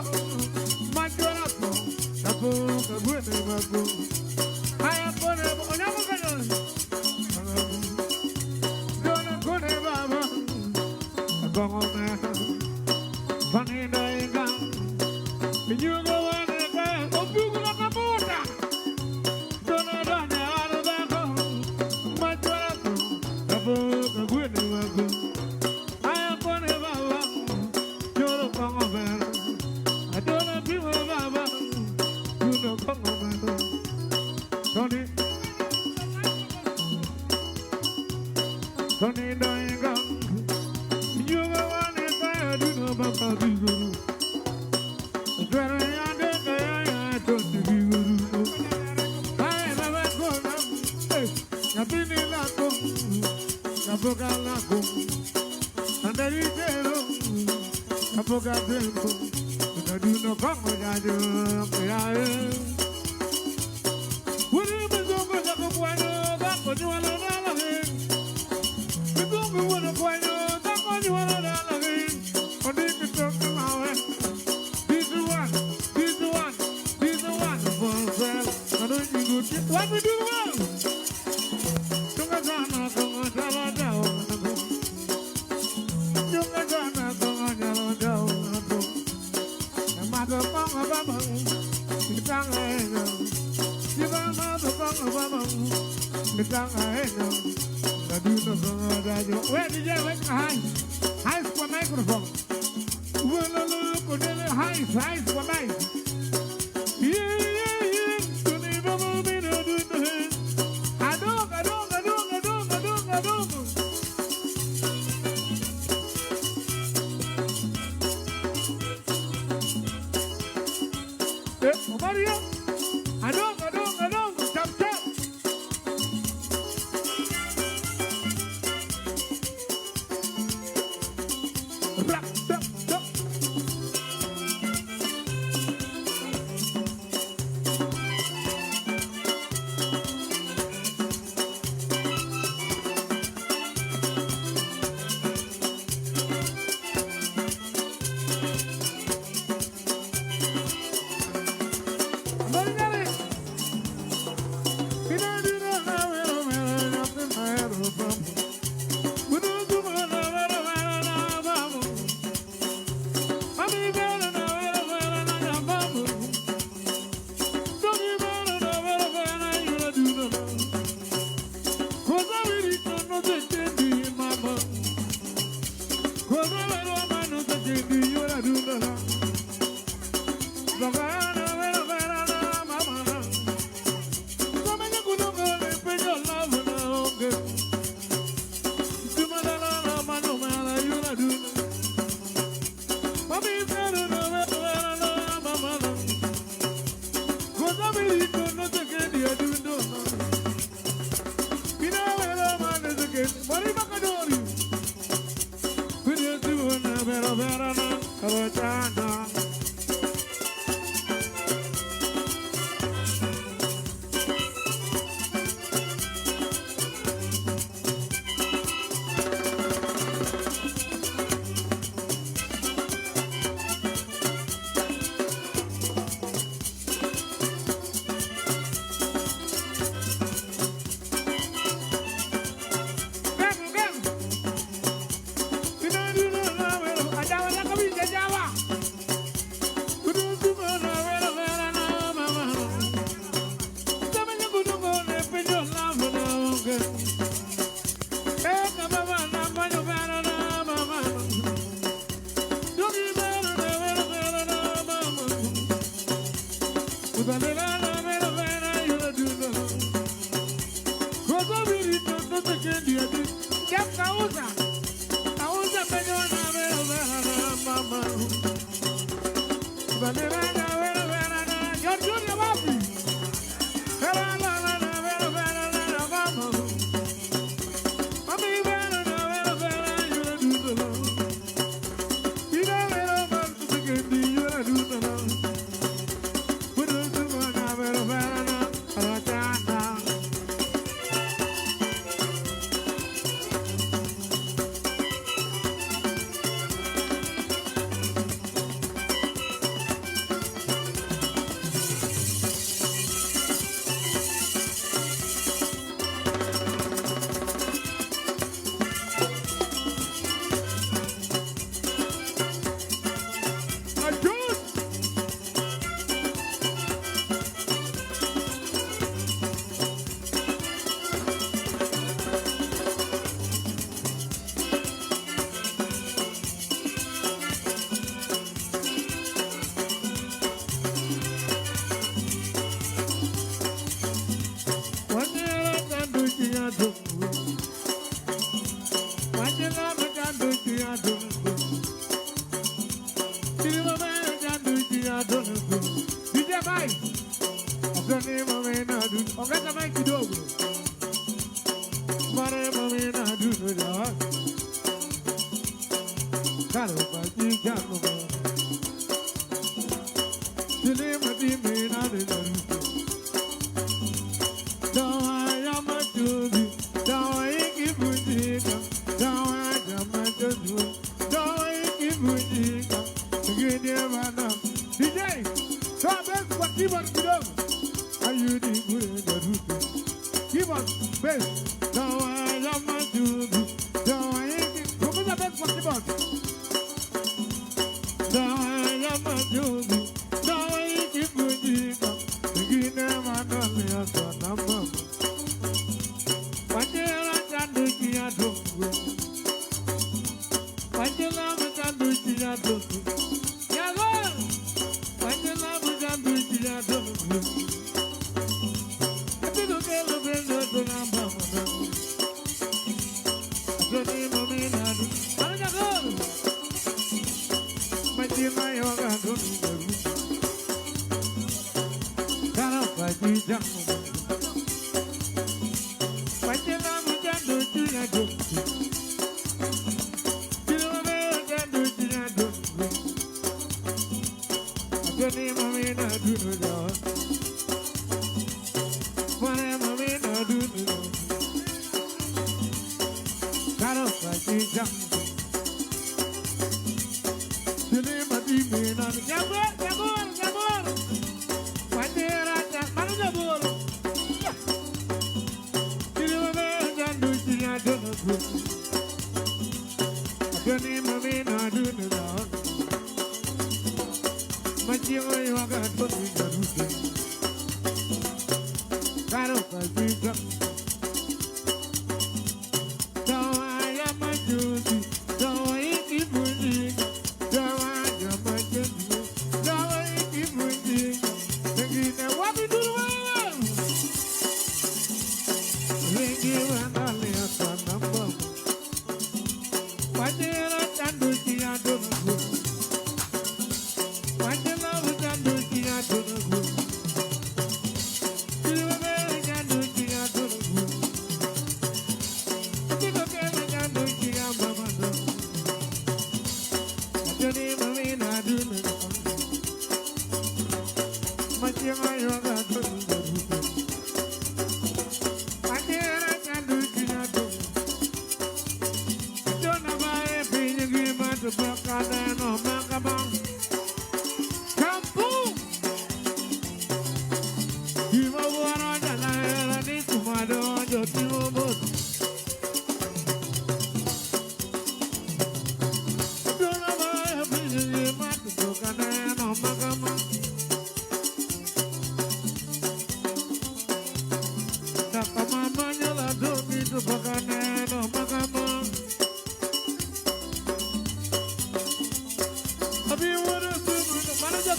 majoro ko. Apoka gwene mako. Aya kone onyango kanyo. Moriba Kadori. Vera vera na Rotana.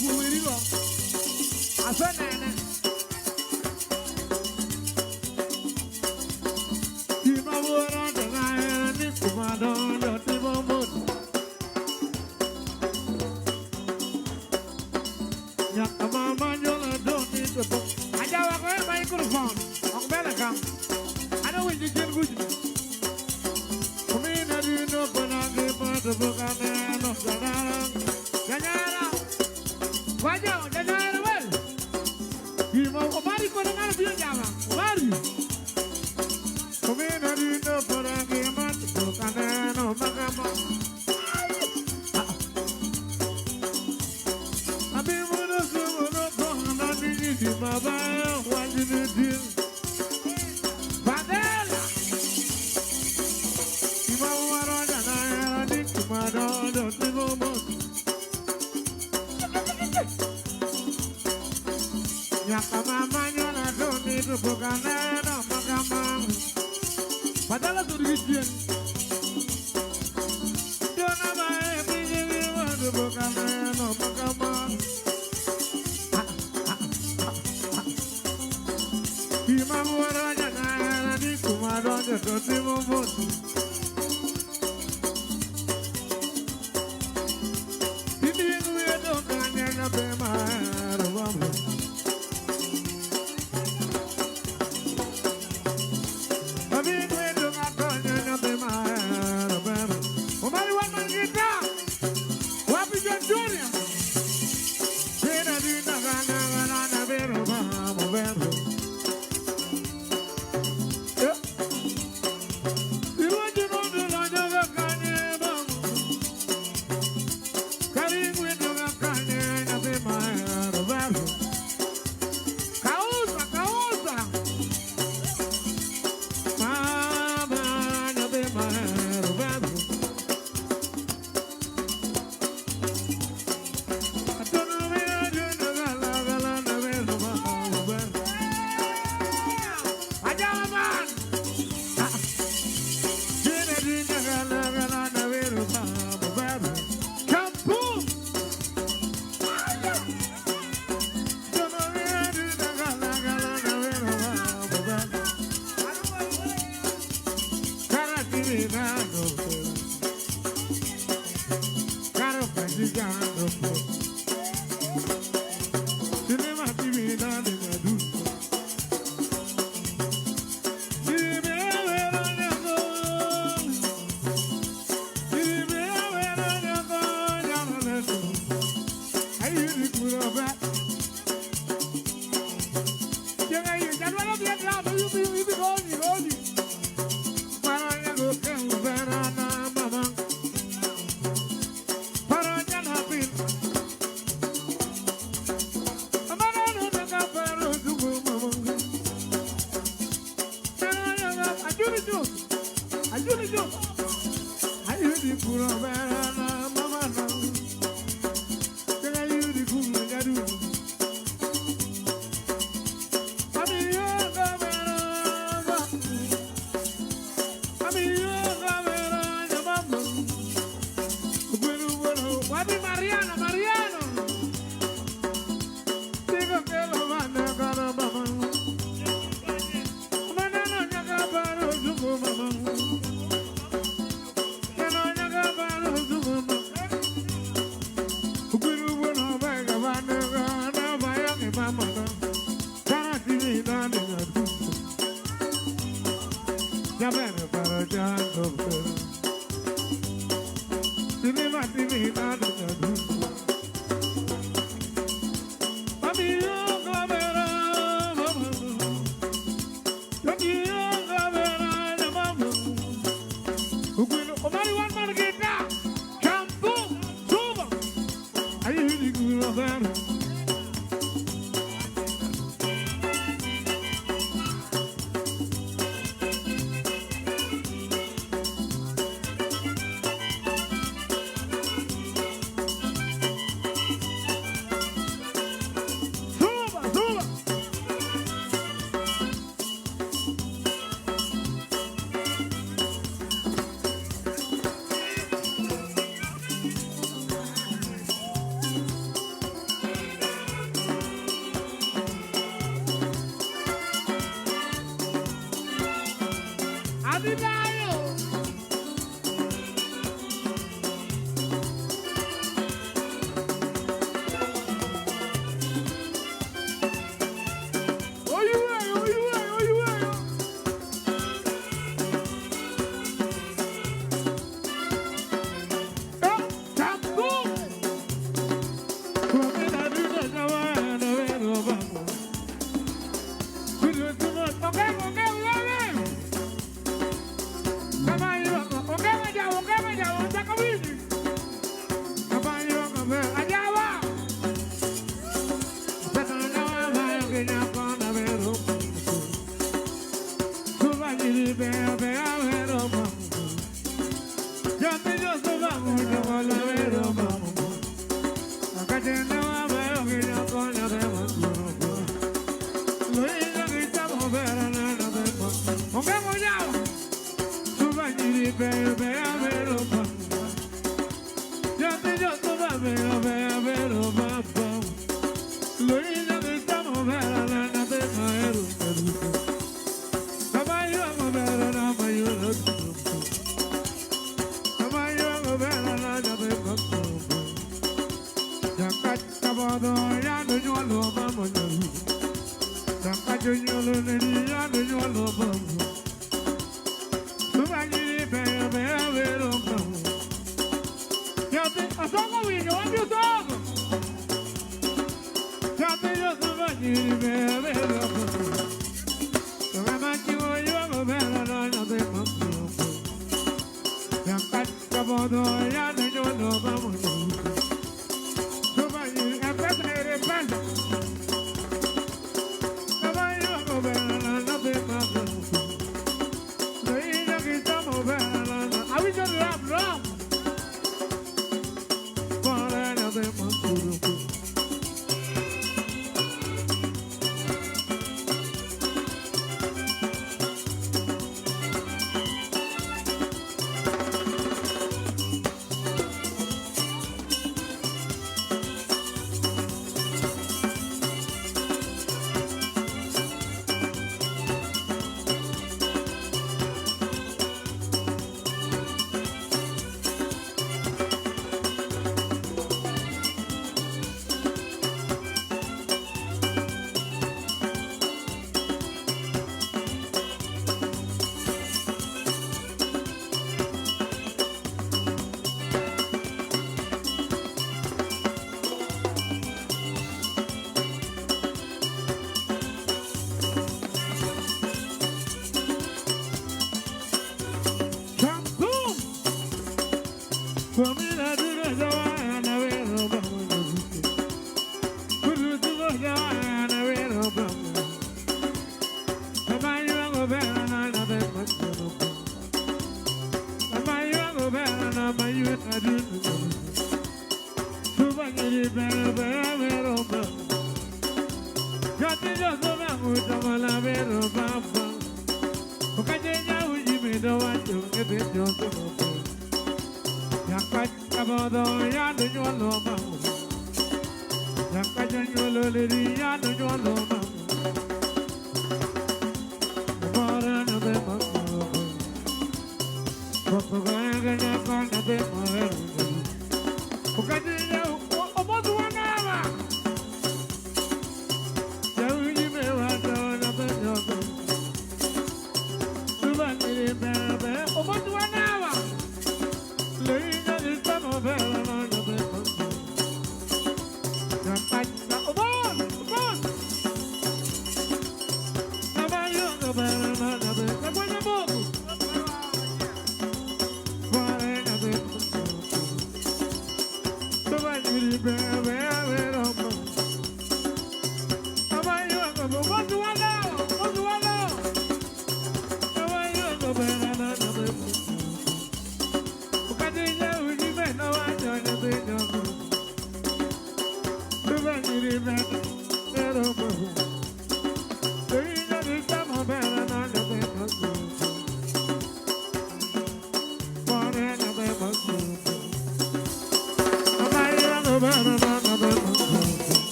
Kuwerigo. Asenene. Imawara dana ni kumado timo mot. Nyaka mama nyola doni to. Ajawa ko microphone. Ok bele kam. Ano winji jen guji. Kumina dino panangi patu bukane no sanara. Janyara. Wajo janyara wel. Ima omari ko ngana biyo jama. Omari. Kumina dino panangi patu bukane no makama. Abi muno sumo kona ni baba wajini din. Fadela. Ima waro jana ni kumado do timo mot. Nyaka mama nyola doni to bukane no makama. Fadela turgijien. Dona mae pingi wadu bukane no makama. Ima waro jana ni kumado do timo mot.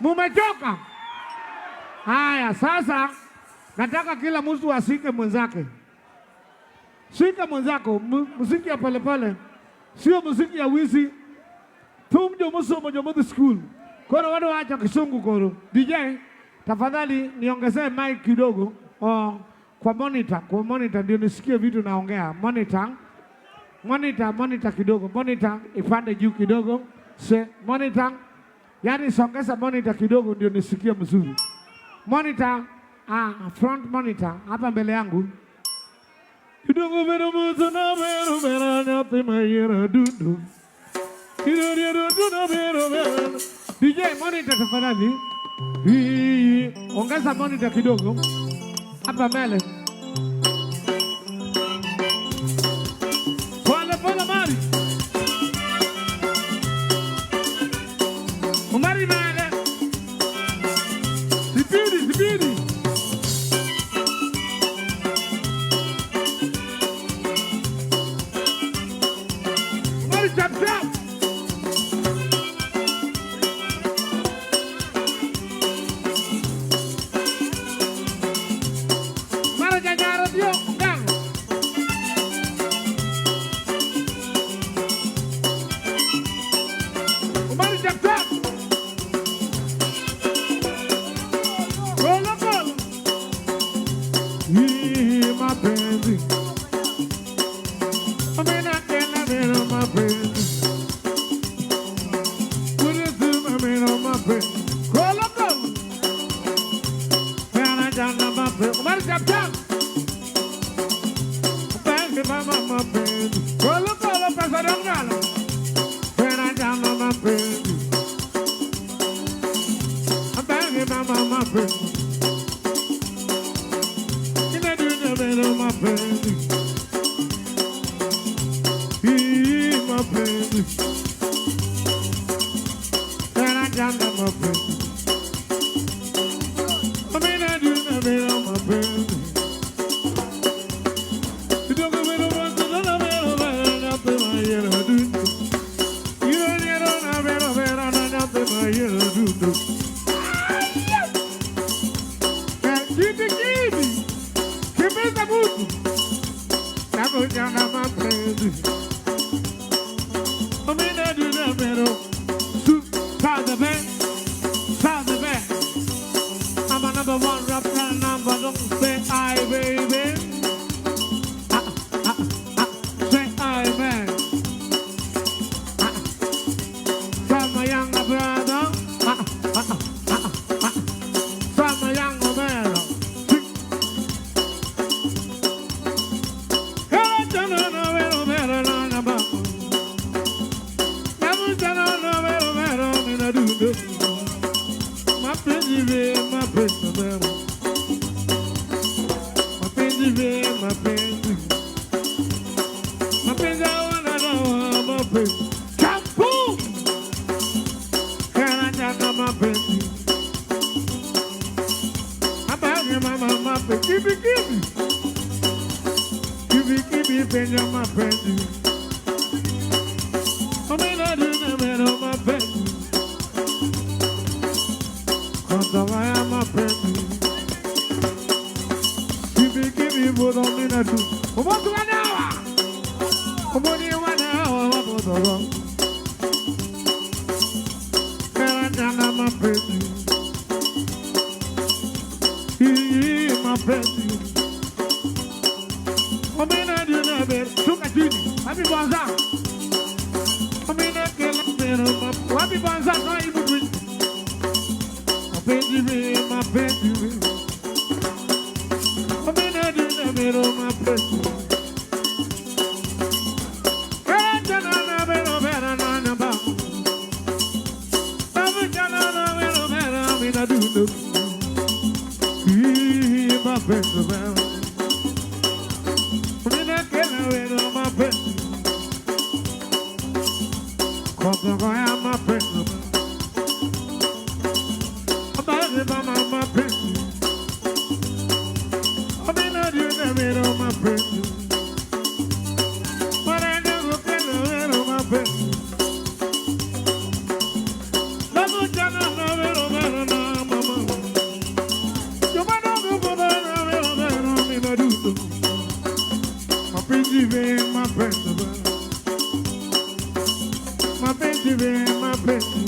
Mumechoka? Haya, sasa nataka kila mtu ashike mwenzake. Shika mwenzako, muziki ya polepole, sio muziki ya wizi. Tumjo musomo jomodu school. Koro wadu wacha kisungu koro. DJ, tafadhali niongezee mic kidogo. Oh, kwa monitor ndio nisikie vitu naongea. Monitor. Monitor kidogo. Monitor ipande juu kidogo. Se monitor. Yaani songeza monitor kidogo ndio nisikie mzuri. Monitor, front monitor hapa mbele yangu. Idongo bero muzo na bero bero nyathi mayera dundu. Idongo dundu bero bero. DJ monitor tafadhali. Hii ongeza monitor kidogo. Hapa mbele. Pole pole Mari. Umari male. Sipidi sipidi. Umari chap chap. Mara janyara dio gang. Umari chap chap. Roll up, roll. Hii mapenzi. Amena tena meno mapenzi. Kurusu meno mapenzi. Roll up, roll. Jana jana mapenzi. Umari chap chap. Mapenzi mama mapenzi. Roll up, roll up, pesa dongala. Jana jana mapenzi. Mapenzi mama mapenzi. Ina dunia meno mapenzi. Hii mapenzi. Jana jana mapenzi. Amena dunia meno mapenzi. Idongo meno mapenzi na meno nyathi mayera dundu. Idongo na meno meno nyathi mayera dundu. Kidi kidi. Kimbiza mutu. Nabu jana mapenzi. Amena dunia meno. Su the best. The best. I'm a number one rapper, number don't say I, baby. Say I, man. From my younger brother. From my younger man. Mapenzi, mapenzi, wana mapenzi. Kapu! Kana jana mapenzi. Abagi mama mapenzi. Kibi kibi. Kibi kibi penya mapenzi. Omena duna meno mapenzi. Konta waya mapenzi. Kibi kibi bodo mina tu. Omotu wanawa. Omoni wanawa wabodo. Kana jana mapenzi. Hii mapenzi. Omena duna meno. Shuka chini. Wapi bonza? Omena kela meno mapenzi. Wapi bonza? No ibu twin. Mapenzi we, mapenzi we. Omena duna meno mapenzi. Kana jana meno meno na ba. Babu jana meno meno mina dundu. Hii mapenzi meno. Omena kela meno mapenzi. Konta waya mapenzi. Abagi mama mapenzi. Omena duna meno mapenzi. Maranga kela meno mapenzi. Babu jana meno meno na mama. Jomano gogo meno meno mina dundu. Mapenzi we, mapenzi we. Mapenzi we, mapenzi.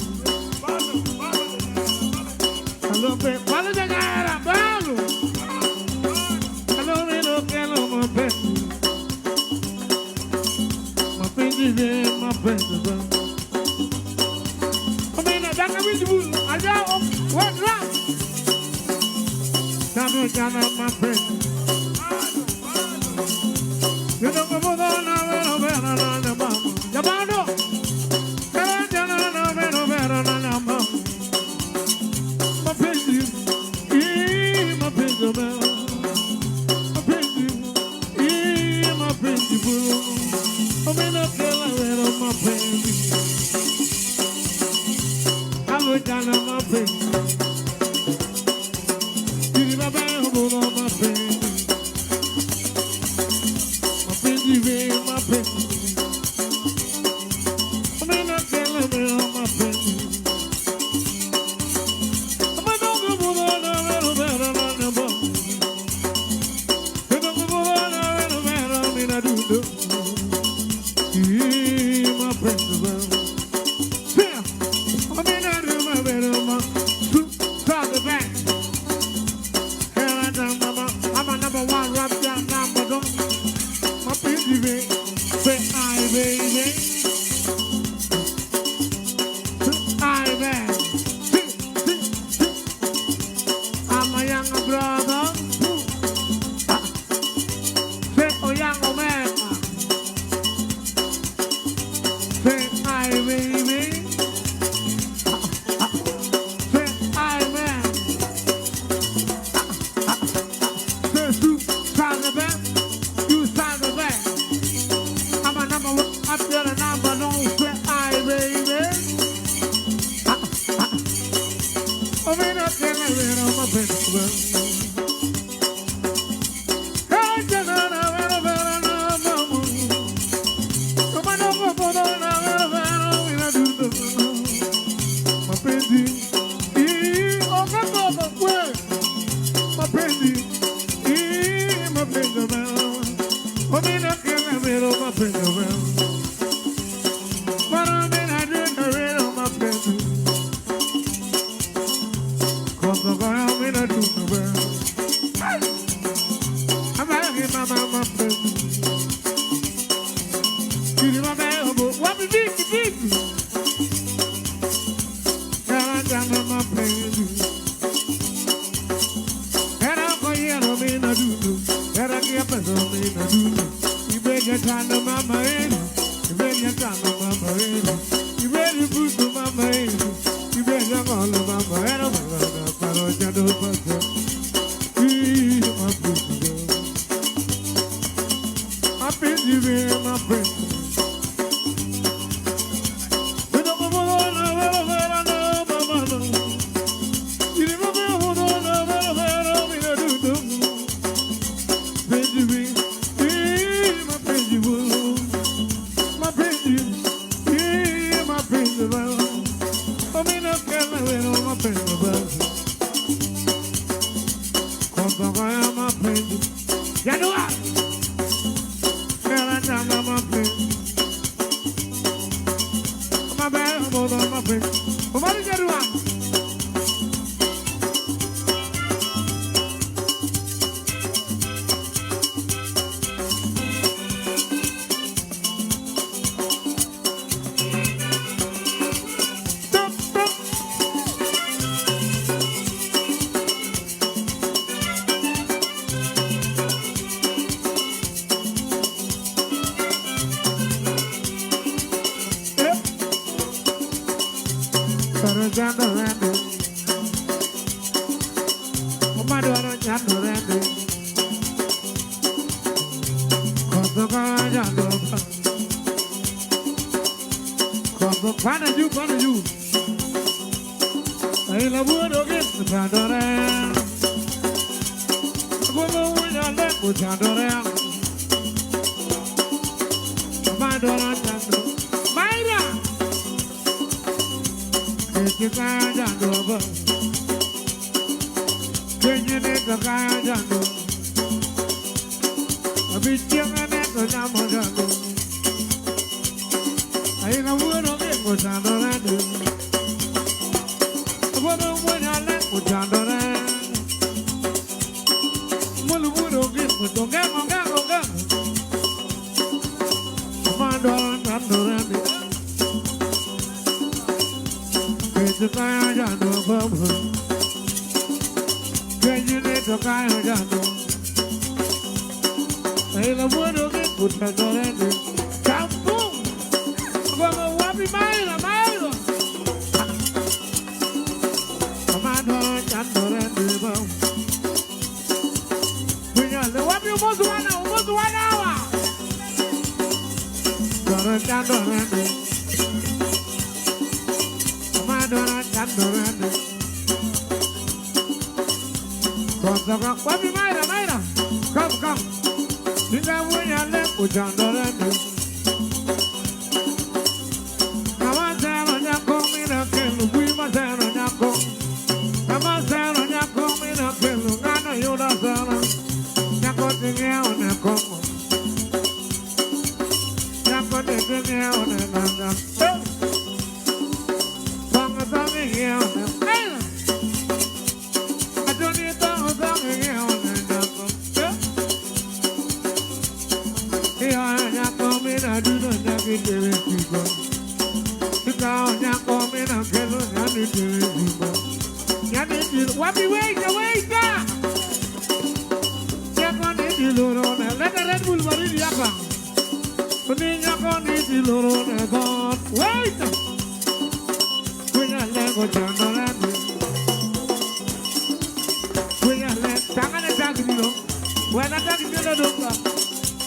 Alô, balo de galera, balo. Alô, meno kelo mapenzi. Mapenzi we, mapenzi we. Omena daka wijibu, aja what rap. Tabu jana mapenzi. Dwaro chandore ndi. Mama dwaro chandore ndi. Kosoka wapi Mayra, Mayra. Come, come. Tinga wunyale kuchandore ndi. Mama zero nyako mina kelu, wima zero nyako. Mama zero nyako mina kelu, ngano yuda zero. Nyako tinge one kongo. Nyako tinge one nanga. Kongo tinge one. Adoni tongo tinge one nyako. Iyo nyako mina duno nyaki tere kigo. Ika nyako mina kelu nyani tere kigo. Nyani tere. Wapi wait, wait. Nyako ni diloro ne. Leta Red Bull baridi hapa. Ni nyako ni diloro ne god. Wait. Kunya lego chandora ni. Kunya le. Tangane tagino. Wena tagino donga.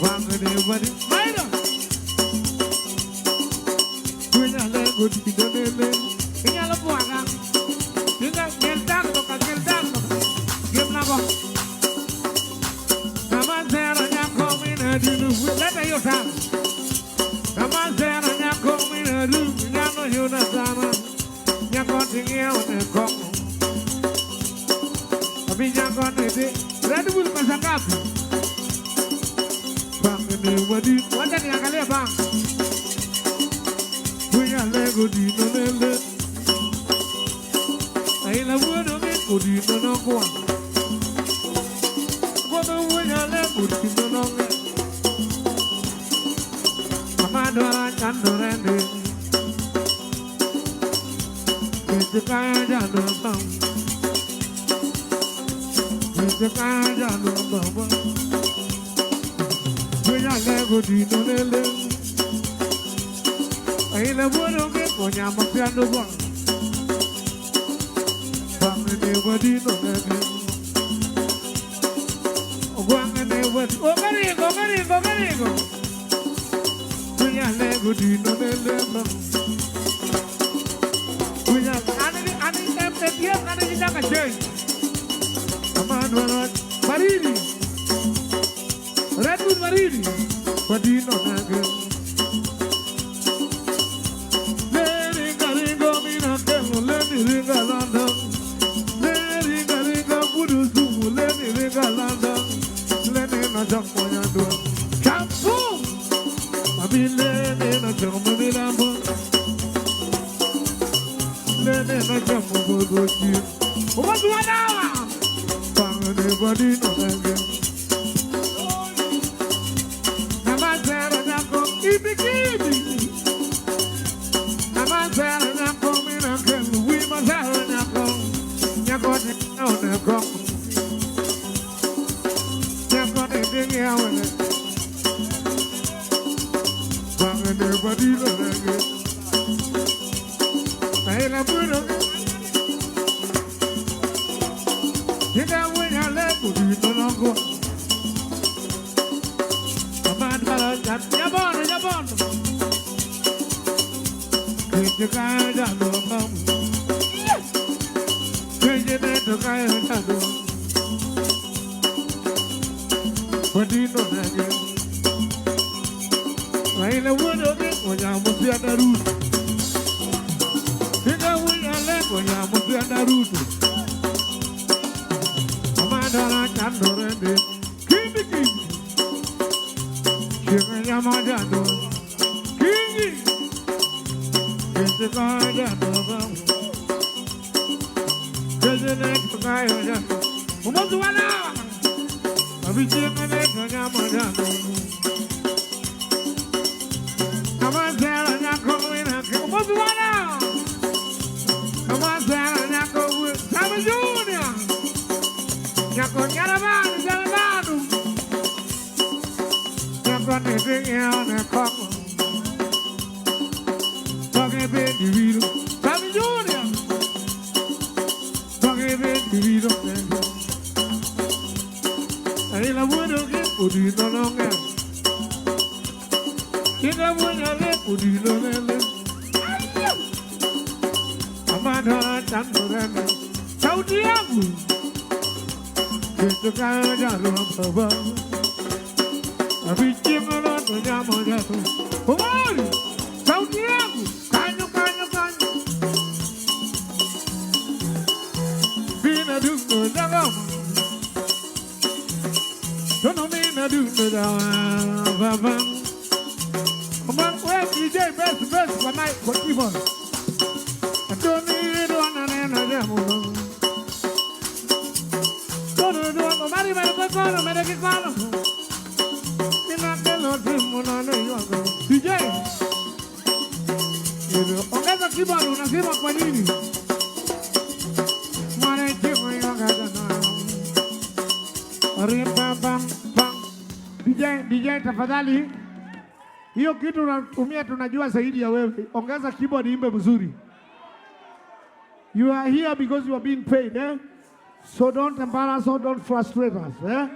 Wangene wadi. Maida. Kunya lego dinonele. Inyalo bwaga. Dinga geltando ka geltando. Gemna bo. Mama zero nyako mina dinu. Leta hiyo sana. Mama zero nyako mina dinu. Nyano yuna sana. Nyako tinge one kongo. Abi nyako nete. Red Bull pesa ngapi? Bang ni wadi. Wacha niangalie bang. Kunya lego dinonele. Aila wuodo mi odino nogwa. Godo wunyale odino nonge. Mama dwara chandore ndi. Kete kaya jando bang. Kete kaya jando bang. Wunyale odino nele. Aila wuodo mi onyamo piando bang. Bang ni wadi no nele. Ogwangene wadi. Ogarigo, ogarigo, ogarigo. Kunyale godino nele bang. Kunyale ani ani MTF ani jitaka change. Aman baridi. Red Bull baridi. Wadino nele. Ringa ringa mina kelo leni ringa landa. Ringa ringa budu zumu leni ringa landa. Leni na jambo ya dua. Jambo. Mami leni na jambo milambo. Leni na jambo bodochi. Umazu wadawa. Pangene wadino nenge. Namazera nyako ibikibi. Namazera nyako mina kelu. Wimazera nyako. Nyako ni one kongo. Nyako ni dingi awele. Bangene wadino nenge. Aila budo. Yega wunyale budino nongo. Mama dwara jabono jabono. Kete kaya jando bang. Kete neto kaya jando. Wadino nenge. Aila wuodo mi onyamo pianda ruto. Yega wunyale onyamo pianda ruto. Mama dwara chandore ndi. Kindi kindi. Kindi nyama jando. Kindi. Kete kaya jando bang. Kete neto kaya jando. Umozu wala. Abi chenge neto nyama jando. Mama zero nyako mina ke. Umozu wala. Mama zero nyako Sama Junior. Nyako nyarabanu nyarabanu. Nyako ni dingi one kongo. Tonge bendi viro. Sama Junior. Tonge bendi viro. Aila wuodo gi odino nonge. Inga wuodo Sauti yangu Omari, sauti yangu kanyo kanyo kanyo Bina dundo dagama Tono mina dundo dagama Omar, where DJ best best for night for keyboard Tony do na na na Omari mere kono mere kono Nina kelo timu na ne yoga DJ ongeza keyboard unasema kwa nini Mwana timu yoga na Rimba bam bam DJ DJ tafadhali hiyo kitu unatumia tunajua zaidi ya wewe. Ongeza keyboard imbe mzuri. You are here because you are being paid, eh? So don't embarrass or don't frustrate us, eh?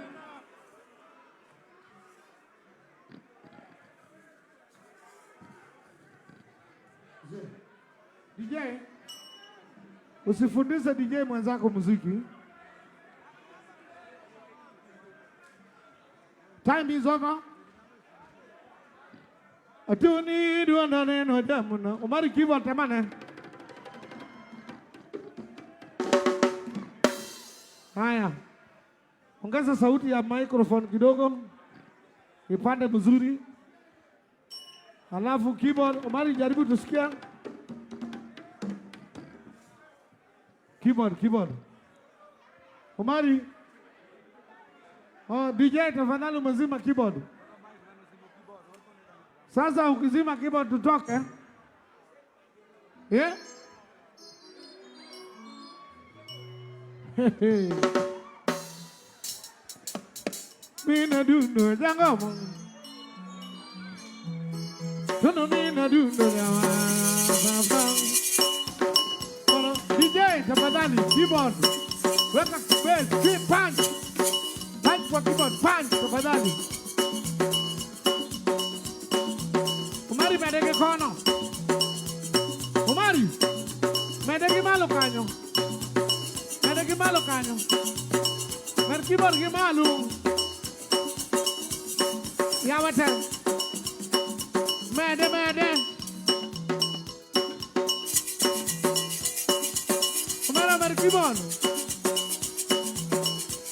DJ, usifundishe DJ mwenzako muziki. Time is over. Atuni duana neno jamuna. Omari keyboard tamane. Haya, ongeza sauti ya microphone kidogo, ipande mzuri. Halafu keyboard, Omari jaribu tusikia. Keyboard, keyboard. Omari. Oh, DJ tafadhali umezima keyboard. Sasa ukizima keyboard tutoke. Yeah? Mina dundo jango. Tono mina dundo jawa. DJ tafadhali keyboard. Weka bass, keep punch. Punch kwa keyboard, punch tafadhali. Umari medege kono. Umari medege malo kanyo. Medege malo kanyo. Mer keyboard gi malo. Ya wata. Mede mede. Umari mer keyboard.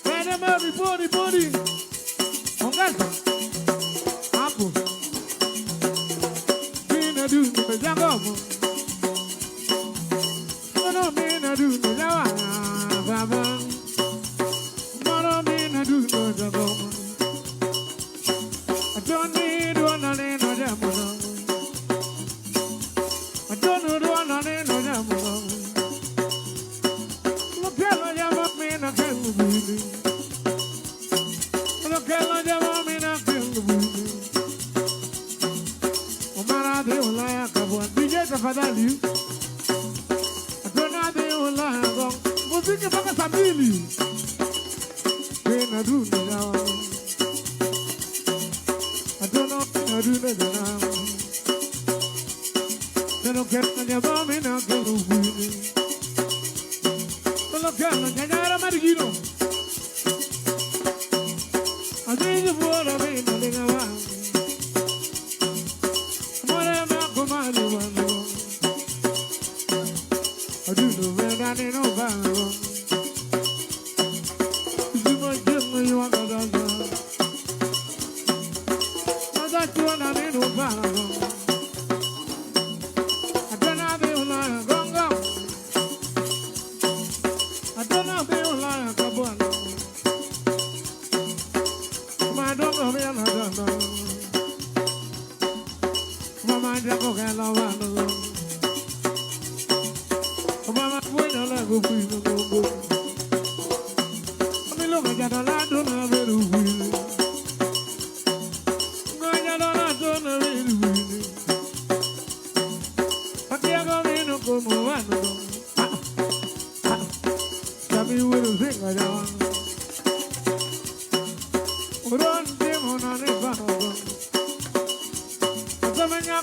Mede mede body body. Ongeza. Hapo. Mina dundo jango. Mano mina dundo jawa. Baba. Mano mina dundo jango. I don't need one on no jamo. I don't need one on no jamo. Look at la jamo mina kelu bili. Look at la jamo mina kelu bili. Omara de ulaya kabwa. DJ tafadhali. Adona de ulaya gong. Muziki mpaka saa mbili. Mina dundo jawa. Adona dundo jawa. Pero que no llevo mina kelu bili. Pero que no llegará margino. Así yo fuera mina de gawa. More me akomali wano. Adundo veda ni no ba. Zuma jengo yuanga dada. Mada chuana ni no ba. Adona be ulaya gongo. Adona be ulaya kabwana. Madongo be la dada. Mama jago kela wano. Mama buena la gufi no go. Ami lo ga la dona veru. Ga la dona veru. Akia go mino como wano. Sabi weru singa ya. Uron timo na ne ba. Samanya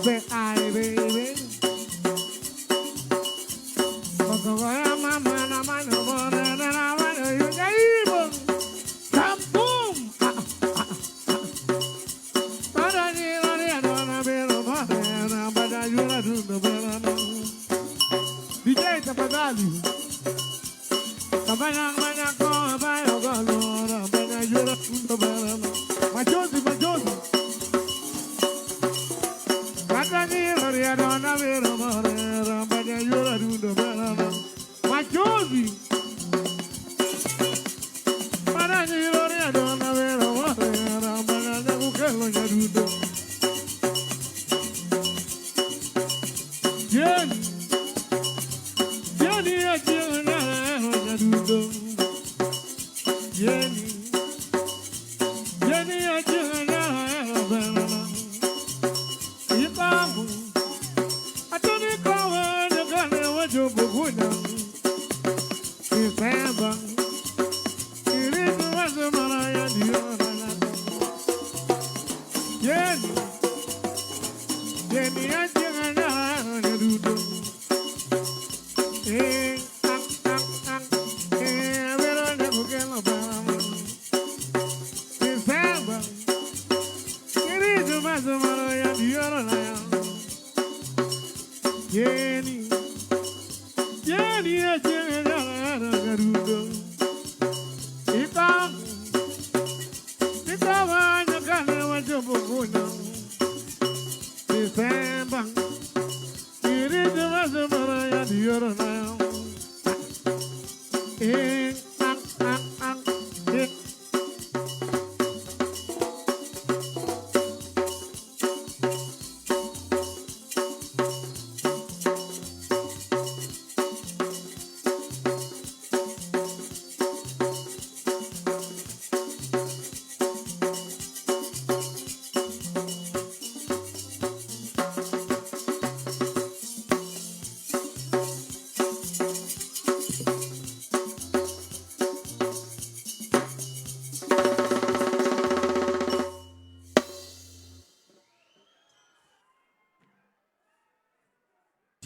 Say, I, baby. DJ tafadhali. Machozi, machozi. Machozi.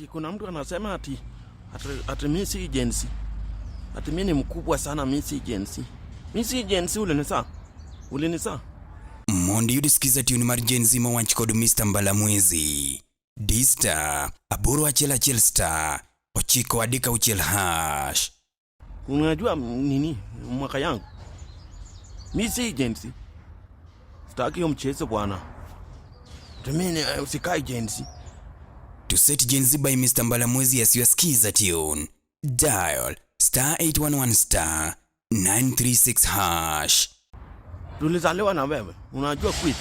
Ati kuna mtu anasema ati ati, ati mi si Gen Z. Ati mi ni mkubwa sana, mi si Gen Z. Mi si Gen Z, ulinisa. Ulinisa. Mondo iyud skiza tune mar Gen Z mowach kod Mr. Mbalamwezi. D star 811 star 936 hash. Unajua nini mwaka yangu? Mi si Gen Z. Sitaki hiyo mchezo bwana. Ati mi usikai Gen Z. To set Gen Z by Mr. Mbalamwezi as your skiza tune, dial star 811 star 936 hash. Tulizaliwa na wewe. Unajua kweli.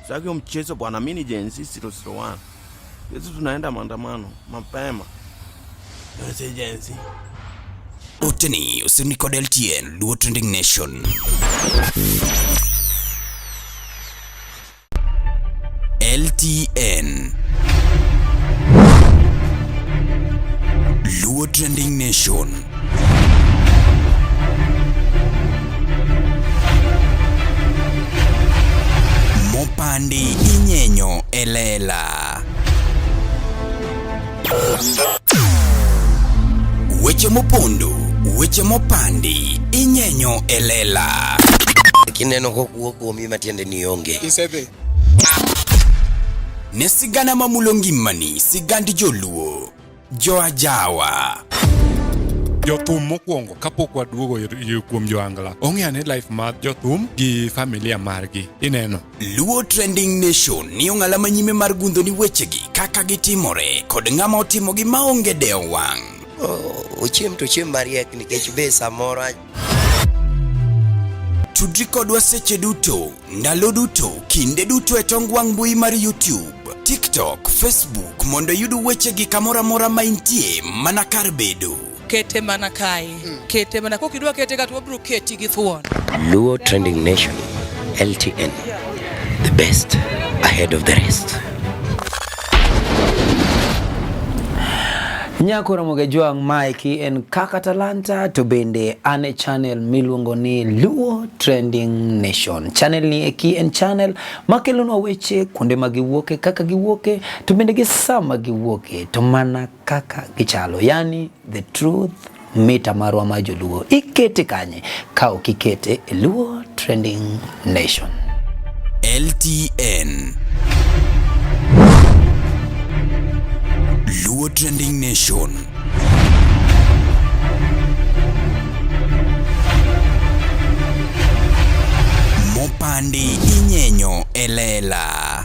Sitaki hiyo mchezo bwana, mi ni Gen Z 001. Sisi tunaenda maandamano mapema. Mi si Gen Z. Oteni osirni kod LTN Luo Trending Nation. LTN Luo Trending Nation. Mopandi inyenyo elela. Weche mopondo, weche mopandi, inyenyo elela. Kineno kokuo kuomi matiende ni onge. Isedhi. Ne sigana mamulo ngimani, sigand joluo, joajawa. Jothum mokwongo kapok waduogo kuom joangla ong'e ane life mar jothum gi familia margi ineno. Luo Trending Nation ni ong'ala manyime mar gundho ni wechegi kaka gitimore kod ng'ama otimogi maonge dewo wang'. Ochiem to ochiem mariek nikech be samoro Tudri kodwa seche duto, ndalo duto, kinde duto e tong wang' mbui mar YouTube, TikTok, Facebook mondo iyud wechegi kamoro amora ma intie mana kar bedo. Kete mana kae. Kete mana kokidwa kete ka to wabiro keti gi thuon. Luo Trending Nation, LTN, the best ahead of the rest. Nyako Ramogi Ajwang' maeki en Kaka Talanta to bende an e channel miluongo ni Luo Trending Nation. Channel ni eki en channel makelonwa weche kuonde ma giwuoke, kaka giwuoke, to bende gi sama giwuoke, to mana kaka gichalo. Yani the truth mita marwa ma joluo. Ikete kanye ka ok ikete e Luo Trending Nation. LTN Luo Trending Nation. Mopandi inyenyo elela.